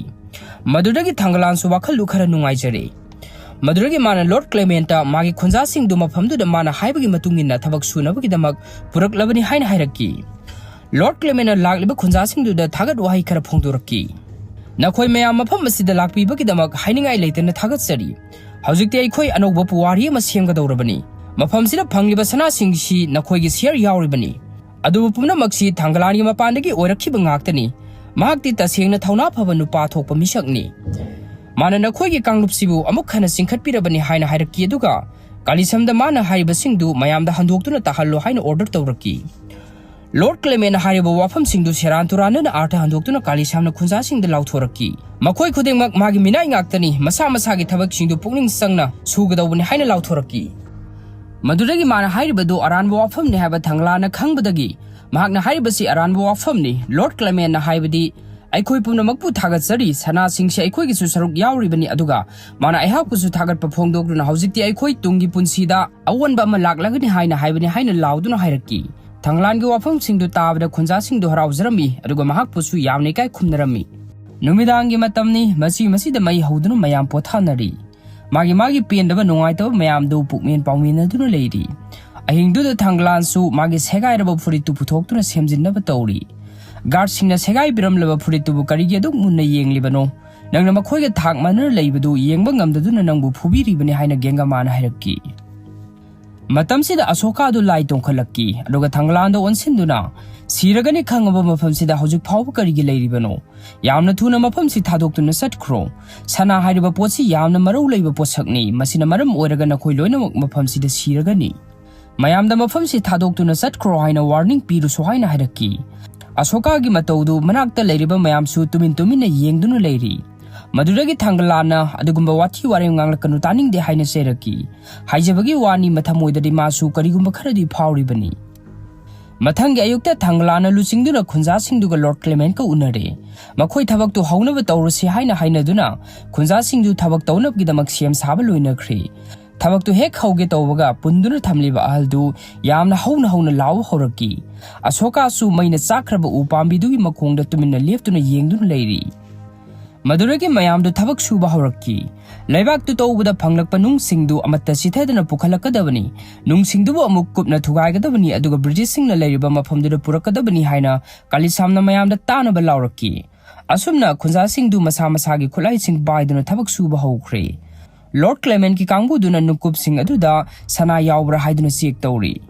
ꯃꯗꯨꯗꯒꯤ ꯊꯥꯡꯒꯂꯥꯟꯁꯨ ꯋꯥꯈꯜꯗꯨ ꯈꯔ ꯅꯨꯡꯉꯥꯏꯖꯔꯦ꯫ ꯃꯗꯨꯗꯒꯤ ꯃꯥꯅ ꯂꯣꯔꯗ ꯀ꯭ꯂꯦꯃꯦꯟꯇ ꯃꯥꯒꯤ ꯈꯨꯟꯖꯥꯁꯤꯡꯗꯨ ꯃꯐꯝꯗꯨꯗ ꯃꯥꯅ ꯍꯥꯏꯕꯒꯤ ꯃꯇꯨꯡ ꯏꯟꯅ ꯊꯕꯛ ꯁꯨꯅꯕꯒꯤꯗꯃꯛ ꯄꯨꯔꯛꯂꯕꯅꯤ ꯍꯥꯏꯅ ꯍꯥꯏꯔꯛꯈꯤ꯫ ꯂꯣꯔꯗ ꯀ꯭ꯂꯦꯃꯦꯟꯅ ꯂꯥꯛꯂꯤꯕ ꯈꯨꯟꯖꯥꯁꯤꯡꯗꯨꯗ ꯊꯥꯒꯠ ꯋꯥꯍꯩ ꯈꯔ ꯐꯣꯡꯗꯣꯔꯛꯈꯤ꯫ ꯅꯈꯣꯏ ꯃꯌꯥꯝ ꯃꯐꯝ ꯑꯁꯤꯗ ꯂꯥꯛꯄꯤꯕꯒꯤꯗꯃꯛ ꯍꯥꯏꯅꯤꯡꯉꯥꯏ ꯂꯩꯇꯅ ꯊꯥꯒꯠꯆꯔꯤ꯫ ꯍꯧꯖꯤꯛꯇꯤ ꯑꯩꯈꯣꯏ ꯑꯅꯧꯕ ꯄꯨꯋꯥꯔꯤ ꯑꯃ ꯁꯦꯝꯒꯗꯧꯔꯕꯅꯤ꯫ ꯃꯐꯝꯁꯤꯗ ꯐꯪꯂꯤꯕ ꯁꯅꯥꯁꯤꯡꯁꯤ ꯅꯈꯣꯏꯒꯤ ꯁꯤꯌꯔ ꯌꯥꯎꯔꯤꯕꯅꯤ꯫ ꯑꯗꯨꯕꯨ ꯄꯨꯝꯅꯃꯛꯁꯤ ꯊꯥꯡꯒꯂꯥꯟꯒꯤ ꯃꯄꯥꯟꯗꯒꯤ ꯑꯣꯏꯔꯛꯈꯤꯕ ꯉꯥꯛꯇꯅꯤ꯫ ꯃꯍꯥꯛꯇꯤ ꯇꯁꯦꯡꯅ ꯊꯧꯅꯥ ꯐꯕ ꯅꯨꯄꯥ ꯊꯣꯛꯄ ꯃꯤꯁꯛꯅꯤ꯫ ꯃꯥꯅ ꯅꯈꯣꯏꯒꯤ ꯀꯥꯡꯂꯨꯞꯁꯤꯕꯨ ꯑꯃꯨꯛ ꯍꯟꯅ ꯆꯤꯡꯈꯠꯄꯤꯔꯕꯅꯤ ꯍꯥꯏꯅ ꯍꯥꯏꯔꯛꯈꯤ, ꯑꯗꯨꯒ ꯀꯥꯂꯤꯁꯝꯗ ꯃꯥꯅ ꯍꯥꯏꯔꯤꯕꯁꯤꯡꯗꯨ ꯃꯌꯥꯝꯗ ꯍꯟꯗꯣꯛꯇꯨꯅ ꯇꯥꯍꯜꯂꯣ ꯍꯥꯏꯅ ꯑꯣꯔꯗꯔ ꯇꯧꯔꯛꯈꯤ꯫ ꯂꯣꯔꯗ ꯀ꯭ꯂꯦꯃꯦꯟꯅ ꯍꯥꯏꯔꯤꯕ ꯋꯥꯐꯝꯁꯤꯡꯗꯨ ꯁꯦꯔꯥꯟ ꯇꯨꯔꯥꯟꯅ ꯑꯥꯔꯊ ꯍꯟꯗꯣꯛꯇꯨꯅ ꯀꯥꯂꯤꯁꯥꯝꯅ ꯈꯨꯟꯖꯥꯁꯤꯡꯗ ꯂꯥꯎꯊꯣꯔꯛꯈꯤ꯫ ꯃꯈꯣꯏ ꯈꯨꯗꯤꯡꯃꯛ ꯃꯥꯒꯤ ꯃꯤꯅꯥꯏ ꯉꯥꯛꯇꯅꯤ, ꯃꯁꯥ ꯃꯁꯥꯒꯤ ꯊꯕꯛꯁꯤꯡꯗꯨ ꯄꯨꯛꯅꯤꯡ ꯆꯪꯅ ꯁꯨꯒꯗꯧꯕꯅꯤ ꯍꯥꯏꯅ ꯂꯥꯎꯊꯣꯔꯛꯈꯤ꯫ ꯃꯗꯨꯗꯒꯤ ꯃꯥꯅ ꯍꯥꯏꯔꯤꯕꯗꯨ ꯑꯔꯥꯟꯕ ꯋꯥꯐꯝꯅꯤ ꯍꯥꯏꯕ ꯊꯪꯒꯂꯥꯟꯅ ꯈꯪꯕꯗꯒꯤ ꯃꯍꯥꯛꯅ ꯍꯥꯏꯔꯤꯕꯁꯤ ꯑꯔꯥꯟꯕ ꯋꯥꯐꯝꯅꯤ꯫ ꯂꯣꯔꯗ ꯀ꯭ꯂꯦꯃꯦꯟꯅ ꯍꯥꯏꯕꯗꯤ, "ꯑꯩꯈꯣꯏ ꯄꯨꯝꯅꯃꯛꯄꯨ ꯊꯥꯒꯠꯆꯔꯤ, ꯁꯅꯥꯁꯤꯡꯁꯤ ꯑꯩꯈꯣꯏꯒꯤꯁꯨ ꯁꯔꯨꯛ ꯌꯥꯎꯔꯤꯕꯅꯤ, ꯑꯗꯨꯒ ꯃꯥꯅ ꯑꯩꯍꯥꯛꯄꯨꯁꯨ ꯊꯥꯒꯠꯄ ꯐꯣꯡꯗꯣꯛꯇꯨꯅ ꯍꯧꯖꯤꯛꯇꯤ ꯑꯩꯈꯣꯏ ꯇꯨꯡꯒꯤ ꯄꯨꯟꯁꯤꯗ ꯑꯑꯣꯟꯕ ꯑꯃ ꯂꯥꯛꯂꯒꯅꯤ ꯍꯥꯏꯅ ꯍꯥꯏꯕꯅꯤ" ꯍꯥꯏꯅ ꯂꯥꯎꯗꯨꯅ ꯍꯥꯏꯔꯛꯈꯤ꯫ ꯊꯪꯒꯂꯥꯟꯒꯤ ꯋꯥꯐꯝꯁꯤꯡꯗꯨ ꯇꯥꯕꯗ ꯈꯨꯟꯖꯥꯁꯤꯡꯗꯨ ꯍꯔꯥꯎꯖꯔꯝꯃꯤ, ꯑꯗꯨꯒ ꯃꯍꯥꯛꯄꯨꯁꯨ ꯌꯥꯝꯅ ꯏꯀꯥꯏ ꯈꯨꯝꯅꯔꯝꯃꯤ꯫ ꯅꯨꯃꯤꯗꯥꯡꯒꯤ ꯃꯇꯝꯅꯤ, ꯃꯆꯤ ꯃꯆꯤꯗ ꯃꯩ ꯍꯧꯗꯨꯅ ꯃꯌꯥꯝ ꯄꯣꯊꯥꯅꯔꯤ꯫ ꯃꯥꯒꯤ ꯃꯥꯒꯤ ꯄꯦꯟꯗꯕ ꯅꯨꯡꯉꯥꯏꯇꯕ ꯃꯌꯥꯝꯗꯨ ꯄꯨꯛꯃꯦꯟ ꯄꯥꯎꯃꯤꯟꯅꯗꯨꯅ ꯂꯩꯔꯤ꯫ ꯑꯍꯤꯡꯗꯨꯗ ꯊꯪꯒꯂꯥꯟꯁꯨ ꯃꯥꯒꯤ ꯁꯦꯒꯥꯏꯔꯕ ꯐꯨꯔꯤꯠꯇꯨ ꯄꯨꯊꯣꯛꯇꯨꯅ ꯁꯦꯝꯖꯤꯟꯅꯕ ꯇꯧꯔꯤ꯫ ꯒꯥꯔꯗꯁꯤꯡꯅ ꯁꯦꯒꯥꯏꯕꯤꯔꯝꯂꯕ ꯐꯨꯔꯤꯠꯇꯨꯕꯨ ꯀꯔꯤꯒꯤ ꯑꯗꯨꯛ ꯃꯨꯟꯅ ꯌꯦꯡꯂꯤꯕꯅꯣ? ꯅꯪꯅ ꯃꯈꯣꯏꯒ ꯊꯥꯛ ꯃꯥꯟꯅꯅ ꯂꯩꯕꯗꯨ ꯌꯦꯡꯕ ꯉꯝꯗꯗꯨꯅ ꯅꯪꯕꯨ ꯐꯨꯕꯤꯔꯤꯕꯅꯤ ꯍꯥꯏꯅ ꯒꯦꯡꯒꯃꯥꯅ ꯍꯥꯏꯔꯛꯈꯤ꯫ ꯃꯇꯝꯁꯤꯗ ꯑꯁꯣꯀꯥꯗꯨ ꯂꯥꯏ ꯇꯣꯡꯈꯠꯂꯛꯈꯤ, ꯑꯗꯨꯒ ꯊꯪꯒꯂꯥꯟꯗ ꯑꯣꯟꯁꯤꯟꯗꯨꯅ, "ꯁꯤꯔꯒꯅꯤ ꯈꯪꯉꯕ ꯃꯐꯝꯁꯤꯗ ꯍꯧꯖꯤꯛ ꯐꯥꯎꯕ ꯀꯔꯤꯒꯤ ꯂꯩꯔꯤꯕꯅꯣ? ꯌꯥꯝꯅ ꯊꯨꯅ ꯃꯐꯝꯁꯤ ꯊꯥꯗꯣꯛꯇꯨꯅ ꯆꯠꯈ꯭ꯔꯣ꯫ ꯁꯅꯥ ꯍꯥꯏꯔꯤꯕ ꯄꯣꯠꯁꯤ ꯌꯥꯝꯅ ꯃꯔꯧ ꯂꯩꯕ ꯄꯣꯠꯁꯛꯅꯤ, ꯃꯁꯤꯅ ꯃꯔꯝ ꯑꯣꯏꯔꯒ ꯅꯈꯣꯏ ꯂꯣꯏꯅꯃꯛ ꯃꯐꯝꯁꯤꯗ ꯁꯤꯔꯒꯅꯤ꯫ ꯃꯌꯥꯝꯗ ꯃꯐꯝꯁꯤ ꯊꯥꯗꯣꯛꯇꯨꯅ ꯆꯠꯈ꯭ꯔꯣ ꯍꯥꯏꯅ ꯋꯥꯔꯅꯤꯡ ꯄꯤꯔꯨꯁꯣ" ꯍꯥꯏꯅ ꯍꯥꯏꯔꯛꯈꯤ꯫ ꯑꯁꯣꯀꯥꯒꯤ ꯃꯇꯧꯗꯨ ꯃꯅꯥꯛꯇ ꯂꯩꯔꯤꯕ ꯃꯌꯥꯝꯁꯨ ꯇꯨꯃꯤꯟ ꯇꯨꯃꯤꯟꯅ ꯌꯦꯡꯗꯨꯅ ꯂꯩꯔꯤ꯫ ꯃꯗꯨꯗꯒꯤ ꯊꯪꯒꯂꯥꯟꯅ, "ꯑꯗꯨꯒꯨꯝꯕ ꯋꯥꯊꯤ ꯋꯥꯔꯦꯝ ꯉꯥꯡꯂꯛꯀꯅꯨ, ꯇꯥꯅꯤꯡꯗꯦ" ꯍꯥꯏꯅ ꯆꯩꯔꯛꯈꯤ꯫ ꯍꯥꯏꯖꯕꯒꯤ ꯋꯥꯅꯤ, ꯃꯊꯃꯣꯏꯗꯗꯤ ꯃꯥꯁꯨ ꯀꯔꯤꯒꯨꯝꯕ ꯈꯔꯗꯤ ꯐꯥꯎꯔꯤꯕꯅꯤ꯫ ꯃꯊꯪꯒꯤ ꯑꯌꯨꯛꯇ ꯊꯪꯒꯂꯥꯟꯅ ꯂꯨꯆꯤꯡꯗꯨꯅ ꯈꯨꯟꯖꯥꯁꯤꯡꯗꯨꯒ ꯂꯣꯔꯗ ꯀ꯭ꯂꯦꯃꯦꯟꯀ ꯎꯅꯔꯦ꯫ ꯃꯈꯣꯏ ꯊꯕꯛꯇꯨ ꯍꯧꯅꯕ ꯇꯧꯔꯁꯤ ꯍꯥꯏꯅ ꯍꯥꯏꯅꯗꯨꯅ ꯈꯨꯟꯖꯥꯁꯤꯡꯗꯨ ꯊꯕꯛ ꯇꯧꯅꯕꯒꯤꯗꯃꯛ ꯁꯦꯝ ꯁꯥꯕ ꯂꯣꯏꯅꯈ꯭ꯔꯦ꯫ ꯊꯕꯛꯇꯨ ꯍꯦꯛ ꯍꯧꯒꯦ ꯇꯧꯕꯒ ꯄꯨꯟꯗꯨꯅ ꯊꯝꯂꯤꯕ ꯑꯍꯜꯗꯨ ꯌꯥꯝꯅ ꯍꯧꯅ ꯍꯧꯅ ꯂꯥꯎꯕ ꯍꯧꯔꯛꯈꯤ꯫ ꯑꯁꯣꯀꯥꯁꯨ ꯃꯩꯅ ꯆꯥꯛꯈ꯭ꯔꯕ ꯎ ꯄꯥꯝꯕꯤꯗꯨꯒꯤ ꯃꯈꯣꯡꯗ ꯇꯨꯃꯤꯟꯅ ꯂꯦꯞꯇꯨꯅ ꯌꯦꯡꯗꯨꯅ ꯂꯩꯔꯤ꯫ ꯃꯗꯨꯗꯒꯤ ꯃꯌꯥꯝꯗꯨ ꯊꯕꯛ ꯁꯨꯕ ꯍꯧꯔꯛꯈꯤ꯫ ꯂꯩꯕꯥꯛꯇꯨ ꯇꯧꯕꯗ ꯐꯪꯂꯛꯄ ꯅꯨꯡꯁꯤꯡꯗꯨ ꯑꯃꯠꯇ ꯆꯤꯊꯗꯅ ꯄꯨꯈꯠꯂꯛꯀꯗꯕꯅꯤ꯫ ꯅꯨꯡꯁꯤꯡꯗꯨꯕꯨ ꯑꯃꯨꯛ ꯀꯨꯞꯅ ꯊꯨꯒꯥꯏꯒꯗꯕꯅꯤ, ꯑꯗꯨꯒ ꯕ꯭ꯔꯤꯇꯤꯁꯁꯤꯡꯅ ꯂꯩꯔꯤꯕ ꯃꯐꯝꯗꯨꯗ ꯄꯨꯔꯛꯀꯗꯕꯅꯤ ꯍꯥꯏꯅ ꯀꯥꯂꯤꯁꯥꯝꯅ ꯃꯌꯥꯝꯗ ꯇꯥꯅꯕ ꯂꯥꯎꯔꯛꯈꯤ꯫ ꯑꯁꯨꯝꯅ ꯈꯨꯟꯖꯥꯁꯤꯡꯗꯨ ꯃꯁꯥ ꯃꯁꯥꯒꯤ ꯈꯨꯠꯂꯥꯏꯁꯤꯡ ꯄꯥꯏꯗꯨꯅ ꯊꯕꯛ ꯁꯨꯕ ꯍꯧꯈ꯭ꯔꯦ꯫ ꯂꯣꯔꯗ ꯀ꯭ꯂꯦꯃꯦꯟꯒꯤ ꯀꯥꯡꯕꯨꯗꯨꯅ ꯅꯨꯡꯀꯨꯞꯁꯤꯡ ꯑꯗꯨꯗ ꯁꯅꯥ ꯌꯥꯎꯕ꯭ꯔꯥ ꯍꯥꯏꯗꯨꯅ ꯆꯦꯛ ꯇꯧꯔꯤ꯫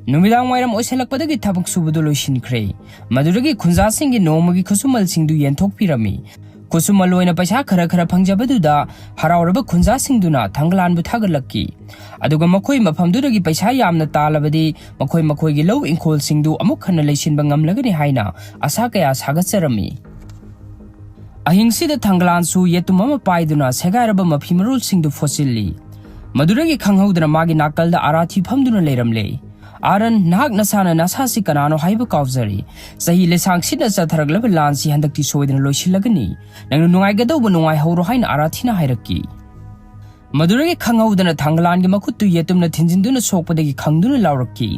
ꯅꯨꯃꯤꯗꯥꯡ ꯋꯥꯏꯔꯝ ꯑꯣꯏꯁꯜꯂꯛꯄꯗꯒꯤ ꯊꯕꯛ ꯁꯨꯕꯗꯨ ꯂꯣꯏꯁꯤꯟꯈ꯭ꯔꯦ꯫ ꯃꯗꯨꯗꯒꯤ ꯈꯨꯟꯖꯥꯁꯤꯡꯒꯤ ꯅꯣꯡꯃꯒꯤ ꯈꯨꯠꯁꯨꯃꯜꯁꯤꯡꯗꯨ ꯌꯦꯟꯊꯣꯛꯄꯤꯔꯝꯃꯤ꯫ ꯈꯨꯠꯁꯨꯃꯜ ꯑꯣꯏꯅ ꯄꯩꯁꯥ ꯈꯔ ꯈꯔ ꯐꯪꯖꯕꯗꯨꯗ ꯍꯔꯥꯎꯔꯕ ꯈꯨꯟꯖꯥꯁꯤꯡꯗꯨꯅ ꯊꯥꯡꯒꯂꯥꯟꯕꯨ ꯊꯥꯒꯠꯂꯛꯈꯤ꯫ ꯑꯗꯨꯒ ꯃꯈꯣꯏ ꯃꯐꯝꯗꯨꯗꯒꯤ ꯄꯩꯁꯥ ꯌꯥꯝꯅ ꯇꯥꯜꯂꯕꯗꯤ ꯃꯈꯣꯏ ꯃꯈꯣꯏꯒꯤ ꯂꯧ ꯏꯪꯈꯣꯜꯁꯤꯡꯗꯨ ꯑꯃꯨꯛ ꯍꯟꯅ ꯂꯩꯁꯤꯟꯕ ꯉꯝꯂꯒꯅꯤ ꯍꯥꯏꯅ ꯑꯁꯥ ꯀꯌꯥ ꯁꯥꯒꯠꯆꯔꯝꯃꯤ꯫ ꯑꯍꯤꯡꯁꯤꯗ ꯊꯥꯡꯒꯂꯥꯟꯁꯨ ꯌꯦꯇꯨꯝ ꯑꯃ ꯄꯥꯏꯗꯨꯅ ꯁꯦꯒꯥꯏꯔꯕ ꯃꯐꯤ ꯃꯔꯣꯜꯁꯤꯡꯗꯨ ꯐꯣꯠꯆꯤꯜꯂꯤ꯫ ꯃꯗꯨꯗꯒꯤ ꯈꯪꯍꯧꯗꯅ ꯃꯥꯒꯤ ꯅꯥꯀꯜꯗ ꯑꯥꯔꯥꯊꯤ ꯐꯝꯗꯨꯅ ꯂꯩꯔꯝꯂꯦ꯫ "ꯑꯥꯔꯟ, ꯅꯍꯥꯛ ꯅꯁꯥꯅ ꯅꯁꯥꯁꯤ ꯀꯅꯥꯅꯣ ꯍꯥꯏꯕ ꯀꯥꯎꯖꯔꯦ꯫ ꯆꯍꯤ ꯂꯤꯁꯥꯡ ꯁꯤꯠꯅ ꯆꯠꯊꯔꯛꯂꯕ ꯂꯥꯟꯁꯤ ꯍꯟꯗꯛꯇꯤ ꯁꯣꯏꯗꯅ ꯂꯣꯏꯁꯤꯜꯂꯒꯅꯤ꯫ ꯅꯪꯅ ꯅꯨꯡꯉꯥꯏꯒꯗꯧꯕ ꯅꯨꯡꯉꯥꯏꯍꯧꯔꯣ" ꯍꯥꯏꯅ ꯑꯥꯔꯥꯊꯤꯅ ꯍꯥꯏꯔꯛꯈꯤ꯫ ꯃꯗꯨꯗꯒꯤ ꯈꯪꯍꯧꯗꯅ ꯊꯥꯡꯒꯂꯥꯟꯒꯤ ꯃꯈꯨꯠꯇꯨ ꯌꯦꯇꯨꯝꯅ ꯊꯤꯟꯖꯤꯟꯗꯨꯅ ꯁꯣꯛꯄꯗꯒꯤ ꯈꯪꯗꯨꯅ ꯂꯥꯎꯔꯛꯈꯤ꯫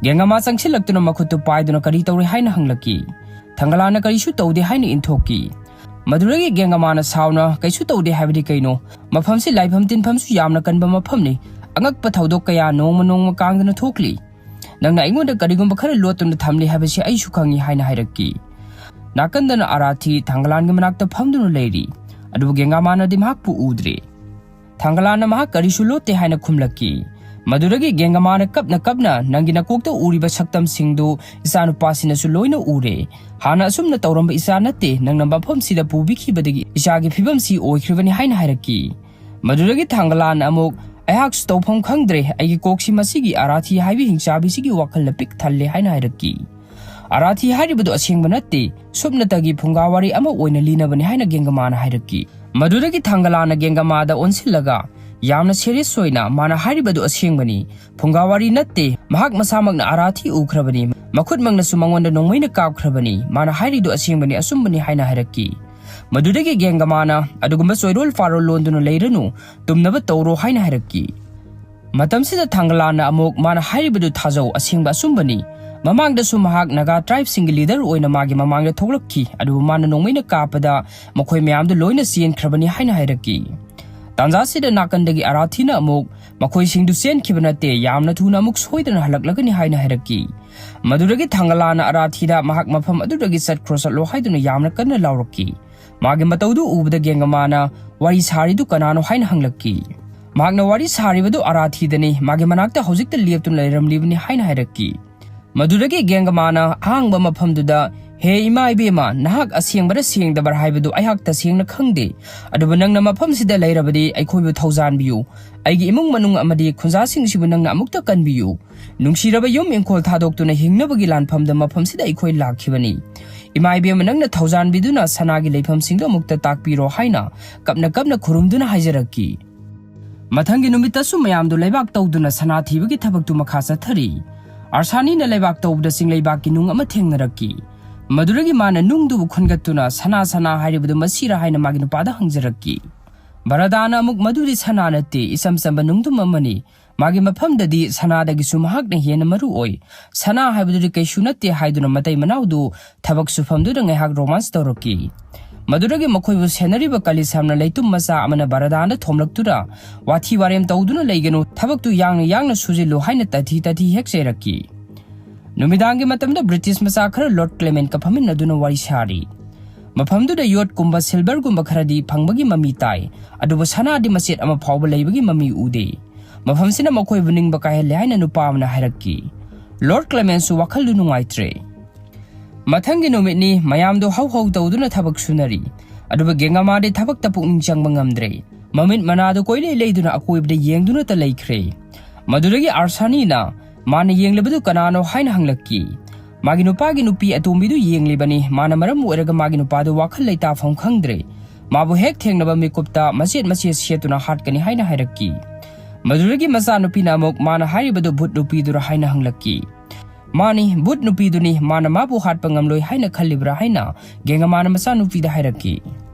ꯒꯦꯡꯒꯃꯥ ꯆꯪꯁꯤꯜꯂꯛꯇꯨꯅ ꯃꯈꯨꯠꯇꯨ ꯄꯥꯏꯗꯨꯅ "ꯀꯔꯤ ꯇꯧꯔꯦ?" ꯍꯥꯏꯅ ꯍꯪꯂꯛꯈꯤ꯫ ꯊꯥꯡꯒꯂꯥꯟꯅ "ꯀꯔꯤꯁꯨ ꯇꯧꯗꯦ" ꯍꯥꯏꯅ ꯏꯟꯊꯣꯛꯈꯤ꯫ ꯃꯗꯨꯗꯒꯤ ꯒꯦꯡꯒꯃꯥꯅ ꯁꯥꯎꯅ, "ꯀꯩꯁꯨ ꯇꯧꯗꯦ ꯍꯥꯏꯕꯗꯤ ꯀꯩꯅꯣ? ꯃꯐꯝꯁꯤ ꯂꯥꯏꯐꯝ ꯇꯤꯟꯐꯝꯁꯨ ꯌꯥꯝꯅ ꯀꯟꯕ ꯃꯐꯝꯅꯤ꯫ ꯑꯉꯛꯄ ꯊꯧꯗꯣꯛ ꯀꯌꯥ ꯅꯣꯡꯃ ꯅꯣꯡꯃ ꯀꯥꯡꯗꯅ ꯊꯣꯛꯂꯤ꯫ ꯅꯪꯅ ꯑꯩꯉꯣꯟꯗ ꯀꯔꯤꯒꯨꯝꯕ ꯈꯔ ꯂꯣꯠꯇꯨꯅ ꯊꯝꯂꯤ ꯍꯥꯏꯕꯁꯤ ꯑꯩꯁꯨ ꯈꯪꯏ" ꯍꯥꯏꯅ ꯍꯥꯏꯔꯛꯈꯤ꯫ ꯅꯥꯀꯟꯗꯅ ꯑꯥꯔꯥꯊꯤ ꯊꯥꯡꯒꯂꯥꯟꯒꯤ ꯃꯅꯥꯛꯇ ꯐꯝꯗꯨꯅ ꯂꯩꯔꯤ꯫ ꯑꯗꯨꯕꯨ ꯒꯦꯡꯒꯃꯥꯅꯗꯤ ꯃꯍꯥꯛꯄꯨ ꯎꯗ꯭ꯔꯦ꯫ ꯊꯥꯡꯒꯂꯥꯟꯅ ꯃꯍꯥꯛ ꯀꯔꯤꯁꯨ ꯂꯣꯠꯇꯦ ꯍꯥꯏꯅ ꯈꯨꯝꯂꯛꯈꯤ꯫ ꯃꯗꯨꯗꯒꯤ ꯒꯦꯡꯒꯃꯥꯅ ꯀꯞꯅ ꯀꯞꯅ, "ꯅꯪꯒꯤ ꯅꯀꯣꯛꯇ ꯎꯔꯤꯕ ꯁꯛꯇꯝꯁꯤꯡꯗꯨ ꯏꯆꯥꯅꯨꯄꯥꯁꯤꯅꯁꯨ ꯂꯣꯏꯅ ꯎꯔꯦ꯫ ꯍꯥꯟꯅ ꯑꯁꯨꯝꯅ ꯇꯧꯔꯝꯕ ꯏꯆꯥ ꯅꯠꯇꯦ, ꯅꯪꯅ ꯃꯐꯝꯁꯤꯗ ꯄꯨꯕꯤꯈꯤꯕꯗꯒꯤ ꯏꯆꯥꯒꯤ ꯐꯤꯕꯝꯁꯤ ꯑꯣꯏꯈ꯭ꯔꯤꯕꯅꯤ" ꯍꯥꯏꯅ ꯍꯥꯏꯔꯛꯈꯤ꯫ ꯃꯗꯨꯗꯒꯤ ꯊꯥꯡꯒꯂꯥꯟꯅ ꯑꯃꯨꯛ, "ꯑꯩꯍꯥꯛꯁꯨ ꯇꯧꯐꯝ ꯈꯪꯗ꯭ꯔꯦ, ꯑꯩꯒꯤ ꯀꯣꯛꯁꯤ ꯃꯁꯤꯒꯤ ꯑꯥꯔꯥꯊꯤ ꯍꯥꯏꯕ ꯍꯤꯡꯆꯥꯕꯤꯁꯤꯒꯤ ꯋꯥꯈꯜꯅ ꯄꯤꯛ ꯊꯜꯂꯦ" ꯍꯥꯏꯅ ꯍꯥꯏꯔꯛꯈꯤ꯫ "ꯑꯥꯔꯥꯊꯤ ꯍꯥꯏꯔꯤꯕꯗꯨ ꯑꯁꯦꯡꯕ ꯅꯠꯇꯦ, ꯁꯨꯞꯅꯇꯒꯤ ꯐꯨꯡꯒꯥ ꯋꯥꯔꯤ ꯑꯃ ꯑꯣꯏꯅ ꯂꯤꯅꯕꯅꯤ" ꯍꯥꯏꯅ ꯒꯦꯡꯒꯃꯥꯅ ꯍꯥꯏꯔꯛꯈꯤ꯫ ꯃꯗꯨꯗꯒꯤ ꯊꯥꯡꯒꯂꯥꯟꯅ ꯒꯦꯡꯒꯃꯥꯗ ꯑꯣꯟꯁꯤꯜꯂꯒ ꯌꯥꯝꯅ ꯁꯦꯔꯤꯌꯁ ꯑꯣꯏꯅ, "ꯃꯥꯅ ꯍꯥꯏꯔꯤꯕꯗꯨ ꯑꯁꯦꯡꯕꯅꯤ, ꯐꯨꯡꯒꯥ ꯋꯥꯔꯤ ꯅꯠꯇꯦ, ꯃꯍꯥꯛ ꯃꯁꯥꯃꯛꯅ ꯑꯥꯔꯥꯊꯤ ꯎꯈ꯭ꯔꯕꯅꯤ, ꯃꯈꯨꯠꯃꯛꯅꯁꯨ ꯃꯉꯣꯟꯗ ꯅꯣꯡꯃꯩꯅ ꯀꯥꯞꯈ꯭ꯔꯕꯅꯤ, ꯃꯥꯅ ꯍꯥꯏꯔꯤꯗꯨ ꯑꯁꯦꯡꯕꯅꯤ, ꯑꯆꯨꯝꯕꯅꯤ" ꯍꯥꯏꯅ ꯍꯥꯏꯔꯛꯈꯤ꯫ ꯃꯗꯨꯗꯒꯤ ꯒꯦꯡꯒꯃꯥꯅ, "ꯑꯗꯨꯒꯨꯝꯕ ꯆꯣꯏꯔꯣꯜ ꯐꯥꯔꯣꯜ ꯂꯣꯟꯗꯨꯅ ꯂꯩꯔꯅꯨ, ꯇꯨꯝꯅꯕ ꯇꯧꯔꯣ" ꯍꯥꯏꯅ ꯍꯥꯏꯔꯛꯈꯤ꯫ ꯃꯇꯝꯁꯤꯗ ꯊꯥꯡꯒꯂꯥꯟꯅ ꯑꯃꯨꯛ, "ꯃꯥꯅ ꯍꯥꯏꯔꯤꯕꯗꯨ ꯊꯥꯖꯧ, ꯑꯁꯦꯡꯕ ꯑꯆꯨꯝꯕꯅꯤ꯫ ꯃꯃꯥꯡꯗꯁꯨ ꯃꯍꯥꯛ ꯅꯥꯒꯥ ꯇ꯭ꯔꯥꯏꯕꯁꯤꯡꯒꯤ ꯂꯤꯗꯔ ꯑꯣꯏꯅ ꯃꯥꯒꯤ ꯃꯃꯥꯡꯗ ꯊꯣꯛꯂꯛꯈꯤ, ꯑꯗꯨꯕꯨ ꯃꯥꯅ ꯅꯣꯡꯃꯩꯅ ꯀꯥꯞꯄꯗ ꯃꯈꯣꯏ ꯃꯌꯥꯝꯗꯨ ꯂꯣꯏꯅ ꯆꯦꯟꯈ꯭ꯔꯕꯅꯤ" ꯍꯥꯏꯅ ꯍꯥꯏꯔꯛꯈꯤ꯫ ꯇꯥꯟꯖꯥꯁꯤꯗ ꯅꯥꯀꯟꯗꯒꯤ ꯑꯥꯔꯥꯊꯤꯅ ꯑꯃꯨꯛ, "ꯃꯈꯣꯏꯁꯤꯡꯗꯨ ꯆꯦꯟꯈꯤꯕ ꯅꯠꯇꯦ, ꯌꯥꯝꯅ ꯊꯨꯅ ꯑꯃꯨꯛ ꯁꯣꯏꯗꯅ ꯍꯜꯂꯛꯂꯒꯅꯤ" ꯍꯥꯏꯅ ꯍꯥꯏꯔꯛꯈꯤ꯫ ꯃꯗꯨꯗꯒꯤ ꯊꯥꯡꯒꯂꯥꯟꯅ ꯑꯥꯔꯥꯊꯤꯗ ꯃꯍꯥꯛ ꯃꯐꯝ ꯑꯗꯨꯗꯒꯤ ꯆꯠꯈ꯭ꯔꯣ, ꯆꯠꯂꯣ ꯍꯥꯏꯗꯨꯅ ꯌꯥꯝꯅ ꯀꯟꯅ ꯂꯥꯎꯔꯛꯈꯤ꯫ ꯃꯥꯒꯤ ꯃꯇꯧꯗꯨ ꯎꯕꯗ ꯒꯦꯡꯒꯃꯥꯅ, "ꯋꯥꯔꯤ ꯁꯥꯔꯤꯗꯨ ꯀꯅꯥꯅꯣ?" ꯍꯥꯏꯅ ꯍꯪꯂꯛꯈꯤ꯫ ꯃꯍꯥꯛꯅ, "ꯋꯥꯔꯤ ꯁꯥꯔꯤꯕꯗꯨ ꯑꯥꯔꯥꯊꯤꯗꯅꯤ, ꯃꯥꯒꯤ ꯃꯅꯥꯛꯇ ꯍꯧꯖꯤꯛꯇ ꯂꯦꯞꯇꯨꯅ ꯂꯩꯔꯝꯂꯤꯕꯅꯤ" ꯍꯥꯏꯅ ꯍꯥꯏꯔꯛꯈꯤ꯫ ꯃꯗꯨꯗꯒꯤ ꯒꯦꯡꯒꯃꯥꯅ ꯑꯍꯥꯡꯕ ꯃꯐꯝꯗꯨꯗ "ꯍꯦ ꯏꯃꯥ ꯏꯕꯦꯝꯃ, ꯅꯍꯥꯛ ꯑꯁꯦꯡꯕꯔ ꯁꯦꯡꯗꯕꯔ ꯍꯥꯏꯕꯗꯨ ꯑꯩꯍꯥꯛ ꯇꯁꯦꯡꯅ ꯈꯪꯗꯦ꯫ ꯑꯗꯨꯕꯨ ꯅꯪꯅ ꯃꯐꯝꯁꯤꯗ ꯂꯩꯔꯕꯗꯤ ꯑꯩꯈꯣꯏꯕꯨ ꯊꯧꯖꯥꯟꯕꯤꯌꯨ꯫ ꯑꯩꯒꯤ ꯏꯃꯨꯡ ꯃꯅꯨꯡ ꯑꯃꯗꯤ ꯈꯨꯟꯖꯥꯁꯤꯡꯁꯤꯕꯨ ꯅꯪꯅ ꯑꯃꯨꯛꯇ ꯀꯟꯕꯤꯌꯨ꯫ ꯅꯨꯡꯁꯤꯔꯕ ꯌꯨꯝ ꯏꯪꯈꯣꯜ ꯊꯥꯗꯣꯛꯇꯨꯅ ꯍꯤꯡꯅꯕꯒꯤ ꯂꯥꯟꯐꯝꯗ ꯃꯐꯝꯁꯤꯗ ꯑꯩꯈꯣꯏ ꯂꯥꯛꯈꯤꯕꯅꯤ꯫ ꯏꯃꯥ ꯏꯕꯦꯝꯃ, ꯅꯪꯅ ꯊꯧꯖꯥꯟꯕꯤꯗꯨꯅ ꯁꯅꯥꯒꯤ ꯂꯩꯐꯝꯁꯤꯡꯗꯨ ꯑꯃꯨꯛꯇ ꯇꯥꯛꯄꯤꯔꯣ" ꯍꯥꯏꯅ ꯀꯞꯅ ꯀꯞꯅ ꯈꯨꯔꯨꯝꯗꯨꯅ ꯍꯥꯏꯖꯔꯛꯈꯤ꯫ ꯃꯊꯪꯒꯤ ꯅꯨꯃꯤꯠꯇꯁꯨ ꯃꯌꯥꯝꯗꯨ ꯂꯩꯕꯥꯛ ꯇꯧꯗꯨꯅ ꯁꯅꯥ ꯊꯤꯕꯒꯤ ꯊꯕꯛꯇꯨ ꯃꯈꯥ ꯆꯠꯊꯔꯤ꯫ ꯑꯥꯔꯁꯥꯅꯤꯅ ꯂꯩꯕꯥꯛ ꯇꯧꯕꯗ ꯆꯤꯡꯂꯩꯕꯥꯛꯀꯤ ꯅꯨꯡ ꯑꯃ ꯊꯦꯡꯅꯔꯛꯈꯤ꯫ ꯃꯗꯨꯗꯒꯤ ꯃꯥꯅ ꯅꯨꯡꯗꯨꯕꯨ ꯈꯨꯟꯒꯠꯇꯨꯅ, "ꯁꯅꯥ, ꯁꯅꯥ ꯍꯥꯏꯔꯤꯕꯗꯨ ꯃꯁꯤꯔꯥ?" ꯍꯥꯏꯅ ꯃꯥꯒꯤ ꯅꯨꯄꯥꯗ ꯍꯪꯖꯔꯛꯈꯤ꯫ ꯕꯔꯗꯥꯅ ꯑꯃꯨꯛ, "ꯃꯗꯨꯗꯤ ꯁꯅꯥ ꯅꯠꯇꯦ, ꯏꯆꯝ ꯆꯝꯕ ꯅꯨꯡꯗꯨꯝ ꯑꯃꯅꯤ꯫ ꯃꯥꯒꯤ ꯃꯐꯝꯗꯗꯤ ꯁꯅꯥꯗꯒꯤꯁꯨ ꯃꯍꯥꯛꯅ ꯍꯦꯟꯅ ꯃꯔꯨ ꯑꯣꯏ꯫ ꯁꯅꯥ ꯍꯥꯏꯕꯗꯨꯗꯤ ꯀꯩꯁꯨ ꯅꯠꯇꯦ" ꯍꯥꯏꯗꯨꯅ ꯃꯇꯩ ꯃꯅꯥꯎꯗꯨ ꯊꯕꯛ ꯁꯨꯐꯝꯗꯨꯗ ꯉꯥꯏꯍꯥꯛ ꯔꯣꯃꯥꯟꯁ ꯇꯧꯔꯛꯈꯤ꯫ ꯃꯗꯨꯗꯒꯤ ꯃꯈꯣꯏꯕꯨ ꯁꯦꯟꯅꯔꯤꯕ ꯀꯂꯤꯁꯥꯝꯅ ꯂꯩꯇꯨꯝ ꯃꯆꯥ ꯑꯃꯅ ꯕꯔꯗꯥꯟꯗ ꯊꯣꯝꯂꯛꯇꯨꯅ, "ꯋꯥꯊꯤ ꯋꯥꯔꯦꯝ ꯇꯧꯗꯨꯅ ꯂꯩꯒꯅꯨ, ꯊꯕꯛꯇꯨ ꯌꯥꯡꯅ ꯌꯥꯡꯅ ꯁꯨꯖꯤꯜꯂꯨ" ꯍꯥꯏꯅ ꯇꯥꯊꯤ ꯇꯥꯊꯤ ꯍꯦꯛ ꯆꯩꯔꯛꯈꯤ꯫ ꯅꯨꯃꯤꯗꯥꯡꯒꯤ ꯃꯇꯝꯗ ꯕ꯭ꯔꯤꯇꯤꯁ ꯃꯆꯥ ꯈꯔ ꯂꯣꯔꯗ ꯀ꯭ꯂꯦꯃꯦꯟꯀ ꯐꯝꯃꯤꯟꯅꯗꯨꯅ ꯋꯥꯔꯤ ꯁꯥꯔꯤ꯫ ꯃꯐꯝꯗꯨꯗ ꯌꯣꯠꯀꯨꯝꯕ ꯁꯤꯜꯚꯔꯒꯨꯝꯕ ꯈꯔꯗꯤ ꯐꯪꯕꯒꯤ ꯃꯃꯤ ꯇꯥꯏ, ꯑꯗꯨꯕꯨ ꯁꯅꯥꯗꯤ ꯃꯆꯦꯠ ꯑꯃ ꯐꯥꯎꯕ ꯂꯩꯕꯒꯤ ꯃꯃꯤ ꯎꯗꯦ꯫ ꯃꯐꯝꯁꯤꯅ ꯃꯈꯣꯏꯕꯨ ꯅꯤꯡꯕ ꯀꯥꯏꯍꯜꯂꯦ ꯍꯥꯏꯅ ꯅꯨꯄꯥ ꯑꯃꯅ ꯍꯥꯏꯔꯛꯈꯤ꯫ ꯂꯣꯔꯗ ꯀ꯭ꯂꯦꯃꯦꯟꯁꯨ ꯋꯥꯈꯜꯗꯨ ꯅꯨꯡꯉꯥꯏꯇ꯭ꯔꯦ꯫ ꯃꯊꯪꯒꯤ ꯅꯨꯃꯤꯠꯅꯤ, ꯃꯌꯥꯝꯗꯣ ꯍꯧ ꯍꯧ ꯇꯧꯗꯨꯅ ꯊꯕꯛ ꯁꯨꯅꯔꯤ꯫ ꯑꯗꯨꯕꯨ ꯒꯦꯡꯒꯃꯥꯗꯤ ꯊꯕꯛꯇ ꯄꯨꯛꯅꯤꯡ ꯆꯪꯕ ꯉꯝꯗ꯭ꯔꯦ꯫ ꯃꯃꯤꯠ ꯃꯅꯥꯗꯨ ꯀꯣꯏꯂꯩ ꯂꯩꯗꯨꯅ ꯑꯀꯣꯏꯕꯗ ꯌꯦꯡꯗꯨꯅꯇ ꯂꯩꯈ꯭ꯔꯦ꯫ ꯃꯗꯨꯗꯒꯤ ꯑꯥꯔꯁꯥꯅꯤꯅ, "ꯃꯥꯅ ꯌꯦꯡꯂꯤꯕꯗꯨ ꯀꯅꯥꯅꯣ?" ꯍꯥꯏꯅ ꯍꯪꯂꯛꯈꯤ꯫ "ꯃꯥꯒꯤ ꯅꯨꯄꯥꯒꯤ ꯅꯨꯄꯤ ꯑꯇꯣꯝꯕꯤꯗꯨ ꯌꯦꯡꯂꯤꯕꯅꯤ꯫ ꯃꯥꯅ ꯃꯔꯝ ꯑꯣꯏꯔꯒ ꯃꯥꯒꯤ ꯅꯨꯄꯥꯗꯨ ꯋꯥꯈꯜ ꯂꯩꯇꯥꯐꯝ ꯈꯪꯗ꯭ꯔꯦ꯫ ꯃꯥꯕꯨ ꯍꯦꯛ ꯊꯦꯡꯅꯕ ꯃꯤꯀꯨꯞꯇ ꯃꯆꯦꯠ ꯃꯆꯦꯠ ꯁꯦꯠꯇꯨꯅ ꯍꯥꯠꯀꯅꯤ" ꯍꯥꯏꯅ ꯍꯥꯏꯔꯛꯈꯤ꯫ ꯃꯗꯨꯗꯒꯤ ꯃꯆꯥꯅꯨꯄꯤꯅ ꯑꯃꯨꯛ, "ꯃꯥꯅ ꯍꯥꯏꯔꯤꯕꯗꯨ ꯚꯨꯠ ꯅꯨꯄꯤꯗꯨꯔꯥ?" ꯍꯥꯏꯅ ꯍꯪꯂꯛꯈꯤ꯫ "ꯃꯥꯅꯤ, ꯚꯨꯠ ꯅꯨꯄꯤꯗꯨꯅꯤ, ꯃꯥꯅ ꯃꯥꯕꯨ ꯍꯥꯠꯄ ꯉꯝꯂꯣꯏ ꯍꯥꯏꯅ ꯈꯜꯂꯤꯕ꯭ꯔꯥ?" ꯍꯥꯏꯅ ꯒꯦꯡꯒꯃꯥꯅ ꯃꯆꯥꯅꯨꯄꯤꯗ ꯍꯥꯏꯔꯛꯈꯤ꯫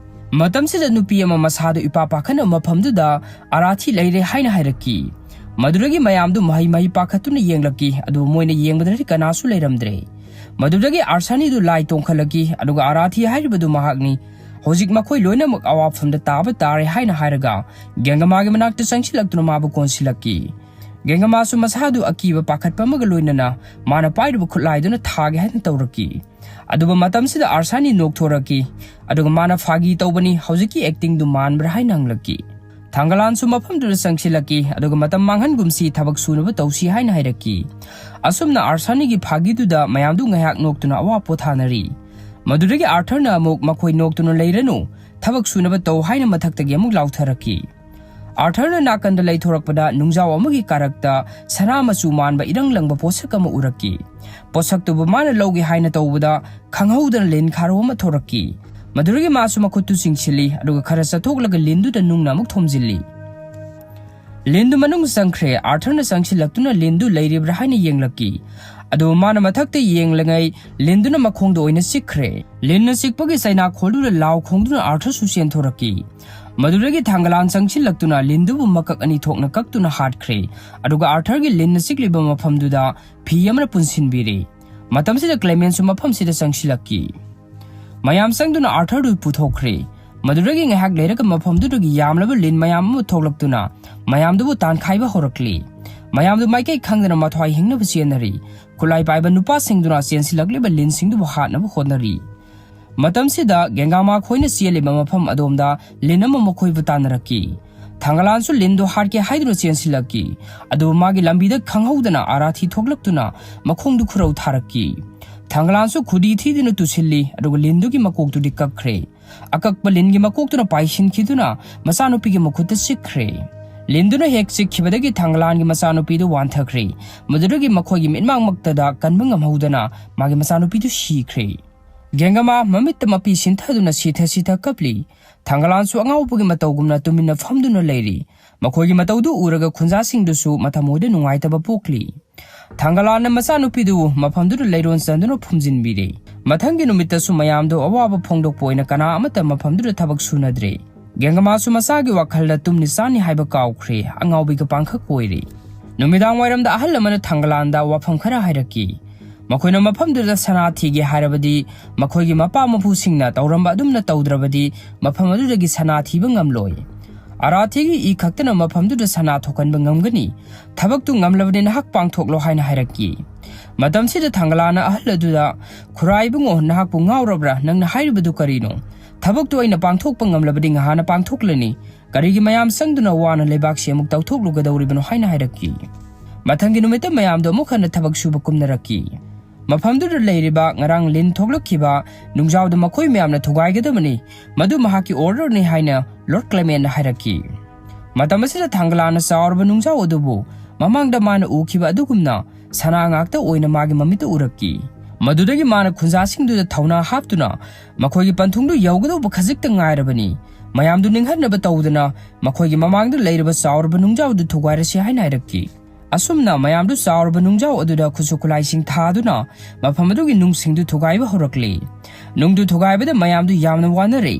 ꯃꯇꯝꯁꯤꯗ ꯅꯨꯄꯤ ꯑꯃ ꯃꯁꯥꯗꯨ ꯏꯄꯥ ꯄꯥꯈꯠꯅ ꯃꯐꯝꯗꯨꯗ ꯑꯔꯥꯊꯤ ꯂꯩꯔꯦ ꯍꯥꯏꯅ ꯍꯥꯏꯔꯛꯈꯤ꯫ ꯃꯗꯨꯗꯒꯤ ꯃꯌꯥꯝꯗꯨ ꯃꯍꯩ ꯃꯍꯩ ꯄꯥꯈꯠꯇꯨꯅ ꯌꯦꯡꯂꯛꯈꯤ, ꯑꯗꯨꯕꯨ ꯃꯣꯏꯅ ꯌꯦꯡꯕꯗꯗꯤ ꯀꯅꯥꯁꯨ ꯂꯩꯔꯝꯗ꯭ꯔꯦ꯫ ꯃꯗꯨꯗꯒꯤ ꯑꯥꯔꯁꯥꯅꯤꯗꯨ ꯂꯥꯏ ꯇꯣꯡꯈꯠꯂꯛꯈꯤ, ꯑꯗꯨꯒ "ꯑꯔꯥꯊꯤ ꯍꯥꯏꯔꯤꯕꯗꯨ ꯃꯍꯥꯛꯅꯤ꯫ ꯍꯧꯖꯤꯛ ꯃꯈꯣꯏ ꯂꯣꯏꯅꯃꯛ ꯑꯋꯥꯐꯝꯗ ꯇꯥꯕ ꯇꯥꯔꯦ" ꯍꯥꯏꯅ ꯍꯥꯏꯔꯒ ꯒꯦꯡꯒꯃꯥꯒꯤ ꯃꯅꯥꯛꯇ ꯆꯪꯁꯤꯜꯂꯛꯇꯨꯅ ꯃꯥꯕꯨ ꯀꯣꯟꯁꯤꯜꯂꯛꯈꯤ꯫ ꯒꯦꯡꯒꯃꯥꯁꯨ ꯃꯁꯥꯗꯨ ꯑꯀꯤꯕ ꯄꯥꯈꯠꯄ ꯑꯃꯒ ꯂꯣꯏꯅꯅ ꯃꯥꯅ ꯄꯥꯏꯔꯤꯕ ꯈꯨꯠꯂꯥꯏꯗꯨꯅ ꯊꯥꯒꯦ ꯍꯥꯏꯅ ꯇꯧꯔꯛꯈꯤ꯫ ꯑꯗꯨꯕꯨ ꯃꯇꯝꯁꯤꯗ ꯑꯥꯔꯁꯥꯅꯤ ꯅꯣꯛꯊꯣꯔꯛꯈꯤ, ꯑꯗꯨꯒ ꯃꯥꯅ, "ꯐꯥꯒꯤ ꯇꯧꯕꯅꯤ, ꯍꯧꯖꯤꯛꯀꯤ ꯑꯦꯛꯇꯤꯡꯗꯨ ꯃꯥꯟꯕ꯭ꯔꯥ?" ꯍꯥꯏꯅ ꯍꯪꯂꯛꯈꯤ꯫ ꯊꯥꯡꯒꯂꯥꯟꯁꯨ ꯃꯐꯝꯗꯨꯗ ꯆꯪꯁꯤꯜꯂꯛꯈꯤ, ꯑꯗꯨꯒ "ꯃꯇꯝ ꯃꯥꯡꯍꯟꯒꯨꯝꯁꯤ, ꯊꯕꯛ ꯁꯨꯅꯕ ꯇꯧꯁꯤ" ꯍꯥꯏꯅ ꯍꯥꯏꯔꯛꯈꯤ꯫ ꯑꯁꯨꯝꯅ ꯑꯥꯔꯁꯥꯅꯤꯒꯤ ꯐꯥꯒꯤꯗꯨꯗ ꯃꯌꯥꯝꯗꯨ ꯉꯥꯏꯍꯥꯛ ꯅꯣꯛꯇꯨꯅ ꯑꯋꯥ ꯄꯣꯊꯥꯅꯔꯤ꯫ ꯃꯗꯨꯗꯒꯤ ꯑꯥꯔꯊꯔꯅ ꯑꯃꯨꯛ ꯃꯈꯣꯏ ꯅꯣꯛꯇꯨꯅ ꯂꯩꯔꯅꯨ, ꯊꯕꯛ ꯁꯨꯅꯕ ꯇꯧ ꯍꯥꯏꯅ ꯃꯊꯛꯇꯒꯤ ꯑꯃꯨꯛ ꯂꯥꯎꯊꯔꯛꯈꯤ꯫ ꯑꯥꯔꯊꯔꯅ ꯅꯥꯀꯟꯗ ꯂꯩꯊꯣꯔꯛꯄꯗ ꯅꯨꯡꯖꯥꯎ ꯑꯃꯒꯤ ꯀꯥꯔꯛꯇ ꯁꯅꯥ ꯃꯆꯨ ꯃꯥꯟꯕ ꯏꯔꯪ ꯂꯪꯕ ꯄꯣꯠꯁꯛ ꯑꯃ ꯎꯔꯛꯈꯤ꯫ ꯄꯣꯠꯁꯛꯇꯨꯕꯨ ꯃꯥꯅ ꯂꯧꯒꯦ ꯍꯥꯏꯅ ꯇꯧꯕꯗ ꯈꯪꯍꯧꯗꯅ ꯂꯤꯟ ꯈꯥꯔꯧ ꯑꯃ ꯊꯣꯔꯛꯈꯤ꯫ ꯃꯗꯨꯗꯒꯤ ꯃꯥꯁꯨ ꯃꯈꯨꯠꯇꯨ ꯆꯤꯡꯁꯤꯜꯂꯤ, ꯑꯗꯨꯒ ꯈꯔ ꯆꯠꯊꯣꯛꯂꯒ ꯂꯤꯟꯗꯨꯗ ꯅꯨꯡꯅ ꯑꯃꯨꯛ ꯊꯣꯝꯖꯤꯜꯂꯤ꯫ ꯂꯤꯟꯗꯨ ꯃꯅꯨꯡ ꯆꯪꯈ꯭ꯔꯦ꯫ ꯑꯥꯔꯊꯔꯅ ꯆꯪꯁꯤꯜꯂꯛꯇꯨꯅ ꯂꯤꯟꯗꯨ ꯂꯩꯔꯤꯕ꯭ꯔꯥ ꯍꯥꯏꯅ ꯌꯦꯡꯂꯛꯈꯤ꯫ ꯑꯗꯨꯕꯨ ꯃꯥꯅ ꯃꯊꯛꯇ ꯌꯦꯡꯂꯤꯉꯩ ꯂꯤꯟꯗꯨꯅ ꯃꯈꯣꯡꯗ ꯑꯣꯏꯅ ꯆꯤꯛꯈ꯭ꯔꯦ꯫ ꯂꯤꯟꯅ ꯆꯤꯛꯄꯒꯤ ꯆꯩꯅꯥꯈꯣꯜꯗꯨꯗ ꯂꯥꯎ ꯈꯣꯡꯗꯨꯅ ꯑꯥꯔꯊꯔꯁꯨ ꯆꯦꯟꯊꯣꯔꯛꯈꯤ꯫ ꯃꯗꯨꯗꯒꯤ ꯊꯥꯡꯒꯂꯥꯟ ꯆꯪꯁꯤꯜꯂꯛꯇꯨꯅ ꯂꯤꯟꯗꯨꯕꯨ ꯃꯀꯛ ꯑꯅꯤ ꯊꯣꯛꯅ ꯀꯛꯇꯨꯅ ꯍꯥꯠꯈ꯭ꯔꯦ꯫ ꯑꯗꯨꯒ ꯑꯥꯔꯊꯔꯒꯤ ꯂꯤꯟꯅ ꯆꯤꯛꯂꯤꯕ ꯃꯐꯝꯗꯨꯗ ꯐꯤ ꯑꯃꯅ ꯄꯨꯟꯁꯤꯟꯕꯤꯔꯦ꯫ ꯃꯇꯝꯁꯤꯗ ꯀ꯭ꯂꯦꯃꯦꯟꯁꯨ ꯃꯐꯝꯁꯤꯗ ꯆꯪꯁꯤꯜꯂꯛꯈꯤ꯫ ꯃꯌꯥꯝ ꯆꯪꯗꯨꯅ ꯑꯥꯔꯊꯔꯗꯨ ꯄꯨꯊꯣꯛꯈ꯭ꯔꯦ꯫ ꯃꯗꯨꯗꯒꯤ ꯉꯥꯏꯍꯥꯛ ꯂꯩꯔꯒ ꯃꯐꯝꯗꯨꯗꯒꯤ ꯌꯥꯝꯂꯕ ꯂꯤꯟ ꯃꯌꯥꯝ ꯑꯃ ꯊꯣꯛꯂꯛꯇꯨꯅ ꯃꯌꯥꯝꯗꯨꯕꯨ ꯇꯥꯟꯈꯥꯏꯕ ꯍꯧꯔꯛꯂꯤ꯫ ꯃꯌꯥꯝꯗꯨ ꯃꯥꯏꯀꯩ ꯈꯪꯗꯅ ꯃꯊ꯭ꯋꯥꯏ ꯍꯤꯡꯅꯕ ꯆꯦꯟꯅꯔꯤ꯫ ꯈꯨꯠꯂꯥꯏ ꯄꯥꯏꯕ ꯅꯨꯄꯥꯁꯤꯡꯗꯨꯅ ꯆꯦꯟꯁꯤꯜꯂꯛꯂꯤꯕ ꯂꯤꯟꯁꯤꯡꯗꯨꯕꯨ ꯍꯥꯠꯅꯕ ꯍꯣꯠꯅꯔꯤ꯫ ꯃꯇꯝꯁꯤꯗ ꯒꯦꯡꯒꯥꯃꯥ ꯈꯣꯏꯅ ꯆꯦꯜꯂꯤꯕ ꯃꯐꯝ ꯑꯗꯣꯝꯗ ꯂꯤꯟ ꯑꯃ ꯃꯈꯣꯏꯕꯨ ꯇꯥꯟꯅꯔꯛꯈꯤ꯫ ꯊꯥꯡꯒꯂꯥꯟꯁꯨ ꯂꯤꯟꯗꯨ ꯍꯥꯠꯀꯦ ꯍꯥꯏꯗꯨꯅ ꯆꯦꯟꯁꯤꯜꯂꯛꯈꯤ꯫ ꯑꯗꯨꯕꯨ ꯃꯥꯒꯤ ꯂꯝꯕꯤꯗ ꯈꯪꯍꯧꯗꯅ ꯑꯔꯥꯊꯤ ꯊꯣꯛꯂꯛꯇꯨꯅ ꯃꯈꯣꯡꯗꯨ ꯈꯨꯔꯧ ꯊꯥꯔꯛꯈꯤ꯫ ꯊꯥꯡꯒꯂꯥꯟꯁꯨ ꯈꯨꯗꯤ ꯊꯤꯗꯨꯅ ꯇꯨꯁꯤꯜꯂꯤ, ꯑꯗꯨꯒ ꯂꯤꯟꯗꯨꯒꯤ ꯃꯀꯣꯛꯇꯨꯗꯤ ꯀꯛꯈ꯭ꯔꯦ꯫ ꯑꯀꯛꯄ ꯂꯤꯟꯒꯤ ꯃꯀꯣꯛꯇꯨꯅ ꯄꯥꯏꯁꯤꯟꯈꯤꯗꯨꯅ ꯃꯆꯥꯅꯨꯄꯤꯒꯤ ꯃꯈꯨꯠꯇ ꯆꯤꯛꯈ꯭ꯔꯦ꯫ ꯂꯤꯟꯗꯨꯅ ꯍꯦꯛ ꯆꯤꯛꯈꯤꯕꯗꯒꯤ ꯊꯥꯡꯒꯂꯥꯟꯒꯤ ꯃꯆꯥꯅꯨꯄꯤꯗꯨ ꯋꯥꯟꯊꯈ꯭ꯔꯦ꯫ ꯃꯗꯨꯗꯒꯤ ꯃꯈꯣꯏꯒꯤ ꯃꯤꯠꯃꯥꯡꯃꯛꯇꯗ ꯀꯟꯕ ꯉꯝꯍꯧꯗꯅ ꯃꯥꯒꯤ ꯃꯆꯥꯅꯨꯄꯤꯗꯨ ꯁꯤꯈ꯭ꯔꯦ꯫ ꯒꯦꯡꯒꯃꯥ ꯃꯃꯤꯠꯇ ꯃꯄꯤ ꯁꯤꯟꯊꯗꯨꯅ ꯁꯤꯊ ꯁꯤꯊ ꯀꯞꯂꯤ꯫ ꯊꯥꯡꯒꯂꯥꯟꯁꯨ ꯑꯉꯥꯎꯕꯒꯤ ꯃꯇꯧꯒꯨꯝꯅ ꯇꯨꯃꯤꯟꯅ ꯐꯝꯗꯨꯅ ꯂꯩꯔꯤ꯫ ꯃꯈꯣꯏꯒꯤ ꯃꯇꯧꯗꯨ ꯎꯔꯒ ꯈꯨꯟꯖꯥꯁꯤꯡꯗꯨꯁꯨ ꯃꯊꯃꯣꯏꯗ ꯅꯨꯡꯉꯥꯏꯇꯕ ꯄꯣꯛꯂꯤ꯫ ꯊꯥꯡꯒꯂꯥꯟꯅ ꯃꯆꯥꯅꯨꯄꯤꯗꯨ ꯃꯐꯝꯗꯨꯗ ꯂꯩꯔꯣꯟ ꯆꯟꯗꯨꯅ ꯐꯨꯝꯖꯤꯟꯕꯤꯔꯦ꯫ ꯃꯊꯪꯒꯤ ꯅꯨꯃꯤꯠꯇꯁꯨ ꯃꯌꯥꯝꯗꯨ ꯑꯋꯥꯕ ꯐꯣꯡꯗꯣꯛꯄ ꯑꯣꯏꯅ ꯀꯅꯥ ꯑꯃꯠꯇ ꯃꯐꯝꯗꯨꯗ ꯊꯕꯛ ꯁꯨꯅꯗ꯭ꯔꯦ꯫ ꯒꯦꯡꯒꯃꯥꯁꯨ ꯃꯆꯥꯒꯤ ꯋꯥꯈꯜꯗ ꯇꯨꯝꯅꯤ ꯆꯥꯅꯤ ꯍꯥꯏꯕ ꯀꯥꯎꯈ꯭ꯔꯦ, ꯑꯉꯥꯎꯕꯤꯒ ꯄꯥꯡꯈꯛ ꯑꯣꯏꯔꯦ꯫ ꯅꯨꯃꯤꯗꯥꯡ ꯋꯥꯏꯔꯝꯗ ꯑꯍꯜ ꯑꯃꯅ ꯊꯥꯡꯒꯂꯥꯟꯗ ꯋꯥꯐꯝ ꯈꯔ ꯍꯥꯏꯔꯛꯈꯤ꯫ ꯃꯈꯣꯏꯅ ꯃꯐꯝꯗꯨꯗ ꯁꯅꯥ ꯊꯤꯒꯦ ꯍꯥꯏꯔꯕꯗꯤ ꯃꯈꯣꯏꯒꯤ ꯃꯄꯥ ꯃꯄꯨꯁꯤꯡꯅ ꯇꯧꯔꯝꯕ ꯑꯗꯨꯝꯅ ꯇꯧꯗ꯭ꯔꯕꯗꯤ ꯃꯐꯝ ꯑꯗꯨꯗꯒꯤ ꯁꯅꯥ ꯊꯤꯕ ꯉꯝꯂꯣꯏ꯫ ꯑꯔꯥꯊꯤꯒꯤ ꯏ ꯈꯛꯇꯅ ꯃꯐꯝꯗꯨꯗ ꯁꯅꯥ ꯊꯣꯛꯍꯟꯕ ꯉꯝꯒꯅꯤ꯫ ꯊꯕꯛꯇꯨ ꯉꯝꯂꯕꯗꯤ ꯅꯍꯥꯛ ꯄꯥꯡꯊꯣꯛꯂꯣ ꯍꯥꯏꯅ ꯍꯥꯏꯔꯛꯈꯤ꯫ ꯃꯇꯝꯁꯤꯗ ꯊꯥꯡꯒꯂꯥꯅ ꯑꯍꯜ ꯑꯗꯨꯗ, "ꯈꯨꯔꯥꯏ ꯏꯕꯨꯡꯉꯣ, ꯅꯍꯥꯛꯄꯨ ꯉꯥꯎꯔꯕ꯭ꯔꯥ? ꯅꯪꯅ ꯍꯥꯏꯔꯤꯕꯗꯨ ꯀꯔꯤꯅꯣ? ꯊꯕꯛꯇꯨ ꯑꯩꯅ ꯄꯥꯡꯊꯣꯛꯄ ꯉꯝꯂꯕꯗꯤ ꯉꯍꯥꯟꯅ ꯄꯥꯡꯊꯣꯛꯂꯅꯤ꯫ ꯀꯔꯤꯒꯤ ꯃꯌꯥꯝ ꯆꯪꯗꯨꯅ ꯋꯥꯅ ꯂꯩꯕꯥꯛꯁꯤ ꯑꯃꯨꯛ ꯇꯧꯊꯣꯛꯂꯨꯒꯗꯧꯔꯤꯕꯅꯣ?" ꯍꯥꯏꯅ ꯍꯥꯏꯔꯛꯈꯤ꯫ ꯃꯊꯪꯒꯤ ꯅꯨꯃꯤꯠꯇ ꯃꯌꯥꯝꯗꯣ ꯑꯃꯨꯛ ꯍꯟꯅ ꯊꯕꯛ ꯁꯨꯕ ꯀꯨꯝꯅꯔꯛꯈꯤ꯫ ꯃꯐꯝꯗꯨꯗ ꯂꯩꯔꯤꯕ ꯉꯔꯥꯡ ꯂꯤꯟ ꯊꯣꯛꯂꯛꯈꯤꯕ ꯅꯨꯡꯖꯥꯎꯗ ꯃꯈꯣꯏ ꯃꯌꯥꯝꯅ ꯊꯨꯒꯥꯏꯒꯗꯕꯅꯤ, ꯃꯗꯨ ꯃꯍꯥꯛꯀꯤ orderꯅꯤ ꯍꯥꯏꯅ Lord Clementꯅ ꯍꯥꯏꯔꯛꯈꯤ꯫ ꯃꯇꯝ ꯑꯁꯤꯗ ꯊꯥꯡꯒꯂꯥꯟꯅ ꯆꯥꯎꯔꯕ ꯅꯨꯡꯖꯥꯎ ꯑꯗꯨꯕꯨ ꯃꯃꯥꯡꯗ ꯃꯥꯅ ꯎꯈꯤꯕ ꯑꯗꯨꯒꯨꯝꯅ ꯁꯅꯥ ꯉꯥꯛꯇ ꯑꯣꯏꯅ ꯃꯥꯒꯤ ꯃꯃꯤꯠꯇ ꯎꯔꯛꯈꯤ꯫ ꯃꯗꯨꯗꯒꯤ ꯃꯥꯅ ꯈꯨꯟꯖꯥꯁꯤꯡꯗꯨꯗ ꯊꯧꯅꯥ ꯍꯥꯞꯇꯨꯅ ꯃꯈꯣꯏꯒꯤ ꯄꯟꯊꯨꯡꯗꯨ ꯌꯧꯒꯗꯧꯕ ꯈꯖꯤꯛꯇ ꯉꯥꯏꯔꯕꯅꯤ꯫ ꯃꯌꯥꯝꯗꯨ ꯅꯤꯡꯍꯟꯅꯕ ꯇꯧꯗꯨꯅ ꯃꯈꯣꯏꯒꯤ ꯃꯃꯥꯡꯗ ꯂꯩꯔꯤꯕ ꯆꯥꯎꯔꯕ ꯅꯨꯡꯖꯥꯎ ꯑꯗꯨ ꯊꯨꯒꯥꯏꯔꯁꯤ ꯍꯥꯏꯅ ꯍꯥꯏꯔꯛꯈꯤ꯫ ꯑꯁꯨꯝꯅ ꯃꯌꯥꯝꯗꯨ ꯆꯥꯎꯔꯕ ꯅꯨꯡꯖꯥꯎ ꯑꯗꯨꯗ ꯈꯨꯠꯁꯨ ꯈꯨꯠꯂꯥꯏꯁꯤꯡ ꯊꯥꯗꯨꯅ ꯃꯐꯝ ꯑꯗꯨꯒꯤ ꯅꯨꯡꯁꯤꯡꯗꯨ ꯊꯨꯒꯥꯏꯕ ꯍꯧꯔꯛꯂꯦ꯫ ꯅꯨꯡꯗꯨ ꯊꯨꯒꯥꯏꯕꯗ ꯃꯌꯥꯝꯗꯨ ꯌꯥꯝꯅ ꯋꯥꯅꯔꯦ꯫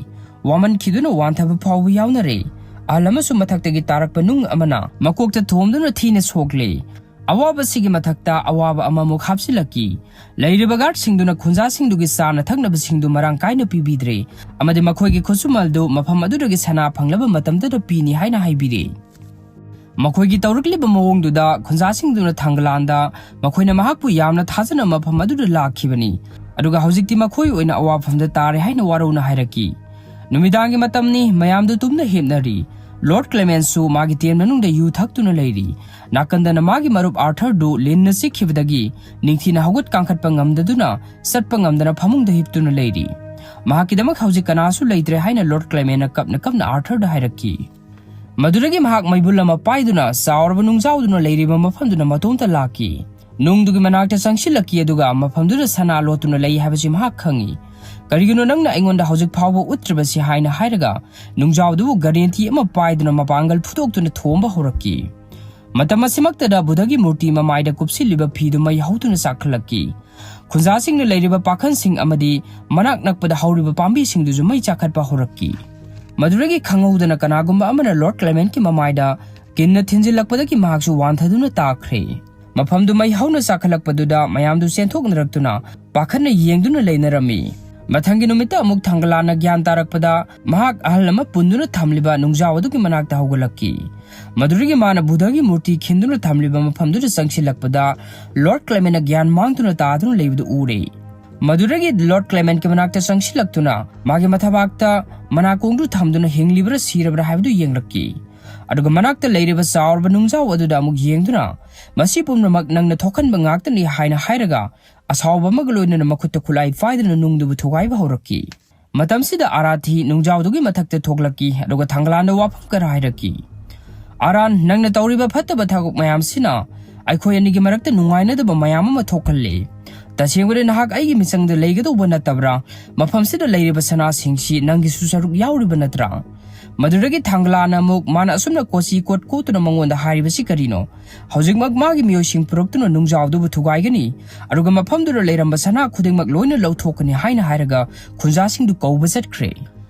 ꯋꯥꯃꯟꯈꯤꯗꯨꯅ ꯋꯥꯟꯊꯕ ꯐꯥꯎꯕ ꯌꯥꯎꯅꯔꯦ꯫ ꯑꯍꯜ ꯑꯃꯁꯨ ꯃꯊꯛꯇꯒꯤ ꯇꯥꯔꯛꯄ ꯅꯨꯡ ꯑꯃꯅ ꯃꯀꯣꯛꯇ ꯊꯣꯝꯗꯨꯅ ꯊꯤꯅ ꯁꯣꯛꯂꯦ꯫ ꯑꯋꯥꯕꯁꯤꯒꯤ ꯃꯊꯛꯇ ꯑꯋꯥꯕ ꯑꯃꯃꯨꯛ ꯍꯥꯞꯆꯤꯜꯂꯛꯈꯤ꯫ ꯂꯩꯔꯤꯕ guardꯁꯤꯡꯗꯨꯅ ꯈꯨꯟꯖꯥꯁꯤꯡꯗꯨꯒꯤ ꯆꯥꯅ ꯊꯛꯅꯕꯁꯤꯡꯗꯨ ꯃꯔꯥꯡ ꯀꯥꯏꯅ ꯄꯤꯕꯤꯗ꯭ꯔꯦ ꯑꯃꯗꯤ ꯃꯈꯣꯏꯒꯤ ꯈꯨꯠꯁꯨꯃꯜꯗꯨ ꯃꯐꯝ ꯑꯗꯨꯗꯒꯤ ꯁꯅꯥ ꯐꯪꯂꯕ ꯃꯇꯝꯗꯗ ꯄꯤꯅꯤ ꯍꯥꯏꯅ ꯍꯥꯏꯕꯤꯔꯦ꯫ ꯃꯈꯣꯏꯒꯤ ꯇꯧꯔꯛꯂꯤꯕ ꯃꯑꯣꯡꯗꯨꯗ ꯈꯨꯟꯖꯥꯁꯤꯡꯗꯨꯅ ꯊꯥꯡꯒꯂꯥꯟꯗ ꯃꯈꯣꯏꯅ ꯃꯍꯥꯛꯄꯨ ꯌꯥꯝꯅ ꯊꯥꯖꯅ ꯃꯐꯝ ꯑꯗꯨꯗ ꯂꯥꯛꯈꯤꯕꯅꯤ, ꯑꯗꯨꯒ ꯍꯧꯖꯤꯛꯇꯤ ꯃꯈꯣꯏ ꯑꯣꯏꯅ ꯑꯋꯥꯐꯝꯗ ꯇꯥꯔꯦ ꯍꯥꯏꯅ ꯋꯥꯔꯧꯅ ꯍꯥꯏꯔꯛꯈꯤ꯫ ꯅꯨꯃꯤꯗꯥꯡꯒꯤ ꯃꯇꯝꯅꯤ, ꯃꯌꯥꯝꯗꯨ ꯇꯨꯝꯅ ꯍꯤꯞꯅꯔꯤ꯫ Lord Clementꯁꯨ ꯃꯥꯒꯤ tent ꯃꯅꯨꯡꯗ ꯌꯨ ꯊꯛꯇꯨꯅ ꯂꯩꯔꯤ꯫ ꯅꯥꯀꯟꯗꯅ ꯃꯥꯒꯤ ꯃꯔꯨꯞ Arthurꯗꯨ ꯂꯤꯟꯅ ꯆꯤꯛꯈꯤꯕꯗꯒꯤ ꯅꯤꯡꯊꯤꯅ ꯍꯧꯒꯠ ꯀꯥꯡꯈꯠꯄ ꯉꯝꯗꯗꯨꯅ ꯆꯠꯄ ꯉꯝꯗꯅ ꯐꯃꯨꯡꯗ ꯍꯤꯞꯇꯨꯅ ꯂꯩꯔꯤ꯫ ꯃꯍꯥꯛꯀꯤꯗꯃꯛ ꯍꯧꯖꯤꯛ ꯀꯅꯥꯁꯨ ꯂꯩꯇ꯭ꯔꯦ ꯍꯥꯏꯅ Lord Clementꯅ ꯀꯞꯅ ꯀꯞꯅ Arthurꯗ ꯍꯥꯏꯔꯛꯈꯤ꯫ ꯃꯗꯨꯗꯒꯤ ꯃꯍꯥꯛ ꯃꯩꯕꯨꯜ ꯑꯃ ꯄꯥꯏꯗꯨꯅ ꯆꯥꯎꯔꯕ ꯅꯨꯡꯖꯥꯎꯗꯨꯅ ꯂꯩꯔꯤꯕ ꯃꯐꯝꯗꯨꯅ ꯃꯇꯣꯝꯇ ꯂꯥꯛꯈꯤ꯫ ꯅꯨꯡꯗꯨꯒꯤ ꯃꯅꯥꯛꯇ ꯆꯪꯁꯤꯜꯂꯛꯈꯤ, ꯑꯗꯨꯒ ꯃꯐꯝꯗꯨꯗ ꯁꯅꯥ ꯂꯣꯠꯇꯨꯅ ꯂꯩ ꯍꯥꯏꯕꯁꯤ ꯃꯍꯥꯛ ꯈꯪꯏ꯫ "ꯀꯔꯤꯒꯤꯅꯣ ꯅꯪꯅ ꯑꯩꯉꯣꯟꯗ ꯍꯧꯖꯤꯛ ꯐꯥꯎꯕ ꯎꯠꯇ꯭ꯔꯤꯕꯁꯤ?" ꯍꯥꯏꯅ ꯍꯥꯏꯔꯒ ꯅꯨꯡꯖꯥꯎꯗꯨꯕꯨ ꯒꯔꯦꯟꯇꯤ ꯑꯃ ꯄꯥꯏꯗꯨꯅ ꯃꯄꯥꯡꯒꯜ ꯐꯨꯗꯣꯛꯇꯨꯅ ꯊꯣꯝꯕ ꯍꯧꯔꯛꯈꯤ꯫ ꯃꯇꯝ ꯑꯁꯤꯃꯛꯇꯗ ꯕꯨꯙꯒꯤ ꯃꯨꯔꯇꯤ ꯃꯃꯥꯏꯗ ꯀꯨꯞꯁꯤꯜꯂꯤꯕ ꯐꯤꯗꯨ ꯃꯩ ꯍꯧꯗꯨꯅ ꯆꯥꯛꯈꯠꯂꯛꯈꯤ꯫ ꯈꯨꯟꯖꯥꯁꯤꯡꯅ ꯂꯩꯔꯤꯕ ꯄꯥꯈꯟꯁꯤꯡ ꯑꯃꯗꯤ ꯃꯅꯥꯛ ꯅꯛꯄꯗ ꯍꯧꯔꯤꯕ ꯄꯥꯝꯕꯤꯁꯤꯡꯗꯨꯁꯨ ꯃꯩ ꯆꯥꯛꯈꯠꯄ ꯍꯧꯔꯛꯈꯤ꯫ ꯃꯗꯨꯗꯒꯤ ꯈꯪꯍꯧꯗꯅ ꯀꯅꯥꯒꯨꯝꯕ ꯑꯃꯅ Lord Clementꯀꯤ ꯃꯃꯥꯏꯗ ꯀꯤꯟꯅ ꯊꯤꯟꯖꯤꯜꯂꯛꯄꯗꯒꯤ ꯃꯍꯥꯛꯁꯨ ꯋꯥꯟꯊꯗꯨꯅ ꯇꯥꯈ꯭ꯔꯦ꯫ ꯃꯐꯝꯗꯨ ꯃꯩ ꯍꯧꯅ ꯆꯥꯛꯈꯠꯂꯛꯄꯗꯨꯗ ꯃꯌꯥꯝꯗꯨ ꯆꯦꯟꯊꯣꯛꯅꯔꯛꯇꯨꯅ ꯄꯥꯈꯠꯅ ꯌꯦꯡꯗꯨꯅ ꯂꯩꯅꯔꯝꯃꯤ꯫ ꯃꯊꯪꯒꯤ ꯅꯨꯃꯤꯠꯇ ꯑꯃꯨꯛ ꯊꯥꯡꯒꯂꯥꯟꯅ ꯒ꯭ꯌꯥꯟ ꯇꯥꯔꯛꯄꯗ ꯃꯍꯥꯛ ꯑꯍꯜ ꯑꯃ ꯄꯨꯟꯗꯨꯅ ꯊꯝꯂꯤꯕ ꯅꯨꯡꯖꯥꯎ ꯑꯗꯨꯒꯤ ꯃꯅꯥꯛꯇ ꯍꯧꯒꯠꯂꯛꯈꯤ꯫ ꯃꯗꯨꯗꯒꯤ ꯃꯥꯅ ꯕꯨꯙꯒꯤ ꯃꯨꯔꯇꯤ ꯈꯤꯟꯗꯨꯅ ꯊꯝꯂꯤꯕ ꯃꯐꯝꯗꯨꯗ ꯆꯪꯁꯤꯜꯂꯛꯄꯗ Lord Clementꯅ ꯒ꯭ꯌꯥꯟ ꯃꯥꯡꯗꯨꯅ ꯇꯥꯗꯨꯅ ꯂꯩꯕꯗꯨ ꯎꯔꯦ꯫ ꯃꯗꯨꯗꯒꯤ Lord Clementꯀꯤ ꯃꯅꯥꯛꯇ ꯆꯪꯁꯤꯜꯂꯛꯇꯨꯅ ꯃꯥꯒꯤ ꯃꯊꯕꯥꯛꯇ ꯃꯅꯥꯀꯣꯡꯗꯨ ꯊꯝꯗꯨꯅ ꯍꯤꯡꯂꯤꯕ꯭ꯔꯥ ꯁꯤꯔꯕ꯭ꯔꯥ ꯍꯥꯏꯕꯗꯨ ꯌꯦꯡꯂꯛꯈꯤ꯫ ꯑꯗꯨꯒ ꯃꯅꯥꯛꯇ ꯂꯩꯔꯤꯕ ꯆꯥꯎꯔꯕ ꯅꯨꯡꯖꯥꯎ ꯑꯗꯨꯗ ꯑꯃꯨꯛ ꯌꯦꯡꯗꯨꯅ, "ꯃꯁꯤ ꯄꯨꯝꯅꯃꯛ ꯅꯪꯅ ꯊꯣꯛꯍꯟꯕ ꯉꯥꯛꯇꯅꯤ" ꯍꯥꯏꯅ ꯍꯥꯏꯔꯒ, ꯑꯁꯥꯎꯕ ꯑꯃꯒ ꯂꯣꯏꯅꯅ ꯃꯈꯨꯠꯇ ꯈꯨꯠꯂꯥꯏ ꯄꯥꯏꯗꯨꯅ ꯅꯨꯡꯗꯨꯕꯨ ꯊꯨꯒꯥꯏꯕ ꯍꯧꯔꯛꯈꯤ꯫ ꯃꯇꯝꯁꯤꯗ ꯑꯥꯔꯥꯊꯤ ꯅꯨꯡꯖꯥꯎꯗꯨꯒꯤ ꯃꯊꯛꯇ ꯊꯣꯛꯂꯛꯈꯤ, ꯑꯗꯨꯒ ꯊꯥꯡꯒꯂꯥꯟꯗ ꯋꯥꯐꯝ ꯈꯔ ꯍꯥꯏꯔꯛꯈꯤ꯫ "ꯑꯥꯔꯥꯟ, ꯅꯪꯅ ꯇꯧꯔꯤꯕ ꯐꯠꯇꯕ ꯊꯕꯛ ꯃꯌꯥꯝꯁꯤꯅ ꯑꯩꯈꯣꯏ ꯑꯅꯤꯒꯤ ꯃꯔꯛꯇ ꯅꯨꯡꯉꯥꯏꯅꯗꯕ ꯃꯌꯥꯝ ꯑꯃ ꯊꯣꯛꯍꯜꯂꯦ꯫ ꯇꯁꯦꯡꯕꯗꯤ ꯅꯍꯥꯛ ꯑꯩꯒꯤ ꯃꯤꯆꯪꯗ ꯂꯩꯒꯗꯧꯕ ꯅꯠꯇꯕ꯭ꯔꯥ? ꯃꯐꯝꯁꯤꯗ ꯂꯩꯔꯤꯕ ꯁꯅꯥꯁꯤꯡꯁꯤ ꯅꯪꯒꯤꯁꯨ ꯁꯔꯨꯛ ꯌꯥꯎꯔꯤꯕ ꯅꯠꯇ꯭ꯔꯥ?" ꯃꯗꯨꯗꯒꯤ ꯊꯥꯡꯒꯂꯥꯟꯅ ꯑꯃꯨꯛ ꯃꯥꯅ ꯑꯁꯨꯝꯅ ꯀꯣꯆꯤ ꯀꯣꯠ ꯀꯣꯠꯇꯨꯅ ꯃꯉꯣꯟꯗ ꯍꯥꯏꯔꯤꯕꯁꯤ ꯀꯔꯤꯅꯣ? "ꯍꯧꯖꯤꯛꯃꯛ ꯃꯥꯒꯤ ꯃꯤꯑꯣꯏꯁꯤꯡ ꯄꯨꯔꯛꯇꯨꯅ ꯅꯨꯡꯖꯥꯎꯗꯨꯕꯨ ꯊꯨꯒꯥꯏꯒꯅꯤ, ꯑꯗꯨꯒ ꯃꯐꯝꯗꯨꯗ ꯂꯩꯔꯝꯕ ꯁꯅꯥ ꯈꯨꯗꯤꯡꯃꯛ ꯂꯣꯏꯅ ꯂꯧꯊꯣꯛꯀꯅꯤ" ꯍꯥꯏꯅ ꯍꯥꯏꯔꯒ ꯈꯨꯟꯖꯥꯁꯤꯡꯗꯨ ꯀꯧꯕ ꯆꯠꯈ꯭ꯔꯦ꯫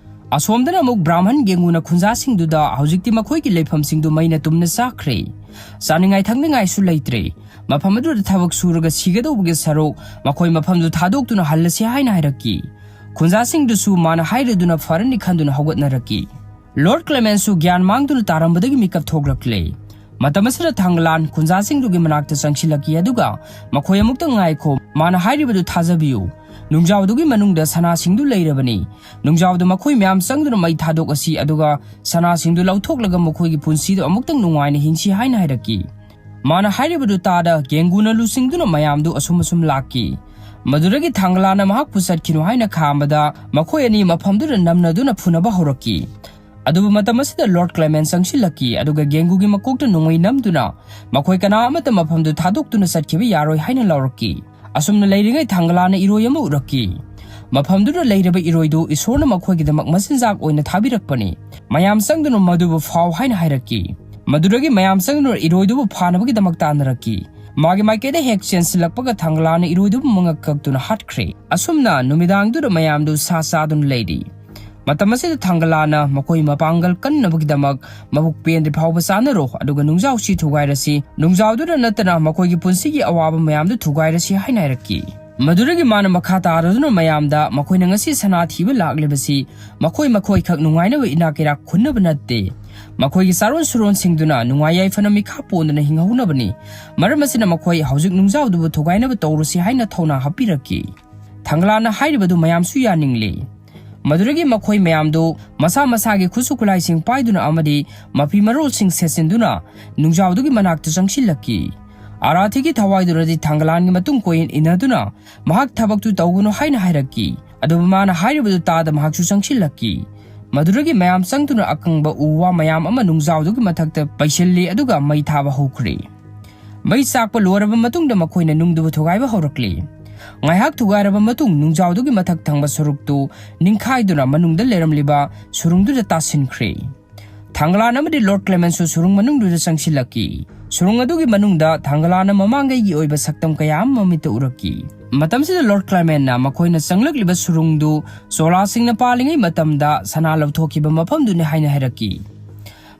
ꯑꯁꯣꯝꯗꯅ ꯑꯃꯨꯛ ꯕ꯭ꯔꯥꯍꯃꯟ ꯒꯦꯡꯒꯨꯅ ꯈꯨꯟꯖꯥꯁꯤꯡꯗꯨꯗ ꯍꯧꯖꯤꯛꯇꯤ ꯃꯈꯣꯏꯒꯤ ꯂꯩꯐꯝꯁꯤꯡꯗꯨ ꯃꯩꯅ ꯇꯨꯝꯅ ꯆꯥꯛꯈ꯭ꯔꯦ꯫ ꯆꯥꯅꯤꯡꯉꯥꯏ ꯊꯛꯅꯤꯡꯉꯥꯏꯁꯨ ꯂꯩꯇ꯭ꯔꯦ꯫ ꯃꯐꯝ ꯑꯗꯨꯗ ꯊꯕꯛ ꯁꯨꯔꯒ ꯁꯤꯒꯗꯧꯕꯒꯤ ꯁꯔꯨꯛ ꯃꯈꯣꯏ ꯃꯐꯝꯗꯨ ꯊꯥꯗꯣꯛꯇꯨꯅ ꯍꯜꯂꯁꯤ ꯍꯥꯏꯅ ꯍꯥꯏꯔꯛꯈꯤ꯫ ꯈꯨꯟꯖꯥꯁꯤꯡꯗꯨꯁꯨ ꯃꯥꯅ ꯍꯥꯏꯔꯗꯨꯅ ꯐꯔꯅꯤ ꯈꯟꯗꯨꯅ ꯍꯧꯒꯠꯅꯔꯛꯈꯤ꯫ ꯂꯣꯔꯗ ꯀ꯭ꯂꯦꯃꯦꯟꯁꯨ ꯒ꯭ꯌꯥꯟ ꯃꯥꯡꯗꯨꯅ ꯇꯥꯔꯝꯕꯗꯒꯤ ꯃꯤꯀꯞ ꯊꯣꯛꯂꯛꯂꯦ꯫ ꯃꯇꯝ ꯑꯁꯤꯗ ꯊꯥꯡꯒꯂꯥꯟ ꯈꯨꯟꯖꯥꯁꯤꯡꯗꯨꯒꯤ ꯃꯅꯥꯛꯇ ꯆꯪꯁꯤꯜꯂꯛꯈꯤ, ꯑꯗꯨꯒ ꯃꯈꯣꯏ ꯑꯃꯨꯛꯇ ꯉꯥꯏꯈꯣ, ꯃꯥꯅ ꯍꯥꯏꯔꯤꯕꯗꯨ ꯊꯥꯖꯕꯤꯌꯨ꯫ ꯅꯨꯡꯖꯥꯎꯗꯨꯒꯤ ꯃꯅꯨꯡꯗ ꯁꯅꯥꯁꯤꯡꯗꯨ ꯂꯩꯔꯕꯅꯤ꯫ ꯅꯨꯡꯖꯥꯎꯗ ꯃꯈꯣꯏ ꯃꯌꯥꯝ ꯆꯪꯗꯨꯅ ꯃꯩ ꯊꯥꯗꯣꯛꯑꯁꯤ, ꯑꯗꯨꯒ ꯁꯅꯥꯁꯤꯡꯗꯨ ꯂꯧꯊꯣꯛꯂꯒ ꯃꯈꯣꯏꯒꯤ ꯄꯨꯟꯁꯤꯗꯨ ꯑꯃꯨꯛꯇꯪ ꯅꯨꯡꯉꯥꯏꯅ ꯍꯤꯡꯁꯤ ꯍꯥꯏꯅ ꯍꯥꯏꯔꯛꯈꯤ꯫ ꯃꯥꯅ ꯍꯥꯏꯔꯤꯕꯗꯨ ꯇꯥꯗ ꯒꯦꯡꯒꯨꯅ ꯂꯨꯆꯤꯡꯗꯨꯅ ꯃꯌꯥꯝꯗꯨ ꯑꯁꯨꯝ ꯑꯁꯨꯝ ꯂꯥꯛꯈꯤ꯫ ꯃꯗꯨꯗꯒꯤ ꯊꯥꯡꯒꯂꯥꯟꯅ ꯃꯍꯥꯛꯄꯨ ꯆꯠꯈꯤꯅꯨ ꯍꯥꯏꯅ ꯈꯥꯝꯕꯗ ꯃꯈꯣꯏ ꯑꯅꯤ ꯃꯐꯝꯗꯨꯗ ꯅꯝꯅꯗꯨꯅ ꯐꯨꯅꯕ ꯍꯧꯔꯛꯈꯤ꯫ ꯑꯗꯨꯕꯨ ꯃꯇꯝ ꯑꯁꯤꯗ ꯂꯣꯔꯗ ꯀ꯭ꯂꯦꯃꯦꯟ ꯆꯪꯁꯤꯜꯂꯛꯈꯤ, ꯑꯗꯨꯒ ꯒꯦꯡꯒꯨꯒꯤ ꯃꯀꯣꯛꯇ ꯅꯣꯡꯃꯩ ꯅꯝꯗꯨꯅ ꯃꯈꯣꯏ ꯀꯅꯥ ꯑꯃꯠꯇ ꯃꯐꯝꯗꯨ ꯊꯥꯗꯣꯛꯇꯨꯅ ꯆꯠꯈꯤꯕ ꯌꯥꯔꯣꯏ ꯍꯥꯏꯅ ꯂꯥꯎꯔꯛꯈꯤ꯫ ꯑꯁꯨꯝꯅ ꯂꯩꯔꯤꯉꯩ ꯊꯥꯡꯒꯂꯥꯟꯅ ꯏꯔꯣꯏ ꯑꯃ ꯎꯔꯛꯈꯤ꯫ ꯃꯐꯝꯗꯨꯗ ꯂꯩꯔꯕ ꯏꯔꯣꯏꯗꯨ ꯏꯁꯣꯔꯅ ꯃꯈꯣꯏꯒꯤꯗꯃꯛ ꯃꯆꯤꯟꯖꯥꯛ ꯑꯣꯏꯅ ꯊꯥꯕꯤꯔꯛꯄꯅꯤ꯫ ꯃꯌꯥꯝ ꯆꯪꯗꯨꯅ ꯃꯗꯨꯕꯨ ꯐꯥꯎ ꯍꯥꯏꯅ ꯍꯥꯏꯔꯛꯈꯤ꯫ ꯃꯗꯨꯗꯒꯤ ꯃꯌꯥꯝ ꯆꯪꯗꯨꯅ ꯏꯔꯣꯏꯗꯨꯕꯨ ꯐꯥꯅꯕꯒꯤꯗꯃꯛ ꯇꯥꯟꯅꯔꯛꯈꯤ꯫ ꯃꯥꯒꯤ ꯃꯥꯏꯀꯩꯗ ꯍꯦꯛ ꯆꯦꯟꯁꯤꯜꯂꯛꯄꯒ ꯊꯥꯡꯒꯂꯥꯟꯅ ꯏꯔꯣꯏꯗꯨꯕꯨ ꯃꯉꯛ ꯀꯛꯇꯨꯅ ꯍꯥꯠꯈ꯭ꯔꯦ꯫ ꯑꯁꯨꯝꯅ ꯅꯨꯃꯤꯗꯥꯡꯗꯨꯗ ꯃꯌꯥꯝꯗꯨ ꯁꯥ ꯆꯥꯗꯨꯅ ꯂꯩꯔꯤ꯫ ꯃꯇꯝ ꯑꯁꯤꯗ ꯊꯥꯡꯒꯂꯥꯟꯅ ꯃꯈꯣꯏ ꯃꯄꯥꯡꯒꯜ ꯀꯟꯅꯕꯒꯤꯗꯃꯛ ꯃꯕꯨꯛ ꯄꯦꯟꯗ꯭ꯔꯤ ꯐꯥꯎꯕ ꯆꯥꯅꯔꯣ, ꯑꯗꯨꯒ ꯅꯨꯡꯖꯥꯎꯁꯤ ꯊꯨꯒꯥꯏꯔꯁꯤ, ꯅꯨꯡꯖꯥꯎꯗꯨꯗ ꯅꯠꯇꯅ ꯃꯈꯣꯏꯒꯤ ꯄꯨꯟꯁꯤꯒꯤ ꯑꯋꯥꯕ ꯃꯌꯥꯝꯗꯨ ꯊꯨꯒꯥꯏꯔꯁꯤ ꯍꯥꯏꯅ ꯍꯥꯏꯔꯛꯈꯤ꯫ ꯃꯗꯨꯗꯒꯤ ꯃꯥꯅ ꯃꯈꯥ ꯇꯥꯔꯗꯨꯅ ꯃꯌꯥꯝꯗ ꯃꯈꯣꯏꯅ ꯉꯁꯤ ꯁꯅꯥ ꯊꯤꯕ ꯂꯥꯛꯂꯤꯕꯁꯤ ꯃꯈꯣꯏ ꯃꯈꯣꯏꯈꯛ ꯅꯨꯡꯉꯥꯏꯅꯕ ꯏꯅꯥꯛ ꯀꯩꯔꯥꯛ ꯈꯨꯟꯅꯕ ꯅꯠꯇꯦ꯫ ꯃꯈꯣꯏꯒꯤ ꯆꯥꯔꯣꯟ ꯁꯨꯔꯣꯟꯁꯤꯡꯗꯨꯅ ꯅꯨꯡꯉꯥꯏ ꯌꯥꯏꯐꯅ ꯃꯤꯈꯥ ꯄꯣꯟꯗꯨꯅ ꯍꯤꯡꯍꯧꯅꯕꯅꯤ꯫ ꯃꯔꯝ ꯑꯁꯤꯅ ꯃꯈꯣꯏ ꯍꯧꯖꯤꯛ ꯅꯨꯡꯖꯥꯎꯗꯨꯕꯨ ꯊꯨꯒꯥꯏꯅꯕ ꯇꯧꯔꯨꯁꯤ ꯍꯥꯏꯅ ꯊꯧꯅꯥ ꯍꯥꯞꯄꯤꯔꯛꯈꯤ꯫ ꯊꯥꯡꯒꯂꯥꯟꯅ ꯍꯥꯏꯔꯤꯕꯗꯨ ꯃꯌꯥꯝꯁꯨ ꯌꯥꯅꯤꯡꯂꯤ꯫ ꯃꯗꯨꯗꯒꯤ ꯃꯈꯣꯏ ꯃꯌꯥꯝꯗꯨ ꯃꯁꯥ ꯃꯁꯥꯒꯤ ꯈꯨꯠꯁꯨ ꯈꯨꯠꯂꯥꯏꯁꯤꯡ ꯄꯥꯏꯗꯨꯅ ꯑꯃꯗꯤ ꯃꯐꯤ ꯃꯔꯣꯜꯁꯤꯡ ꯁꯦꯠꯆꯤꯟꯗꯨꯅ ꯅꯨꯡꯖꯥꯎꯗꯨꯒꯤ ꯃꯅꯥꯛꯇ ꯆꯪꯁꯤꯜꯂꯛꯈꯤ꯫ ꯑꯔꯥꯊꯤꯒꯤ ꯊꯋꯥꯏꯗꯨꯅꯗꯤ ꯊꯥꯡꯒꯂꯥꯟꯒꯤ ꯃꯇꯨꯡ ꯀꯣꯏꯏꯟ ꯏꯟꯅꯗꯨꯅ ꯃꯍꯥꯛ ꯊꯕꯛꯇꯨ ꯇꯧꯒꯅꯨ ꯍꯥꯏꯅ ꯍꯥꯏꯔꯛꯈꯤ꯫ ꯑꯗꯨꯕꯨ ꯃꯥꯅ ꯍꯥꯏꯔꯤꯕꯗꯨ ꯇꯥꯗ ꯃꯍꯥꯛꯁꯨ ꯆꯪꯁꯤꯜꯂꯛꯈꯤ꯫ ꯃꯗꯨꯗꯒꯤ ꯃꯌꯥꯝ ꯆꯪꯗꯨꯅ ꯑꯀꯪꯕ ꯎ ꯋꯥ ꯃꯌꯥꯝ ꯑꯃ ꯅꯨꯡꯖꯥꯎꯗꯨꯒꯤ ꯃꯊꯛꯇ ꯄꯩꯁꯤꯜꯂꯤ, ꯑꯗꯨꯒ ꯃꯩ ꯊꯥꯕ ꯍꯧꯈ꯭ꯔꯦ꯫ ꯃꯩ ꯆꯥꯛꯄ ꯂꯣꯏꯔꯕ ꯃꯇꯨꯡꯗ ꯃꯈꯣꯏꯅ ꯅꯨꯡꯗꯨꯕꯨ ꯊꯨꯒꯥꯏꯕ ꯍꯧꯔꯛꯂꯤ꯫ ꯉꯥꯏꯍꯥꯛ ꯊꯨꯒꯥꯏꯔꯕ ꯃꯇꯨꯡ ꯅꯨꯡꯖꯥꯎꯗꯨꯒꯤ ꯃꯊꯛ ꯊꯪꯕ ꯁꯔꯨꯛꯇꯨ ꯅꯤꯡꯈꯥꯏꯗꯨꯅ ꯃꯅꯨꯡꯗ ꯂꯩꯔꯝꯂꯤꯕ ꯁꯨꯔꯨꯡꯗꯨꯗ ꯇꯥꯁꯤꯟꯈ꯭ꯔꯦ꯫ ꯊꯥꯡꯒꯂꯥꯟ ꯑꯃꯗꯤ ꯂꯣꯔꯗ ꯀ꯭ꯂꯦꯃꯦꯟꯁꯨ ꯁꯨꯔꯨꯡ ꯃꯅꯨꯡꯗꯨꯗ ꯆꯪꯁꯤꯜꯂꯛꯈꯤ꯫ ꯁꯨꯔꯨꯡ ꯑꯗꯨꯒꯤ ꯃꯅꯨꯡꯗ ꯊꯥꯡꯒꯂꯥꯟꯅ ꯃꯃꯥꯡꯉꯩꯒꯤ ꯑꯣꯏꯕ ꯁꯛꯇꯝ ꯀꯌꯥ ꯑꯃ ꯃꯃꯤꯠꯇ ꯎꯔꯛꯈꯤ꯫ ꯃꯇꯝꯁꯤꯗ ꯂꯣꯔꯗ ꯀ꯭ꯂꯦꯃꯦꯟꯅ ꯃꯈꯣꯏꯅ ꯆꯪꯂꯛꯂꯤꯕ ꯁꯨꯔꯨꯡꯗꯨ ꯆꯣꯂꯥꯁꯤꯡꯅ ꯄꯥꯜꯂꯤꯉꯩ ꯃꯇꯝꯗ ꯁꯅꯥ ꯂꯧꯊꯣꯛꯈꯤꯕ ꯃꯐꯝꯗꯨꯅꯤ ꯍꯥꯏꯅ ꯍꯥꯏꯔꯛꯈꯤ꯫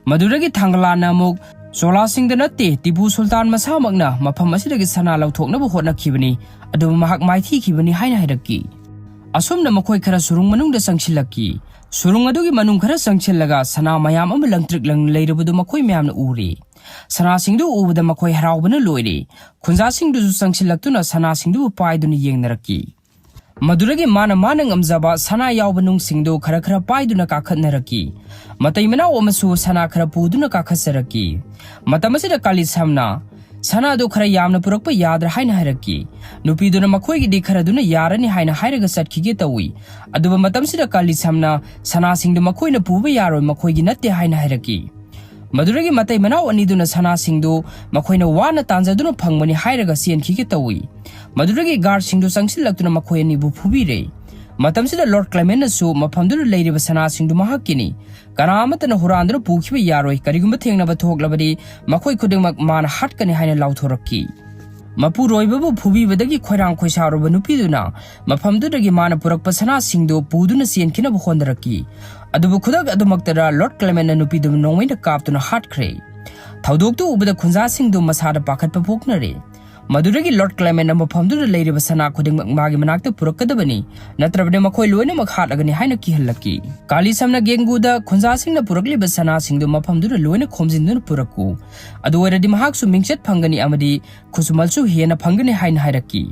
ꯃꯗꯨꯗꯒꯤ ꯊꯥꯡꯒꯂꯥꯟꯅ ꯑꯃꯨꯛ ꯆꯣꯂꯥꯁꯤꯡꯗ ꯅꯠꯇꯦ, ꯇꯤꯄꯨ ꯁꯨꯜꯇꯥꯟ ꯃꯁꯥꯃꯛꯅ ꯃꯐꯝ ꯑꯁꯤꯗꯒꯤ ꯁꯅꯥ ꯂꯧꯊꯣꯛꯅꯕ ꯍꯣꯠꯅꯈꯤꯕꯅꯤ, ꯑꯗꯨꯕꯨ ꯃꯍꯥꯛ ꯃꯥꯏꯊꯤꯈꯤꯕꯅꯤ ꯍꯥꯏꯅ ꯍꯥꯏꯔꯛꯈꯤ꯫ ꯑꯁꯨꯝꯅ ꯃꯈꯣꯏ ꯈꯔ ꯁꯨꯔꯨꯡ ꯃꯅꯨꯡꯗ ꯆꯪꯁꯤꯜꯂꯛꯈꯤ꯫ ꯁꯨꯔꯨꯡ ꯑꯗꯨꯒꯤ ꯃꯅꯨꯡ ꯈꯔ ꯆꯪꯁꯤꯜꯂꯒ ꯁꯅꯥ ꯃꯌꯥꯝ ꯑꯃ ꯂꯪꯇ꯭ꯔꯤꯛ ꯂꯪ ꯂꯩꯔꯕꯗꯨ ꯃꯈꯣꯏ ꯃꯌꯥꯝꯅ ꯎꯔꯦ꯫ ꯁꯅꯥꯁꯤꯡꯗꯨ ꯎꯕꯗ ꯃꯈꯣꯏ ꯍꯔꯥꯎꯕꯅ ꯂꯣꯏꯔꯦ꯫ ꯈꯨꯟꯖꯥꯁꯤꯡꯗꯨꯁꯨ ꯆꯪꯁꯤꯜꯂꯛꯇꯨꯅ ꯁꯅꯥꯁꯤꯡꯗꯨꯕꯨ ꯄꯥꯏꯗꯨꯅ ꯌꯦꯡꯅꯔꯛꯈꯤ꯫ ꯃꯗꯨꯗꯒꯤ ꯃꯥꯅ ꯃꯥꯅ ꯉꯝꯖꯕ ꯁꯅꯥ ꯌꯥꯎꯕ ꯅꯨꯡꯁꯤꯡꯗꯨ ꯈꯔ ꯈꯔ ꯄꯥꯏꯗꯨꯅ ꯀꯥꯈꯠꯅꯔꯛꯈꯤ꯫ ꯃꯇꯩ ꯃꯅꯥꯎ ꯑꯃꯁꯨ ꯁꯅꯥ ꯈꯔ ꯄꯨꯗꯨꯅ ꯀꯥꯈꯠꯆꯔꯛꯈꯤ꯫ ꯃꯇꯝ ꯑꯁꯤꯗ ꯀꯥꯂꯤꯁꯝꯅ ꯁꯅꯥꯗꯨ ꯈꯔ ꯌꯥꯝꯅ ꯄꯨꯔꯛꯄ ꯌꯥꯗ꯭ꯔꯥ ꯍꯥꯏꯅ ꯍꯥꯏꯔꯛꯈꯤ꯫ ꯅꯨꯄꯤꯗꯨꯅ ꯃꯈꯣꯏꯒꯤꯗꯤ ꯈꯔꯗꯨꯅ ꯌꯥꯔꯅꯤ ꯍꯥꯏꯅ ꯍꯥꯏꯔꯒ ꯆꯠꯈꯤꯒꯦ ꯇꯧꯏ꯫ ꯑꯗꯨꯕꯨ ꯃꯇꯝꯁꯤꯗ ꯀꯥꯂꯤꯁꯝꯅ ꯁꯅꯥꯁꯤꯡꯗꯨ ꯃꯈꯣꯏꯅ ꯄꯨꯕ ꯌꯥꯔꯣꯏ, ꯃꯈꯣꯏꯒꯤ ꯅꯠꯇꯦ ꯍꯥꯏꯅ ꯍꯥꯏꯔꯛꯈꯤ꯫ ꯃꯗꯨꯗꯒꯤ ꯃꯇꯩ ꯃꯅꯥꯎ ꯑꯅꯤꯗꯨꯅ ꯁꯅꯥꯁꯤꯡꯗꯨ ꯃꯈꯣꯏꯅ ꯋꯥꯅ ꯇꯥꯟꯖꯗꯨꯅ ꯐꯪꯕꯅꯤ ꯍꯥꯏꯔꯒ ꯆꯦꯟꯈꯤꯒꯦ ꯇꯧꯏ꯫ ꯃꯗꯨꯗꯒꯤ ꯒꯥꯔꯗꯁꯤꯡꯗꯨ ꯆꯪꯁꯤꯜꯂꯛꯇꯨꯅ ꯃꯈꯣꯏ ꯑꯅꯤꯕꯨ ꯐꯨꯕꯤꯔꯦ꯫ ꯃꯇꯝꯁꯤꯗ ꯂꯣꯔꯗ ꯀ꯭ꯂꯦꯃꯦꯟꯅꯁꯨ ꯃꯐꯝꯗꯨꯗ ꯂꯩꯔꯤꯕ ꯁꯅꯥꯁꯤꯡꯗꯨ ꯃꯍꯥꯛꯀꯤꯅꯤ, ꯀꯅꯥ ꯑꯃꯠꯇꯅ ꯍꯨꯔꯥꯟꯗꯨꯅ ꯄꯨꯈꯤꯕ ꯌꯥꯔꯣꯏ, ꯀꯔꯤꯒꯨꯝꯕ ꯊꯦꯡꯅꯕ ꯊꯣꯛꯂꯕꯗꯤ ꯃꯈꯣꯏ ꯈꯨꯗꯤꯡꯃꯛ ꯃꯥꯅ ꯍꯥꯠꯀꯅꯤ ꯍꯥꯏꯅ ꯂꯥꯎꯊꯣꯔꯛꯈꯤ꯫ ꯃꯄꯨꯔꯣꯏꯕꯕꯨ ꯐꯨꯕꯤꯕꯗꯒꯤ ꯈꯣꯏꯔꯥꯡ ꯈꯣꯏꯁꯥꯎꯔꯕ ꯅꯨꯄꯤꯗꯨꯅ ꯃꯐꯝꯗꯨꯗꯒꯤ ꯃꯥꯅ ꯄꯨꯔꯛꯄ ꯁꯅꯥꯁꯤꯡꯗꯨ ꯄꯨꯗꯨꯅ ꯆꯦꯟꯈꯤꯅꯕ ꯍꯣꯠꯅꯔꯛꯈꯤ꯫ ꯑꯗꯨꯕꯨ ꯈꯨꯗꯛ ꯑꯗꯨꯃꯛꯇꯗ ꯂꯣꯔꯗ ꯀ꯭ꯂꯦꯃꯦꯟꯅ ꯅꯨꯄꯤꯗꯨꯕꯨ ꯅꯣꯡꯃꯩꯅ ꯀꯥꯞꯇꯨꯅ ꯍꯥꯠꯈ꯭ꯔꯦ꯫ ꯊꯧꯗꯣꯛꯇꯨ ꯎꯕꯗ ꯈꯨꯟꯖꯥꯁꯤꯡꯗꯨ ꯃꯁꯥꯗ ꯄꯥꯈꯠꯄ ꯄꯣꯛꯅꯔꯦ꯫ ꯃꯗꯨꯗꯒꯤ ꯂꯣꯔꯗ ꯀ꯭ꯂꯦꯃꯦꯟꯅ ꯃꯐꯝꯗꯨꯗ ꯂꯩꯔꯤꯕ ꯁꯅꯥ ꯈꯨꯗꯤꯡꯃꯛ ꯃꯥꯒꯤ ꯃꯅꯥꯛꯇ ꯄꯨꯔꯛꯀꯗꯕꯅꯤ, ꯅꯠꯇ꯭ꯔꯕꯗꯤ ꯃꯈꯣꯏ ꯂꯣꯏꯅꯃꯛ ꯍꯥꯠꯂꯒꯅꯤ ꯍꯥꯏꯅ ꯀꯤꯍꯜꯂꯛꯈꯤ꯫ ꯀꯥꯂꯤꯁꯝꯅ ꯒꯦꯡꯒꯨꯗ ꯈꯨꯟꯖꯥꯁꯤꯡꯅ ꯄꯨꯔꯛꯂꯤꯕ ꯁꯅꯥꯁꯤꯡꯗꯨ ꯃꯐꯝꯗꯨꯗ ꯂꯣꯏꯅ ꯈꯣꯝꯖꯤꯟꯗꯨꯅ ꯄꯨꯔꯛꯎ, ꯑꯗꯨ ꯑꯣꯏꯔꯗꯤ ꯃꯍꯥꯛꯁꯨ ꯃꯤꯡꯆꯠ ꯐꯪꯒꯅꯤ ꯑꯃꯗꯤ ꯈꯨꯠꯁꯨꯃꯜꯁꯨ ꯍꯦꯟꯅ ꯐꯪꯒꯅꯤ ꯍꯥꯏꯅ ꯍꯥꯏꯔꯛꯈꯤ꯫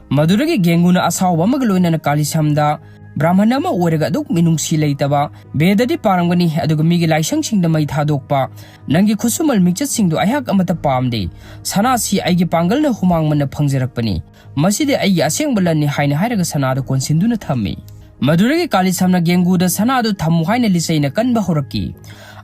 ꯃꯗꯨꯗꯒꯤ ꯒꯦꯡꯒꯨꯅ ꯑꯁꯥꯎꯕ ꯑꯃꯒ ꯂꯣꯏꯅꯅ ꯀꯥꯂꯤꯁꯝꯗ ꯕ꯭ꯔꯥꯍꯃꯟ ꯑꯃ ꯑꯣꯏꯔꯒ ꯑꯗꯨꯛ ꯃꯤꯅꯨꯡꯁꯤ ꯂꯩꯇꯕ, ꯕꯦꯗꯗꯤ ꯄꯥꯔꯝꯒꯅꯤ, ꯑꯗꯨꯒ ꯃꯤꯒꯤ ꯂꯥꯏꯁꯪꯁꯤꯡꯗ ꯃꯩ ꯊꯥꯗꯣꯛꯄ, ꯅꯪꯒꯤ ꯈꯨꯠꯁꯨꯃꯜ ꯃꯤꯡꯆꯠꯁꯤꯡꯗꯨ ꯑꯩꯍꯥꯛ ꯑꯃꯠꯇ ꯄꯥꯝꯗꯦ꯫ ꯁꯅꯥꯁꯤ ꯑꯩꯒꯤ ꯄꯥꯡꯒꯜꯅ ꯍꯨꯃꯥꯡ ꯃꯟꯅ ꯐꯪꯖꯔꯛꯄꯅꯤ꯫ ꯃꯁꯤꯗꯤ ꯑꯩꯒꯤ ꯑꯁꯦꯡꯕ ꯂꯟꯅꯤ ꯍꯥꯏꯅ ꯍꯥꯏꯔꯒ ꯁꯅꯥꯗꯨ ꯀꯣꯟꯁꯤꯟꯗꯨꯅ ꯊꯝꯃꯤ꯫ ꯃꯗꯨꯗꯒꯤ ꯀꯥꯂꯤꯁꯝꯅ ꯒꯦꯡꯒꯨꯗ ꯁꯅꯥꯗꯨ ꯊꯝꯃꯨ ꯍꯥꯏꯅ ꯂꯤꯆꯩꯅ ꯀꯟꯕ ꯍꯧꯔꯛꯈꯤ꯫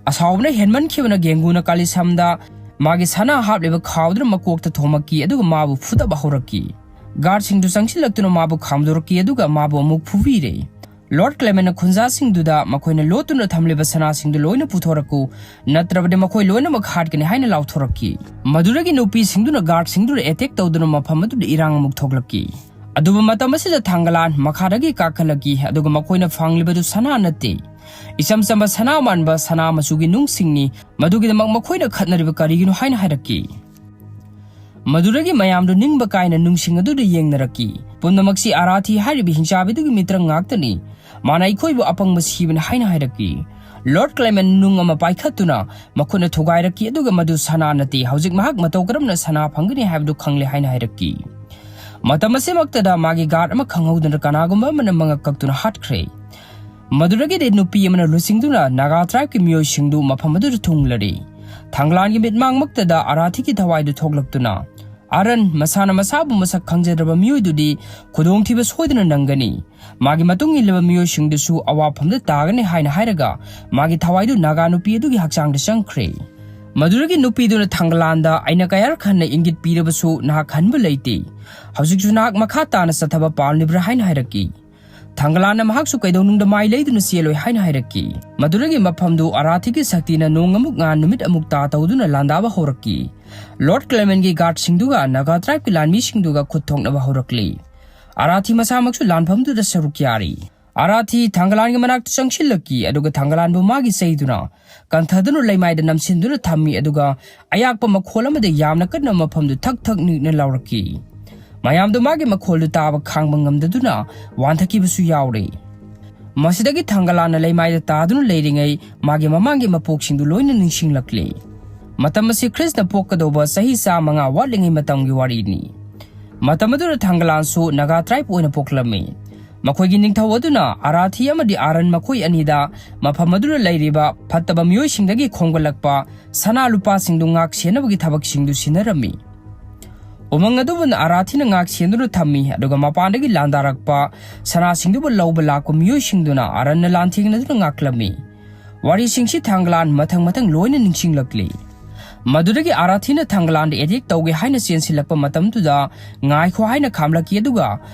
ꯑꯁꯥꯎꯕꯅ ꯍꯦꯟꯃꯟꯈꯤꯕꯅ ꯒꯦꯡꯒꯨꯅ ꯀꯥꯂꯤꯁꯝꯗ ꯃꯥꯒꯤ ꯁꯅꯥ ꯍꯥꯞꯂꯤꯕ ꯈꯥꯎꯗꯨꯅ ꯃꯀꯣꯛꯇ ꯊꯣꯝꯃꯛꯈꯤ, ꯑꯗꯨꯒ ꯃꯥꯕꯨ ꯐꯨꯗꯕ ꯍꯧꯔꯛꯈꯤ꯫ ꯒꯥꯔꯗꯁꯤꯡꯗꯨ ꯆꯪꯁꯤꯜꯂꯛꯇꯨꯅ ꯃꯥꯕꯨ ꯈꯥꯝꯗꯣꯔꯛꯈꯤ, ꯑꯗꯨꯒ ꯃꯥꯕꯨ ꯑꯃꯨꯛ ꯐꯨꯕꯤꯔꯦ꯫ ꯂꯣꯔꯗ ꯀ꯭ꯂꯦꯃꯦꯟꯅ ꯈꯨꯟꯖꯥꯁꯤꯡꯗꯨꯗ ꯃꯈꯣꯏꯅ ꯂꯣꯠꯇꯨꯅ ꯊꯝꯂꯤꯕ ꯁꯅꯥꯁꯤꯡꯗꯨ ꯂꯣꯏꯅ ꯄꯨꯊꯣꯔꯛꯎ, ꯅꯠꯇ꯭ꯔꯕꯗꯤ ꯃꯈꯣꯏ ꯂꯣꯏꯅꯃꯛ ꯍꯥꯠꯀꯅꯤ ꯍꯥꯏꯅ ꯂꯥꯎꯊꯣꯔꯛꯈꯤ꯫ ꯃꯗꯨꯗꯒꯤ ꯅꯨꯄꯤꯁꯤꯡꯗꯨꯅ ꯒꯥꯔꯗꯁꯤꯡꯗꯨꯗ ꯑꯦꯇꯦꯛ ꯇꯧꯗꯨꯅ ꯃꯐꯝ ꯑꯗꯨꯗ ꯏꯔꯥꯡ ꯑꯃꯨꯛ ꯊꯣꯛꯂꯛꯈꯤ꯫ ꯑꯗꯨꯕꯨ ꯃꯇꯝ ꯑꯁꯤꯗ ꯊꯥꯡꯒꯂꯥꯟ ꯃꯈꯥꯗꯒꯤ ꯀꯥꯈꯠꯂꯛꯈꯤ, ꯑꯗꯨꯒ ꯃꯈꯣꯏꯅ ꯐꯪꯂꯤꯕꯗꯨ ꯁꯅꯥ ꯅꯠꯇꯦ, ꯏꯆꯝ ꯆꯝꯕ ꯁꯅꯥ ꯃꯥꯟꯕ ꯁꯅꯥ ꯃꯆꯨꯒꯤ ꯅꯨꯡꯁꯤꯡꯅꯤ꯫ ꯃꯗꯨꯒꯤꯗꯃꯛ ꯃꯈꯣꯏꯅ ꯈꯠꯅꯔꯤꯕ ꯀꯔꯤꯒꯤꯅꯣ ꯍꯥꯏꯅ ꯍꯥꯏꯔꯛꯈꯤ꯫ ꯃꯗꯨꯗꯒꯤ ꯃꯌꯥꯝꯗꯨ ꯅꯤꯡꯕ ꯀꯥꯏꯅ ꯅꯨꯡꯁꯤꯡ ꯑꯗꯨꯗ ꯌꯦꯡꯅꯔꯛꯈꯤ꯫ ꯄꯨꯝꯅꯃꯛꯁꯤ ꯑꯔꯥꯊꯤ ꯍꯥꯏꯔꯤꯕ ꯍꯤꯡꯆꯥꯕꯤꯗꯨꯒꯤ ꯃꯤꯇ꯭ꯔꯪ ꯉꯥꯛꯇꯅꯤ꯫ ꯃꯥꯅ ꯑꯩꯈꯣꯏꯕꯨ ꯑꯄꯪꯕ ꯁꯤꯕꯅꯤ ꯍꯥꯏꯅ ꯍꯥꯏꯔꯛꯈꯤ꯫ ꯂꯣꯔꯗ ꯀ꯭ꯂꯦꯃꯦꯟ ꯅꯨꯡ ꯑꯃ ꯄꯥꯏꯈꯠꯇꯨꯅ ꯃꯈꯨꯠꯅ ꯊꯨꯒꯥꯏꯔꯛꯈꯤ, ꯑꯗꯨꯒ ꯃꯗꯨ ꯁꯅꯥ ꯅꯠꯇꯦ, ꯍꯧꯖꯤꯛ ꯃꯍꯥꯛ ꯃꯇꯧ ꯀꯔꯝꯅ ꯁꯅꯥ ꯐꯪꯒꯅꯤ ꯍꯥꯏꯕꯗꯨ ꯈꯪꯂꯦ ꯍꯥꯏꯅ ꯍꯥꯏꯔꯛꯈꯤ꯫ ꯃꯇꯝ ꯑꯁꯤꯃꯛꯇꯗ ꯃꯥꯒꯤ ꯒꯥꯔꯗ ꯑꯃ ꯈꯪꯍꯧꯗꯅ ꯀꯅꯥꯒꯨꯝꯕ ꯑꯃꯅ ꯃꯉꯛ ꯀꯛꯇꯨꯅ ꯍꯥꯠꯈ꯭ꯔꯦ꯫ ꯃꯗꯨꯗꯒꯤꯗꯤ ꯅꯨꯄꯤ ꯑꯃꯅ ꯂꯨꯆꯤꯡꯗꯨꯅ ꯅꯥꯒꯥ ꯇ꯭ꯔꯥꯏꯕꯀꯤ ꯃꯤꯑꯣꯏꯁꯤꯡꯗꯨ ꯃꯐꯝ ꯑꯗꯨꯗ ꯊꯨꯡꯂꯔꯤ꯫ ꯊꯥꯡꯒꯂꯥꯟꯒꯤ ꯃꯤꯠꯃꯥꯡꯃꯛꯇꯗ ꯑꯔꯥꯊꯤꯒꯤ ꯊꯋꯥꯏꯗꯨ ꯊꯣꯛꯂꯛꯇꯨꯅ, "ꯑꯔꯟ, ꯃꯁꯥꯅ ꯃꯁꯥꯕꯨ ꯃꯁꯛ ꯈꯪꯖꯗ꯭ꯔꯕ ꯃꯤꯑꯣꯏꯗꯨꯗꯤ ꯈꯨꯗꯣꯡꯊꯤꯕ ꯁꯣꯏꯗꯅ ꯅꯪꯒꯅꯤ꯫ ꯃꯥꯒꯤ ꯃꯇꯨꯡ ꯏꯜꯂꯤꯕ ꯃꯤꯑꯣꯏꯁꯤꯡꯗꯨꯁꯨ ꯑꯋꯥꯐꯝꯗ ꯇꯥꯒꯅꯤ" ꯍꯥꯏꯅ ꯍꯥꯏꯔꯒ ꯃꯥꯒꯤ ꯊꯋꯥꯏꯗꯨ ꯅꯥꯒꯥ ꯅꯨꯄꯤ ꯑꯗꯨꯒꯤ ꯍꯛꯆꯥꯡꯗ ꯆꯪꯈ꯭ꯔꯦ꯫ ꯃꯗꯨꯗꯒꯤ ꯅꯨꯄꯤꯗꯨꯅ ꯊꯥꯡꯒꯂꯥꯟꯗ, "ꯑꯩꯅ ꯀꯌꯥꯔꯛ ꯍꯟꯅ ꯏꯪꯒꯤꯠ ꯄꯤꯔꯕꯁꯨ ꯅꯍꯥꯛ ꯍꯟꯕ ꯂꯩꯇꯦ꯫ ꯍꯧꯖꯤꯛꯁꯨ ꯅꯍꯥꯛ ꯃꯈꯥ ꯇꯥꯅ ꯆꯠꯊꯕ ꯄꯥꯝꯂꯤꯕ꯭ꯔꯥ?" ꯍꯥꯏꯅ ꯍꯥꯏꯔꯛꯈꯤ꯫ ꯊꯥꯡꯒꯂꯥꯟꯅ ꯃꯍꯥꯛꯁꯨ ꯀꯩꯗꯧꯅꯨꯡꯗ ꯃꯥꯏ ꯂꯩꯗꯨꯅ ꯆꯦꯜꯂꯣꯏ ꯍꯥꯏꯅ ꯍꯥꯏꯔꯛꯈꯤ꯫ ꯃꯗꯨꯗꯒꯤ ꯃꯐꯝꯗꯨ ꯑꯔꯥꯊꯤꯒꯤ ꯁꯛꯇꯤꯅ ꯅꯣꯡ ꯑꯃꯨꯛ ꯉꯥ ꯅꯨꯃꯤꯠ ꯑꯃꯨꯛ ꯇꯥ ꯇꯧꯗꯨꯅ ꯂꯥꯟꯗꯥꯕ ꯍꯧꯔꯛꯈꯤ꯫ ꯂꯣꯔꯗ ꯀ꯭ꯂꯦꯃꯦꯟꯒꯤ ꯒꯥꯔꯗꯁꯤꯡꯗꯨꯒ ꯅꯥꯒꯥ ꯇ꯭ꯔꯥꯏꯕꯀꯤ ꯂꯥꯟꯃꯤꯁꯤꯡꯗꯨꯒ ꯈꯨꯠ ꯊꯣꯛꯅꯕ ꯍꯧꯔꯛꯂꯤ꯫ ꯑꯔꯥꯊꯤ ꯃꯁꯥꯃꯛꯁꯨ ꯂꯥꯟꯐꯝꯗꯨꯗ ꯁꯔꯨꯛ ꯌꯥꯔꯤ꯫ ꯑꯔꯥꯊꯤ ꯊꯥꯡꯒꯂꯥꯟꯒꯤ ꯃꯅꯥꯛꯇ ꯆꯪꯁꯤꯜꯂꯛꯈꯤ, ꯑꯗꯨꯒ ꯊꯥꯡꯒꯂꯥꯟꯕꯨ ꯃꯥꯒꯤ ꯆꯩꯗꯨꯅ ꯀꯟꯊꯗꯨꯅ ꯂꯩꯃꯥꯏꯗ ꯅꯝꯁꯤꯟꯗꯨꯅ ꯊꯝꯃꯤ, ꯑꯗꯨꯒ ꯑꯌꯥꯛꯄ ꯃꯈꯣꯜ ꯑꯃꯗ ꯌꯥꯝꯅ ꯀꯟꯅ ꯃꯐꯝꯗꯨ ꯊꯛ ꯊꯛ ꯅꯤꯛꯅ ꯂꯥꯎꯔꯛꯈꯤ꯫ ꯃꯌꯥꯝꯗꯨ ꯃꯥꯒꯤ ꯃꯈꯣꯜꯗꯨ ꯇꯥꯕ ꯈꯥꯡꯕ ꯉꯝꯗꯗꯨꯅ ꯋꯥꯟꯊꯈꯤꯕꯁꯨ ꯌꯥꯎꯔꯦ꯫ ꯃꯁꯤꯗꯒꯤ ꯊꯥꯡꯒꯂꯥꯟꯅ ꯂꯩꯃꯥꯏꯗ ꯇꯥꯗꯨꯅ ꯂꯩꯔꯤꯉꯩ ꯃꯥꯒꯤ ꯃꯃꯥꯡꯒꯤ ꯃꯄꯣꯛꯁꯤꯡꯗꯨ ꯂꯣꯏꯅ ꯅꯤꯡꯁꯤꯡꯂꯛꯂꯤ꯫ ꯃꯇꯝ ꯑꯁꯤ ꯈ꯭ꯔꯤꯁꯅ ꯄꯣꯛꯀꯗꯧꯕ ꯆꯍꯤ ꯆꯥꯝꯃꯉꯥ ꯋꯥꯠꯂꯤꯉꯩ ꯃꯇꯝꯒꯤ ꯋꯥꯔꯤꯅꯤ꯫ ꯃꯇꯝ ꯑꯗꯨꯗ ꯊꯥꯡꯒꯂꯥꯟꯁꯨ ꯅꯥꯒꯥ ꯇ꯭ꯔꯥꯏꯕ ꯑꯣꯏꯅ ꯄꯣꯛꯂꯝꯃꯤ꯫ ꯃꯈꯣꯏꯒꯤ ꯅꯤꯡꯊꯧ ꯑꯗꯨꯅ ꯑꯔꯥꯊꯤ ꯑꯃꯗꯤ ꯑꯥꯔꯟ ꯃꯈꯣꯏ ꯑꯅꯤꯗ ꯃꯐꯝ ꯑꯗꯨꯗ ꯂꯩꯔꯤꯕ ꯐꯠꯇꯕ ꯃꯤꯑꯣꯏꯁꯤꯡꯗꯒꯤ ꯈꯣꯝꯒꯠꯂꯛꯄ ꯁꯅꯥ ꯂꯨꯄꯥꯁꯤꯡꯗꯨ ꯉꯥꯛ ꯁꯦꯟꯅꯕꯒꯤ ꯊꯕꯛꯁꯤꯡꯗꯨ ꯁꯤꯟꯅꯔꯝꯃꯤ꯫ ꯎꯃꯪ ꯑꯗꯨꯕꯨ ꯑꯔꯥꯊꯤꯅ ꯉꯥꯛ ꯁꯦꯟꯗꯨꯅ ꯊꯝꯃꯤ, ꯑꯗꯨꯒ ꯃꯄꯥꯟꯗꯒꯤ ꯂꯥꯟꯗꯥꯔꯛꯄ ꯁꯅꯥꯁꯤꯡꯗꯨꯕꯨ ꯂꯧꯕ ꯂꯥꯛꯄ ꯃꯤꯑꯣꯏꯁꯤꯡꯗꯨꯅ ꯑꯥꯔꯟꯅ ꯂꯥꯟꯊꯦꯡꯅꯗꯨꯅ ꯉꯥꯛꯂꯝꯃꯤ꯫ ꯋꯥꯔꯤꯁꯤꯡꯁꯤ ꯊꯥꯡꯒꯂꯥꯟ ꯃꯊꯪ ꯃꯊꯪ ꯂꯣꯏꯅ ꯅꯤꯡꯁꯤꯡꯂꯛꯂꯤ꯫ ꯃꯗꯨꯗꯒꯤ ꯑꯔꯥꯊꯤꯅ ꯊꯥꯡꯒꯂꯥꯟꯗ ꯑꯦꯇꯦꯛ ꯇꯧꯒꯦ ꯍꯥꯏꯅ ꯆꯦꯟꯁꯤꯜꯂꯛꯄ ꯃꯇꯝꯗꯨꯗ ꯉꯥꯏꯈꯣ ꯍꯥꯏꯅ ꯈꯥꯝꯂꯛꯈꯤ, ꯑꯗꯨꯒ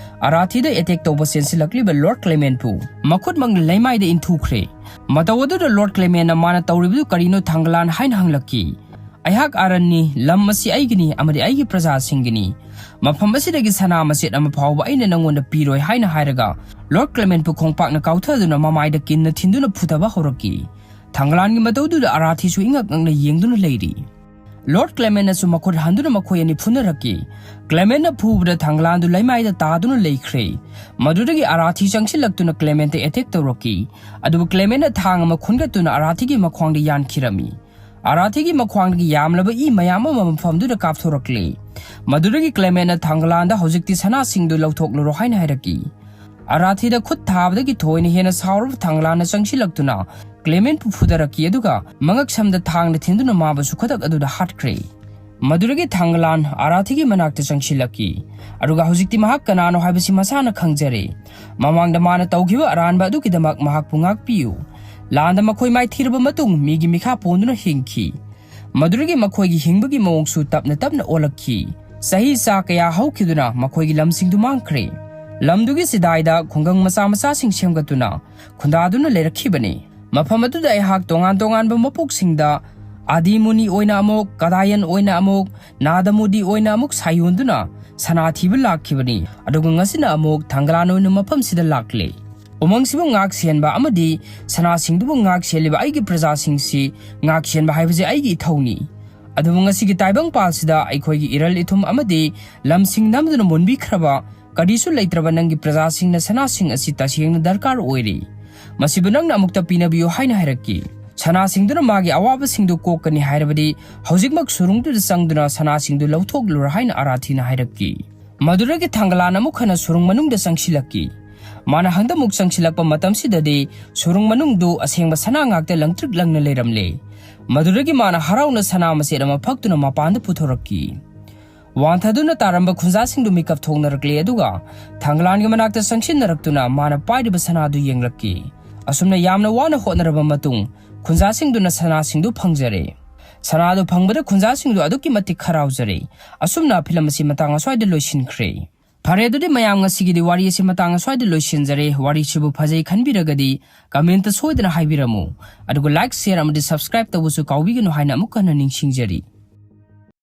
ꯑꯔꯥꯊꯤꯗ ꯑꯦꯇꯦꯛ ꯇꯧꯕ ꯆꯦꯟꯁꯤꯜꯂꯛꯂꯤꯕ ꯂꯣꯔꯗ ꯀ꯭ꯂꯦꯃꯦꯟꯕꯨ ꯃꯈꯨꯠꯃꯛꯅ ꯂꯩꯃꯥꯏꯗ ꯏꯟꯊꯨꯈ꯭ꯔꯦ꯫ ꯃꯇꯧ ꯑꯗꯨꯗ ꯂꯣꯔꯗ ꯀ꯭ꯂꯦꯃꯦꯟꯅ ꯃꯥꯅ ꯇꯧꯔꯤꯕꯗꯨ ꯀꯔꯤꯅꯣ ꯊꯥꯡꯒꯂꯥꯟ ꯍꯥꯏꯅ ꯍꯪꯂꯛꯈꯤ꯫ "ꯑꯩꯍꯥꯛ ꯑꯥꯔꯟꯅꯤ, ꯂꯝ ꯑꯁꯤ ꯑꯩꯒꯤꯅꯤ ꯑꯃꯗꯤ ꯑꯩꯒꯤ ꯄ꯭ꯔꯖꯥꯁꯤꯡꯒꯤꯅꯤ꯫ ꯃꯐꯝ ꯑꯁꯤꯗꯒꯤ ꯁꯅꯥ ꯃꯆꯦꯠ ꯑꯃ ꯐꯥꯎꯕ ꯑꯩꯅ ꯅꯪꯉꯣꯟꯗ ꯄꯤꯔꯣꯏ" ꯍꯥꯏꯅ ꯍꯥꯏꯔꯒ ꯂꯣꯔꯗ ꯀ꯭ꯂꯦꯃꯦꯟꯕꯨ ꯈꯣꯡꯄꯥꯛꯅ ꯀꯥꯎꯊꯗꯨꯅ ꯃꯃꯥꯏꯗ ꯀꯤꯟꯅ ꯊꯤꯟꯗꯨꯅ ꯐꯨꯊꯕ ꯍꯧꯔꯛꯈꯤ꯫ ꯊꯥꯡꯒꯂꯥꯟꯒꯤ ꯃꯇꯧꯗꯨꯗ ꯑꯔꯥꯊꯤꯁꯨ ꯏꯉꯛ ꯉꯛꯅ ꯌꯦꯡꯗꯨꯅ ꯂꯩꯔꯤ꯫ ꯂꯣꯔꯗ ꯀ꯭ꯂꯦꯃꯦꯟꯅꯁꯨ ꯃꯈꯨꯠ ꯍꯟꯗꯨꯅ ꯃꯈꯣꯏ ꯑꯅꯤ ꯐꯨꯅꯔꯛꯈꯤ꯫ ꯀ꯭ꯂꯦꯃꯦꯟꯅ ꯐꯨꯕꯗ ꯊꯥꯡꯒꯂꯥꯟꯗꯨ ꯂꯩꯃꯥꯏꯗ ꯇꯥꯗꯨꯅ ꯂꯩꯈ꯭ꯔꯦ꯫ ꯃꯗꯨꯗꯒꯤ ꯑꯔꯥꯊꯤ ꯆꯪꯁꯤꯜꯂꯛꯇꯨꯅ ꯀ꯭ꯂꯦꯃꯦꯟꯗ ꯑꯦꯇꯦꯛ ꯇꯧꯔꯛꯈꯤ꯫ ꯑꯗꯨꯕꯨ ꯀ꯭ꯂꯦꯃꯦꯟꯅ ꯊꯥꯡ ꯑꯃ ꯈꯨꯟꯒꯠꯇꯨꯅ ꯑꯔꯥꯊꯤꯒꯤ ꯃꯈ꯭ꯋꯥꯡꯗ ꯌꯥꯟꯈꯤꯔꯝꯃꯤ꯫ ꯑꯔꯥꯊꯤꯒꯤ ꯃꯈ꯭ꯋꯥꯡꯗꯒꯤ ꯌꯥꯝꯂꯕ ꯏ ꯃꯌꯥꯝ ꯑꯃ ꯃꯐꯝꯗꯨꯗ ꯀꯥꯞꯊꯣꯔꯛꯂꯦ꯫ ꯃꯗꯨꯗꯒꯤ ꯀ꯭ꯂꯦꯃꯦꯟꯅ ꯊꯥꯡꯒꯂꯥꯟꯗ "ꯍꯧꯖꯤꯛꯇꯤ ꯁꯅꯥꯁꯤꯡꯗꯨ ꯂꯧꯊꯣꯛꯂꯨꯔꯣ" ꯍꯥꯏꯅ ꯍꯥꯏꯔꯛꯈꯤ꯫ ꯑꯔꯥꯊꯤꯗ ꯈꯨꯠ ꯊꯥꯕꯗꯒꯤ ꯊꯣꯏꯅ ꯍꯦꯟꯅ ꯁꯥꯎꯔꯕ ꯊꯥꯡꯒꯂꯥꯟꯅ ꯆꯪꯁꯤꯜꯂꯛꯇꯨꯅ ꯀ꯭ꯂꯦꯃꯦꯟꯕꯨ ꯐꯨꯗꯔꯛꯈꯤ, ꯑꯗꯨꯒ ꯃꯉꯛꯁꯝꯗ ꯊꯥꯡꯅ ꯊꯤꯟꯗꯨꯅ ꯃꯥꯕꯨꯁꯨ ꯈꯨꯗꯛ ꯑꯗꯨꯗ ꯍꯥꯠꯈ꯭ꯔꯦ꯫ ꯃꯗꯨꯗꯒꯤ ꯊꯥꯡꯒꯂꯥꯟ ꯑꯔꯥꯊꯤꯒꯤ ꯃꯅꯥꯛꯇ ꯆꯪꯁꯤꯜꯂꯛꯈꯤ, ꯑꯗꯨꯒ ꯍꯧꯖꯤꯛꯇꯤ ꯃꯍꯥꯛ ꯀꯅꯥꯅꯣ ꯍꯥꯏꯕꯁꯤ ꯃꯁꯥꯅ ꯈꯪꯖꯔꯦ꯫ ꯃꯃꯥꯡꯗ ꯃꯥꯅ ꯇꯧꯈꯤꯕ ꯑꯔꯥꯟꯕ ꯑꯗꯨꯒꯤꯗꯃꯛ ꯃꯍꯥꯛꯄꯨ ꯉꯥꯛꯄꯤꯌꯨ꯫ ꯂꯥꯟꯗ ꯃꯈꯣꯏ ꯃꯥꯏꯊꯤꯔꯕ ꯃꯇꯨꯡ ꯃꯤꯒꯤ ꯃꯤꯈꯥ ꯄꯣꯟꯗꯨꯅ ꯍꯤꯡꯈꯤ꯫ ꯃꯗꯨꯗꯒꯤ ꯃꯈꯣꯏꯒꯤ ꯍꯤꯡꯕꯒꯤ ꯃꯑꯣꯡꯁꯨ ꯇꯞꯅ ꯇꯞꯅ ꯑꯣꯜꯂꯛꯈꯤ꯫ ꯆꯍꯤ ꯆꯥ ꯀꯌꯥ ꯍꯧꯈꯤꯗꯨꯅ ꯃꯈꯣꯏꯒꯤ ꯂꯝꯁꯤꯡꯗꯨ ꯃꯥꯡꯈ꯭ꯔꯦ꯫ ꯂꯝꯗꯨꯒꯤ ꯆꯤꯗꯥꯏꯗ ꯈꯨꯡꯒꯪ ꯃꯆꯥ ꯃꯆꯥꯁꯤꯡ ꯁꯦꯝꯒꯠꯇꯨꯅ ꯈꯨꯟꯗꯥꯗꯨꯅ ꯂꯩꯔꯛꯈꯤꯕꯅꯤ꯫ ꯃꯐꯝ ꯑꯗꯨꯗ ꯑꯩꯍꯥꯛ ꯇꯣꯉꯥꯟ ꯇꯣꯉꯥꯟꯕ ꯃꯄꯣꯛꯁꯤꯡꯗ ꯑꯥꯗꯤ ꯃꯨꯅꯤ ꯑꯣꯏꯅ ꯑꯃꯨꯛ, ꯀꯗꯥꯌꯟ ꯑꯣꯏꯅ ꯑꯃꯨꯛ, ꯅꯥꯗ ꯃꯨꯗꯤ ꯑꯣꯏꯅ ꯑꯃꯨꯛ ꯁꯥꯌꯣꯟꯗꯨꯅ ꯁꯅꯥ ꯊꯤꯕ ꯂꯥꯛꯈꯤꯕꯅꯤ꯫ ꯑꯗꯨꯒ ꯉꯁꯤꯅ ꯑꯃꯨꯛ ꯊꯥꯡꯒꯂꯥꯟ ꯑꯣꯏꯅ ꯃꯐꯝꯁꯤꯗ ꯂꯥꯛꯂꯦ꯫ ꯎꯃꯪꯁꯤꯕꯨ ꯉꯥꯛ ꯁꯦꯟꯕ ꯑꯃꯗꯤ ꯁꯅꯥꯁꯤꯡꯗꯨꯕꯨ ꯉꯥꯛ ꯁꯦꯜꯂꯤꯕ ꯑꯩꯒꯤ ꯄ꯭ꯔꯖꯥꯁꯤꯡꯁꯤ ꯉꯥꯛ ꯁꯦꯟꯕ ꯍꯥꯏꯕꯁꯤ ꯑꯩꯒꯤ ꯏꯊꯧꯅꯤ꯫ ꯑꯗꯨꯕꯨ ꯉꯁꯤꯒꯤ ꯇꯥꯏꯕꯪꯄꯥꯜꯁꯤꯗ ꯑꯩꯈꯣꯏꯒꯤ ꯏꯔꯜ ꯏꯊꯨꯝ ꯑꯃꯗꯤ ꯂꯝꯁꯤꯡ ꯅꯝꯗꯨꯅ ꯃꯨꯟꯕꯤꯈ꯭ꯔꯕ ꯀꯔꯤꯁꯨ ꯂꯩꯇ꯭ꯔꯕ ꯅꯪꯒꯤ ꯄ꯭ꯔꯖꯥꯁꯤꯡꯅ ꯁꯅꯥꯁꯤꯡ ꯑꯁꯤ ꯇꯁꯦꯡꯅ ꯗꯔꯀꯥꯔ ꯑꯣꯏꯔꯤ꯫ ꯃꯁꯤꯕꯨ ꯅꯪꯅ ꯑꯃꯨꯛꯇ ꯄꯤꯅꯕꯤꯌꯨ ꯍꯥꯏꯅ ꯍꯥꯏꯔꯛꯈꯤ꯫ ꯁꯅꯥꯁꯤꯡꯗꯨꯅ ꯃꯥꯒꯤ ꯑꯋꯥꯕꯁꯤꯡꯗꯨ ꯀꯣꯛꯀꯅꯤ ꯍꯥꯏꯔꯕꯗꯤ ꯍꯧꯖꯤꯛꯃꯛ ꯁꯨꯔꯨꯡꯗꯨꯗ ꯆꯪꯗꯨꯅ ꯁꯅꯥꯁꯤꯡꯗꯨ ꯂꯧꯊꯣꯛꯂꯨꯔꯣ ꯍꯥꯏꯅ ꯑꯔꯥꯊꯤꯅ ꯍꯥꯏꯔꯛꯈꯤ꯫ ꯃꯗꯨꯗꯒꯤ ꯊꯥꯡꯒꯂꯥꯟ ꯑꯃꯨꯛ ꯍꯟꯅ ꯁꯨꯔꯨꯡ ꯃꯅꯨꯡꯗ ꯆꯪꯁꯤꯜꯂꯛꯈꯤ꯫ ꯃꯥꯅ ꯍꯟꯗꯛꯃꯨꯛ ꯆꯪꯁꯤꯜꯂꯛꯄ ꯃꯇꯝꯁꯤꯗꯗꯤ ꯁꯨꯔꯨꯡ ꯃꯅꯨꯡꯗꯨ ꯑꯁꯦꯡꯕ ꯁꯅꯥ ꯉꯥꯛꯇ ꯂꯪꯇ꯭ꯔꯤꯛ ꯂꯪꯅ ꯂꯩꯔꯝꯂꯦ꯫ ꯃꯗꯨꯗꯒꯤ ꯃꯥꯅ ꯍꯔꯥꯎꯅ ꯁꯅꯥ ꯃꯆꯦꯠ ꯑꯃ ꯐꯛꯇꯨꯅ ꯃꯄꯥꯟꯗ ꯄꯨꯊꯣꯔꯛꯈꯤ꯫ ꯋꯥꯟꯊꯗꯨꯅ ꯇꯥꯔꯝꯕ ꯈꯨꯟꯖꯥꯁꯤꯡꯗꯨ ꯃꯤꯀꯞ ꯊꯣꯛꯅꯔꯛꯂꯦ, ꯑꯗꯨꯒ ꯊꯥꯡꯒꯂꯥꯟꯒꯤ ꯃꯅꯥꯛꯇ ꯆꯪꯁꯤꯟꯅꯔꯛꯇꯨꯅ ꯃꯥꯅ ꯄꯥꯏꯔꯤꯕ ꯁꯅꯥꯗꯨ ꯌꯦꯡꯂꯛꯈꯤ꯫ ꯑꯁꯨꯝꯅ ꯌꯥꯝꯅ ꯋꯥꯅ ꯍꯣꯠꯅꯔꯕ ꯃꯇꯨꯡ ꯈꯨꯟꯖꯥꯁꯤꯡꯗꯨꯅ ꯁꯅꯥꯁꯤꯡꯗꯨ ꯐꯪꯖꯔꯦ꯫ ꯁꯅꯥꯗꯨ ꯐꯪꯕꯗ ꯈꯨꯟꯖꯥꯁꯤꯡꯗꯨ ꯑꯗꯨꯛꯀꯤ ꯃꯇꯤꯛ ꯍꯔꯥꯎꯖꯔꯦ꯫ ꯑꯁꯨꯝꯅ ꯐꯤꯂꯝ ꯑꯁꯤ ꯃꯇꯥꯡ ꯑꯁ꯭ꯋꯥꯏꯗ ꯂꯣꯏꯁꯤꯟꯈ꯭ꯔꯦ꯫ ꯐꯔꯦ, ꯑꯗꯨꯗꯤ ꯃꯌꯥꯝ, ꯉꯁꯤꯒꯤꯗꯤ ꯋꯥꯔꯤ ꯑꯁꯤ ꯃꯇꯥꯡ ꯑꯁ꯭ꯋꯥꯏꯗ ꯂꯣꯏꯁꯤꯟꯖꯔꯦ꯫ ꯋꯥꯔꯤꯁꯤꯕꯨ ꯐꯖꯩ ꯈꯟꯕꯤꯔꯒꯗꯤ comment ꯁꯣꯏꯗꯅ ꯍꯥꯏꯕꯤꯔꯝꯃꯨ, ꯑꯗꯨꯒ like, share ꯑꯃꯗꯤ subscribe ꯇꯧꯕꯁꯨ ꯀꯥꯎꯕꯤꯒꯅꯨ ꯍꯥꯏꯅ ꯑꯃꯨꯛ ꯍꯟꯅ ꯅꯤꯡꯁꯤꯡꯖꯔꯤ꯫